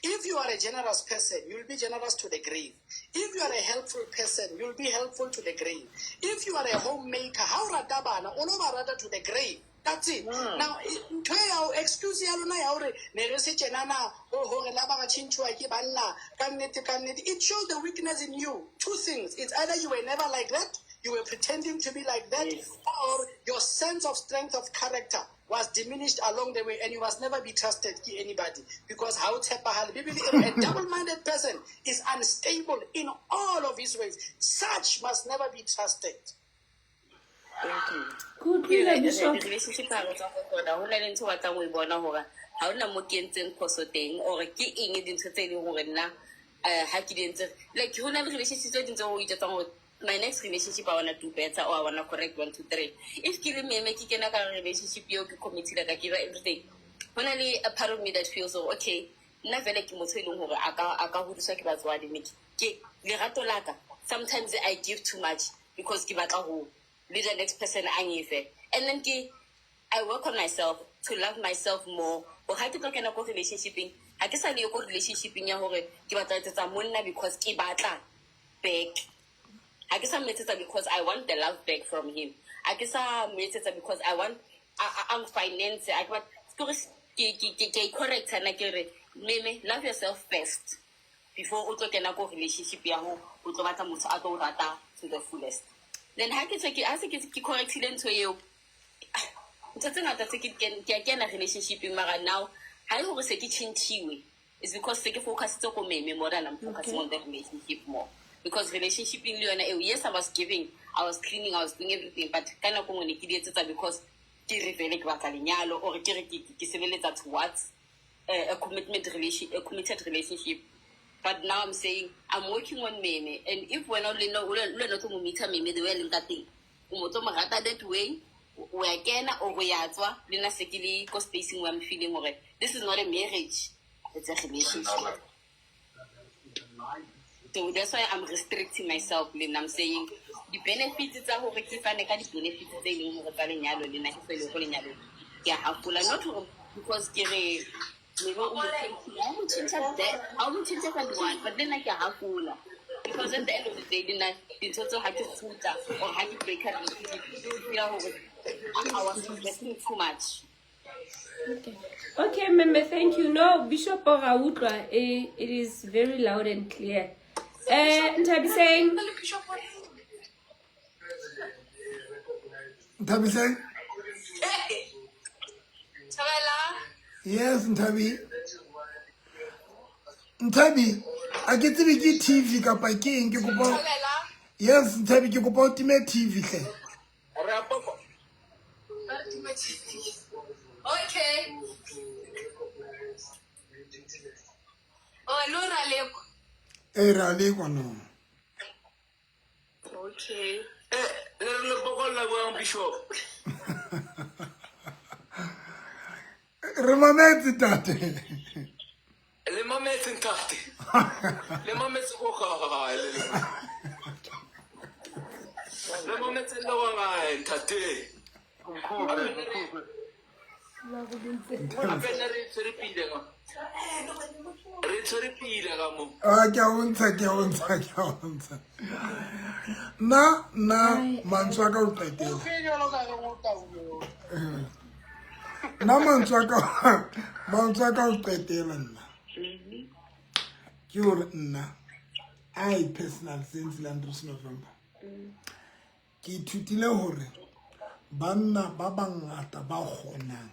If you are a generous person, you'll be generous to the grave. If you are a helpful person, you'll be helpful to the grave. If you are a homemaker, ha o rata bana, o lo ba rata to the grave. That's it. Now, ntho e ya excuse ya lona ya hore ne re se tjenana hore la ba ra tjhentjhuwa ke banna ka nnete ka nnete. It shows the weakness in you. Two things. It's either you were never like that, you were pretending to be like that, or your sense of strength of character was diminished along the way and you must never be trusted ke anybody because ha o tshepahale. Bibele e re, a double-minded person is unstable in all of his ways. Such must never be trusted. Thank you. Ke utlwile Bishop. Di-relationship ha re tswa go tsona ho na le ntho o batlang ho e bona hore ha hona mo ke entseng phoso teng or ke eng dintho tse e leng hore nna um ha ke di entse like ho na le relationship tse ding tse o ijwetsang hore my next relationship I wanna do better or I wanna correct 1 2 3. If ke le meme ke kena ka relationship eo ke committile ka give everything, ho na le a part of me that feels hore okay nna vele ke motho e leng hore a ka a ka hodiswa ke batswadi mme ke lerato la ka sometimes I give too much because ke batla ho le the next person a ngefe and then ke I work on myself to love myself more hore ha ke tlo kena ko relationshipeng ha ke sa le ko relationshipeng ya hore ke batla ho etsetsa monna because ke batla back. Ha ke sa mo etsetsa because I want the love back from him. Ha ke sa mo etsetsa because I want a a finance. A ke batla ke hore ke ke ke ke correct na ke re meme love yourself first before o tlo kena ko relationship ya ho o tlo batla motho a tlo o rata to the fullest. Then ha ke se ke ha se ke ke correctile ntho eo ntho tse ngata tse ke ke a kena relationshipeng mara now ha e hore se ke tjhentjhiwe. It's because se ke focusitse ko meme more than I'm focusing on the relationship more. Because relationship le yona eo, yes, I was giving, I was cleaning, I was doing everything, but ka nako nngwe ne ke di etsetsa because ke re vele ke batla lenyalo or ke re ke ke sebeletsa towards a commitment relation, a committed relationship. But now I'm saying I'm working on meme, and if wena o le nna o le wena o tlo mo meet-a meme the way a leng ka teng, o mo tlo mo rata that way, o ya kena or o ya tswa, le nna se ke le ko spacing where I'm feeling hore this is not a marriage, it's a relationship. So that's why I'm restricting myself, Lynn. I'm saying the benefits tsa hore ke fane ka di-benefits tse leng hore tsa lenyalo le nna ke so le go lenyalong. Ke a hafola, not hore because ke re maybe o mo ha o mo tjhentjha that, ha o mo tjhentjha ka one, but le nna ke a hafola. Because at the end of the day, le nna dintho tseo ha ke kgutla or ha ke break up, ke feel hore I was investing too much. Okay. Okay, Meme, thank you. No, Bishop ra utlwa, it is very loud and clear. Nthabiseng. Nthabiseng? Thabela. Yes, Nthabi. Nthabi, a ke tsebe ke TV kapa ke eng ke kopa. Yes, Nthabi ke kopa o time TV hle. Okay. Oh, lo ra lekwa. Eh, ra lekwa no. Okay. Eh, le re le bokolla buang bishop. Re mametse tate. Le mametse ntate. Le mametse ko gae le le. Le mametse le wa gae ntate. Gape nna re tshwere pila ka. Re tshwere pila ka mo. Ah, ke a o ntsha, ke a o ntsha, ke a o ntsha. Nna, nna, mantswe a ka o qetela. Nna mantswe a ka, mantswe a ka o qetela nna. Ke hore nna, I personal since Landris November. Ke ithutile hore banna ba bangata ba kgonang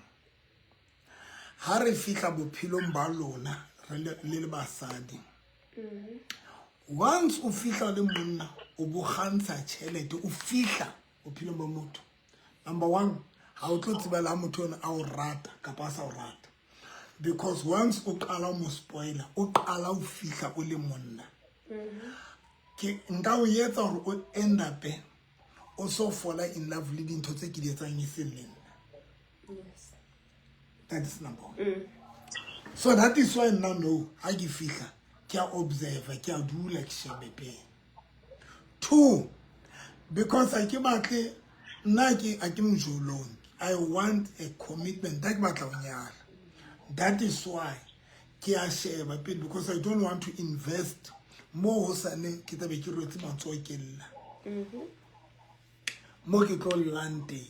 ha re fihla bophelong ba lona re le le basadi. Once o fihla le monna o bo kgantsha tšhelete o fihla bophelong ba motho. Number one, ga o tlo tseba le ha motho eno a o rata kapa a sa o rata. Because once o qala o mo spoiler, o qala o fihla o le monna. Ke nka o etsa gore o end up o so fola in love le dintho tse ke di etsang e seng le nna. Yes. That is number one. So that is why nna no, ha ke fihla, ke a observe, ke a dula ke shebe pele. Two, because ha ke batle, nna ke a ke mojolong. I want a commitment. Nna ke batla ho nyala. That is why ke a sheba pele, because I don't want to invest mo ho sane ke tla be ke rwetse matsoho ke lla. Mo ke tlo llang teng.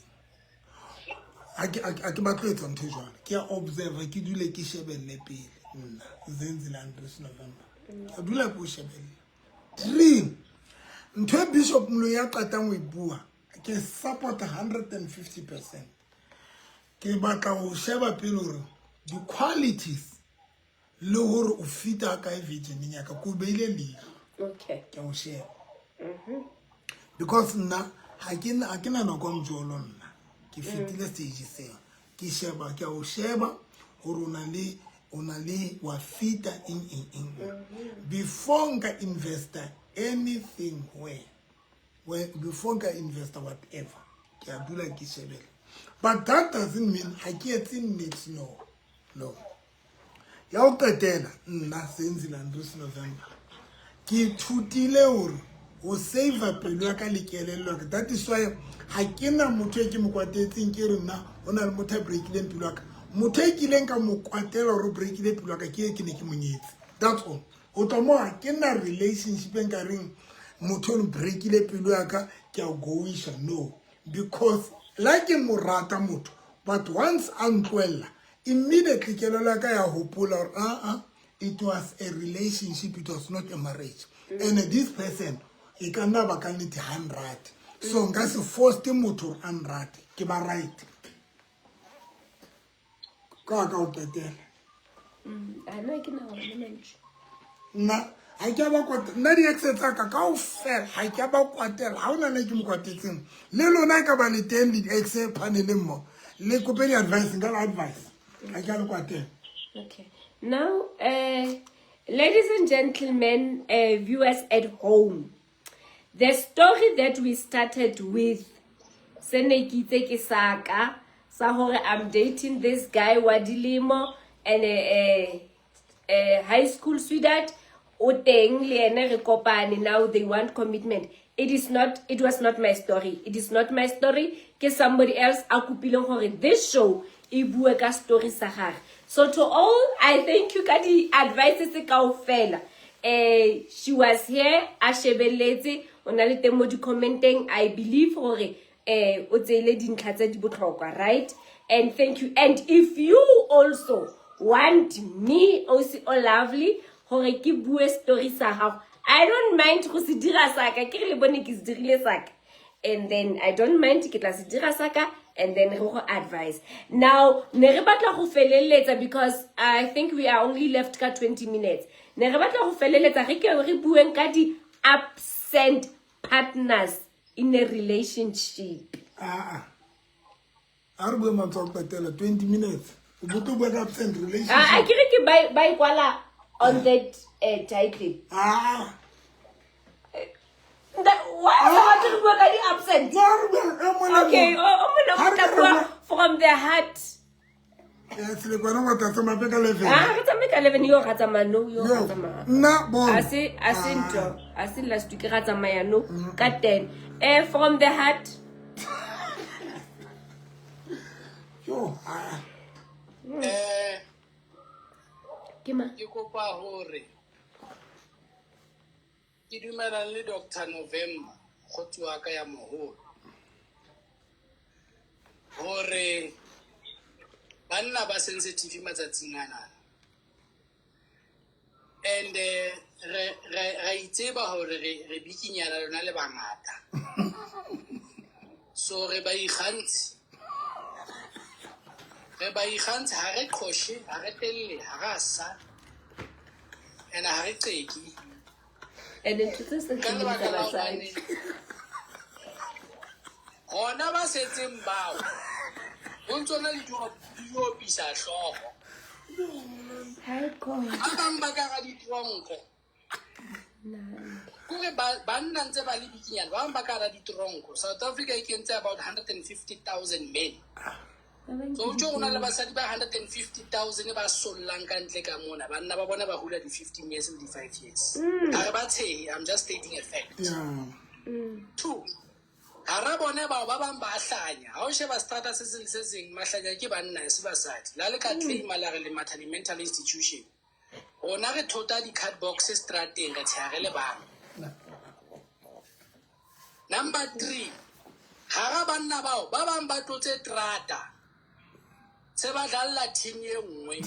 Ha ke, ha ke, ha ke batle ho etsa ntho e jwalo. Ke a observe, ke dule ke shebelle pele. Nna, Zenzile Andries November. Ke a dula ke o shebelle. Three, ntho e Bishop Moloi a qetang ho e bua, ke support 150%. Ke batla ho sheba pele hore di-qualities le hore o fita kae virgin ya ka, ke o beile leihlo. Okay. Ke a o sheba. Because nna ha ke na, ha ke na nako ya mojolo nna. Ke fetile stage seo. Ke sheba, ke a o sheba hore o na le, o na le wa fita eng, eng, eng. Before nka investa anything where, where before nka investa whatever, ke a dula ke shebele. But that doesn't mean ha ke etse niks, no. No. Ya ho qetela nna Zenzile Andries November ke ithutile hore ho save pelo ya ka le kelello ya ka. That is why ha ke na motho e ke mo kwatetseng ke re nna ho na le motho a breakileng pelo ya ka. Motho e kileng ka mo kwatela hore o breakile pelo ya ka ke e ke ne ke mo nyetse. That's all. Ho tloha moo ha ke na relationship e nka reng motho o breakile pelo ya ka ke a goisha. No. Because la ke mo rata motho, but once a ntlohella, immediately kelello ya ka ya hopola hore ah, it was a relationship, it was not a marriage. And this person e ka nna ba ka nnete ha nrate. So nka se force motho hore a nrate, ke ba right. Ka ka ho qetela. A nna ke na ona mantšu. Nna ha ke a ba kwatela, nna di-ex tsa ka kaofela ha ke a ba kwatela, ha hona le ke mo kwatetseng. Le lona e ka ba le teng le di-ex paneleng mo, le kope di-advice, nka le advice. Ha ke a le kwatela. Okay. Now, ladies and gentlemen, viewers at home, the story that we started with, se ne ke itse ke sa ka, sa hore I'm dating this guy wa dilemo and high school sweetheart, o teng le ene re kopane, now they want commitment. It is not, it was not my story. It is not my story. Ke somebody else a kopile hore this show e bue ka story sa gagwe. So to all, I thank you ka di advices kaofela. She was here, a shebelletse, o na le teng mo di-commenteng. I believe hore o tseile dintlha tse di botlhokwa, right? And thank you. And if you also want me, Osi O Lovely, hore ke bue story sa gago, I don't mind go se dira saka, ke re le bone ke se dirile saka. And then I don't mind ke tla se dira saka, and then re go advise. Now, ne re batla go feleletsa because I think we are only left ka 20 minutes. Ne re batla go feleletsa re ke re bueng ka di absent partners in a relationship. Ah, ah. A re bue mantswe a go qetela 20 minutes. O bo tlo bua ka absent relationship. Ah, ke re ke ba e kwala on that title. Ah. Why o sa batle go bua ka di absent? No, re bua e mongwe le Okay, mongwe. o mongwe le Ha mongwe re tla re bua bua from the heart. Eh, Selekwane wa tla tsamaya ka 11. Ah, re tsamaye ka 11, yo ga tsamaya no, yo ga Yo, tsamaya. nna bona. A se, a se ntho, a se last week ga tsamaya no, ka 10. From the heart. Yo, ah. Ke mang? Ke kopa hore ke dumelane le Doctor November, kgotsi wa ka ya moholo, hore banna ba sensitive matsatsing ana. And re itseba hore re bikinyana lona le bangata. So re ba ikgantshe. Re ba ikgantshe, ha re qhoshe, ha re telle, ha re sa. And ha re qeki. And ntho tse sa Ka tleng lebaka tsa la basadi. hobane gona ba setseng bao go ntse na le diopisa hlooho. Hi God. Ba bang ba ka ga ditronko. Kore banna ntse ba le bikinyana, ba bang ba ka hara ditronko. South Africa e kentse about 150,000 men. So o tjho go na le basadi ba 150,000 ba sollang ka ntle ka mona. Banna ba bona ba hula di-15 years le di-5 years. Ha re ba tshehe, I'm just stating a fact. Yeah. Two, hara bone bao ba bang ba hlanya. Ha o sheba strata se seng le se seng, mahlanya ke banna e se basadi. La le ka claima la re le matha di-mental institution. Rona re thota di-card box strateng re tsheha re le bang. Number 3, hara banna bao ba bang ba tlotse terata se ba dlalla team e nngwe.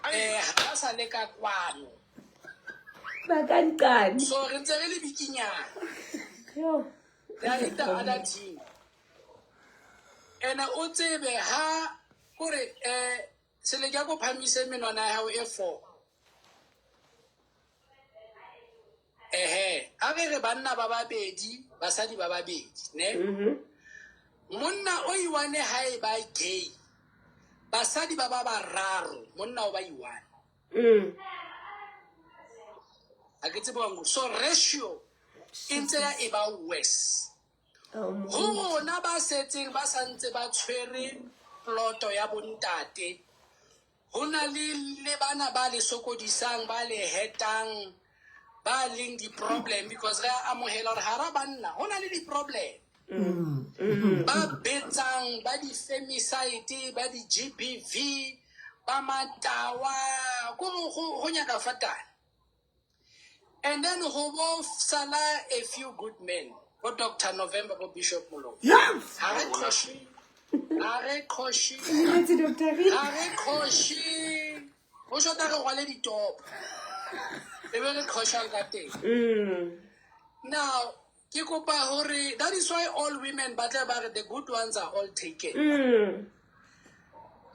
Ha ba sa le ka kwano. Ba ka nqane. So re ntse re le bikinyana. Yo. They are in the other team. Ene o tsebe ha kore sele ke ko phamise menwana ya hao e 4. Ehe, a re re banna ba babedi, basadi ba babedi, ne? Monna o iwane ha e ba gay. Basadi ba ba bararo, monna o ba iwane. Ha ke tsebe wa So ratio e ntse ya e ba worse. Ho rona ba setseng ba santse ba tshwere ploto ya bontate. Ho na le le bana ba le sokodisang, ba le hetang, ba leng di-problem because re a amohela hore hara banna ho na le di-problem. Ba betsang, ba di-femicide, ba di-G_B_V, ba matawa, ko go nyaka fatana. And then ho bo sala a few good men, bo Dr. November, bo Bishop Molomo. Yes! Ha re qhoshe, ha re qhoshe, Dumetse, Dr. Reed. ha re qhoshe. Ho shota re rwale ditopo. E be re qhoshang ka teng. Now, ke kopa hore, that is why all women ba tla ba re the good ones are all taken.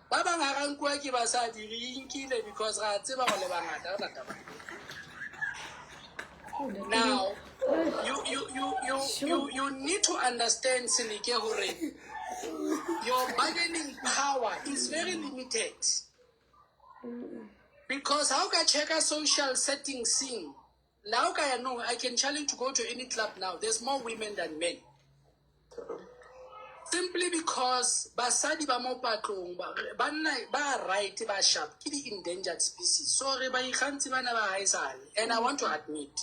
Ba bang ha ra nkuwa ke basadi, re inkile because ra tseba hore le bangata, re rata ba. Now, you need to understand, Seleke, hore your bargaining power is very limited. Because how ka check a social setting scene? Now, I know I can challenge to go to any club now. There's more women than men. Simply because basadi ba mo patlong, banna ba right, ba sharp, ke di endangered species. So re ba ikgantsi bana ba haesale. And I want to admit,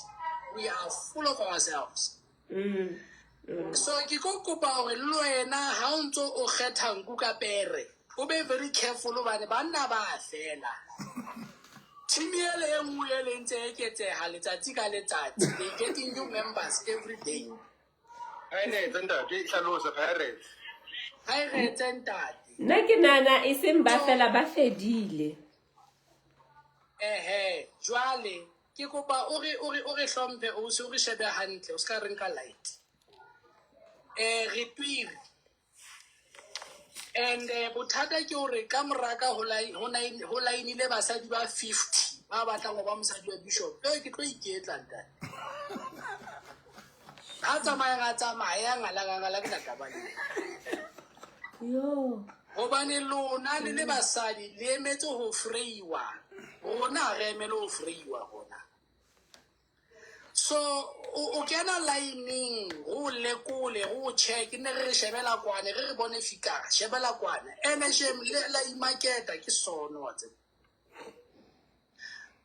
we are full of ourselves. So ke ko kopa hore le wena ha o ntso o kgetha nku ka pere, o be very careful hobane banna ba fela. Team ele e nngwe ele ntse e eketseha letsatsi ka letsatsi. They getting new members every day. Pirates ntate, e hlalosa Pirates. Pirates ntate. Nna ke nahana e seng ba fela ba fedile. Ehe, jwale ke kopa o re o re o re hlomphe o se o re shebe hantle, o ska re nka light. Re twiri. And bothata ke hore ka moraka ho line ho line ho line le basadi ba 50 ba batlang ho ba mosadi wa bishop. Ke tlo iketla ntate. Ha tsamaya ga tsamaya ngala ngala ke taba le. Yo. Hobane lona le le basadi le emetse ho freiwa. Rona ha re emele ho freiwa rona. So o kena lining, go lekole, go check, ne re re shebela kwane, re re bone fikara, shebela kwane. Ene shem le la imaketa ke sono wa tseba.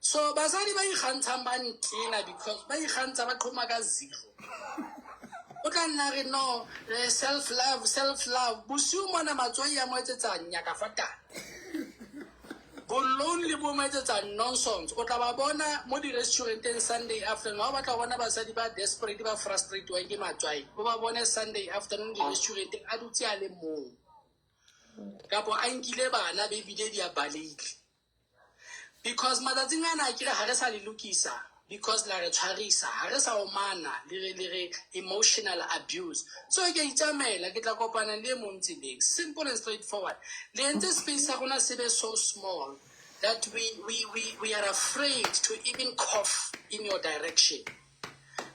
So basadi ba ikgantshang ba ntena because ba ikgantsha ba qhoma ka zero. O tla nna re no, self love, self love. Bosiu mona matswai a mo etsetsa nyaka fatana. Bo lonely bo mo etsetsa nonsense. O tla ba bona mo di-restauranteng Sunday afternoon. Ha o batla ho bona basadi ba desperate, ba frustrate wa ke matswai. O ba bone Sunday afternoon di-restauranteng a dutse a le mong. Kapo a nkile bana be ebile di a baleile. Because matsatsing ana akere ha re sa le lokisa, because la re tshwarisa, ha re sa omana, le re, le re emotional abuse. So ke a itsamaela, ke tla kopana le e mong tseleng. Simple and straightforward. Le entse space sa rona se be so small. that we, we, we, we are afraid to even cough in your direction.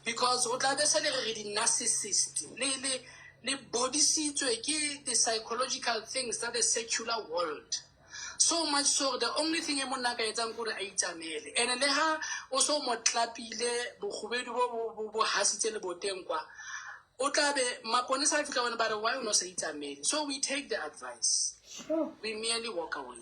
Because o tla be se le re re di-narcissist, le, le, le bodisitswe ke the psychological things tsa the secular world. So much so the only thing e monna a ka etsang ke gore a itsamaele. And le ha o so mo tlapile bokgubedu bo bo bo bo hasitse leboteng kwa, o tla be maponesa a fihla bone ba re why o no sa itsamaele. So we take the advice. We merely walk away.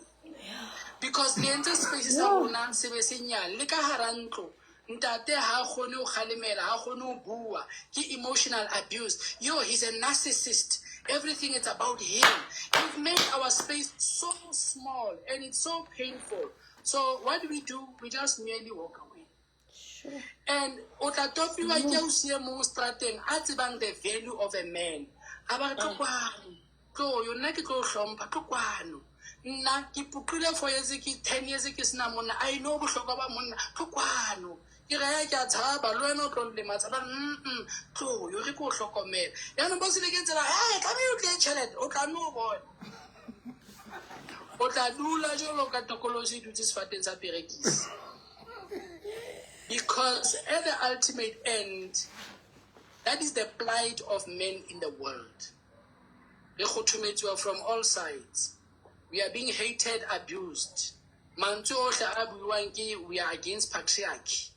Because le entse space sa rona se be se nyane le ka hara ntlo. Ntate ha kgone ho kgalemela, ha kgone ho bua. Ke emotional abuse. Yo, he's a narcissist. Everything is about him. You've made our space so small and it's so painful. So what do we do? We just merely walk away. And o tla topiwa ke ausi e mong strateng a tsebang the value of a man. A ba re tlo kwano. Tlo yo nna ke tlo hlompha tlo kwano. Nna ke puqile 4 years ke 10 years ke sena monna. I know bohlokwa ba monna. Tlo kwano. Ke re ya ke a tshaba le wena o tlo nlematsa. Ba re mm tlo yo re ke o hlokomela. Yaanong bo se ke tsela, hey, tlamehile o tle tjhelete, o tla no bona. O tla dula jwalo ka tokolosi e dutse sefateng sa perekisi. Because at the ultimate end, that is the plight of men in the world. Re kgothometsiwa from all sides. We are being hated, abused. Mantswe ohle a buiwang ke we are against patriarchy.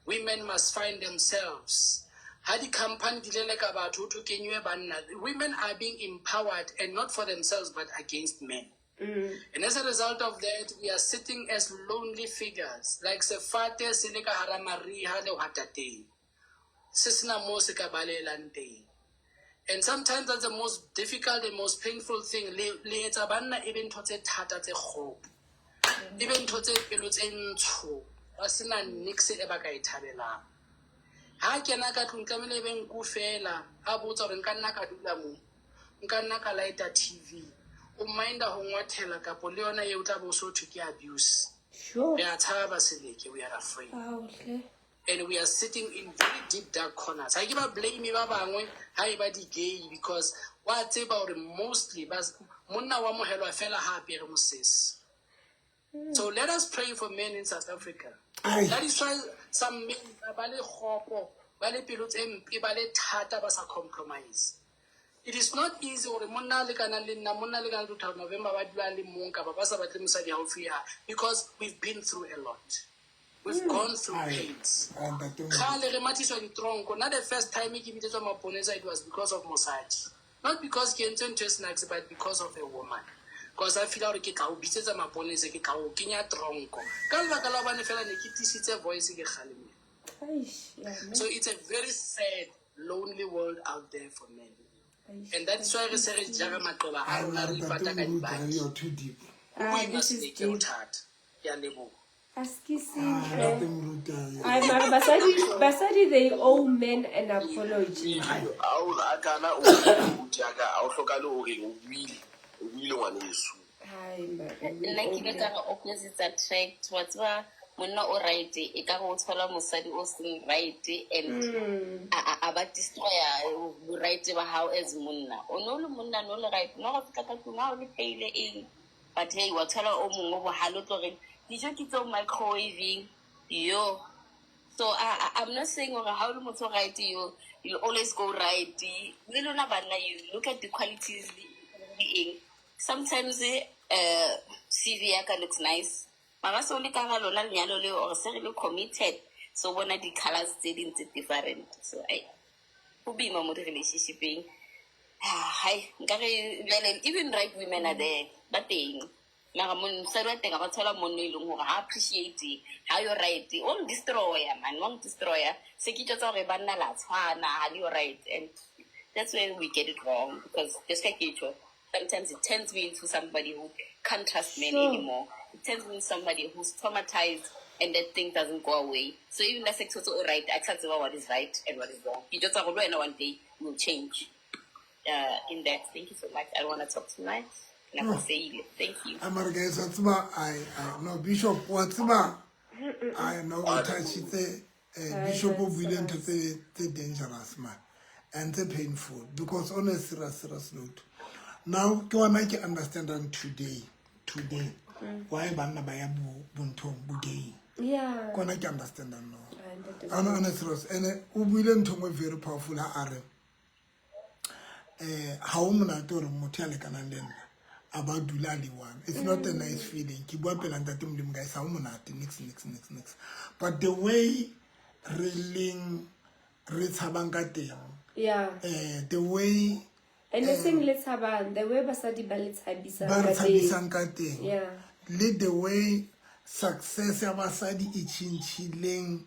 Women must find themselves. Ha di-company di leleka batho ho thwe kenywe banna. Women are being empowered and not for themselves but against men. And as a result of that, we are sitting as lonely figures, like sefate se le ka hara mariha lehwatateng. Se sena moo se ka balehelang teng. And sometimes that's the most difficult and most painful thing. Le, le etsa banna e be ntho tse thata tse kgopo. E be ntho tse pelo tse ntsho. Ba sena niks e ba ka e thabelang. Ha kena ka tlung tlamehile e be nku fela, a botsa hore nka nna ka dula mo. Nka nna ka lighta TV. O minda ho ngwathela kapo le yona eo tla bo so thwe ke abuse. Sure. Re a tshaba Seleke, we are afraid. Ao hle. And we are sitting in very deep dark corners. Ha ke ba blame ba bangwe ha e ba di-gay because wa tseba hore mostly ba monna wa amohelwa fela ha apere mosese. So let us pray for men in South Africa. Ai. That is why some men ba le kgopo, ba le pelo tse mpe, ba le thata, ba sa compromise. It is not easy hore monna a lekanang le nna, monna a lekanang le Dr. November ba dula le mong kapa ba sa batle mosadi haufi ya, because we've been through a lot. We've gone through Ai. pains. Ai, ntate o Kgale re mathiswa ditronko. Nna the first time ke bitsetswa maponesa it was because of mosadi. Not because ke entse ntho e snacks but because of a woman. Because I feel hore ke tla o bitsetsa maponesa, ke tla o kenya tronko. Ka lebaka la hobane fela ne ke tiisitse voice ke kgalemela. Eish, ya ne. So it's a very sad, lonely world out there for men. Eish. And that is why re se re jara maqeba a Ai, rona mara re ntate ipata ka Moruti, dibaki. you're too deep. Ho Ah, boima this is Seleke, ho deep. thata. Ke a leboha. Askies Ah, hle. ntate Moruti, ai. Ai mara basadi basadi they owe men an apology. Ai. Ha o a kana o moruti ya ka, ha o hlokahale hore o buile, o buile ngwaneso. Hai mara we Nna ke owe ile ka men. re opposites attract. Wa tseba monna o right e ka re o thola mosadi o seng right and a a a ba destroya bo right ba hao as monna. O no le monna no le right. No go fihla ka tlung ha o le pheile eng. But hey, wa thola o mongwe bohale o tlo reng dijo ke tseo microwaving. Yo. So I'm not saying hore ha o le motho o right you you'll always go right. Le lona banna you look at the qualities le eng. Sometimes CV ya ka looks nice. Mara se o le ka hara lona lenyalo leo or se re le committed so bona di-colors tse ding tse different. So ai ho boima mo di-relationship-eng. Hai nkare jwale even right women are there. Ba teng. Mara mosadi wa teng a ba thola monna e leng hore ha appreciate ha yo right. O mo destroyer man, o mo destroyer. Se ke tjotsa hore banna la tshwana ha le yo right and that's where we get it wrong because just ka ke tjho sometimes it turns me into somebody who can't trust men anymore. It turns me into somebody who's traumatized and that thing doesn't go away. So even la se ke thotse o right, a ke sa tseba what is right and what is wrong. Ke tjotsa hore le wena one day will change. In that, thank you so much. I don't want to talk too much. Nako se ile. Thank you. Ai, mara guys, wa tseba, ai, ai, no, Bishop, wa tseba, ai, no, o touchitse, Ai, Bishop o that's buile ntho right. tse tse dangerous man and tse painful because on a serious serious note now ke ona ke understandang today. Why banna ba ya bo bonthong bo gay. Yeah. Kona ke understandang no. Ah, ntate Ano ana serious ene o buile ntho nngwe very powerful ha a re eh ha o monate gore motho ya lekanang le nna a ba dula a le one. It's not a nice feeling. Ke bua pela ntate Modimo guys ha o monate nix nix nix nix. But the way re leng re tshabang ka teng Yeah. eh the way And e seng le tshabang, the way basadi ba le tshabisang ba re ka teng. tshabisang ka teng Yeah. le the way success ya basadi e tšhintšhileng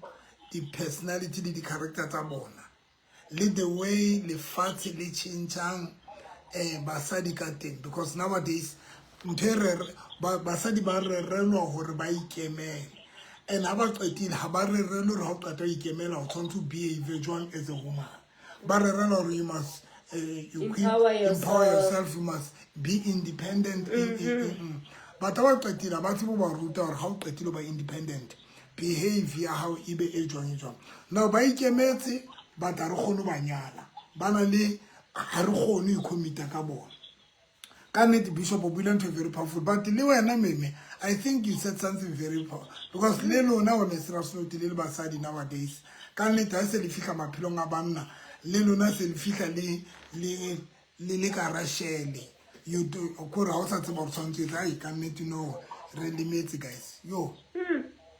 di-personality le di-character tsa bona le the way lefatshe le tšhintšhang um basadi ka teng because nowadays ntho e re basadi ba rerelwa gore ba ikemele and ha ba qetile ha ba rerelwe gore ha o qeta ho ikemela o tshwanetse o behave jwang as a woman ba rerelwa gore you must uh, you keep- Empower yourself. empower yourself you must be independent mm -hmm. but ha ba qetile ha ba tsebe ho ba ruta gore ha o qetile ho ba independent behave ya hao e be e jwang e jwang now ba ikemetse but ha re kgone ho ba nyala ba na le ha re kgone ho icommita ka bona ka nnete bishop o buile ntho e very powerful but le wena meme i think you said something very powerful because le lona on a serious note le le basadi nowadays ka nnete ha se le fihla maphelong a banna le lona se le fihla le le le le ka rashele you do kore ha o sa tseba gore tshwanetse etsa ai ka nnete no re lemetse guys yo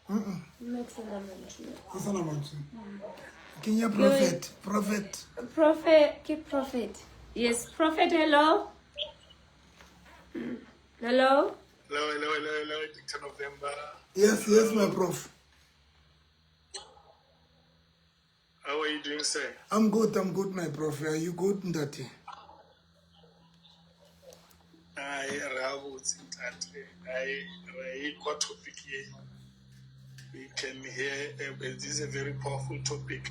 Nna ke sena mantswe. o sana mantswe kenya prophet prophet Prophet, ke prophet. Yes, prophet, hello. Hello. Hello, hello, hello, hello, Dr. November. yes yes my prof How are you doing, sir? i'm good i'm good my prof are you good ntate I Rabutsi Ntate. I I topic here. We can hear this is a very powerful topic.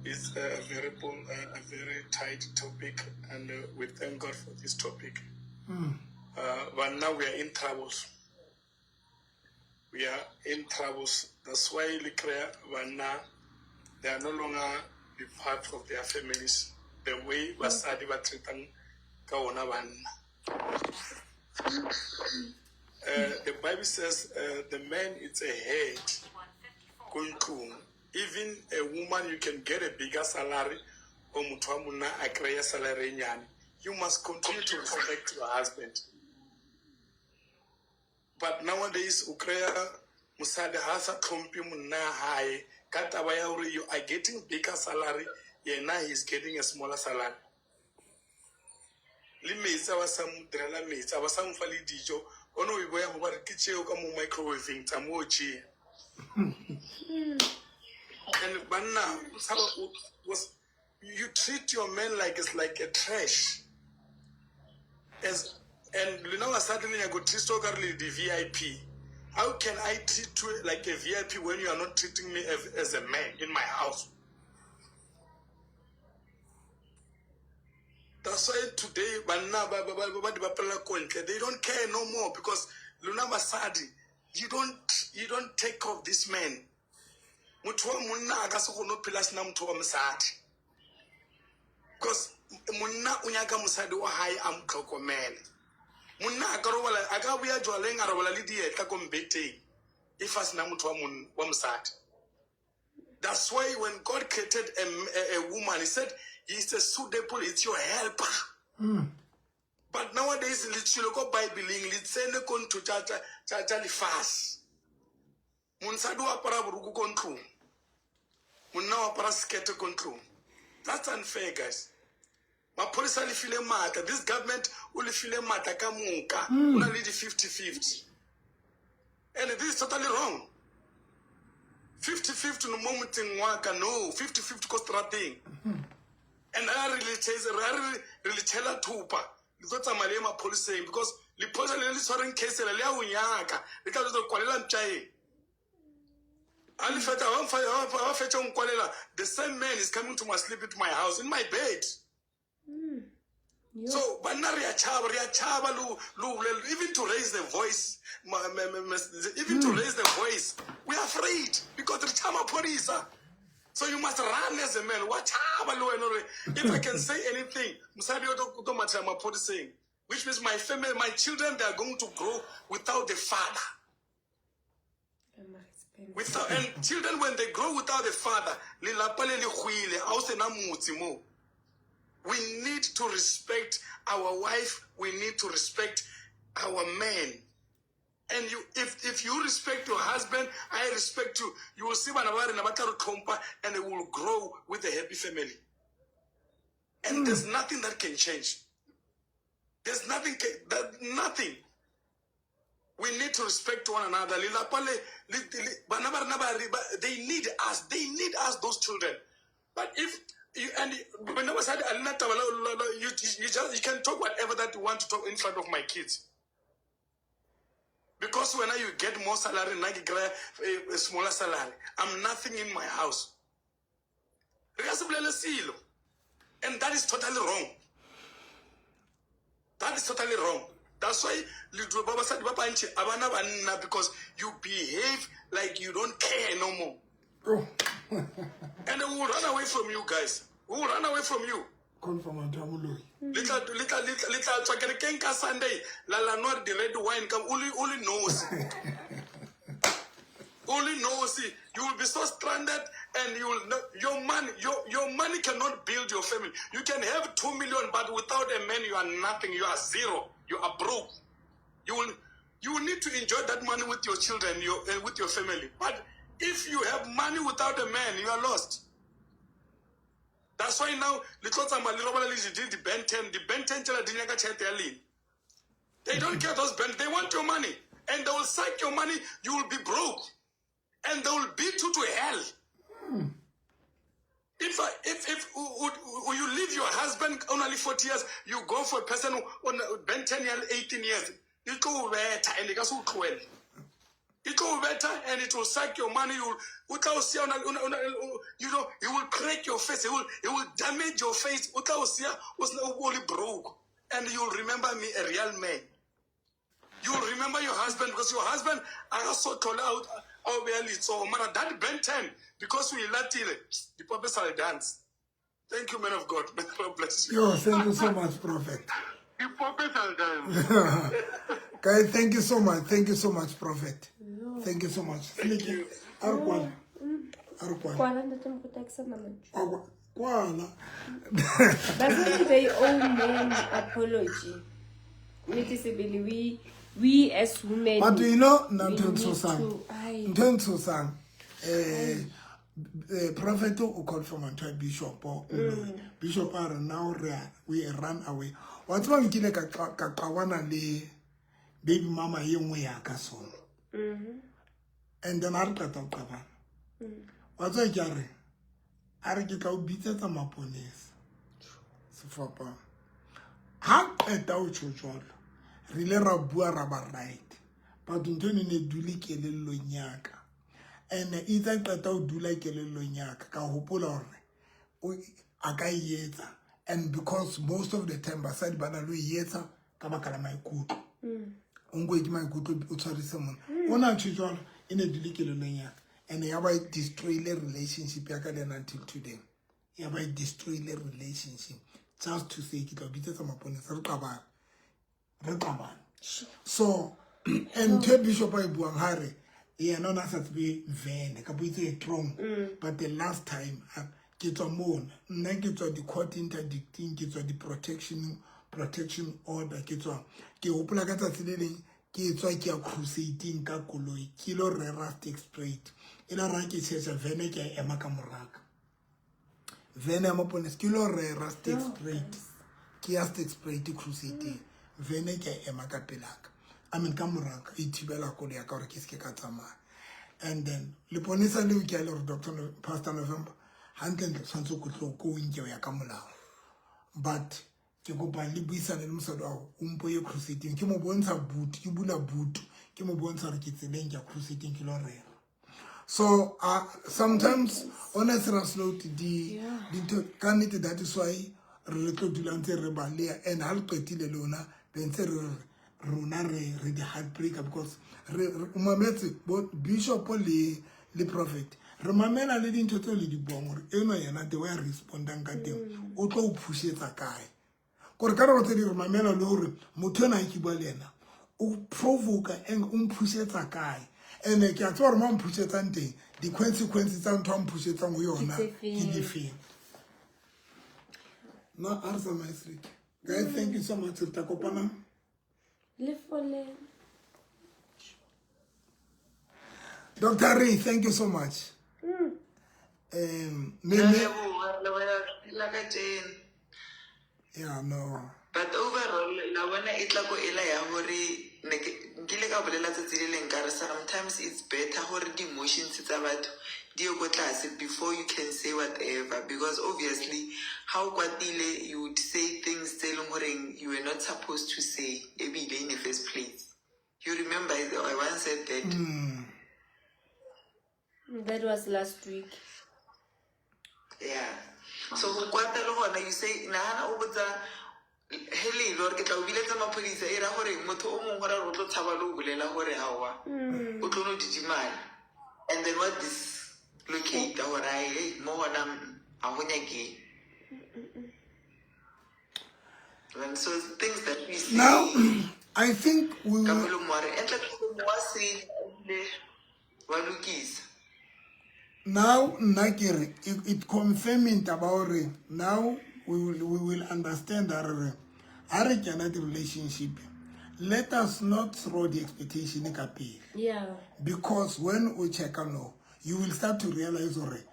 It's a very a very tight topic, and we thank God for this topic. But now we are in troubles. We are in troubles. That's why Likrea Banna, they are no longer be part of their families. The way basadi ba treatang ka ona banna. The Bible says the man is a head. Ko ntlong. Even a woman, you can get a bigger salary or motho wa monna a kry-e salary e nyane. You must continue to respect your husband. But nowadays, o kry-a mosadi ha sa tlhomphe monna hae ka taba ya hore you are getting bigger salary, yena he is getting a smaller salary. Le metsi a ba sa mo direla metsi, a ba sa mo fa le dijo. O no e boya go ba re ke tšeo ka mo microwaveng tsa mo tšea. And banna, o tshaba o- was you treat your man like it's like a trash. As and lena basadi le nyaka go treat o ka re le di-VIP. How can I treat you like a VIP when you are not treating me as a man in my house? That's why today banna ba ba ba ba di bapalla ko ntle. They don't care no more because lona basadi you don't take care of this man. Motho wa monna a ka se kgone ho phela a sena motho wa mosadi. Because monna o nyaka mosadi wa hae a mo tlhokomele. Monna a ka robala a ka boya jwaleng a robala le dietla ko mbeteng if a sena motho wa monna wa mosadi. That's why when God created a woman, he said he's a suitable, it's your helper. But nowadays, le tswile ko Bible-eng, le tsene ko ntho tsa lefase. Mosadi o apara boroko ko ntlong. Monna o apara sekete ko ntlong. That's unfair, guys. Maphodisa a le file matla. This government o le file matla ka moka. O na le di 50-50. And this is totally wrong. 50-50 no mo motseng wa ka, no. 50-50 ko strateng. And a re le chase, re a re le tshela thupa. Le tlo tsamaya le ye mapholiseng because lephodisa le le tshwareng case le le ya o nyaka. Le tla tlo kwalela mpša Ha le fetsa, ha ba fetsa ho nkwalela, the same man is coming to my sleep into my house, in my bed. So banna re a tšhaba, re a tšhaba le ho bolela, even to raise the voice, even to raise the voice, we are afraid because re tšhaba maphodisa. So you must run as a man. Wa tšhaba le wena hore if I can say anything, mosadi o tlo mathela maphodiseng. Which means my family, my children, they are going to grow without the father. Without, and children, when they grow without a father, lelapa le le hwile, ha o sena motse mo. We need to respect our wife. We need to respect our man. And you, if, if you respect your husband, I respect you. You will see bana ba rena ba tla re tlhompha and they will grow with a happy family. And there's nothing that can change. There's nothing, that, nothing. We need to respect one another. Lelapa le, le, le, bana ba rena ba re- ba- they need us. They need us, those children. But if you and when I was at you, you just you can talk whatever that you want to talk in front of my kids. Because when you get more salary, nna ke kry-a a smaller salary. I'm nothing in my house. Re ka se bolele selo. And that is totally wrong. That is totally wrong. That's why le dilo ba basadi ba bantši a bana banna because you behave like you don't care no more. Oh. And we will run away from you guys. We will run away from you. Confirm a moloi. Le tla le tla le tla le tla tswa kerekeng ka Sunday la la nwa di red wine ka o le o le nosi. O le nosi. You will be so stranded and you will not, your money your your money cannot build your family. You can have 2 million but without a man you are nothing. You are zero. You are broke. You will you will need to enjoy that money with your children, your uh, with your family. But if you have money without a man, you are lost. That's why now le tlo tsamaya le robala le di di Ben 10, di Ben 10 tsela di nyaka tšhelete ya lena. They don't care those Ben, they want your money. And they will suck your money, you will be broke. And they will beat you to hell. If I, if if you leave your husband only 40 years, you go for a person who on Ben 10 years, 18 years. E tlo o betha and e ka se o tlohele. E tlo o betha and it will suck your money. You will, o tla o siya o na- o na- o na- o- you know, he will crack your face. He will, he will damage your face. O tla o siya o sena- o le broke. And you'll remember me, a real man. You'll remember your husband because your husband a ga so tlhole a o beya letsogo. Mara that Ben 10, because we latile, the purpose will dance. Thank you, man of God. May God bless you. Yo, thank you so much, Prophet. The purpose will dance. Guys, thank you so much. Thank you so much, Prophet. Thank you so much. Thank you. A re kwala. A re kwala. Kwala ntate Moruti, ha ke sa na mantswe. Kwala. Basadi they owe men apology. Nnete sebele we we as women But you know, nna we ntho e need ntshosang. to- ai. Ntho e ntshosang. Eh, eh, prophet o confirm ntho ya bishop o loyi. Bishop a re now re a- we run away. Wa tseba nkile ka qa- ka qabana le baby mama ye nngwe ya ka sona. And then ha re qeta ho qabana. Wa tseba ke a re a re ke tla o bitsetsa maponesa sefapano. Ha qeta ho tjho jwalo re ile ra bua ra ba right but ntho eno e ne e dule kelellong ya ka. And itse a qeta ho dula kelellong ya ka ka hopola hore o a ka e etsa and because most of the time basadi ba na le ho e etsa ka baka la maikutlo. O nkwe ke maikutlo o tshwarise mona. O na tjho jwalo e ne dule kelellong ya ka and ya ba e destroyile relationship ya ka le yena until today. Ya ba e destroyile relationship just to say ke tla o bitsetsa maponesa re qabane. Re qabane. So and ntho e bishop a e buang ha re yena o na sa tsebe vene kapa o itse e strong but the last time ke tswa mona nna ke tswa di-court interdicting ke tswa di-protection protection order ke tswa ke hopola ka tsatsi le leng ke tswa ke ya crusading ka koloi ke lo rera Sterkspruit e la ra ke tšhetša vene ke a ema ka moraka vene ya maponesa ke lo rera Sterkspruit ke ya Sterkspruit crusading vene ke a ema ka pelaka I mean ka moraka e thibela koloi ya ka gore ke seke ka tsamaya and then leponesa leo ke a le gore Dr. No- Pastor November hantlentle tshwanetse ko tlo ko o nke o ya ka molao but ke kopa le buisane le mosadi wa gago o mpo ye crusading ke mo bontsha boot ke bula boot ke mo bontsha gore ke tseleng ke ya crusading ke lo rera so sometimes on a serious note di dintho ka nnete that is why re re tlo dula ntse re balea and ha le qetile le lona be ntse re re rona re re di heartbreaker because re o mametse bo bishop le le prophet re mamela le dintho tseo le di buang gore eno yena the way a respondang ka teng o tlo o phušetsa kae. Kore ka nako tse di re mamela le gore motho ena ke bua le ena o provoka and o mphušetsa kae and ke a tseba gore mo a mphušetsang teng di-consequence tsa ntho a mphušetsang go yona ke difeng. No, a re tsamaye Sriki. Guys, thank you so much. Re tla kopana. Le fole. Dr. Ray, thank you so much. Me, me, yeah, no. But overall, la bona e tla ko ela ya hore ne ke nkile ka bolela tsatsi le leng ka re sometimes it's better hore di-emotions tsa batho di ye ko tlase before you can say whatever because obviously ha o kwatile you would say things tse e leng horeng you were not supposed to say ebile in the first place. You remember I once said that. That was last week. Yeah. So go kwata le gona you say nagana o botsa helelo gore ke tla o biletsa maphodisa e ra gore motho o mongwe gore o tlo tshaba le o bolela gore aowa o tlo no didimala and then what dislocate gore ai hey, mo gona ga go nyakeng. And so things that we say Now, I think we ka will, molomo wa re entle ka molomo wa senya ebile wa lokisa. Now nna ke re it, it confirming taba gore now we will understand that re ha re kena di-relationship let us not throw the expectation ka pele. Because when o checka no you will start to realize gore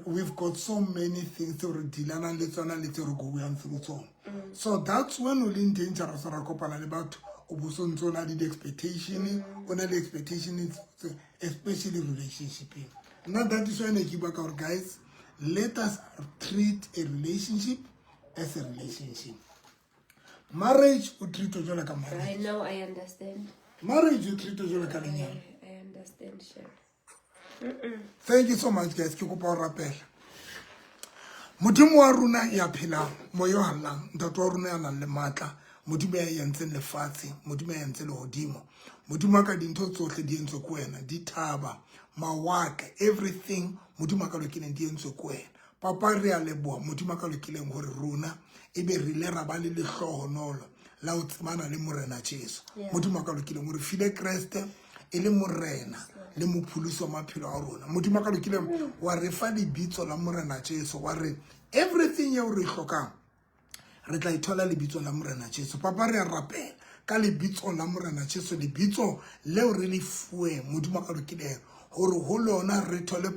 we've got so many things tse re dealanang le tsona le tse re going through tsona. So that's when o leng dangerous ra kopana le batho o bo sontse o na le di-expectation o na le expectation especially relationship. Nna that is why ne ke bua ka gore guys let us treat a relationship as a relationship. Marriage o treat jwalo ka marriage. Right now I understand. Marriage o treat jwalo ka lenyalo. I understand, sure. Thank you so much guys, ke kopa ho rapela. Modimo wa rona ya phelang, moya o hallang, ntate wa rona ya nang le matla, Modimo ya entseng lefatshe, Modimo ya entseng lehodimo. Modimo wa ka dintho tsohle di entswe ke wena, dithaba, mawatle, everything Modimo wa ka lokileng di entswe ke wena. Papa re a leboha Modimo wa ka lokileng hore rona ebe re ile ra ba le lehlohonolo la ho tsebana le Morena Jesu. Modimo wa ka lokileng o re file Kreste e le Morena le mopholosi wa maphelo a rona. Modimo wa ka lokileng wa re fa lebitso la Morena Jesu, wa re everything eo re e hlokang re tla ithola lebitso la Morena Jesu. Papa re a rapela ka lebitso la Morena Jesu, lebitso leo re le fuweng Modimo wa ka lokileng hore ho lona re thole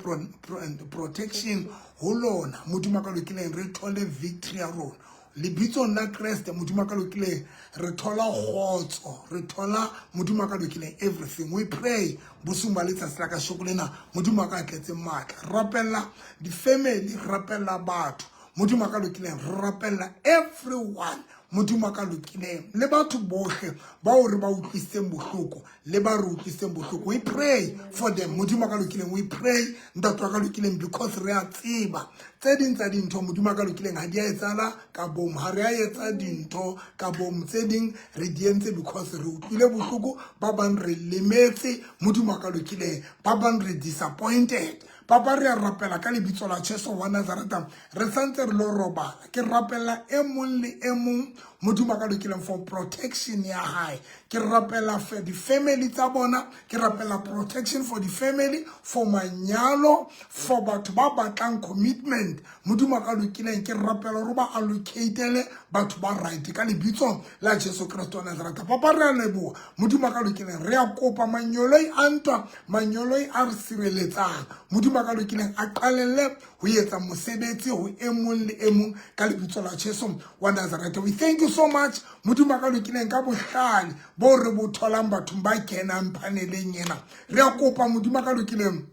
protection, ho lona Modimo wa ka lokileng re thole victory ya rona. Lebitsong la Kreste Modimo wa ka lokileng re thola kgotso, re thola Modimo wa ka lokileng everything. We pray bosiung ba letsatsi la kasheko lena Modimo wa ka tletseng matla. Rapella di-family, rapella batho Modimo wa ka lokileng, re rapella everyone Modimo wa ka lokileng le batho bohle bao re ba utlwisitseng bohloko le ba re utlwisitseng bohloko. We pray for them Modimo wa ka lokileng, we pray ntate wa ka lokileng because re a tseba tse ding tsa dintho Modimo wa ka lokileng ha di a etsahala ka bomo, ha re a etsa dintho ka bomo, tse ding re di entse because re utlwile bohloko, ba bang re lemetse Modimo wa ka lokileng, ba bang re disappointed. Papa re a rapela ka lebitso la Jesu wa Nazareta, re santse re lo robala. Ke rapela e mong le e mong Modimo wa ka lokileng for protection ya hae. Ke rapela for the family tsa bona, ke rapela protection for the family, for manyalo, for batho ba batlang commitment. Modimo wa ka lokileng ke rapela hore ba allocatele batho ba right ka lebitso la Jesu Kriste wa Nazareta. Papa re a leboha Modimo wa ka lokileng, re a kopa manyoloi a ntwa, manyoloi a re sireletsang Modimo wa ka lokileng a qalelle ho etsa mosebetsi ho e mong le e mong ka lebitso la Jesu wa Nazareta. We thank you so much Modimo wa ka lokileng ka bohlale bo re bo tholang bathong ba kenang paneleng ena. Re a kopa Modimo wa ka lokileng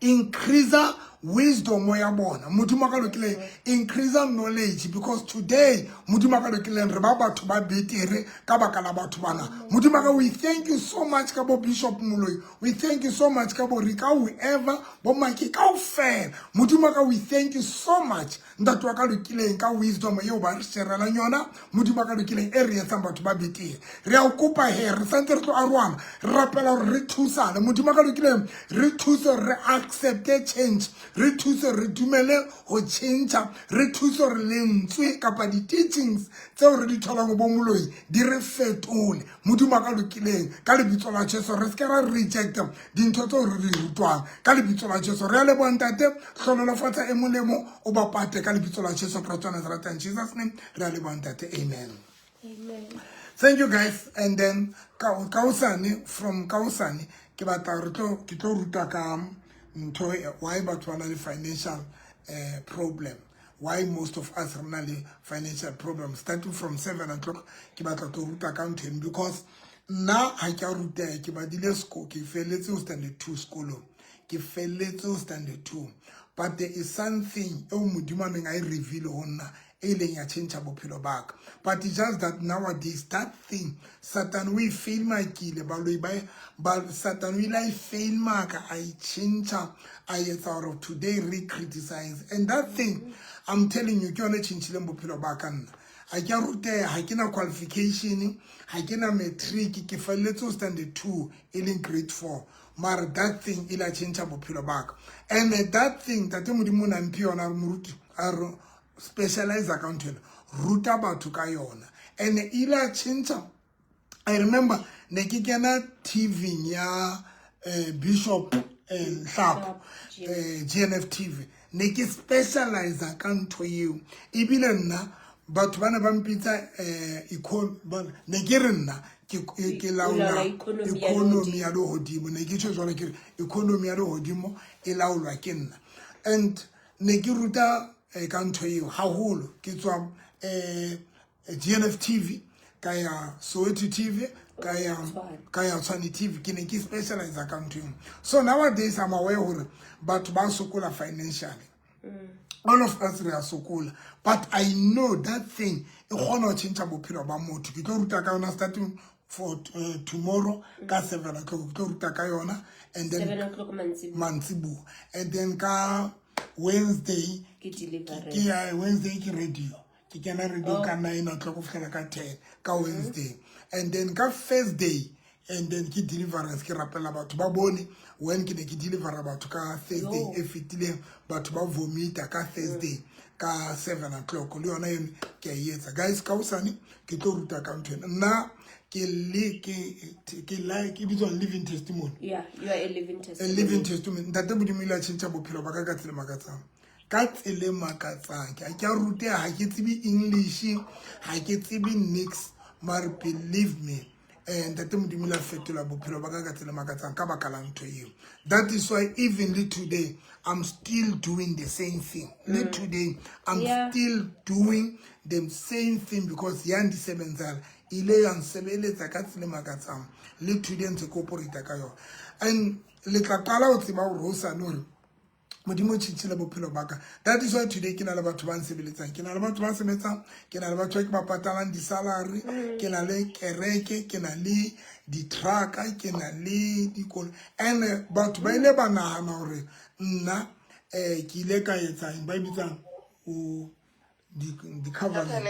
increase wisdom ya bona Modimo wa ka lokileng, increase knowledge because today Modimo wa ka lokileng re ba batho ba betere ka baka la batho bana. Modimo wa ka, we thank you so much ka bo Bishop Moloi, we thank you so much ka bo Rika, whoever bo Maki kaofela. Modimo wa ka, we thank you so much ntate wa ka lokileng ka wisdom eo ba re sharelang yona Modimo wa ka lokileng e re etsang batho ba betere. Re a o kopa he re santse re tlo arohana, re rapela hore re thusane Modimo wa ka lokileng, re thuse re accepte change. Re thuse re dumele go tšhentšha, re thuse gore lentswe kapa di-teachings tseo re di tholang go bo moloi di re fetole. Modimo a ka lokileng, ka lebitso la Jesu re se ke ra rejecta dintho tseo re di rutwang. Ka lebitso la Jesu re a leboha Ntate, hlonolofatsa e molemo o ba pate ka lebitso la Jesu Kriste wa Nazareth. In Jesus name re a leboha Ntate, amen. Amen. Thank you guys and then kaosane from kaosane ke batla re tlo ke tlo ruta ka ntho why batho ba na le financial uh, problem why most of us re na le financial problem starting from 7 o'clock ke batla tlo ruta ka ntho eno because nna ga ke a rutega ke badile seko ke feletse go standard 2 sekolong ke feletse go standard 2 but there is something eo modimo a neng a e reveal go nna e ileng ya change bophelo ba ka but just that nowadays that thing satan o e failmakile baloi ba ba satan o ile a e failmaka a e change a etsa gore today re criticize and that thing i'm telling you ke yone e changileng bophelo ba ka nna ga ke a rutega ga ke na qualification ga ke na matric ke feleletse o standard 2 e leng grade 4 mara that thing e ile a change bophelo ba ka and that thing tate modimo o namphe yona moruti a re specialize ka ntho ena ruta batho ka yona and e ile a change i remember ne ke kena tv ya eh, bishop eh, nhlapo eh, gnf tv ne ke specialize ka ntho eo ebile nna batho ba ne ba mpitsa eh, ne ke re nna ke laola economy ya legodimo ne ke tšho jalo ke re economy ya legodimo e laolwa ke nna and ne ke ruta eh, ka ntho eo haholo ke tswa um eh, gnf tv ka ya soweto tv ka ya ka ya tshwane tv ke ne ke specialize ka ntho eo so nowadays i'm aware gore batho ba sokola financially mm. all of us re a sokola but i know that thing e kgona go change bophelo ba motho ke tlo ruta ka yona starting for uh, tomorrow ka 7 o'clock ke tlo ruta ka yona and then mantsiboa and then ka wednesday ke ya wednesday ke radio ke kena radio ka 9 o'clock go fitlhela ka 10 ka mm-hmm. wednesday and then ka first day and then ke deliverance ke rapela batho ba bone when ke ne ke delivera batho ka thursday e fetileng batho ba vomita ka thursday ka 7 o'clock le yona eno ke a e etsa guys ka osane ke tlo ruta ka ntho ena nna ke le ke ke la ke bitswang living testimony yeah you are a living testimony a living testimony ntate modimo ile a tšhentšha bophelo ba ka ka tsela makatsang ka tsele makatsang ke ke a ruteha ha ke tsebe english ha ke tsebe nix mare believe me eh ntate modimo la fetola bophelo ba ka ka tsela makatsang ka baka la ntho eo that is why even le today i'm still doing the same thing le mm. today i'm yeah. still doing the same thing because ya ndisebenzela ile ya nsebeletsa ka tsela makatsang le today ntse ke operate ka yona and le tla qala ho tseba hore hosane hore modimo o tšhintšhile bophelo ba ka that is why today ke na le batho ba nsebeletsang ke na le batho ba sebetsang ke na le batho ba ke ba patalang di-salary mm. ke na le kereke ke na le di-trucka ke na le dikolo and eh, batho ba ile ba nagana gore nna um ke ile ka etsang ba e bitsang di-covenant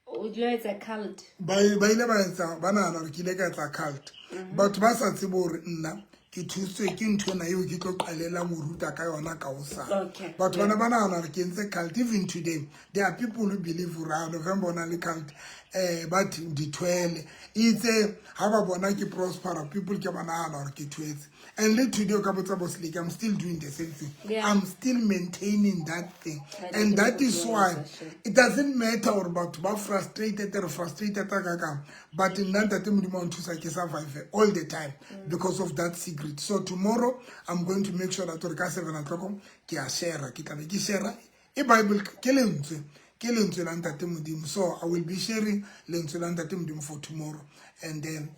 o dula etsa cult ba ba ile ba etsa ba nagana gore ke ile ka etsa cult mhm. batho ba sa tsebe gore nna ke thusitswe ke ntho ena eo ke tlo qalelang go ruta ka yona ka osane batho bana ba nagana gore ke entse cult even today there are people who believe gore a ah, november o na le cult um ba dithwele itse ga ba bona ke prospera people ke ba nagana gore ke thwetse and le today o ka botsa boslake i'm still doing the same thing yeah. i'm still maintaining that thing and that is why it doesn't matter gore batho ba frustrated re frustrated ka kang but nna ntate modimo wa nthusa ke survive all the time mm. because of that secret so tomorrow i'm going to make sure that gore ka 7 o'clock ke a share ke tlabe ke share e bible ke lentswe ke lentswe la ntate modimo so i will be sharing lentswe la ntate modimo for tomorrow and then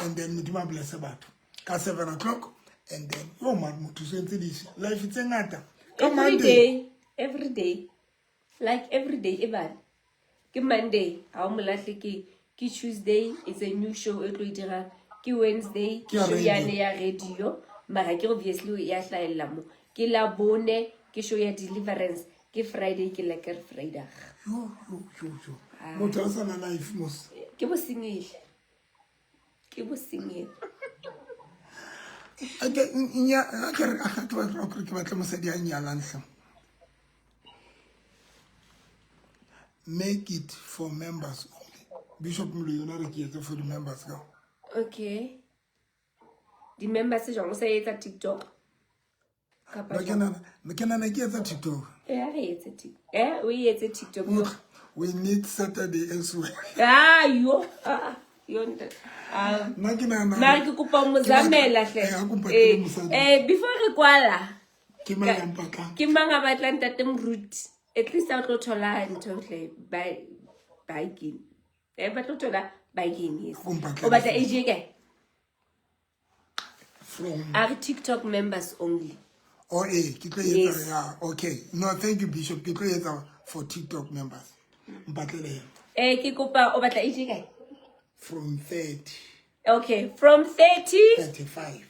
and then modimo a blesse batho ka 7 o'clock and then yo man motho o sentse di life tse ngata ka monday every day like every day e bale ke monday ga o molahle ke ke tuesday it's a new show e tlo e dirang ke wednesday Ke ya show radio. yane ya radio mara ke obviously ya hlaelela mo ke la bone ke show ya deliverance ke friday ke lekker vrydag yo yo yo yo motho a sa na life mos ke bosenyile ke bosenyile. Ake nya a ke re a ke batla gore ke batle mosadi a nyalang hle. Make it for members only. Bishop Molo yona re ke etse for the members ka. Okay. Di-members jwang o sa etsa TikTok? Kapa Ba ke jwang? nana ke nana ke etsa TikTok. Eh, a re etse TikTok. Eh, o e etse TikTok. We need Saturday as well. Ah, yo. Ah, yo. nta- Ah. Nna ke nahana Mare ke kopa o mo zamela hle. Eh, a kopa Eh, ke mosadi. eh, before re kwala, Ke mang ya mpatlang? ke mang a batlang ntate moruti? At least a tlo thola ntho hle ba bargain. Eh, ba tlo thola bargain yes. O mpatlele O batla age e kae? From A re TikTok members only. Oh, eh, ke tlo etsa Yes. ya. Okay. No, thank you Bishop. Ke tlo etsa for TikTok members. Mpatlele yena. Eh, ke kopa o batla age e kae? From 30 Okay, from 30 35.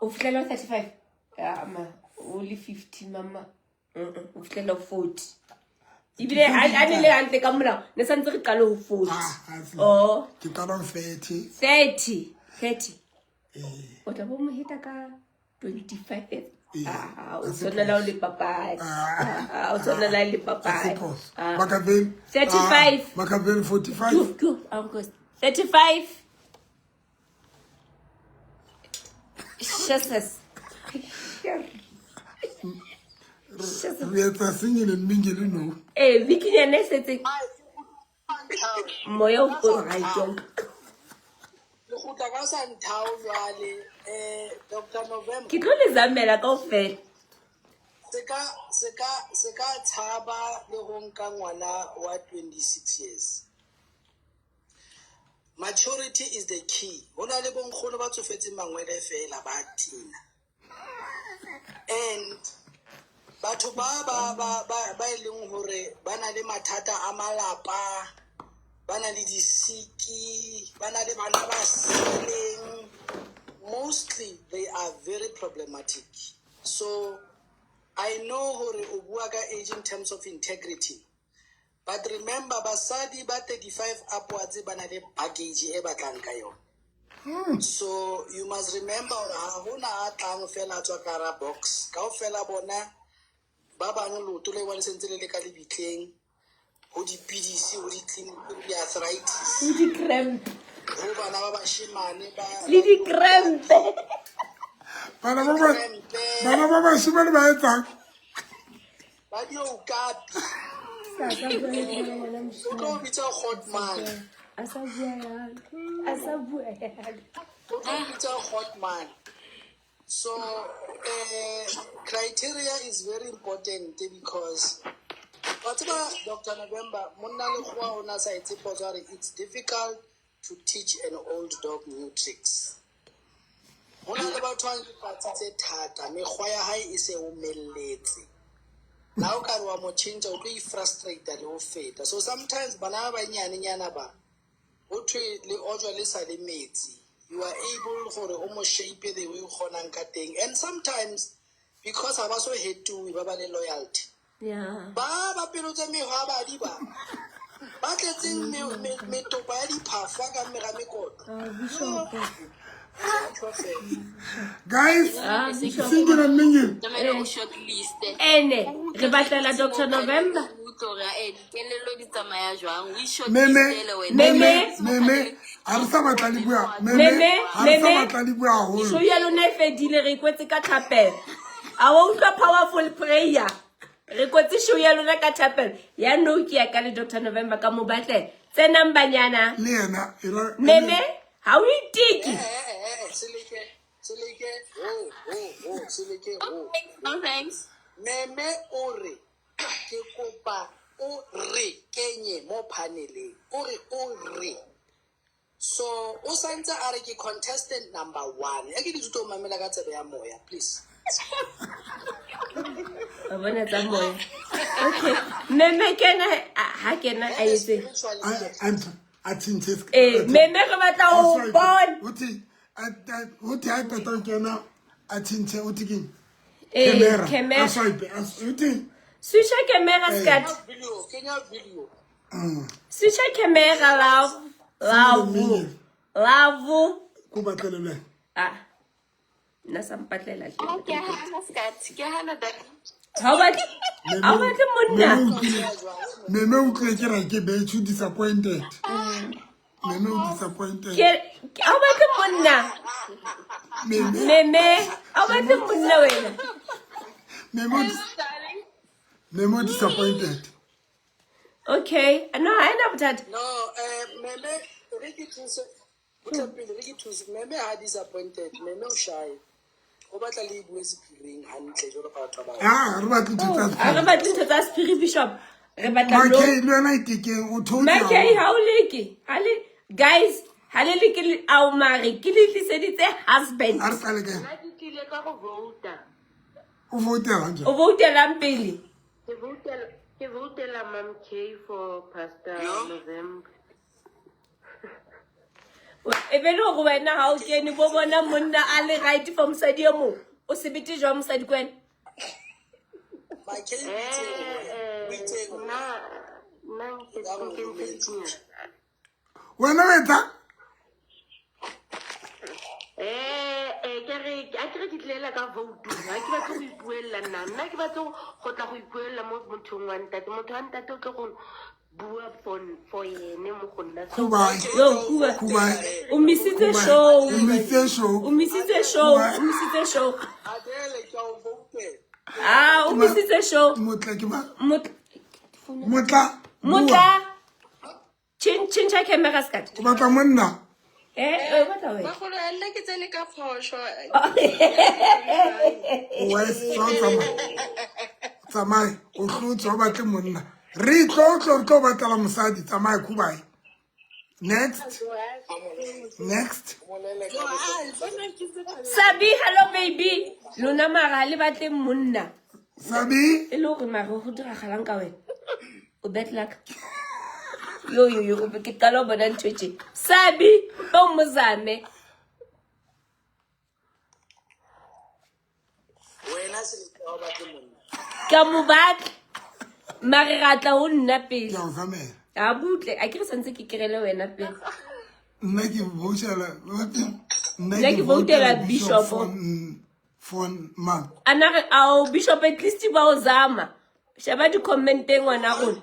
o fihlela ho 35. Ya ma, o le 50 mama. Mm, o fihlela ho 40. Ebile a a ne le hantle ka molao, ne santse re qale ho 40. Ah, Oh, Ke qala ho 30. 30, 30. Eh. O tla bo mo heta ka 25 years. Eh, Ah, o ha se tshwanela o phoso. le papadi. Ah. Ah, o tshwanela le Ha se papadi. phoso. Ah. Makaveli. 35. Ah, Makaveli 45. Yo, yo, August. 35. Jesus. Re etsa singing and mingling no. Eh, bikinyana e setse moya o o right jwang. Le kgutla ka santhao jwale um dr november Ke tlo le zamela kaofela. se ka se ka se ka tshaba le go nka ngwana wa 26 years maturity is the key ho na le bonkgono ba tsofetseng mangwele fela ba tina and batho ba ba ba ba ba e leng hore ba na le mathata a malapa ba na le disiki ba na le bana ba sileng mostly they are very problematic so i know hore o bua ka age in terms of integrity but remember basadi ba 35 upwards ba na le baggage e batlang ka yone so you must remember hore ha hona a tlang fela a tswa ka hara box kaofela bona ba bang leoto le one sentse le le ka lebitleng ho dipidisi ho ditleliniki ho di-arthritis Le di-cramp. ho bana ba bashemane ba Le di-cramp. Bana ba ba bana ba bashimane ba etsang? ba diokapi o tlo bitsa hotman A sa bua yalo. A sa bua yalo. o tlo bitsa hotman so uh, criteria is very important because wa tseba dr november monna lekgowa o na sa etse potso a re it's difficult to teach an old dog new tricks ho na le batho ba dipatsi tse thata mekgwa ya hae e se omelletse la o ka re wa mo change o tlo ifrustrata le ho feta so sometimes bana ba banyanenyana ba ho thwe le ojwa le sa le metsi you are able gore o mo shape the way o kgonang ka teng and sometimes because ha ba so hetowe ba ba le loyalty Yeah. ba ba pelo tse mehwabadi ba ba tletseng metopa ya diphafa ka mera mekotlo Guys, Ah, Bishop. singing and mingling. Tlamehile o shortlist-e. Ene, re batlela Dr. November. O utlwe hore, eh, dikelello di tsamaya jwang. O Meme, i-shortlist-ele wena. meme, meme, ha re sa batla le bua. Meme, Meme, ha re sa meme. batla le bua haholo. Show ya lona e fedile re ikwetse ka thapelo. A wa utlwa powerful prayer. Re kwetse show ya lona ka thapelo. Ya no ke ya ka le Dr. November ka mo batlela. Tsenang banyana. Le yena, e ra- Meme, ha o iteke. Eh, seleke seleke ho ho ho seleke ho No thanks. meme o re ke kopa o re kenye mo paneleng o re o re so o santse a re ke contestant number one e ke dithuto o mamela ka tsebe ya moya please Wa bona tsa moya. Okay. Meme kena ha kena a etse. A tjhentjhe Eh, meme re batla ho o bona. Uthi uthi ha qeta ho kena a tjhentjhe uthi keng? Eh, Camera. camera. A swipe, a uthi Switcha camera skat. video kenya video Switcha camera love. Love. Love. Ko batlele le. Ah. Nna sa mpatlela hle. Ah, ke hana skat ke hana that Ha o batle ha o batle monna. Meme o utlwile ke re ke betšho disappointed. Meme o disappointed. Ke ha o batle monna. Meme. Meme, ha o batle monna wena. Meme o Meme o disappointed. Okay, no, ha ena bothata. No, eh meme re ke thuse o tla pele re ke thuse meme ha disappointed meme o shy. O batla le bue sephiring hantle jalo ka batho ba bang. Ah, re batle ntho tsa Ha re batle ntho tsa sephiri bishop. Re batla no. Makay le wena itekeng o theotse Makay haholo. ha o leke. Ha le guys, ha le leke le ao mare ke le tliseditse husband. A re qale kae? nna ke tlile ka go vouta O voutelang jang? O voutelang pele. ke voutela ke voutela mam k for pastor november E be le gore wena ha o kene bo bona monna a le right for mosadi e mong. O sebete jwang mosadi ko wena? Makay o eh itseng eh o itseng nna nna nke nkentse dinyana Wena o etsa? Eh, eh, ke re a ke re ke tlela ka vote ha ke batle go ipuella nna nna ke batle go tla go ipuella mo mothong wa ntate motho wa ntate o tlo go bua for for yene mo go nna so Kubai. Yo, Kuba. Kubai. O misitse Kubai. show. O misitse show. O misitse show. Kubai. O misitse show. Adele ke a o voutela. Ah, o misitse show. Motla ke ba. Motla. Motla. Motla. Tšhentšha camera skat. O batla monna. Eh, o batla wena. Bagolo a nna ke tsene ka phoso. Wes, tswa o tsamaya. Tsamaya, o hlotse o batle monna. Re tlo tlo re tlo batlela mosadi, tsamaya Kubai. Next. Next. Sabi, hello baby. Lona mara ha le batle monna. Sabi. E le gore mara go diragalang ka wena. O bad luck. Yo yo yo, ke qala ho bona ntho e tje. Sabi, ba o mozame. Wena se o batle monna. Ka mo batla. Mare ra tla ho nna pele. Ke a o zamela. A butle, a ke re santse ke kerele wena pele. Nna ke voutela Nna ke voutela Bishop. For mang? A na re ao Bishop at least ba o zama. Sheba di-commenteng ngwana rona.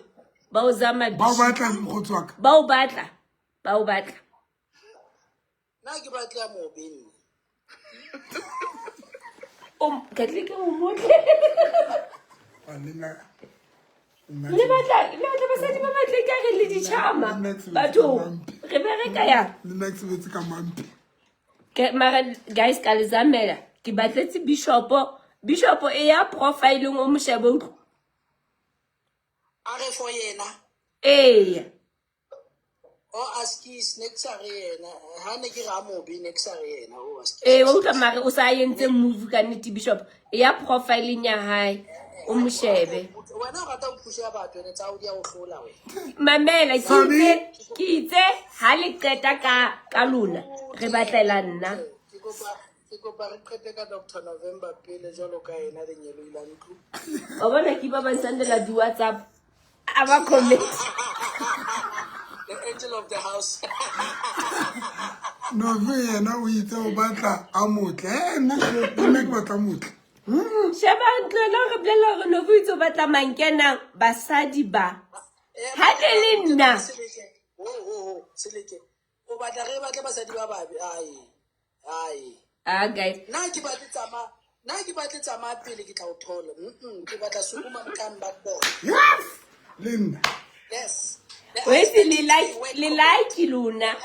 Ba o zama Ba o Bishop. batla mokgotsi wa ka. Ba o batla. Ba o batla. Nna ke batla mobe nna. O ka tle ke o motle. Ah, le nna Le batla le batla basadi ba batle ka re le ditjhama. Batho re bereka yang? Le nna ke sebetse ka mampi. Ke mara guys ka le zamela. Ke batletse Bishop. Bishop e ya profileng o mo shebe utlwe. A re for yena. Eya. O askis ne ke sa re yena. Ha ne ke re a mobe ne ke sa re yena o askis. Ee, wa utlwa mare o sa entse move ka nnete Bishop. E ya profileng ya hae. O mo shebe. Wena o rata ho phusha batho ene tsa hao di a o hlola wena. Mamela ke itse ke itse ha le qeta ka ka lona re batlela nna. Ke kopa ke kopa re qete ka Dr. November pele jwalo ka yena lenyeloi la ntlo. Wa bona ke ba ba nsendela di WhatsApp. A ba comment. The angel of the house. Novo yena o itse o batla a motle. Eh, nna nna ke batla motle. Sheba ntlo la re bolela hore Novo itse o batla mankenang basadi ba. Ha ne le nna. Seleke. Ho ho ho seleke. O batla re batle basadi ba babe. Ai. Ai. Ah guys. Nna ke batle tsamaya nna ke batle tsamaya pele ke tla o thola. Mm ke batla sukuma mkang ba bona. Yes. Le nna. Yes. Wetse le like le like lona.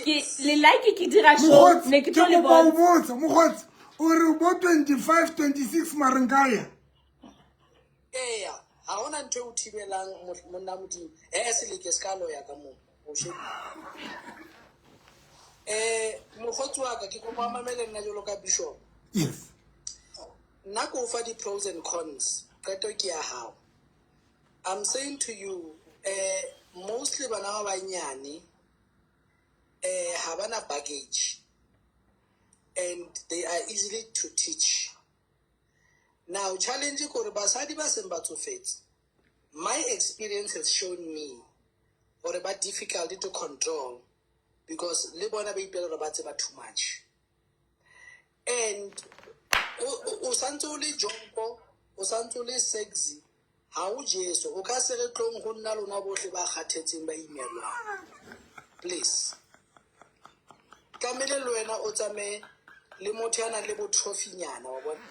Ke le like ke dira show Mokgotsi, ne ke ke tlo le kopa o bontsha. botse mokgotsi o re bo 25 26 mare nka ya Eya, ha hona ntho e o thibelang monna Modimo. Eh seleke se ka loya ka moo. O shebile. Eh mokgotsi wa ka ke kopa o mamele nna jwalo ka bishop. Yes. Nna ke o fa di-pros and cons. Qeto ke ya hao. I'm saying to you, eh mostly bana ba banyane eh ha bana baggage and they are easily to teach. Now challenge ke hore basadi ba seng ba tsofetse my experience has shown me hore ba difficult to control because le bona ba ipela hore ba tseba too much. And And o santse o le jonko, o santse o le sexy, ga o Jesu. O ka se re tlong go nna lona bohle ba kgathetseng ba imelwang. Please. Tlamehile le wena o tsamaye le motho ya nang le bo trophy-nyana, wa bona.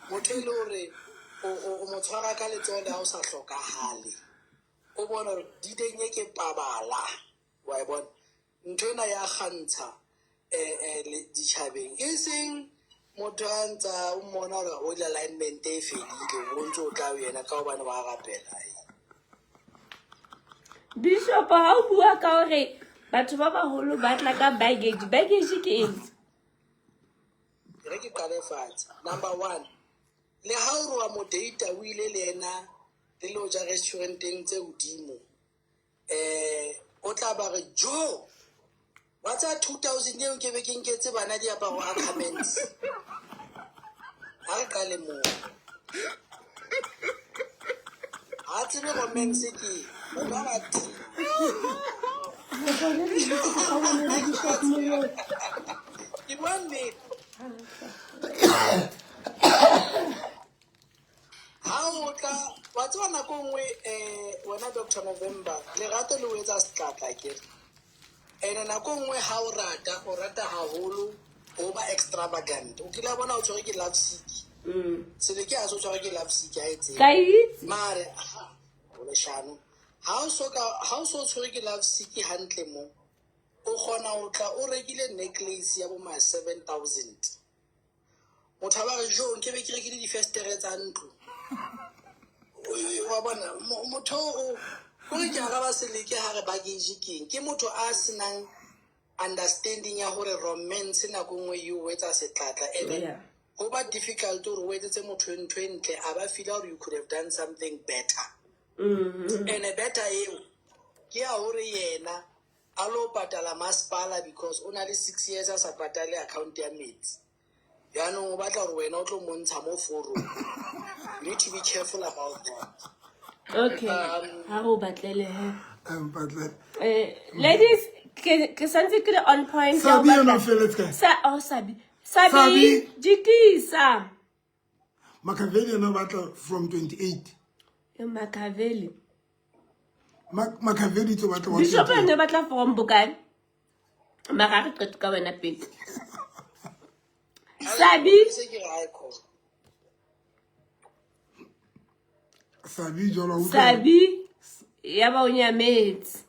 Motho e le hore o mo tshwara ka letsoho le ha o sa hlokahale. O bone hore dideng e ke pabala, wa e bona. Ntho ena ya kgantsha ditjhabeng. E seng motho a ntsa o mmona hore o le alignment e fedile, o ntse o tla ho yena ka hobane wa rapela. Bishop, ha o bua ka hore batho ba baholo ba tla ka baggage, baggage ke eng? Re ke qale fatshe. Number 1, le ha o re wa mo data o ile le yena le lo ja restauranteng tse hodimo, o tla ba re jo wa tsa 2000 eo ke be ke nketse bana diaparo a comments. Ha re qale moo. Ha tsebe romance ke eng, ba ba teng. Ke bua nnete. Ha o tla, wa tseba nako e nngwe, wena Doctor November, lerato le o etsa setlatla akere. Ene nako e nngwe ha o rata, o rata haholo, o ba extravagant. O kile wa bona o tshwerwe ke love sick. Sele ke ha se o tshwerwe ke love sick ha e tsebe. Ka itse. Mare, ha, o leshano. Ha o so ka, ha o so tshwerwe ke love sick hantle mo, o kgona ho tla o rekile necklace ya bo ma 7000. Motho a ba re, jo, nke be ke rekile difestere tsa ntlo. Wa bona, motho o, o re ke araba Seleke ha re baggage ke eng? Ke motho a senang understanding ya hore romance nako nngwe e o etsa setlatla. And then ho ba difficult hore o etsetse motho ntho e ntle, a ba feel hore you could have done something better. And better eo ke ya hore yena a lo patala masepala because o na le 6 years a sa patale account ya metsi. Jaanong o batla hore wena o tlo montsha mo forong. You need to be careful about that. Okay. Ha re o batlele he. Batlele. Ladies, ke santse ke le on point ya ho Sabi batla. yona o feletse kae? Sa, oh, Sabi. Sabi, Sabi. jikisa. Makaveli yena o batla from 28. Yo, Makaveli. Makaveli tso batla wa Bishop 28. yena o batla from bokae? Mara re qete ka wena pele. Sabi. Se ke re ha e khona. Sabi jalo o utlwa. Sabi ya ba o nyametse.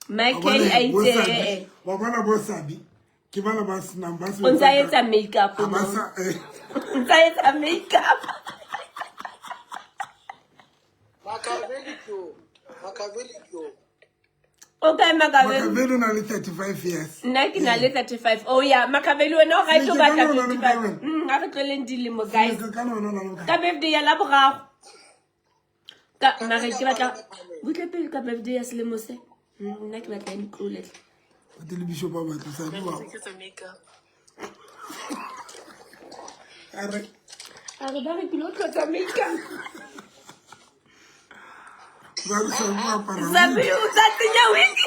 Michael Wa bona a bo itse, Sabi, eh, eh. wa bona bo Sabi, ke bana ba senang, ba se O ntsa etsang etsa makeup Ha ba mo. sa, eh. O ntsa etsa makeup. Makaveli ke o, Makaveli ke o. O kae Makaveli? Makaveli o na le 35 years. Nna ke na le 35. Oh yeah, Makaveli wena o right o Seleke batla ka lona le 25. bokae wena? Ha re tloleng dilemo, guys. Seleke ka lona le bokae? Ka birthday ya Laboraro. Ka mare ke batla butle pele ka birthday ya selemo se. Nna ke batla ntlole. O tele bishop ba batla sa bua. A re A re ba re ke lo tlotsa makeup. Ba re sa bua apara Sabi wig. o tla tsenya wig.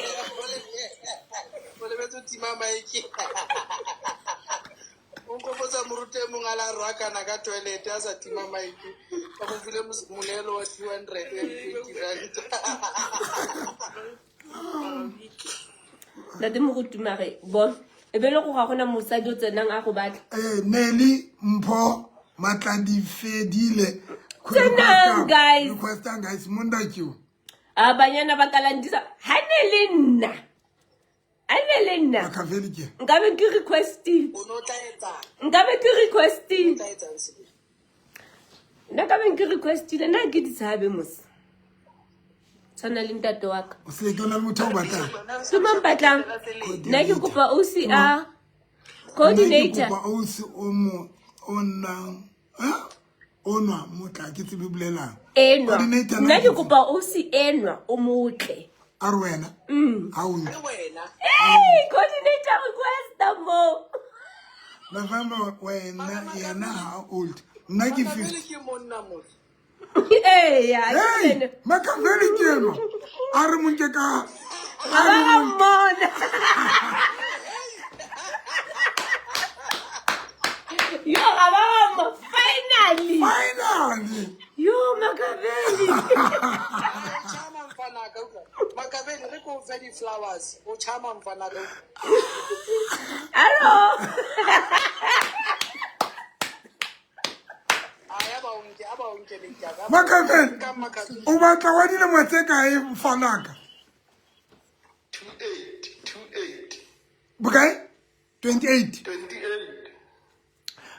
O lebetse ho tima mic. O nkgopotsa moruti e mong a la rwakana ka toilet a sa tima mic. Ba mo file monehelo wa 220 rand. Ntate moruti mare bon e be le go ga gona mosadi o tsenang a go batla. Nelly Mpho Matladifedile. Tsenang, guys. Requestang guys, monna ke o. A banyana ba kalandisa ha ne le nna. Ha ne le nna. Makaveli ke. Nkabe ke requestile. O no tla etsang? Nkabe ke requestile. O tla etsang sebe? Nna ka beng ke requestile, nna ke di tshabe mos. Tshwana le ntate wa ka. O se ke ona le motho o batlang. Ke mang batlang? Nna ke kopa OC a coordinator. Nna ke kopa OC o mo o nnang, ha? O nwa motla ke tsebe bolelang. Enwa. Coordinator Nna nna ke ke kopa OC enwa o motle. A re wena? Ha o ntse. Hey, coordinator request mo. November wena yena ha old. Nna ke Makaveli 50. ke monna motho. Ee, ya, ke Hey, ene. Makaveli ke enwa. A re monke ka. Ga ba ga mmona. Yo ga ba mo finally. Finally. Yo Makabeli. Chama mfanaka utlwa. Makabeli re ko fe di-flowers. O chama mfanaka. Hello. Makabeli. O batla wa dilemo tse kae mfanaka? 28 28 Bokae? 28. 28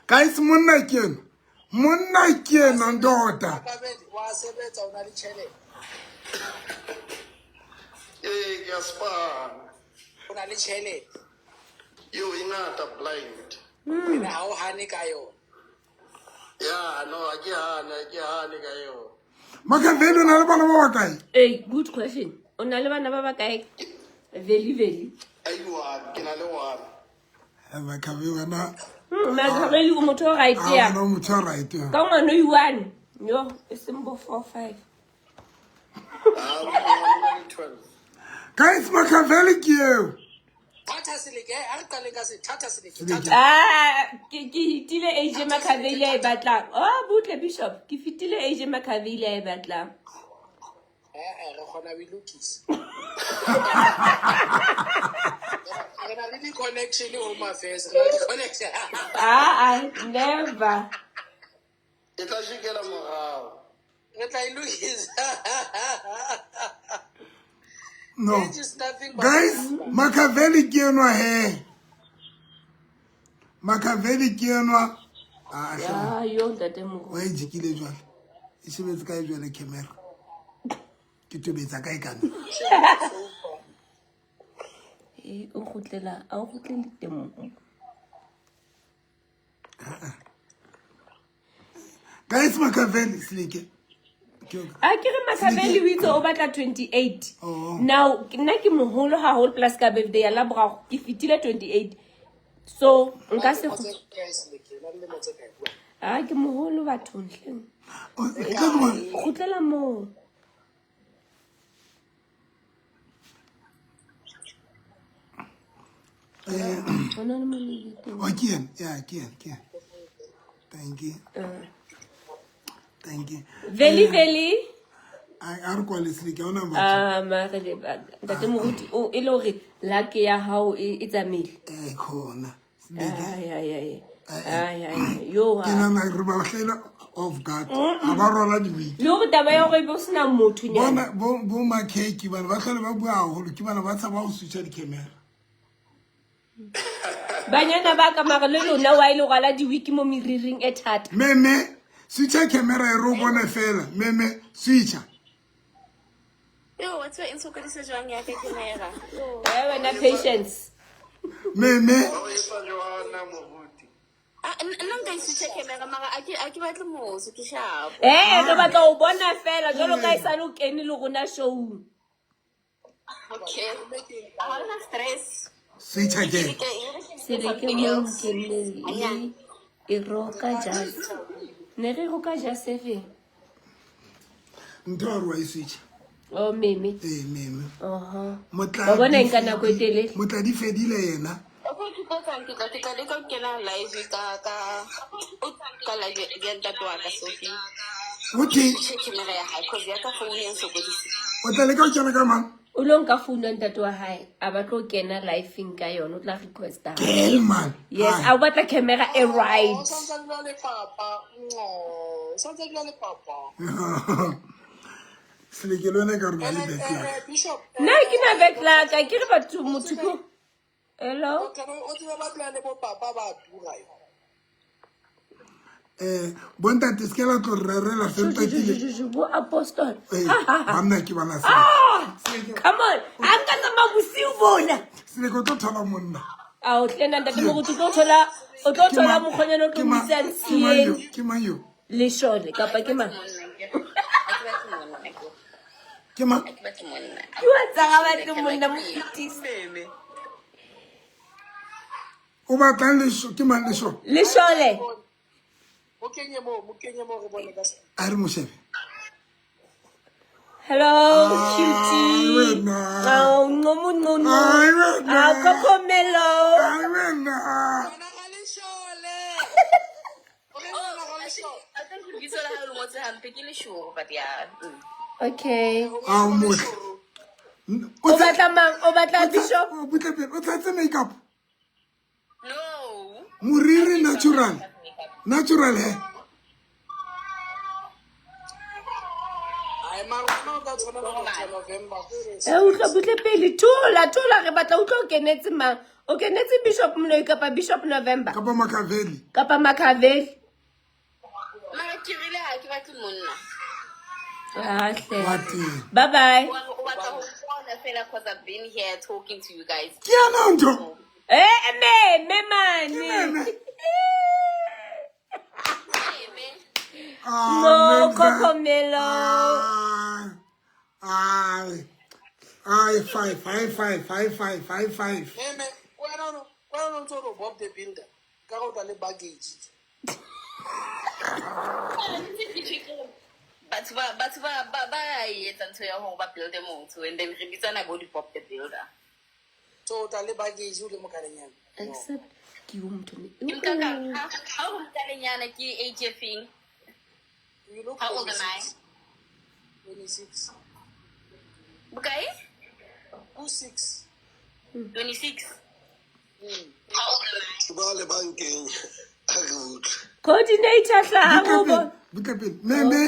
Guys, monna ke ena. Monna ke ena ndoda. Makabeli wa sebetsa o na le tjhelete. ee ke a spana O na le tjhelete. yo e ngata blind Ene ha o hane ka yona. ya no a ke hane a ke hane ka yona Makabeli o na le bana ba bakae? Hey, good question. O na le bana ba ba kae? Veli veli. aiwa ke na le one Eh, Makabeli wena. Makabeli o motho o right Ah, ya. wena o motho o right ya. Ka ngwana o i-one. Yo, e seng bo 4 5. Guys, Makabeli ke eo. Thatha seleke, a re qaleng ka se thatha seleke. Seleke. Thatha. Ah, ke ke hitile age Makabeli a e batlang. Oh, butle Bishop, ke fitile age Makabeli a e batlang. Eh, eh, re kgona ho e lokisa. Re na le di-connection home affairs. Re na le di-connection. Ah, ah, never. e tla šikela morago Re tla e lokisa. No. Age is nothing but a Guys, number. Makabeli ke enwa he. Makabeli ke enwa. Ah, hle. Ah, yo ntate Moruti. Wa e jikile jwale. E shebetse kae jwale camera? Ke tobetsa kae kana? Eh, o kgutlela, a o kgutlele teng. Guys, Makabeli seleke. A ke re Makabeli o itse o batla 28. Oh. Now, nna ke moholo haholo plus ka birthday ya Laboraro ke fitile 28. So, nka se Lemo tse kae seleke? O na le lemo tse kae? Bua. Ah, ke moholo bathong hleng. Oh, tla ke bone. Kgutlela moo. Ho na le moleli teng. Oh, ke ena. Ya, ke ena, ke ena. Thank you. Thank you. Veli veli. A a re kwale seleke, ha hona batho. Ah, mare le ba- ntate Moruti o e le hore luck ya hao e e tsamaile. Eh, khona. Seleke. Ai ai ai. Ai ai. Yo. Ke nahana re ba hlaile off guard. Ha ba rwala di-wig. Le hore taba ya hore ebe o sena motho nyana. Bona bo bo makheki bana ba tlhole ba bua haholo ke bana ba tshaba ho switcha di-camera. Banyana ba ka mara le lona wa ile rwala di-wig mo meriring e thata. Meme, switcha camera e re o bone fela. Meme, switcha. Yo, wa tseba e ntshokodisa jwang ya ka camera. Yo. Eh wena patience. Meme, o etsa jwana moruti Ah, nna nka e switcha camera mara a ke a ke batle motho ke sharp Eh, re batla ho bona fela jwalo ka e sale o kene le rona showung. okay ha hona stress switcha ke. Seleke mo ke ne e roka jazz. Ne re roka jazz e feng? Ntho ya re wa e switcha. Oh meme. Ee, meme. Aha. Motla Wa bona e nka nako e telele. Motla di fedile yena. okay ke tlo etsang ke tla ke tla leka ho kena live ka ka ka live ya ntate wa ka Sophie O theng? switche camera ya hae cause ya ka phone ya nsokodisa O tla leka ho kena ka mang? O lo nka founu ya ntate wa hae a batla ho kena live-eng ka yona o tla requesta. Girl, man. Yes, Hi. a o batla camera e O right. santse a dula le papa. Nqo, o santse a dula le papa. Seleke le wena ekare o na le Ene, back luck. eh, Bishop, Nna ke na back luck, a ke re batho motho ko. Hello. o tsebe ba dula le bo papa ba tura yo. Eh, bontate se ke la tlo re rerela se ntatile. Bo apostol. Eh, banna ke bana Seleke. Ah! Come on. A nka tsamaya bosiu bona. Seleke o tlo thola monna. A o tle nna ntate Moruti o tlo thola o tlo Ke thola mang- mokgonyana o ke tlo mang- mmisang ke mang yo? sieng. Ke mang yo? Leshole kapa ke mang? Ke mang? ke batle monna Ke wa tsa ga batle monna mo fetise. Meme. O batlang lesho ke mang lesho? Leshole. Mo kenye mo, mo kenye mo re bone ka se. A re mo shebe. Hello, Ai, cutie. wena. Au, nqomo nqomo. Ai, wena. Ah, Cocomello. Ai, wena. Bona ga leshole. gampe ke lešoro but ya. Okay. A o motle. O batla mang? O batla bishop? O butle pele. O tshetse makeup. No. Moriri natural. Natural hair. Ai, mara wena o ka tshwanela go tla November. E utlwa butle pele thola thola re batla utlwa o kenetse mang o kenetse bishop moloi kapa bishop november Kapa Makaveli. kapa makaveli Mara ke rile ha ke batle monna. Ah, hle. Wa teng. bye bye Wa o batla ho mpona fela cause I've been here talking to you guys. Ke yona ntho. Eh, meme mane Meme. Ah, mo Memza. kokomelo Ah, ai. Ai, five, five, five, five, five, five, five. Meme, wena o no- wena o ntse o re Bob the Builder ka go tla le baggage. Batho ba batho ba ba ba e etsa ntho ya hore ba build motho and then re bitsana bo di-Bob the Builder. So o tla le baggage o le mokalenyana. except ke yo motho ne- Ke nka ka ha ha o mokalenyana ke age e feng? You look How old am I? 26. Bokae? 26. 26. How old am I? Ba le bankeng ha re utlwe. coordinator hlaha go bona Butle pele. Meme,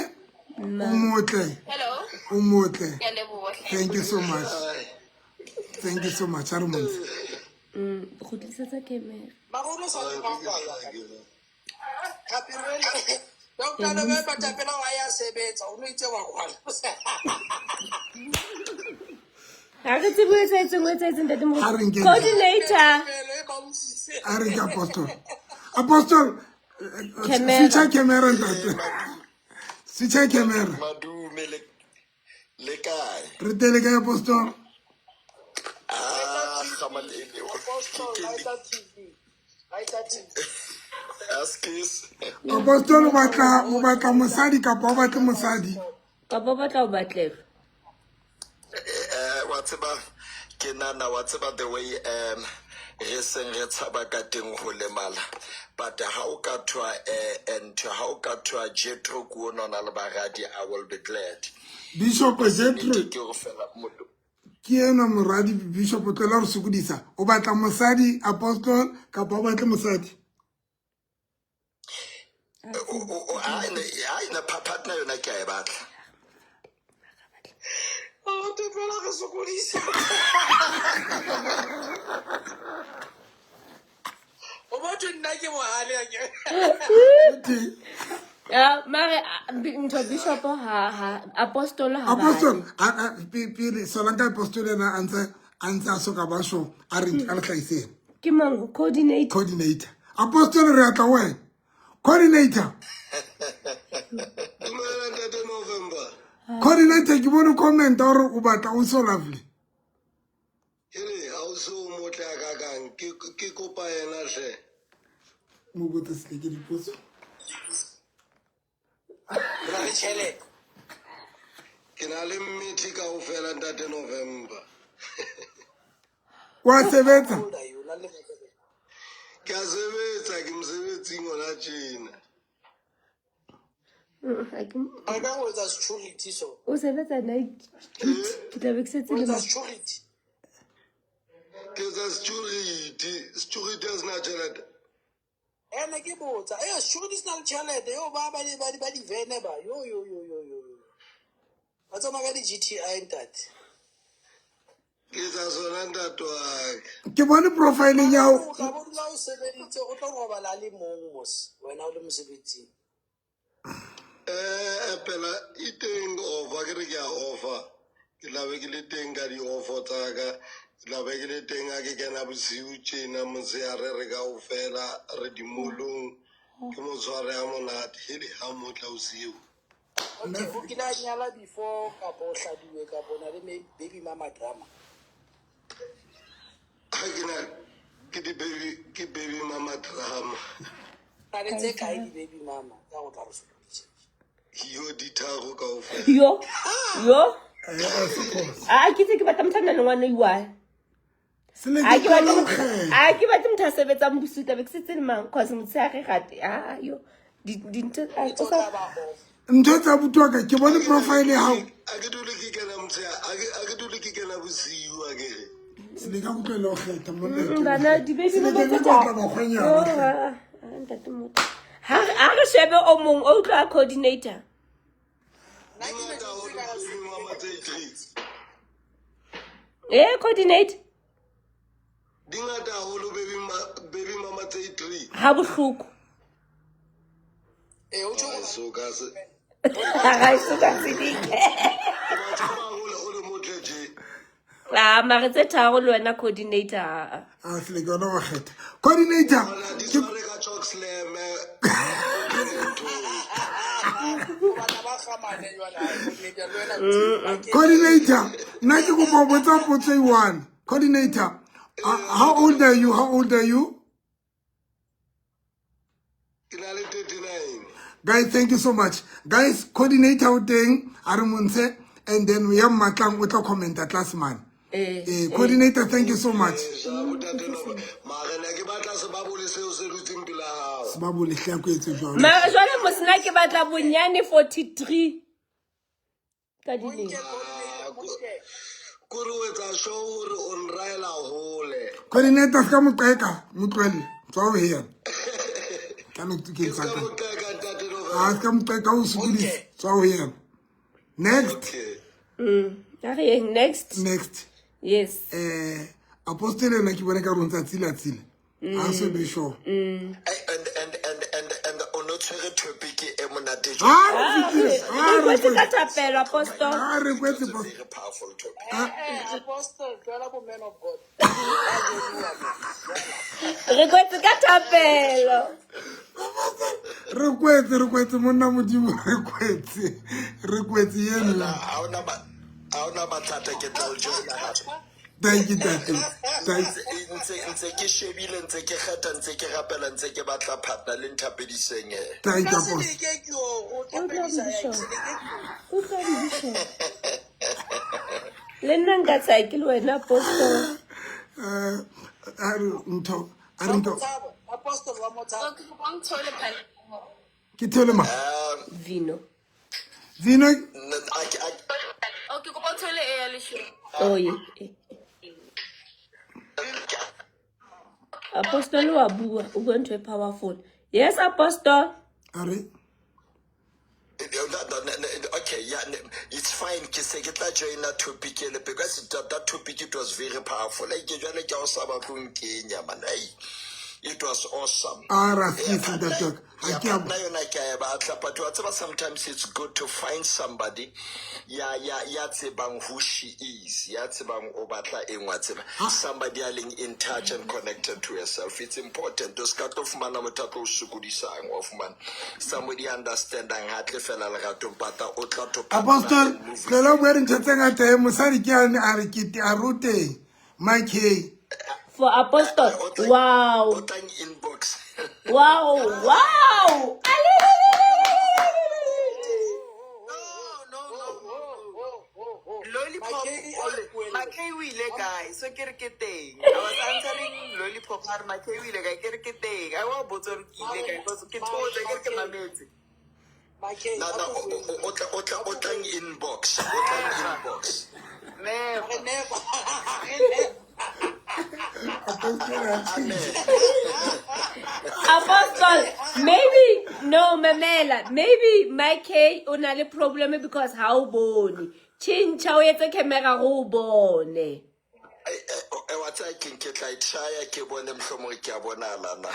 o motle. Hello. O motle. Ke a leboha hle. Thank you so much. Thank you so much. Ha re montshe. Kgutlisetsa camera Mara o no sa le bapala. Thapelo ena- Doctor November thapelo wa ya sebetsa o no itse wa kwala. ga re tsebe o etsaetseng o etsaetseng ntate Ha re nke- coordinator Thapelo e bautsitse. A re ke apostle. Apostle, Camera. switcha camera ntate. Switcha camera. Madume le le kae? Re tele kae apostle? Ah, gamalele. Apostle, Lighter TV. Lighter TV. Askis. Apostle o batla o batla mosadi kapa o batle mosadi? kapa o batla o batlega Eh wa tseba ke nana wa tseba the way um re seng re tshaba ka teng ho lemala but ha o ka thwa eh ntho ha o ka thwa Jetro ko nona le baradi I will be glad. Bishop Jetro Ke go fela motho ke enwa moradi Bishop o tlohela re sokodisa. O batla mosadi apostle kapa o batle mosadi? o ha ene ha ene partner yona ke a e batla. O te tlola re sokodisa. O botho nna ke bohale akere. Ah, mare ah, ntho bishop ha ha apostol ha Apostle, a pele solanka apostle ena a ntse a ntse a soka ba sho a re a re hlahiseng. ke mang coordinator Coordinator. Apostle re atla wena. Coordinator. Dumela ntate November. Coordinator ke bone comment gore o batla o so lovely. Hele, ha o so motle a kakang. Ke ke kopa yena hle. Mo botse sele ke dipotso. O na le tjhelete. Ke na le mmithi kaofela ntate November. Wa sebetsa? Ke a sebetsa ke mosebetsing hona tjena. A ka go etsa security so. o sebetsa night duty ke tla be ke setse O le etsa ma- security. Ke etsa security, security ha sena tjhelete. Ene ke botsa, eh security se na le tjhelete yo ba ba di ba di ba di vene ba. Yo yo yo yo yo. yo. Ba tsamaya ka di GTI ntate. Ke etsa sona ntate wa ka. Ke bone profile ya O hao. tla bo dula o sebeditse o tlo robala a le mong mos wena o le mosebetsing. Eh phela e teng offer ke re ke a offer. Ke tla be ke le teng ka di-offer tsa ka. Ke tla be ke le teng ha ke kena bosiu tjena motshehare re kaofela re dimolong. Ke mo tshware ha monate. Hele ha motla bosiu. Okay, o kile a nyala before kapa o hladuwe kapa o na le baby mama drama. Ha ke na ke di-baby ke baby mama drama. Na le tse kae di-baby mama tsa go tla re sokodisa? Yo di tharo kaofela. yo yo a ke tse ke batla motho a nang le ngwana o i-one A ke batle motho- a ke batle motho a sebetsang bosiu tlabe ke setse le mang cause motshehare gate a yo. Dintho o sa Ntho tsa abuti wa ka ke bone profile ya gago. A ke dule ke kena motshea, a ke dule ke kena bosiu a ke re. Se le ka go tlohela go kgetha monna. Bana di-baby Se le mama ke tse ke tla ba kgwenyana. Oh, ah, ah, ntate motho. Ha ha re shebe o mong o utlwa coordinator. Eh coordinate. Di ngata haholo baby ma baby mama tse 3. Ha bohloko. Eh o tjho so ka se. Ga e so ka se dike. Ah, mare tse tharo le wena coordinator. ah, ah. A se le ke yona wa kgetha. Coordinator. Di tshware ka chalk slam. Coordinator, nna ke kopa ho botsa potso e one. Coordinator, how old are you? How old are you? Ke na le 39. Guys, thank you so much. Guys, coordinator o teng, a re montshe and then ya mmatlang o tla commenta tlase mane. Eh, Eh, coordinator, thank you so much. Mare ne ke batla sebabole seo se dutseng pela hao. Sebabole hle a ko etse jwalo. Mare jwale mosina ke batla bonyane 43 ka dilemo. Kore o etsa sure hore o nraela hole. Coordinator se ka mo qeka, mo tlohelle. Tswa ho yena. Ka no ke tsa ka. Ah, se ka mo qeka o sokodisa. Tswa ho yena. Next. A re yeng next. Next. Yes. Eh, apostole yena ke bone ka rong tsa tsila tsila. A se be sure. And and and and and o no tshwere topic e monate Ah, re fetile. Ah, Re re kwetse ka kwetse. thapelo apostle. Ah, re kwetse pas- Very powerful topic. Eh, apostle jwala bo man of God. Re kwetse ka thapelo. Re kwetse, re kwetse monna modimo, re kwetse. Re kwetse yeno. Ha ona ba ha ona mathata ke tla o joina hape. Thank you, tate. Thank Ntse ntse ke shebile ntse ke kgetha ntse ke rapela ntse ke batla partner le nthapediseng eh. Thank you, apostle. Le nna nka tsaya ke le wena apostle. Eh, a re ntho, a re ntho. Apostle wa Mothabo. Ke theole ma. Vino. Vino. Okay, kopa o theole e ya leshome. Oh, yeah. Apostle wa bua, o bua ntho e powerful. Yes, apostle. A re Okay, yeah, it's fine. Ke se ke tla joina topic ele because that, that topic it was very powerful. Like ke jwale ke o sa batlong kenya man. Hey, it was awesome. A ra skisi ntate wa ka. Ha ke a nna yona ke a e batla but wa tseba sometimes it's good to find somebody ya ya ya tsebang who she is ya tsebang o batla eng wa tseba somebody ya leng in touch and connected to herself it's important o ska tlo fumana motho a tlo o sokodisang wa fumana somebody understandang ha tle fela leratong pata o tla to Apostle, tlohela ho bua dintho tse ngata eh, mosadi ke ane a re ke a re o teng. Mike. For apostle. Wow. inbox. Wow, wow. Lollipop, Makay o ile kae? So ke re ke teng. I was answering Lollipop a re Makay o ile kae? Ke re ke teng. I wa botsa hore ke ile kae because ke thotse ke re ke mametse. No, no, o tla o tla o tlang inbox o tlang inbox Never. Never. Apostle, maybe no mamela, maybe Mike o na le problem because ha o bone. Tjhentjha o etse camera go o bone. e wa tsaya keng ke tla e try ke bone mohlomong ke a bonala na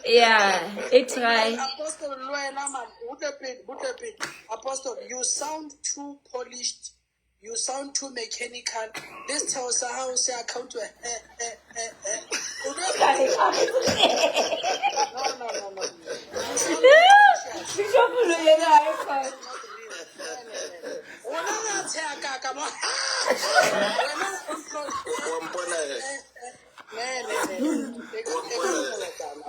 Yeah, e try. Apostle le wena man, butle pele, butle pele. Apostle, you sound too polished. You sound too mechanical. This tell sa hao se account to eh eh eh eh. O tlo- No, no, no, no. Bishop lo yena ha e kgone. Wena o a tsheha kaka mo. Wena o control. wa mpona eh? Ne, ne, ne. E ka e ka moletsana.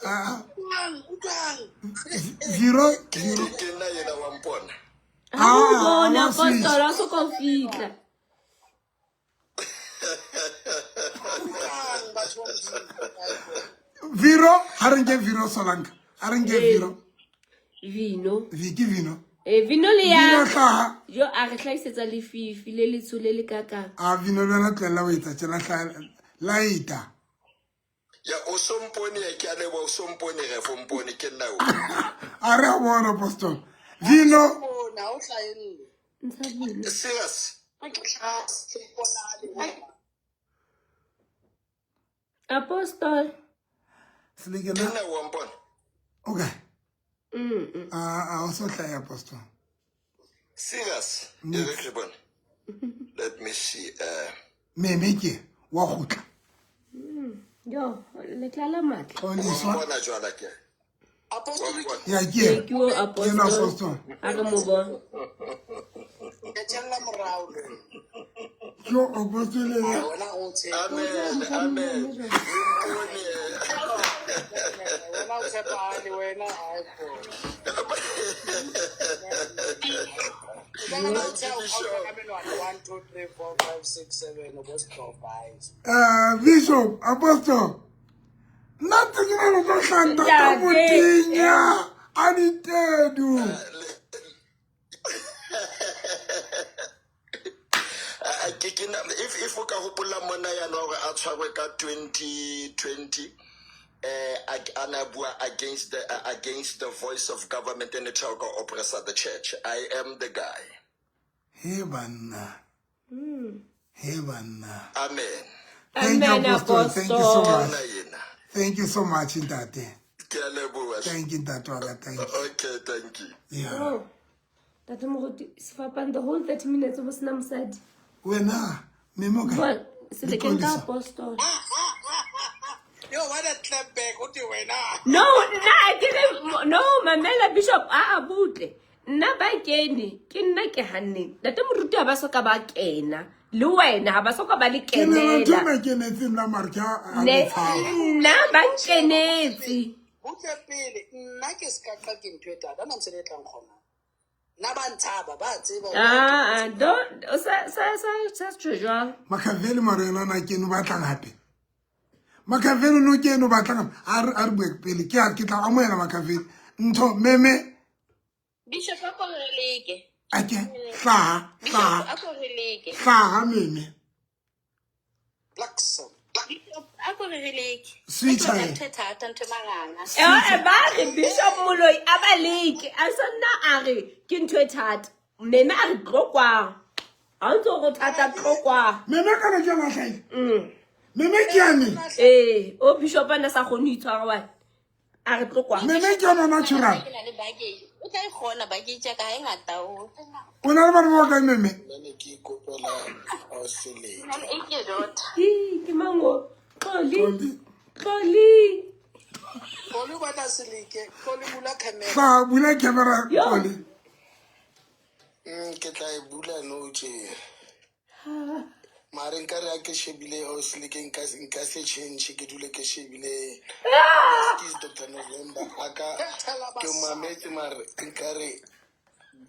Ah, Utlwang, utlwang. Zero, ke zero. ke nna yena wa mpona Ha o bone Ah, apostle, ha so ka o fihla. Utlwang batho ba Modimo. Viro, ha re nke Viro Solanka. A re nke Viro. Vino. Vi ke Vino. Eh, Vino le ya. Vino hlaha. Jo a re hlahisetsa lefifi le letsho le le kakang. A Vino le wena tlohella ho etsa tjena hla laeta. Ya o sompone ya ke a leboha o sompone ref o mpone ke nna o. A re a bona Apostle. Vino. Bona o hlahelle. Ntsha Vino. Serious. Apostle. Seleke Ke nna o mpone. Okay. Mm. A a o so hlahe Apostle. Serious. E re ke bone. Let me see. Uh, Meme ke wa gutla. Yo, le tlala matla. Xoliswa. Bona jwala ke. Ya ke. Ke o Ke apostle. A re mo bona. Ke tšella morao le. Ke o apostle le. Wena o tshepa. Amen. Amen. Wena o tshepahale wena hayi bo. Wena o tshepa o ka menwana 1 2 3 4 5 6 7 o bo stop hayi. Eh Bishop Apostle. Nna tse ke na le tlo hlanta ka botenya a ditedu. Ke ke na if if o ka hopola monna yana hore a tshwarwe ka 2020 eh a na bua against the against the voice of government and the try go oppress the church. I am the guy. He banna. He banna. Amen. Thank you, Amen, Apostle. Thank you so Apostle. much. Thank you so much, Ntate. Ke a leboha. Thank you, Ntate wa ka. Thank you. Okay, thank you. Yeah. Oh. Tate Moruti, sefapano the whole 30 minutes o bo sena mosadi. Wena, meme o kae? Well, selekeng ka apostle. Yo, what a clap back o te wena. No, nna ke re no mamela bishop a a butle. Nna ba kene, ke nna ke hanneng. Ntate Moruti ha ba soka ba kena. Le wena ha ba soka ba le Ke nna ntho kenela. ena kenetseng la mare ke a Ne le tshaba. nna ba nkenetse. Butle pele nna ke ska qa ke ntho e thata na mosele e tlang kgona. Nna ba ntshaba ba tseba. Ah, ah, don't sa sa sa sa tjho jwang. Makaveli mare yena na kene o batlang hape. Makaveli no kene o batlang hape. A re a re bue pele ke a ke tla amohela Makaveli. Ntho meme Bishop a ko re leke. ake hlaha Bishop hlaha a ko re leke. hlaha meme. Bishop a ko re leke. Switch-a Ke e. ntho e thata ntho e manganga. Eh, ba re Bishop Moloi a ba leke. A sa nna a re ke ntho e thata. Meme a re tlo kwa. Ha o ntse o re thata tlo kwa. Meme kana ke la hlaile. Meme ke yane. Eh, o Bishop a na sa kgone ho itshwara wa. A re tlo kwa. Meme ke yona natural. Ke na le baggage. O tla e kgona baggage ya ka ha e ngata o. O na le bana ba bakae meme? Ke na le eight year daughter. Ih, ke mang o? Xoli. Xoli. Xoli o batla seleke, Xoli bula camera. Hlaha bula camera Xoli. Ke tla e bula nou tje. Mare nkare ha ke shebile o seleke nka nka se change ke dule ke shebile Excuse Dr. November a ka ke mametse mare nkare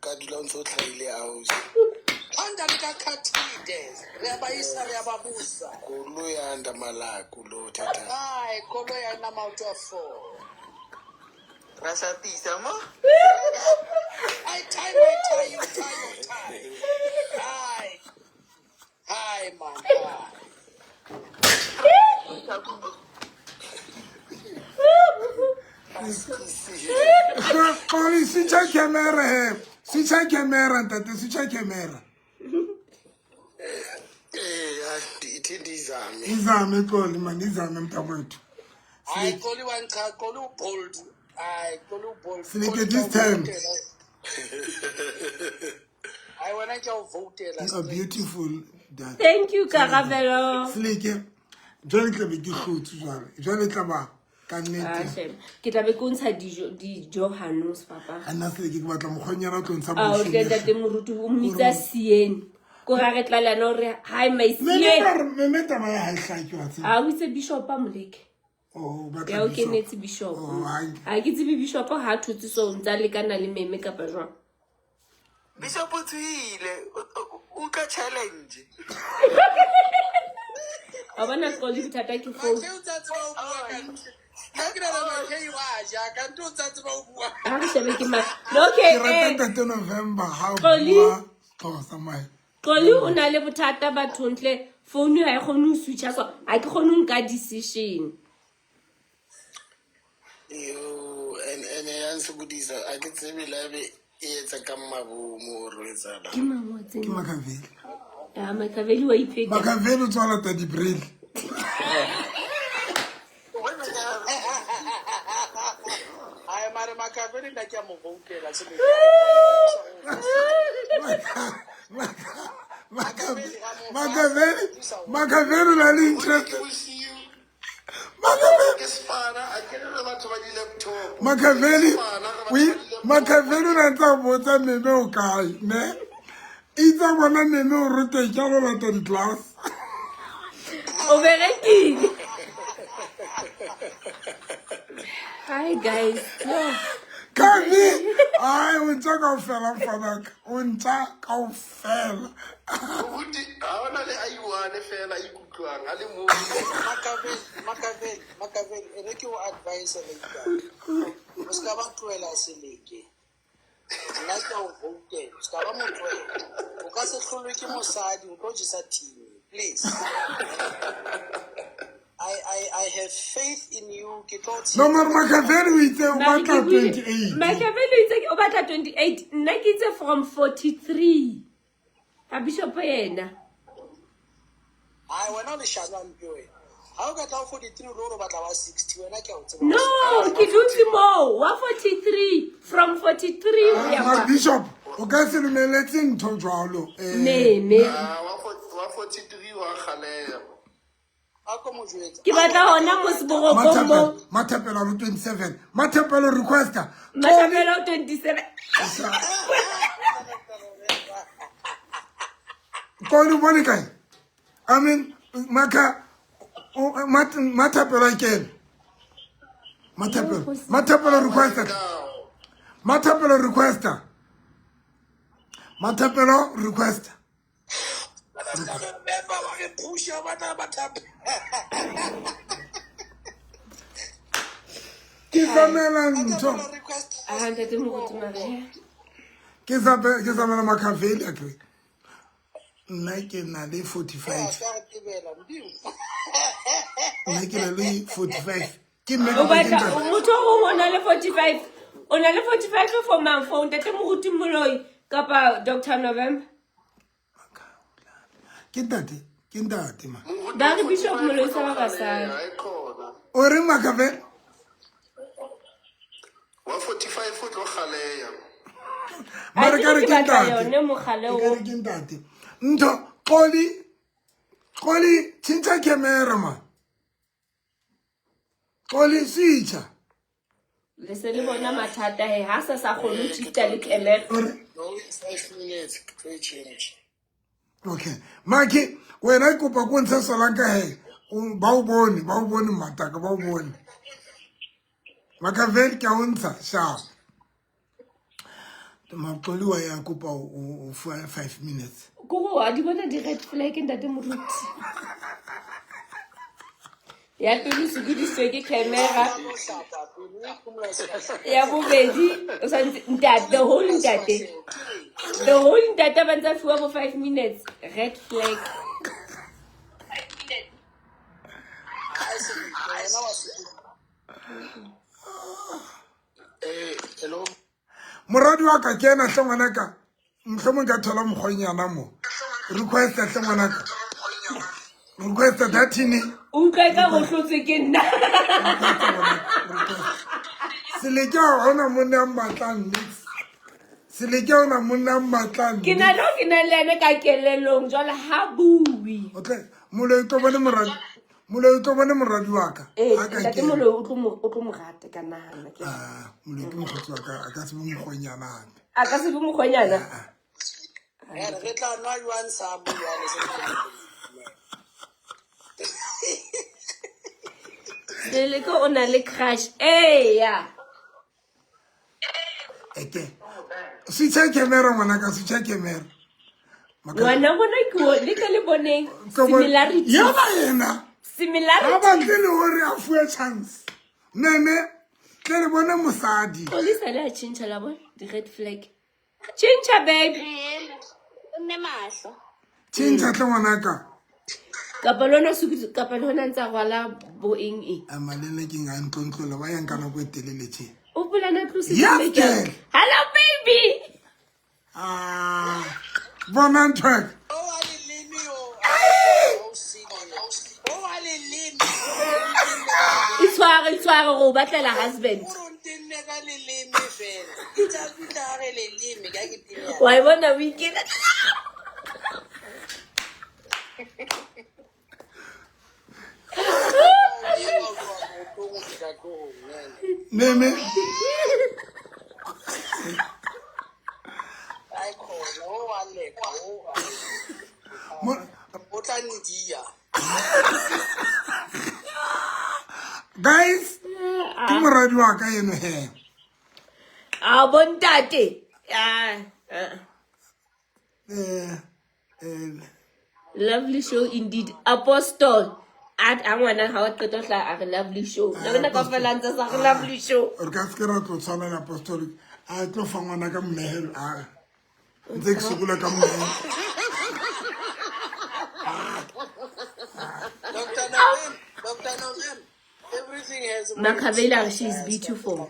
ka dula o ntse o tlhaile ausi. Handa le ka khathide. Re a ba isa re a ba busa. Koloi ya anda malaku lo thata. Ai, koloi ha ena maoto a four. Ra sa tisa mo. I tie my tie, you tie your tie. Hi. Hi, man. Hi. Xoli switcha camera he. Switcha camera ntate, switcha camera. Eh, ithi ndizame. Izame Xoli man, izame mntakwethu. Hayi, Xoli wa ncha, Xoli o bold. Hayi, Xoli o bold. Seleke Xoli, this ke a o time. votela. Hayi, wena ke a o votela. You are beautiful dad. Thank you Karabelo. Seleke jwale tla be ke hlotse jwale. Jwale tla ba ka Ah, nnete. shame. Ke tla be ke o ntsha dijo dijo hanong sefapano. A nna seleke ke batla mokgonyana o tlo ntsha A o tle ntate Moruti o mmitsa Siene. Ko ra re tla le yena o re hi my Meme Siene. ka re meme taba ya hae hlake wa tseba. A o itse Bishop a moleke. Oh, o batla Ya o bishop. kenetse Bishop. Oh, hai. Ha ke tsebe Bishop ha thotse so o ntsa lekana le meme kapa jwang. Bishop o tswile. O utlwa challenge. Wa bona Xoli bothata ke phone. Nna ke nagana Kay wa ja, kante o tsa tseba ho bua. A re shebe ke mang. No, okay, Ke rata eh, Ntate November ha o Xoli. bua Xhosa mae. Xoli o na le bothata bathong tle founu ha e kgone ho switcha so ha ke kgone ho nka decision. Yo, and and ya nsokodisa a ke tsebe le ebe e etsa ka mabomo or o etsalang. Ke mang wa tsena? Ke Makaveli. Ah, Makaveli wa ipheta. Makaveli o tswa lata dibrele. Ai, mare Makaveli nna ke a mo voutela se Makaveli, Makaveli o na le interest. Makaveli, Makaveli o na ntse a botsa meme o kae, ne? Itse a bona meme o roteng ke a lo lata di-glass. O berekile. Hi guys. Yo. Kavi, ai o ntša kaofela mfanaka, o ntša kaofela. Moruti, ha ona le a iwane fela a ikutlwang a le mong. Makaveli, Makaveli, Makaveli, e re ke o advise later. O ska ba tlohela seleke. Nna ke a o voutela, o ska ba mo tlohela. O ka se hlolwe ke mosadi, o tlo jesa thini. Please. I, I, I have faith in you. Ke tlo No mare Makaveli o itse o Mare batla ke buile- 28. Makaveli o itse o batla 28. Nna ke itse from 43. A bishop yena. Ai, wena o leshano hampe wena. Ha o ka tla o 43 o lo re o batla wa 60 wena ke a o tseba. No, ke dutse moo wa 43 from 43 ho ya Mare kwa. Bishop, o ka se lumeletse ntho jwalo. Eh, Meme. Ah, wa 43 wa kgaleha. A ko mo jwetse. Ke batla hona mo seborokong mo. Mathapelo a lo 27. Mathapelo requester. Mathapelo 27. Kone bone kae? I mean, maka Mathapelo a kene. Mathapelo. Mathapelo requester. Mathapelo requester. Mathapelo requester. Remember wa re pusha ba tla ba thape. Ke zamela ntho. Ah, ntate Moruti mare. Ke zape ke zamela Makaveli akere. Nna ke na le 45. Nna ke na le 45. Ke mme O kapa ke batla ntate? motho o mongwe o na le 45. O na le 45 for mang for ntate Moruti Moloi kapa Dr. November. Ke ntate, ke ntate ma. Ba re Bishop Moloi sa ba basadi. O reng Makaveli? Wa 45 o tlo kgaleha. Mare ka re ke ke batla ntate. yone mogale Ke o. ka re ke ntate. Ntho, Xoli, Xoli, tshintsha camera ma. Xoli switcha. Le se le bona mathata he ha sa sa kgone ho tšhifta le camera. No, 5 minutes ke tlo e change. Okay. Maki, wena ke kopa ko ntshe solanka he. Ba o bone, ba o bone mataka, ba o bone. Makaveli ke a o ntsha, sharp. Maxoli wa ya kopa o fuwa 5 minutes. Ko go a di bona di red flag ntate Moruti. Ya pele o sokodisitswe ke camera. Ya bobedi o santse ntate the whole ntate. The whole ntate ba ntse a fiwa bo 5 minutes red flag. Eh, hello. Moradi wa ka ke ena hle ngwanaka. Mohlomong ka thola mokgonyana mo. Request hle ngwanaka. Request dathini. O utlwa ka go hlotswe ke nna. Seleke ha hona monna a mmatlang nix. Seleke ha hona monna a mmatlang Ke na le ke na le ene ka kelellong jwale ha bue. O tle moloi tlo bone moradi. Moloi o tlo bone moradi wa ka. Ee, Ha ka ntate kena. Moloi o tlo mo o tlo mo rata ka nahana ke. Ah, moloi ke mokgotsi wa ka, a ka se be mokgonyana hape. A ka se be mokgonyana. Re re tla nwa jwang sa mo jwale se Seleke o na le crush. Eya. Eke. Switcha camera ngwanaka, switcha camera. Ngwana bona ke o le tle le boneng Tlo bona- similarity. Yena yena. Similarity. Ha batle le hore a fuwe chance. Meme, tle re bone mosadi. Olisa le a tšhentšha la bona di-red flag. Tšhentšha babe. O nne mahlo. Tšhentšha tle ngwanaka. Kapa le ona suku kapa le ona ntse a rwala bo eng eng. A malene ke nga ntlontlola ba yang ka nako e telele tše. O polana tlositse Yes, makeup. girl. Hello baby. Ah, bona ntho e. Itshware itshware go o batlela husband. Wa e bona o ikela. Meme. Guys, ke moradi wa ka eno he. A bontate. Ah. ah. Eh, eh, Lovely show indeed. Apostle. A a ngwana ha o qeta ho hlaha a re lovely show. Le rona kaofela ntse sa re lovely show. Re ka se ke ra tlo tshwana le apostolic. A tlo fa ngwana ka monehelo. A ntse ke sokola ka monehelo. Dr. Novem, Dr. Novem, everything has a way. Makhavela she is beautiful.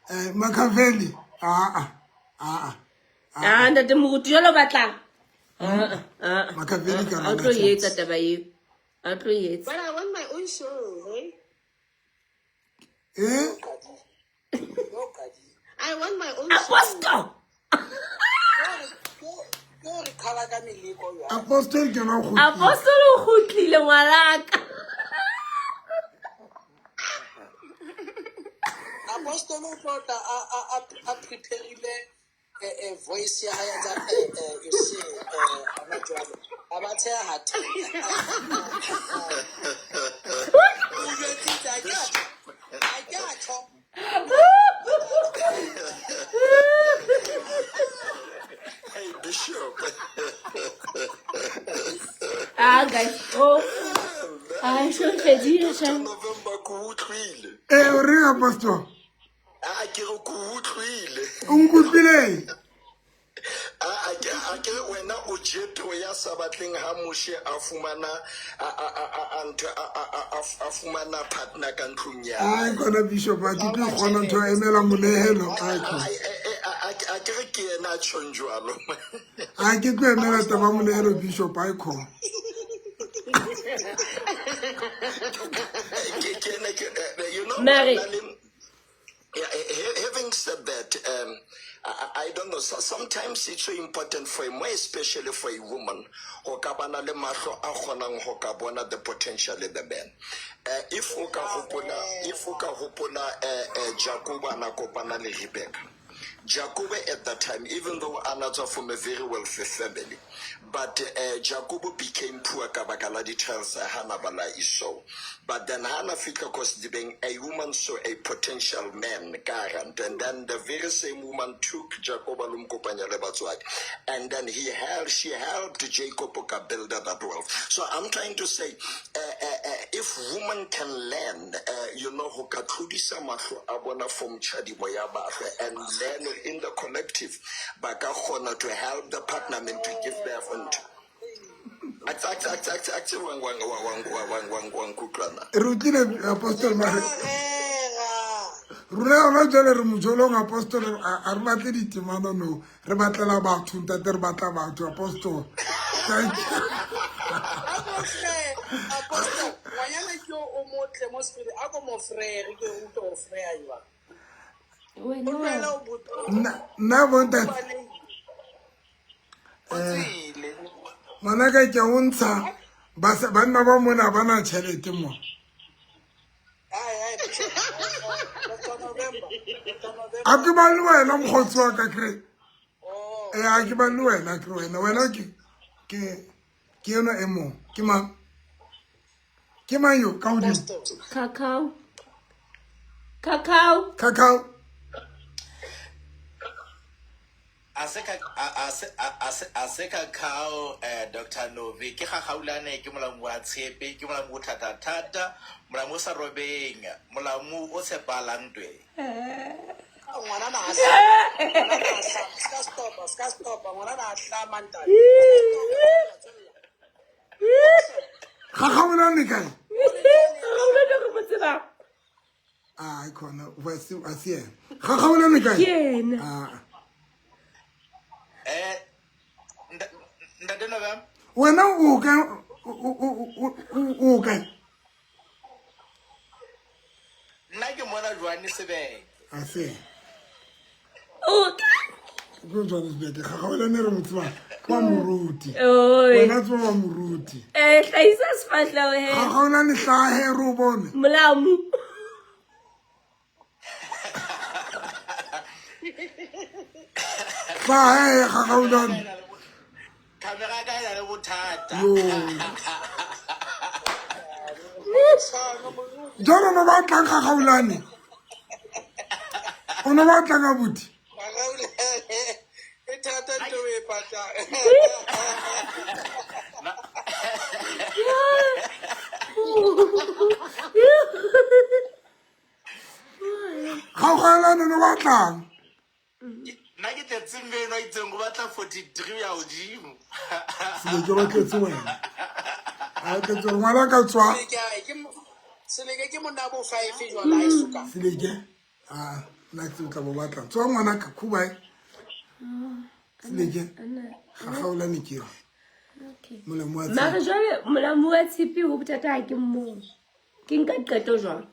Eh, Makhaveli. Ah ah. Ah ah. Ah ntate moruti jwale o batlang. Ah ah. Makhaveli ka A tlo e etsa taba eo. A tlo e etsa. But I want my own show, hey? Eh? I want my own show. Apostle. Apostle ke no go. Apostle o kgutlile ngwanaka. Apostle o tlo tla a a a a preparile eh, eh, voice ya hae a ntse a, eh, eh, you see, eh, hona jwale. A ba tsheha ha the. O jwetsitse, ha ke a tjho. Ha ke a tjho. Hey, Bishop. Ah guys. Oh. Ah show e fedile sha. November ke utlwile. Eh, o reng apostle? A ke re ke utlwile. O nkutlwile? A ke a ke re wena o Jethro ya sa batleng ha Moshe a fumana a a a a a ntho a a a a a fumana partner ka ntlong ya Ai kona bishop a ke tlo kgona ntho ya emela monehelo. Ai khona. a ke re ke yena a tjhong jwalo. A ke tlo emela taba ya monehelo bishop ai khona. Ke ke ene ke eh, you know Mare na le Yeah, having said that, um, I, I don't know. So sometimes it's so important for a, more especially for a woman, ho ka bana le mahlo a kgonang ho ka bona the potential in the man. If o ka hopola, if o ka hopola, Jacob ana kopana le Rebecca. Jacob at that time, even though ana tswa from a very wealthy family, but Jacob became poor ka baka la di-trials tsa hana bala Esau. But then hana fihla ko sedibeng, a woman saw a potential man ka hara ntho, and then the very same woman took Jacob a lo mo kopanya le batswadi, and then he helped, she helped Jacob ka build that wealth. So I'm trying to say, if women can learn, you know, ho ka tlodisa mahlo a bona from tjhadimo ya mahlo and learn in the collective, ba ka kgona to help the partner, I mean, to give birth and wa nkutlwana. Re utlwile apostle mare rona rona jale re mojolong apostle a re batle ditemana no re batlela batho ntate re batla batho apostle thank you Apostle, ngwanyana ke o motle mo spirit a ko mo frere ke utlwe o freya jwang. Wena O tlohela o bot- nna nna bontate O tswile. ngwanaka ke o ntsha banna ba mona ba na tšhelete mo Ai, ai, Bishop, Dr. November, Dr. November. a ke ba le wena mokgotsi wa ka kry ee a ke ba le wena kry wena wena ke ke ke eno e mong ke mang ke mang yo ka godimo Cacao. Cacao. Cacao. A se ka a a se a a se a se ka khao eh, Dr. Novi ke gagaulane ke molamu wa tshepe ke molamu o thata thata molamu o sa robeng molamu o tshepalang ntweng. Ngwanana a hlama, ngwanana a hlama, ska stopa, ska stopa, ngwanana a hlama ntate. Gagaulane kae? Gagaulane re mo tsebang. a khona wa se a se yena ga ga ona kae ke yena ah eh ntate Nobem wena o ka o ka nna ke mona Johannesburg a se o ka ko Johannesburg ga ga ona ne re mo tseba wa moruti Oi. wena tseba wa moruti Eh, hlahisa sefahleho he ga ga ona ne hlahe re o bone molamu hlahe ga ga ona camera ka e na le bothata yo jalo no batlang ga gaulane o no batlang abuti E thata ntho e patang. Kgaogelane no batlang nna ke tletse meno a itseng go batla 43 ya godimo sele ke ba tletse wena a tletse gore ngwana ka tswa Seleke ke monna bo five jwale ha e soka. seleke a nna ke tla bo batla tswa ngwana ka khubae seleke ga gaolane ke yo molamu wa mare jwale molamu wa tshepe go bothata ga ke mmong ke nka qeto jwang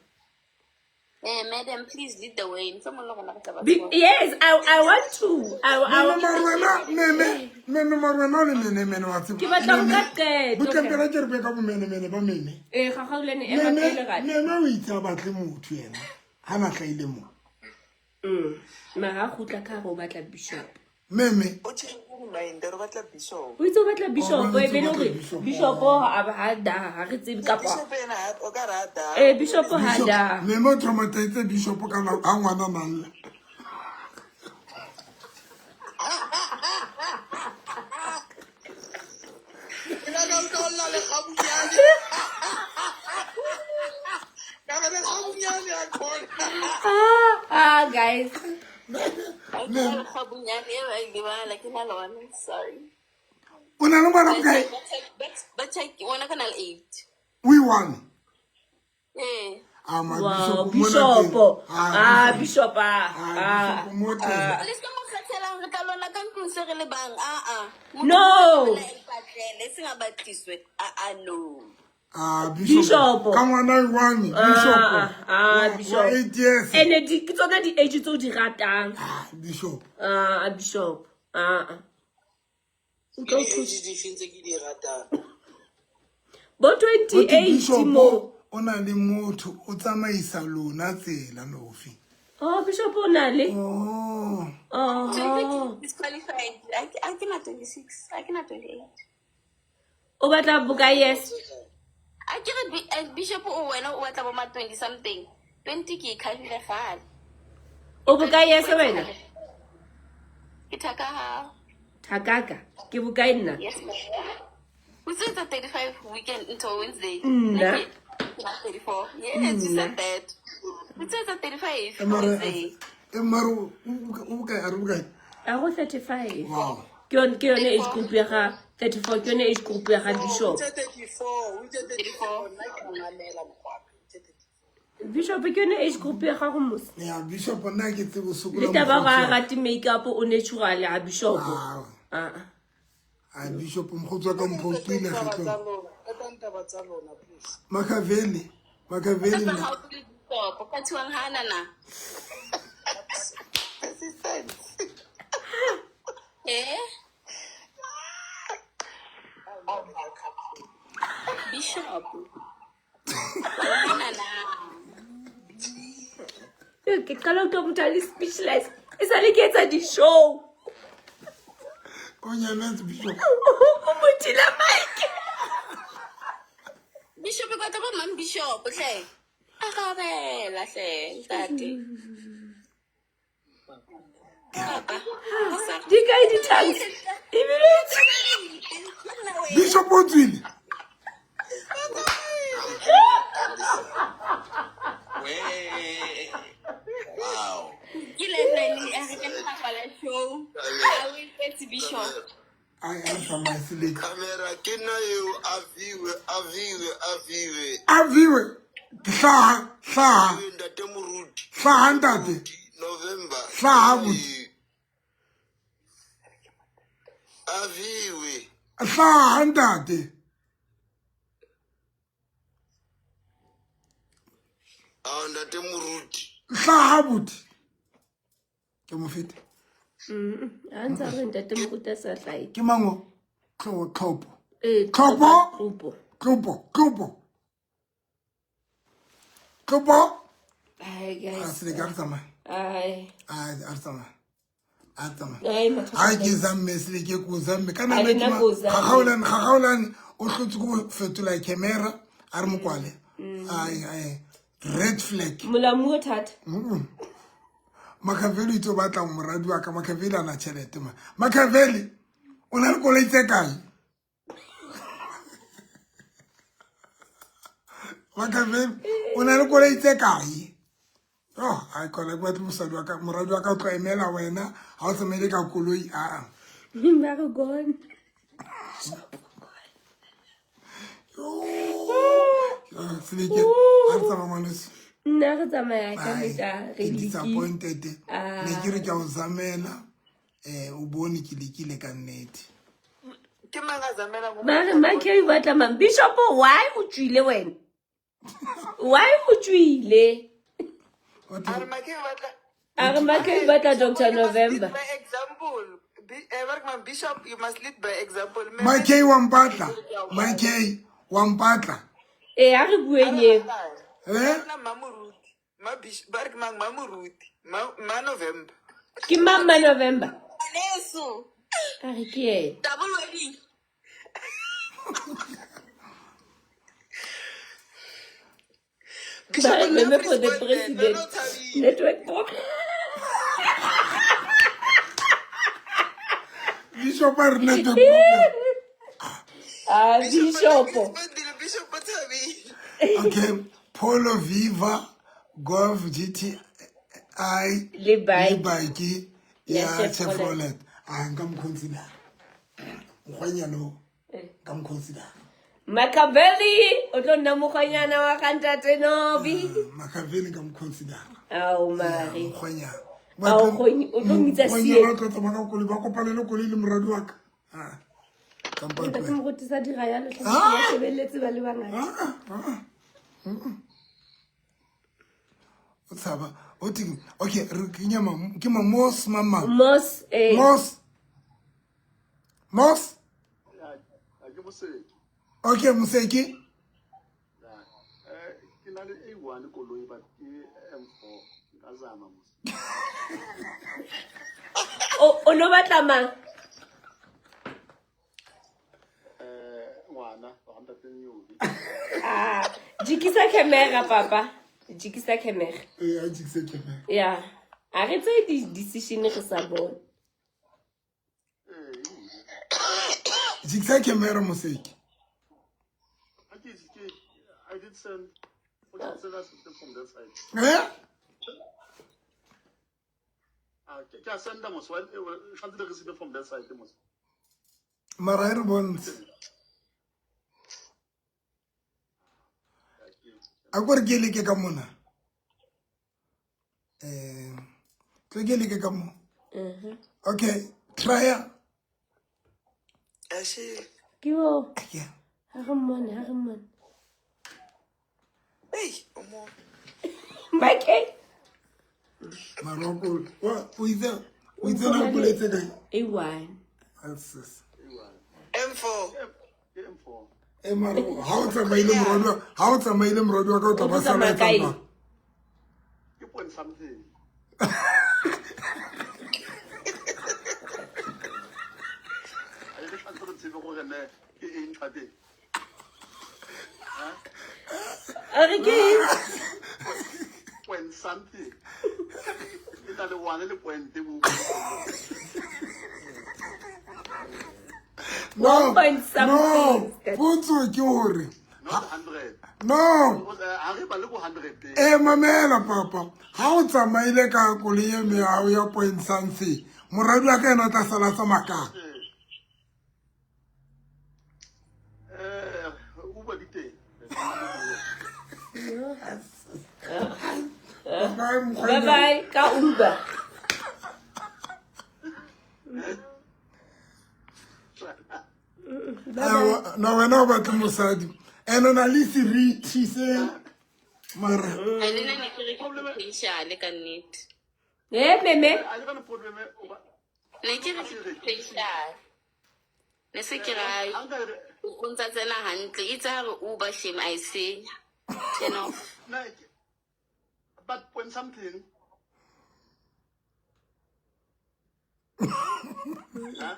Eh, madam, please lead the way. Mohlomong le rona re tla ba Be- tseba. yes I, I want to I, I, meme marwena meme meme marwena o le menemene wa tseba Ke batla ho nka qeto, botlepela ke re be ka bomenemene ba meme ee ga gaulane ema meme pele gape meme o itse a batle motho yena ga na tlaile mo mara a gutla ka gare o batla bishop meme o change mind re batla bishop o itse o batla bishop Oh, e be le o batla gore bishop. bishop ga ga da ga re tsebe kapa bishop ena ha- o ka rata ee bishop ga Bishop- da meme o traumatise bishop ka nako ga ngwana a nalla Ke la ka utlwa o lla lekgabunyane. Ka re lekgabunyane a khona. ah ah guys Ai, ke na le kgwabunyane eo, ai, lebala, ke na lona, sorry. o na le ngwana bokae Ba check, wena ka na le eight. o e one Ee. a ma wow bishop mo bishop lapeng. ah bishop ah Ah, ah bishop mo teng. Le se mo kgethelang, re tla lwana ka ntlong se re le bang, ah, ah. Motho No. o tla e ipatlele, e seng a batliswe. Ah, ah, no. Ah, Bishop. ka ngwana e one bishop ah ah Wa- bishop wa eight years ene di ke tsona di-age tse o di ratang Ah, bishop ah bishop ah ah. O tlo Ke thusa. di-age difeng tse ke di ratang? bo Gote 28 bishop mo o na le motho o tsamaisa lona tsela nofi oh bishop o na le oh oh Ke disqualified. A ke na 26, a ke na 28. o batla bokae yes A ke re bishop o wena o batla bo ma 20 something. 20 ke e kgabile gale. o bokae yes wena Ke thaka hao. thakaka ke bokae nna Yes, ma'am. O tse 35 weekend until Wednesday. Nna. Ke na 34. Yes, you said that. O tse 35 E mare Wednesday. e mare o o bokae a re bokae a go 35 wow ke yone ke yone age group ya ga 34 ke yone age group ya ga O bishop itse 34, o itse 34, nna ke mo mamela mokgwape, o itse 34. bishop ke yone age group ya gago mose ya bishop nna ke tsebo sokola le taba ga a mokgotsi wa- rate makeup o natural a bishop Ah. ah ah. a bishop mokgotsi wa ka mphopile Taba kgetlong tsa lona, qetang taba tsa lona please. makaveli makaveli Ka nna ha o le bishop, ka thiwang hana na. persistence Eh? Bishop. Hana na. Yo, ke qala ho utlwa motho a le speechless e sale ke etsa di-show o nyametse bishop o mo thila mike Bishop ka tla bo mang bishop hle. A gabela hle ntate. Di kae di-tongues? Ebile Bishop o tswile. Wow. Ke level a re ke bapala show. A o ipetse bishop. Ai, a tsamaya seleke. Camera ke nna eo a viwe a viwe a viwe. A viwe. Hlaha, hlaha. Ntate Moruti. Hlaha ntate. November. Hlaha buti. A viwe. Hlaha ntate. A ntate Moruti. Hlaha buti. Ke mo fete. A ntse a re ntate moruti a sa hlahe. Ke mango? Tlo tlhopo. Ee, Tlhopo. Tlopo. Tlopo, tlopo. Tlopo. Ai, guys. A seleke a re tsamaya. Ai. A a re tsamaya. A tsamaya. Ai, mathata. A ke zamme seleke ko zamme. Ka A nana le ke ma nako zamme. gagaolane gagaolane o hlotse ko fetola camera a re mokwale. Ai ai red flag. Molamu o thata. Mm. Makaveli o itse o batla moradi wa ka Makaveli a na tšhelete ma. Makaveli o na le koloi tse kae? Makaveli o na le koloi tse kae? Oh, a kona ke batle mosadi wa ka moradi wa ka o tlo emela wena ha o tsamaile ka koloi a a. Ba re gone. Seleke ha re tsamaya ngwaneso. Nna re tsamaya ka mehla re Ke lekile. disappointed. Ah. Ne ke re ke a o zamela eh o bone ke lekile ka nnete. Ke mang a zamela mo Ba re Makhe o batla mang? Bishop why o tswile wena? Why o tswile? A re Makhe o batla A re Makhe o batla Dr. November. by example. Ba re ke mang Bishop you must lead by example. Mme- Makhe wa mpatla. Makhe wa mpatla. Ee, a re bueng eo. Eh? Nna Mmamoruti. Ma Bishop ba re ke mang Mmamoruti. Ma Ma November. Ke mang ma November? Ngwaneso. A re ke ena. Double wedding. Ba re meme for the president. Network problem. Bishop a re network problem. Ah, Bishop. Okay, Polo Viva Golf GTI le bike le bike Ya ya Chevrolet. Chevrolet. Ah, nka mo consider. Mokgwenyana o. Eh. Nka mo consider. Makaveli o tlo nna mokgwenyana wa ga ntate Nobi. Makaveli nka mo consider. Ao mare. Mokgwenyana. Ao kgonyi o tlo mmitsa Mokgwenyana sie. o tlo tsamaya ka koloi ba kopane le koloi le moradi wa ka. Ah. Kampa Ntate Moruti sa dira yalo tlhe Ah! ba shebelletse ba le bangata. O tshaba. O ting. Okay, re kenya ma ke ma mos mama. Mos eh. Mos. Mos. ke moseki Okay, Moseki. Eh, ke na le a1 koloi but ke M4 nka zama mos O o no batla mang? eh ngwana wa ga ntate Nyobi Ah, jikisa camera papa. Jikisa camera. Eh, a jikisa camera. Yeah. A re tseye di decision re sa bone. Jikisa camera Moseki. I ke ke I did send o tla send us something from that side Eh? ah ke ke a senda mos wa tshwanetse le receive from that side mos Mara e re bontshe. A ko re ke leke ka mona. Eh, tlo ke leke ka mo. Mhm. Okay, try ya. Ke o. Ha re mmone, ha re mmone. Ei, o mo. Mike. Maroko, o itse o itse na koloi tse kae? A1. Asis. M4. Ke M4. E mara ha o tsamaile moradi wa ha o tsamaile moradi wa ka o tla O ba tlo sala tsamaya e kae? tsamaya. Ke point something. A ke tshwanetse re tsebe gore ne ke eng ntho ya teng. A re ke eng? Point something. na le one le point mo. No, One point something. no, potso ke gore Not 100. no Ha re ba le ko 100. e mamela papa ga o tsamaile ka koloi e meago ya point something moradi wa ka ena o tla sala tsamaya kang Eh, Uber di teng. Bye bye ka Uber. No wena o batle mosadi and o na le seriti se mara Ai, le nna ne ke re ke potential ka nnete. Eh meme. Ne ke re ke potential. Ne se ke ra o ntsa tsena hantle. Itse ha re Uber shame a e senya. Turn off. But point something. Huh?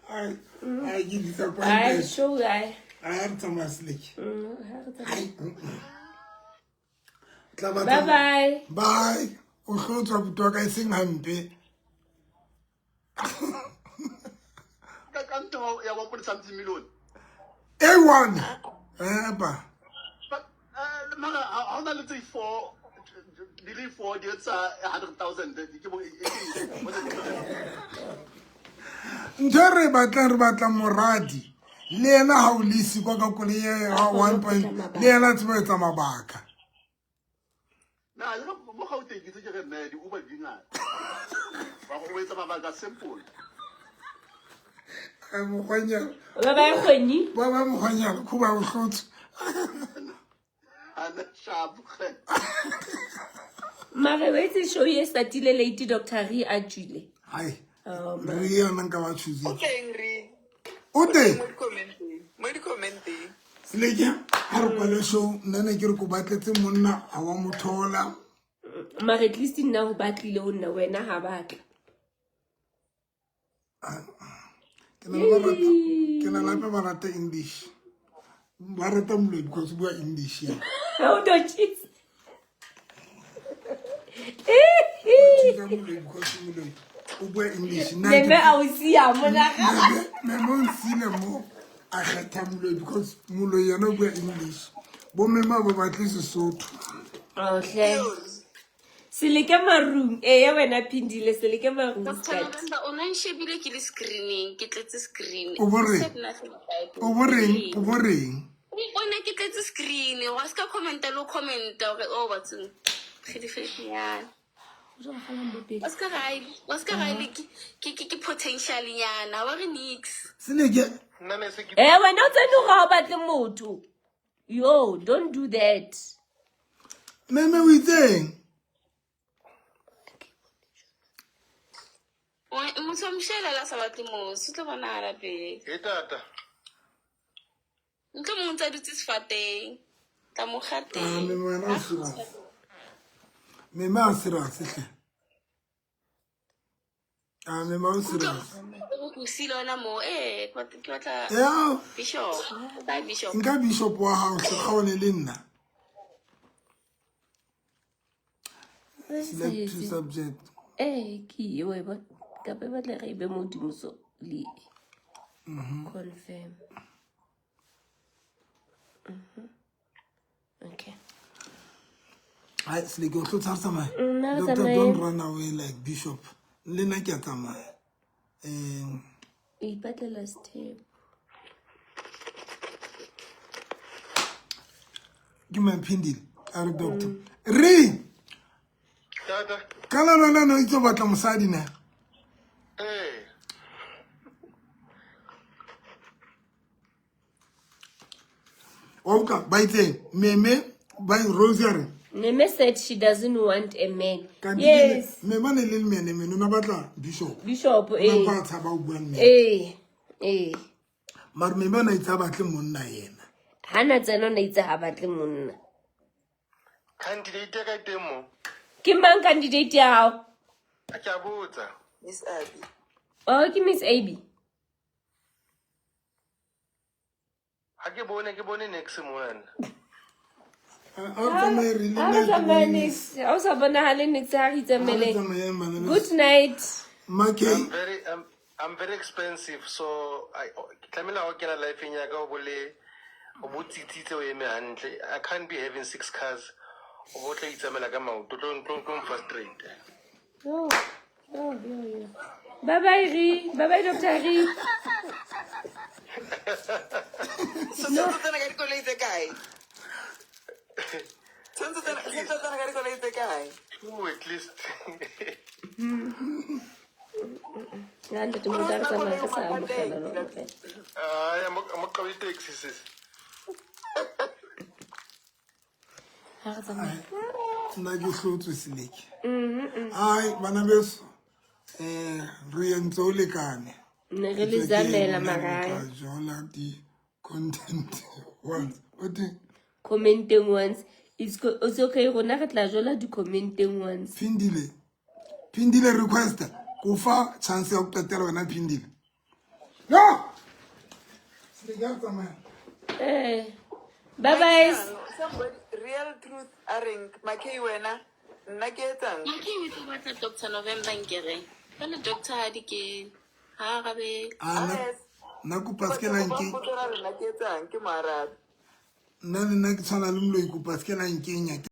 Ai, ai, ke Ai, disappointed. show ai. Ai, re tsamaya seleke. Ha re tsamaya. Tla ba Bye tsamaya. bye. Bye. O hlotswa buti wa ka e seng hampe. Ka ka ntho ya 1 point something million. A one. Eh ba. But eh mara ha hona le tse 4 di le 4 di etsa 100,000 ke bo e Ntho e re e batlang re batla moradi. Le yena ha o lesi kwa ka koloi ya 1 point le yena a tsebe ho etsa mabaka. Na le mo Gauteng ke tse ke re nna di Uber di ngata. Ba go etsa mabaka simple. Ai, mokgwenyana. Ba ba kgonyi. Ba ba mokgwenyana khuba o hlotswe. Ana sharp. Mare wa itse show e startile late Dr. Re a tswile. Hai. Oh, Re yona nka ba choose. O teng re. O teng. Mo di-commenteng. Mo di-commenteng. Seleke ha re kwale show nna ne ke re ko batletse monna ha wa mo thola. Mare at least nna ho batlile ho nna wena ha batla. Ke na le ba rata ke na le hape ba rata English. Ba rata moloi because o bua English ya. O do cheese. Ba choose moloi because moloi o bua English. Nna ke- Meme a o siya mona. Meme o nsile mo a kgetha moloi because moloi yena o bua English. Bo meme ha ba batle Sesotho. Ohle. Seleke marung. Eh ya wena Phindile seleke marung. Dr. November o na nshebile ke le screening, ke tletse screen. O bo reng? Said nothing about it. O bo reng? O bo reng? O ne ke tletse screen, wa ska commenta le ho commenta hore oh bathong. Kgedikgedinyana. Wa ska ra wa ska ra le ke ke ke potential nyana, wa re nix. Seleke Eh wena o tsene ga o batle motho. Yo, don't do that. Meme o itseng? Motho wa moshela la sa batle motho, o tlo bonahala pele. E tata. Ntlo mongwe ntse a dutse sefateng. Tla mo Ah, gateng. meme wena o serious. Meme a serious hle. Ah, meme o serious. O sile ona mo eh ke batla ke batla Yeah. bishop. Bye bishop. Nka bishop wa hao hle kgaone le nna. Select two subject. Eh ke e wa e bona. Kapa e batla re e be modimo so le confirm. Okay. Hai, Seleke o tlo tshwara tsamaya. Nna re Doctor, tsamaye. don't run away like bishop. Le nna ke a tsamaya. Um, O ipatlela step. ke Mamphindile a re doctor. Re Tata. kana lona no itse o batla mosadi na? Eh. Wa utlwa ba itseng meme ba Rose a re Meme said she doesn't want a man. kanti Yes. meme ne le mene mene o ne a batla bishop. Bishop O ne eh. a tshaba ho bua nnete. Eh. Eh. Mare meme o ne a itse a batle monna yena. Hana tsena o ne itse ha batle monna. Candidate ya ka e teng mo. Ke mang candidate ya hao? A ke a botsa. Miss Abby. Oh, ke Miss Abby. Ha ke bone ke bone next mona. A re tsamaye re le Ha re tsamaye nix. Ha o sa bonahale nix ha re itsamaeleng. Good night. Makei. I'm very, I'm, I'm very expensive, so I ke tlamehile ha o kena lifeng ya ka o bo le o bo tsitsitse o eme hantle. I can't be having six cars. O bo tla itsamaela ka maoto, tlo tlo tlo frustrate. Yo, yo, yo, yo. Bye bye Ri. Bye bye Dr. Ri. So tshwanetse tsena ka dikoloi tse kae? Tshwanetse tsena tshwanetse tsena ka dikoloi tse kae? Two at least. Ya ntate mo tla re tsamaya re sa amogela lo amogela. Ay, I'm I'm a taxi sis. Ha re tsamaya. Nna ke hlotswe seleke. Ai bana beso. Eh re entse o lekane. Ne re le zamela marae. Jola di content once. O teng? Commenting once. It's, co- it's okay rona re tla jola di-commenting ones. Phindile. Phindile request. Ko fa chance ya go qetela wena Phindile. No. Seleke a re tsamaya. Eh. Bye bye. Somebody, real truth a reng makei wena nna ke etsang Makei o tlo batla Dr. November nkere. Jwale Dr. ha di ke ha arabe. Ah, nna- nna kopa se ke la nke nna ke etsang ke mo arabe nna le nna ke tshwana le moloi kopa se ke la nkenya.